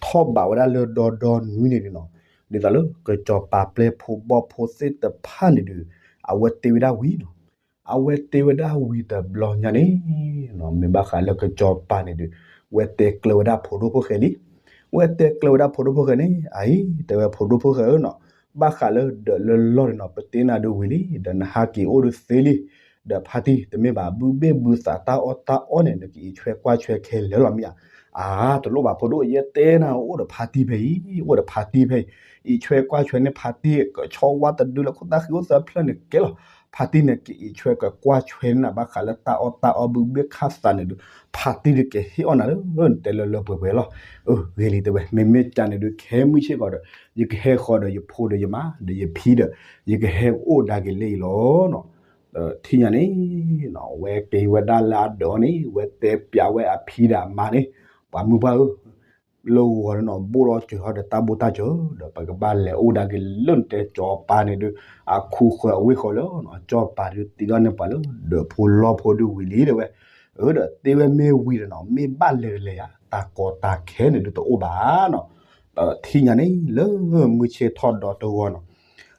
ထီၣ်ဘးဝဲဒၣ်လၢဒီဒီနွံန့ၣ်ဒုးနီၤ, ဒ်သိးလၢကစီၤပၤပျဲၢ်ဖိဘီၣ်ဖိသ့ၣ်တဖၣ်န့ၣ်ဒုး အဝဲတ့ဝဲဒၣ်ဝံၤနီၤ, အဝဲတ့ဝဲဒၣ်ဝံၤတဘျီညါန့ၣ် မ့ၢ်ဘၣ်ဃးလၢကစီၤပၤန့ၣ်ဒုး ဝဲတဲကျၢၤဝဲဒၣ်ဖိဒိၣ်ဖိၣ်ဃဲလံ, ဝဲတဲကျၢၤဝဲဒၣ်ဖိဒိၣ်ဖိၣ်ဃဲန့ၣ် အအံၤ တဲဝဲဖိဒိၣ်ဖိၣ်ဃဲဧၢနီၤ, ဘၣ်ဃးလၢဒၢးလၢလီၢ်န့ၣ်နီၤ ပတ့နၤဒုးဝံၤလံ ဒီးနဟးက့ၤအိၣ်ဒုးသ့လံ, ဒီးဖါတံၢ်တမ့ၢ်ဘၣ် ဘုဘ့ၣ်ဘုသးတၢ်အီၣ်တၢ်အီန့ၣ် နကအံးဆွဲကွၢ်ဆွဲခဲလၢာ်လီၤမ့ၢ်ဧါ, အါ တလိၣ်ဘၣ်ဖိဒိၣ် ယတဲနၤအိၣ်ဒီးဖါတံၢ်ဖဲအံၤ အိၣ်ဒီးဖါတံၢ်ဖဲအံၤ, အံးဆွဲကွၢ်ဆွဲန့ၢ်ဖါတံၢ် ကဆီဝါတဒုလၢခိၣ်သၣ်ဃံအိၣ်သၢဖျၢၣ်န့ၣ်ကဲလီၤ, ဖါတံၢ်န့ၣ်ကအံးဆွဲကကွၢ်ဆွဲန့ၢ်နၤ ဘၣ်ဃးလၢတၢ်အီၣ်တၢ်အီဘုဘ့ၣ်ခၣ်သးန့ၣ်ဒုး ဖါတံၢ်ဒုးကဟ့ၣ်အီၣ်နၤလၢ နတဲလၢလၢပှဲၤပှဲၤလီၤ, အၢ ဂ့ၤလံတဲဝဲ မ့မ့ၢ်ကန့ၣ်ဒုး ခဲမုၢ်ဆ့ၣ်ကီးဒီး ယကဟဲဃီၤဒီးယဖိဒီးယမါ ဒီးယဖံဒီး ယကဟဲအိၣ်ဒါက့ၤလၢအံၤလီၤနီၤ, ဒီးထံၣ်ညါန့ၣ် ဝဲက့ၤဝဲဒၣ်လၢအဒၢးအီၤန့ၣ် ဝဲတဲပျးဝဲအဖံဒီးအမါန့ၣ်, ပှၤမုၢ်ပှၢ်ဧၢ လၢဂီၤန့ၣ်နီၤ ဘိၣ်ထီၣ်စၢၤထီၣ်ဒီးတၢ်ဘိၣ်တၢ်စၢၤ ဒီးပကဘၣ်လဲၤအိၣ်ဒါက့ၤလၢနတဲစီၤပၤန့ၣ်ဒုး အခူဃၢၤအဝ့ၢ်ဃီလၢနီၤ စီၤပၤဒုးတ့ထီၣ်န့ၢ်ပှၤလၢဒၢးဖိလီၢ်ဖိဒုးဝံၤလံတဲဝဲ, အၢ ဒီးတ့ဝဲမ့ၢ်ဝံၤဒီးနီၤ မ့ၢ်ဘၣ်လဲၤတလဲၤယၤ တၢ်ကီတၢ်ခဲန့ၣ်ဒုးတအိၣ်ဘၣ်နီၤ, ဒီးထံၣ်ညါန့ၣ် လၢမုၢ်ဆ့ၣ်ထီၣ်ဒီးတဂီၤနီၤ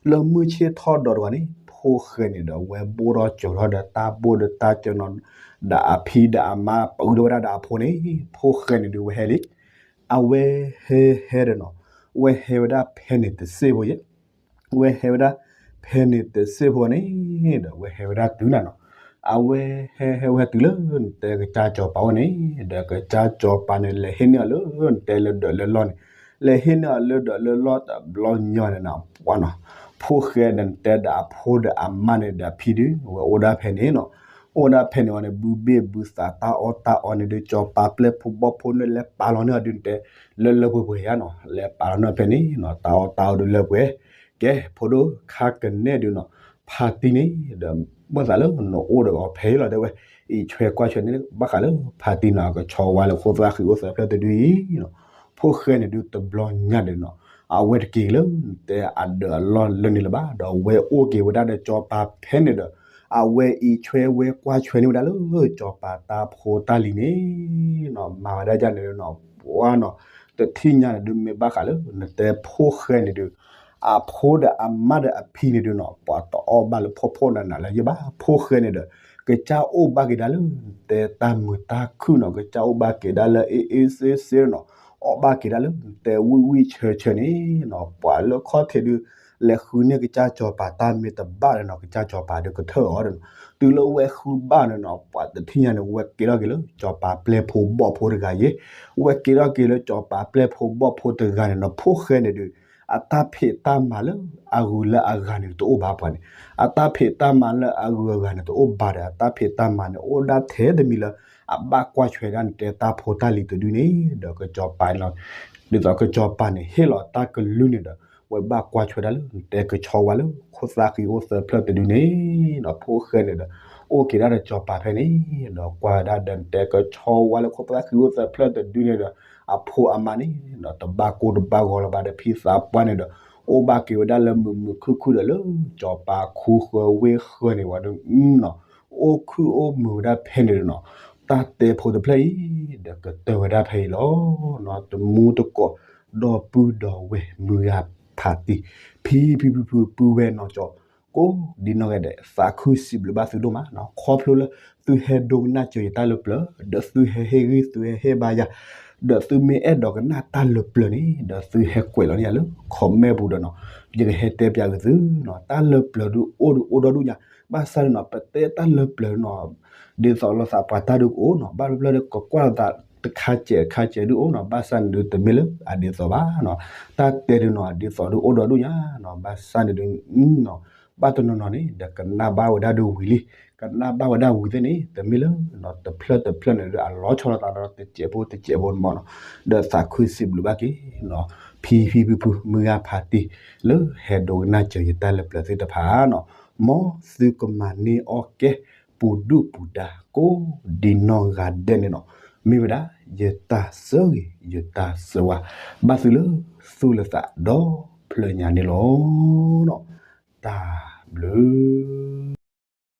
လၢမုၢ်ဆ့ၣ်ထီၣ်ဒီးတဂီၤန့ၣ် ဖိၣ်ဃဲန့ၣ်ဒီး ဝဲဘိၣ်ထီၣ်စၢၤထီၣ်ဒီးတၢ်ဘိၣ်ဒီးတၢ်စၢၤနီၤ, ဒီးအဖံဒီးအမါပာ်အူဒီးဝဲဒၣ်ဒီးအဖိန့ၣ် ဖိၣ်ဃဲန့ၣ်ဒုးဝဲဟဲလံ, အဝဲဟဲဟဲဒီးနီၤ ဝဲဟဲဝဲဒၣ်ဖဲန့ၣ်တစ့ၢ်ဖိယဲၢ် ဝဲဟဲဝဲဒၣ်ဖဲန့ၣ်တစ့ၢ်ဖိန့ၣ် ဒီးဝဲဟဲဝဲဒၣ်တုၤနၤနီၤ, အဝဲဟဲဟဲဝဲဟဲတုၤလၢနတဲကစၢ်စီၤပၤအိၣ်န့ၣ် ဒီးကစၢ်စီၤပၤန့ၣ် လဲၤဟ့ၣ်န့ၢ်အီၤလၢနတဲလၢဒၢးလၢလီၢ်န့ၣ်, လဲၤဟ့ၣ်န့ၢ်အီၤလၢဒၢးလၢလီၢ်တဘျီညါန့ၣ်နီၤ ပှၤနီၤ, ဖိၣ်ဃဲဒီးနတဲဒီးအဖိဒီးအမါန့ၣ်ဒီးအဖံဒုး ဝဲအိၣ်ဒၣ်ဖဲန့ၣ်နီၤ, အိၣ်ဒၣ်ဖဲန့ၣ်အီၤန့ၣ် ဘုဘ့ၣ်ဘုသးတၢ်အီၣ်တၢ်အီန့ၣ်ဒုး စီၤပၤပျဲၢ်ဖိဘီၣ်ဖိန့ၣ် လဲၤပာ်လီၤန့ၢ်အီၤဒုးနတဲ လၢလၢပှဲၤပှဲၤယါနီၤ, လဲၤပာ်လီၤန့ၢ်အီၤဖဲန့ၣ်နီၤ တၢ်အီၣ်တၢ်အီဒုးလၢပှဲၤ, ကဲ ဖိဒိၣ်ခါကနဲၣ်ဒုးနီၤ, ဖါတံၢ်န့ၣ်ဒီး ဘၣ်သးလၢနအိၣ်ဒီးအီၤဖဲအံၤလီၤတဲဝဲ, အံးဆွဲကွၢ်ဆွဲန့ၣ် ဘၣ်ဃးလၢဖါတံၢ်နီၤ ကဆီဝါလၢခိၣ်သၣ်ဃံအိၣ်သၢဖျၢၣ်တဒုအံၤနီၤ, ဖိၣ်ဃဲန့ၣ်ဒုးတဘျီညါဒီးနီၤ, အဝဲတက့ၤလၢနတဲအဒၢးအလီၢ်လၢန့ၣ်လၢၤဘၣ် ဒီးအဝဲအိၣ်က့ၤဝဲဒၣ်ဒီးစီၤပၤဖဲန့ၣ်ဒီး အဝဲအံးဆွဲဝဲကွၢ်ဆွဲန့ၢ်ဝဲဒၣ်လၢ စီၤပၤတၢ်ဖိတၢ်လံၤန့ၣ်နီၤ, မၤဝဲဒၣ်ဒ်န့ၣ်နီၤ, ပှၤနီၤ, တထံၣ်ညါန့ၣ်ဒုး မ့ၢ်ဘၣ်ဃးလၢ နတဲဖိၣ်ဃဲန့ၣ်ဒုး အဖိဒီးအမါဒီးအဖံန့ၣ်ဒုးနီၤ ပှၤတအီၣ်ဘၣ်လၢဖှီၣ်ဖှီၣ်နးနးလၢယဘၣ် ဖိၣ်ဃဲန့ၣ်ဒီး ကစၢ်အိၣ်ဘၣ်က့ၤဒၣ်လၢ နတဲတၢ်မုာ်တၢ်ခုၣ်နီၤ ကစၢ်အိၣ်ဘၣ်က့ၤဒၣ်လၢအ့ၣ်အ့ၣ်စ့စ့နီၤ, အီၣ်ဘၣ်က့ၤဒၣ်လၢ နတဲဝံၣ်ဝံၣ်ဆၢဆၢန့ၣ်နီၤ, ပှၤလၢခီၣ်ထံးဒုး လဲၤဃုန့ၢ်ကစၢ်စီၤပၤတၢ်မ့ၢ်တဘၣ်ဒီးနီၤ ကစၢ်စီၤပၤဒီးကထၢၣ်အီၤဒီးနီၤ. တုၤလၢဝဲဃုဘၣ်န့ၣ်နီၤ ပှၤတထံၣ်ညါန့ၣ် ဝဲက့ၤထီၣ်က့ၤလၢစီၤပၤပျဲၢ်ဖိဘီၣ်ဖိတဂၤယဲ, ဝဲက့ၤထီၣ်က့ၤလၢစီၤပၤပျဲၢ်ဖိဘီၣ်ဖိတဂၤန့ၣ်နီၤ ဖိၣ်ဃဲန့ၣ်ဒီး အတၢ်ဖံးတၢ်မၤလၢအဂုၤလၢအဂၤန့ၣ်တအိၣ်ဘၣ်ပှၤန့ၣ်, အတၢ်ဖံးတၢ်မၤလၢအဂုၤအဂၤန့ၣ်တအိၣ်ဘၣ်ဒီး အတၢ်ဖံးတၢ်မၤန့ၣ် အိၣ်ဒၣ်ထဲတမံၤလၢ အဘၣ်ကွၢ်ဆွဲဒၣ်နတဲတၢ်ဖိတၢ်လံၤတဒုန့ၣ်ဒီး ကစီၤပၤန့ၣ်လီၤ. ဒ်သိးကစီၤပၤန့ၣ် ဟ့ၣ်လီၤတၢ်ကလုၢ်န့ၣ်ဒီး ဝဲဘၣ်ကွၢ်ဆွဲဒၣ်လၢ နတဲကဆီဝါလၢခိၣ်သၣ်ဃံအိၣ်သၢဖျၢၣ်တဒုန့ၣ်ဒီး ဖိၣ်ဃဲန့ၣ်ဒီး အိၣ်က့ၤဒၣ်ဒီးစီၤပၤဖဲန့ၣ်ဒီး ကွၢ်ဝဲဒၣ်ဒီးနတဲကဆီဝါလၢခိၣ်သၣ်ဃံအိၣ်သၢဖျၢၣ်တဒုန့ၣ်ဒီး အဖိအမါန့ၣ်ဒီး တဘၣ်ကိၢ်တဘၣ်ဂီၤလၢၤဘၣ်ဒီး ဖံသးပှၢ်န့ၣ်ဒီး အိၣ်ဘၣ်က့ၤဝဲဒၣ်လၢမုာ်မုာ်ခုၣ်ခုၣ်ဒီးလၢ စီၤပၤခူဃၢၤဝ့ၢ်ဃၢၤန့ၣ်ဝဲဒီး အိၣ်ခုၣ်အိၣ်မုာ်ဝဲဒၣ်ဖဲန့ၣ်ဒီးနီၤ, တၢ်တဲဖိတဖျၢၣ်အံၤ ဒီးကတၢၢ်ဝဲဒၣ်ဖဲအံၤလီၤ. တမူတကိး ဒီပုၢ်ဒီဝဲၢ်မုၢ်ဂၤဖးတံၢ် ဖံဖံဖုဖုပုၢ်ဝဲၢ်နီၢ်ကၠီ ကိးဒံနီၢ်ဂၤဒဲး သးခုစံးဘျုးဘၣ်သုဒိၣ်မးနီၤ. ခီဖျိလၢသုဟဲဒိကနၣ်စၢၤယတၢ်လၢပျၢၤ ဒီးသုဟဲဟ့ၣ်ဂံၢ်သုဟဲဟ့ၣ်ဘါယၤ ဒီးသုမ့ၢ်အဲၣ်ဒိးကနၣ်တၢ်လၢပျၢၤန့ၣ် ဒီးသုဟဲကွဲးလီၤန့ၢ်ယၤလၢ comment ပူၤဒီးနီၤ, ယကဟဲတဲပၠးက့ၤသုနီၤ. တၢ်လၢပျၢၤဒုးအိၣ်ဒုးအိၣ်ဒီဒူၣ်ညါ, ဘၣ်ဆၣ်န့ၣ်နီၤ ပတဲတၢ်လၢပျၢၤနီၤ ဒ်သိးလိာ်သးပှၤတၢ်ဒုးကအိၣ်နီၤ, ဘၣ်ဖျၢၣ်ဖျၢၣ်ဒီးကကွၢ်လိာ်သးတခါစဲးတခါစဲးဒုးအိၣ်နီၤ, ဘၣ်ဆၣ်န့ၣ်ဒုးတမ့ၢ်လၢအဒ်သိးဘၣ်နီၤ. တၢ်တဲဒုးနီၤဒ်သိးဒုးအိၣ်ဒီဒူၣ်ညါနီၤ, ဘၣ်ဆၣ်န့ၣ်ဒုး ဘၣ်တနီၤနီၤန့ၣ် ဒီးကနၣ်ဘၣ်ဝဲဒၣ်ဒုးဝံၤလံ, ကနၣ်ဘၣ်ဝဲဒၣ်ဝံၤသ့ၣ်န့ၣ် တမ့ၢ်လၢ တဖျၢၣ်တဖျၢၣ်န့ၣ်ဒုး အလီၤဆီလိာ်သးဒီးတစဲးဖိတစဲးဖိန့ၣ်မးနီၤ, ဒီးသးခုစံးဘျုးဘၣ်က့ၤနီၤ ဖံဖံဖုဖုမုၢ်ဂၤဖးတံၢ် လၢဟဲဒိကနၣ်စၢၤယတၢ်လၢပျၢၤသ့ၣ်တဖၣ်နီၤ, မ်သုကမၤန့ၢ်အီၣ်ကဲ ပူၤဒုၣ်ပူၤဒါ ကိးဒံနီၢ်ဂၤဒဲးန့ၣ်နီၤ, မ့ၢ်ဝဲဒၣ် ယတၢ်ဆၢဂ့ၤ ယတၢ်ဆၢဝါ ဘၣ်သုလၢသူၣ်လၢသးဒီဖျၢၣ်ညါန့ၣ်လီၤ. တၢ်ဘျုး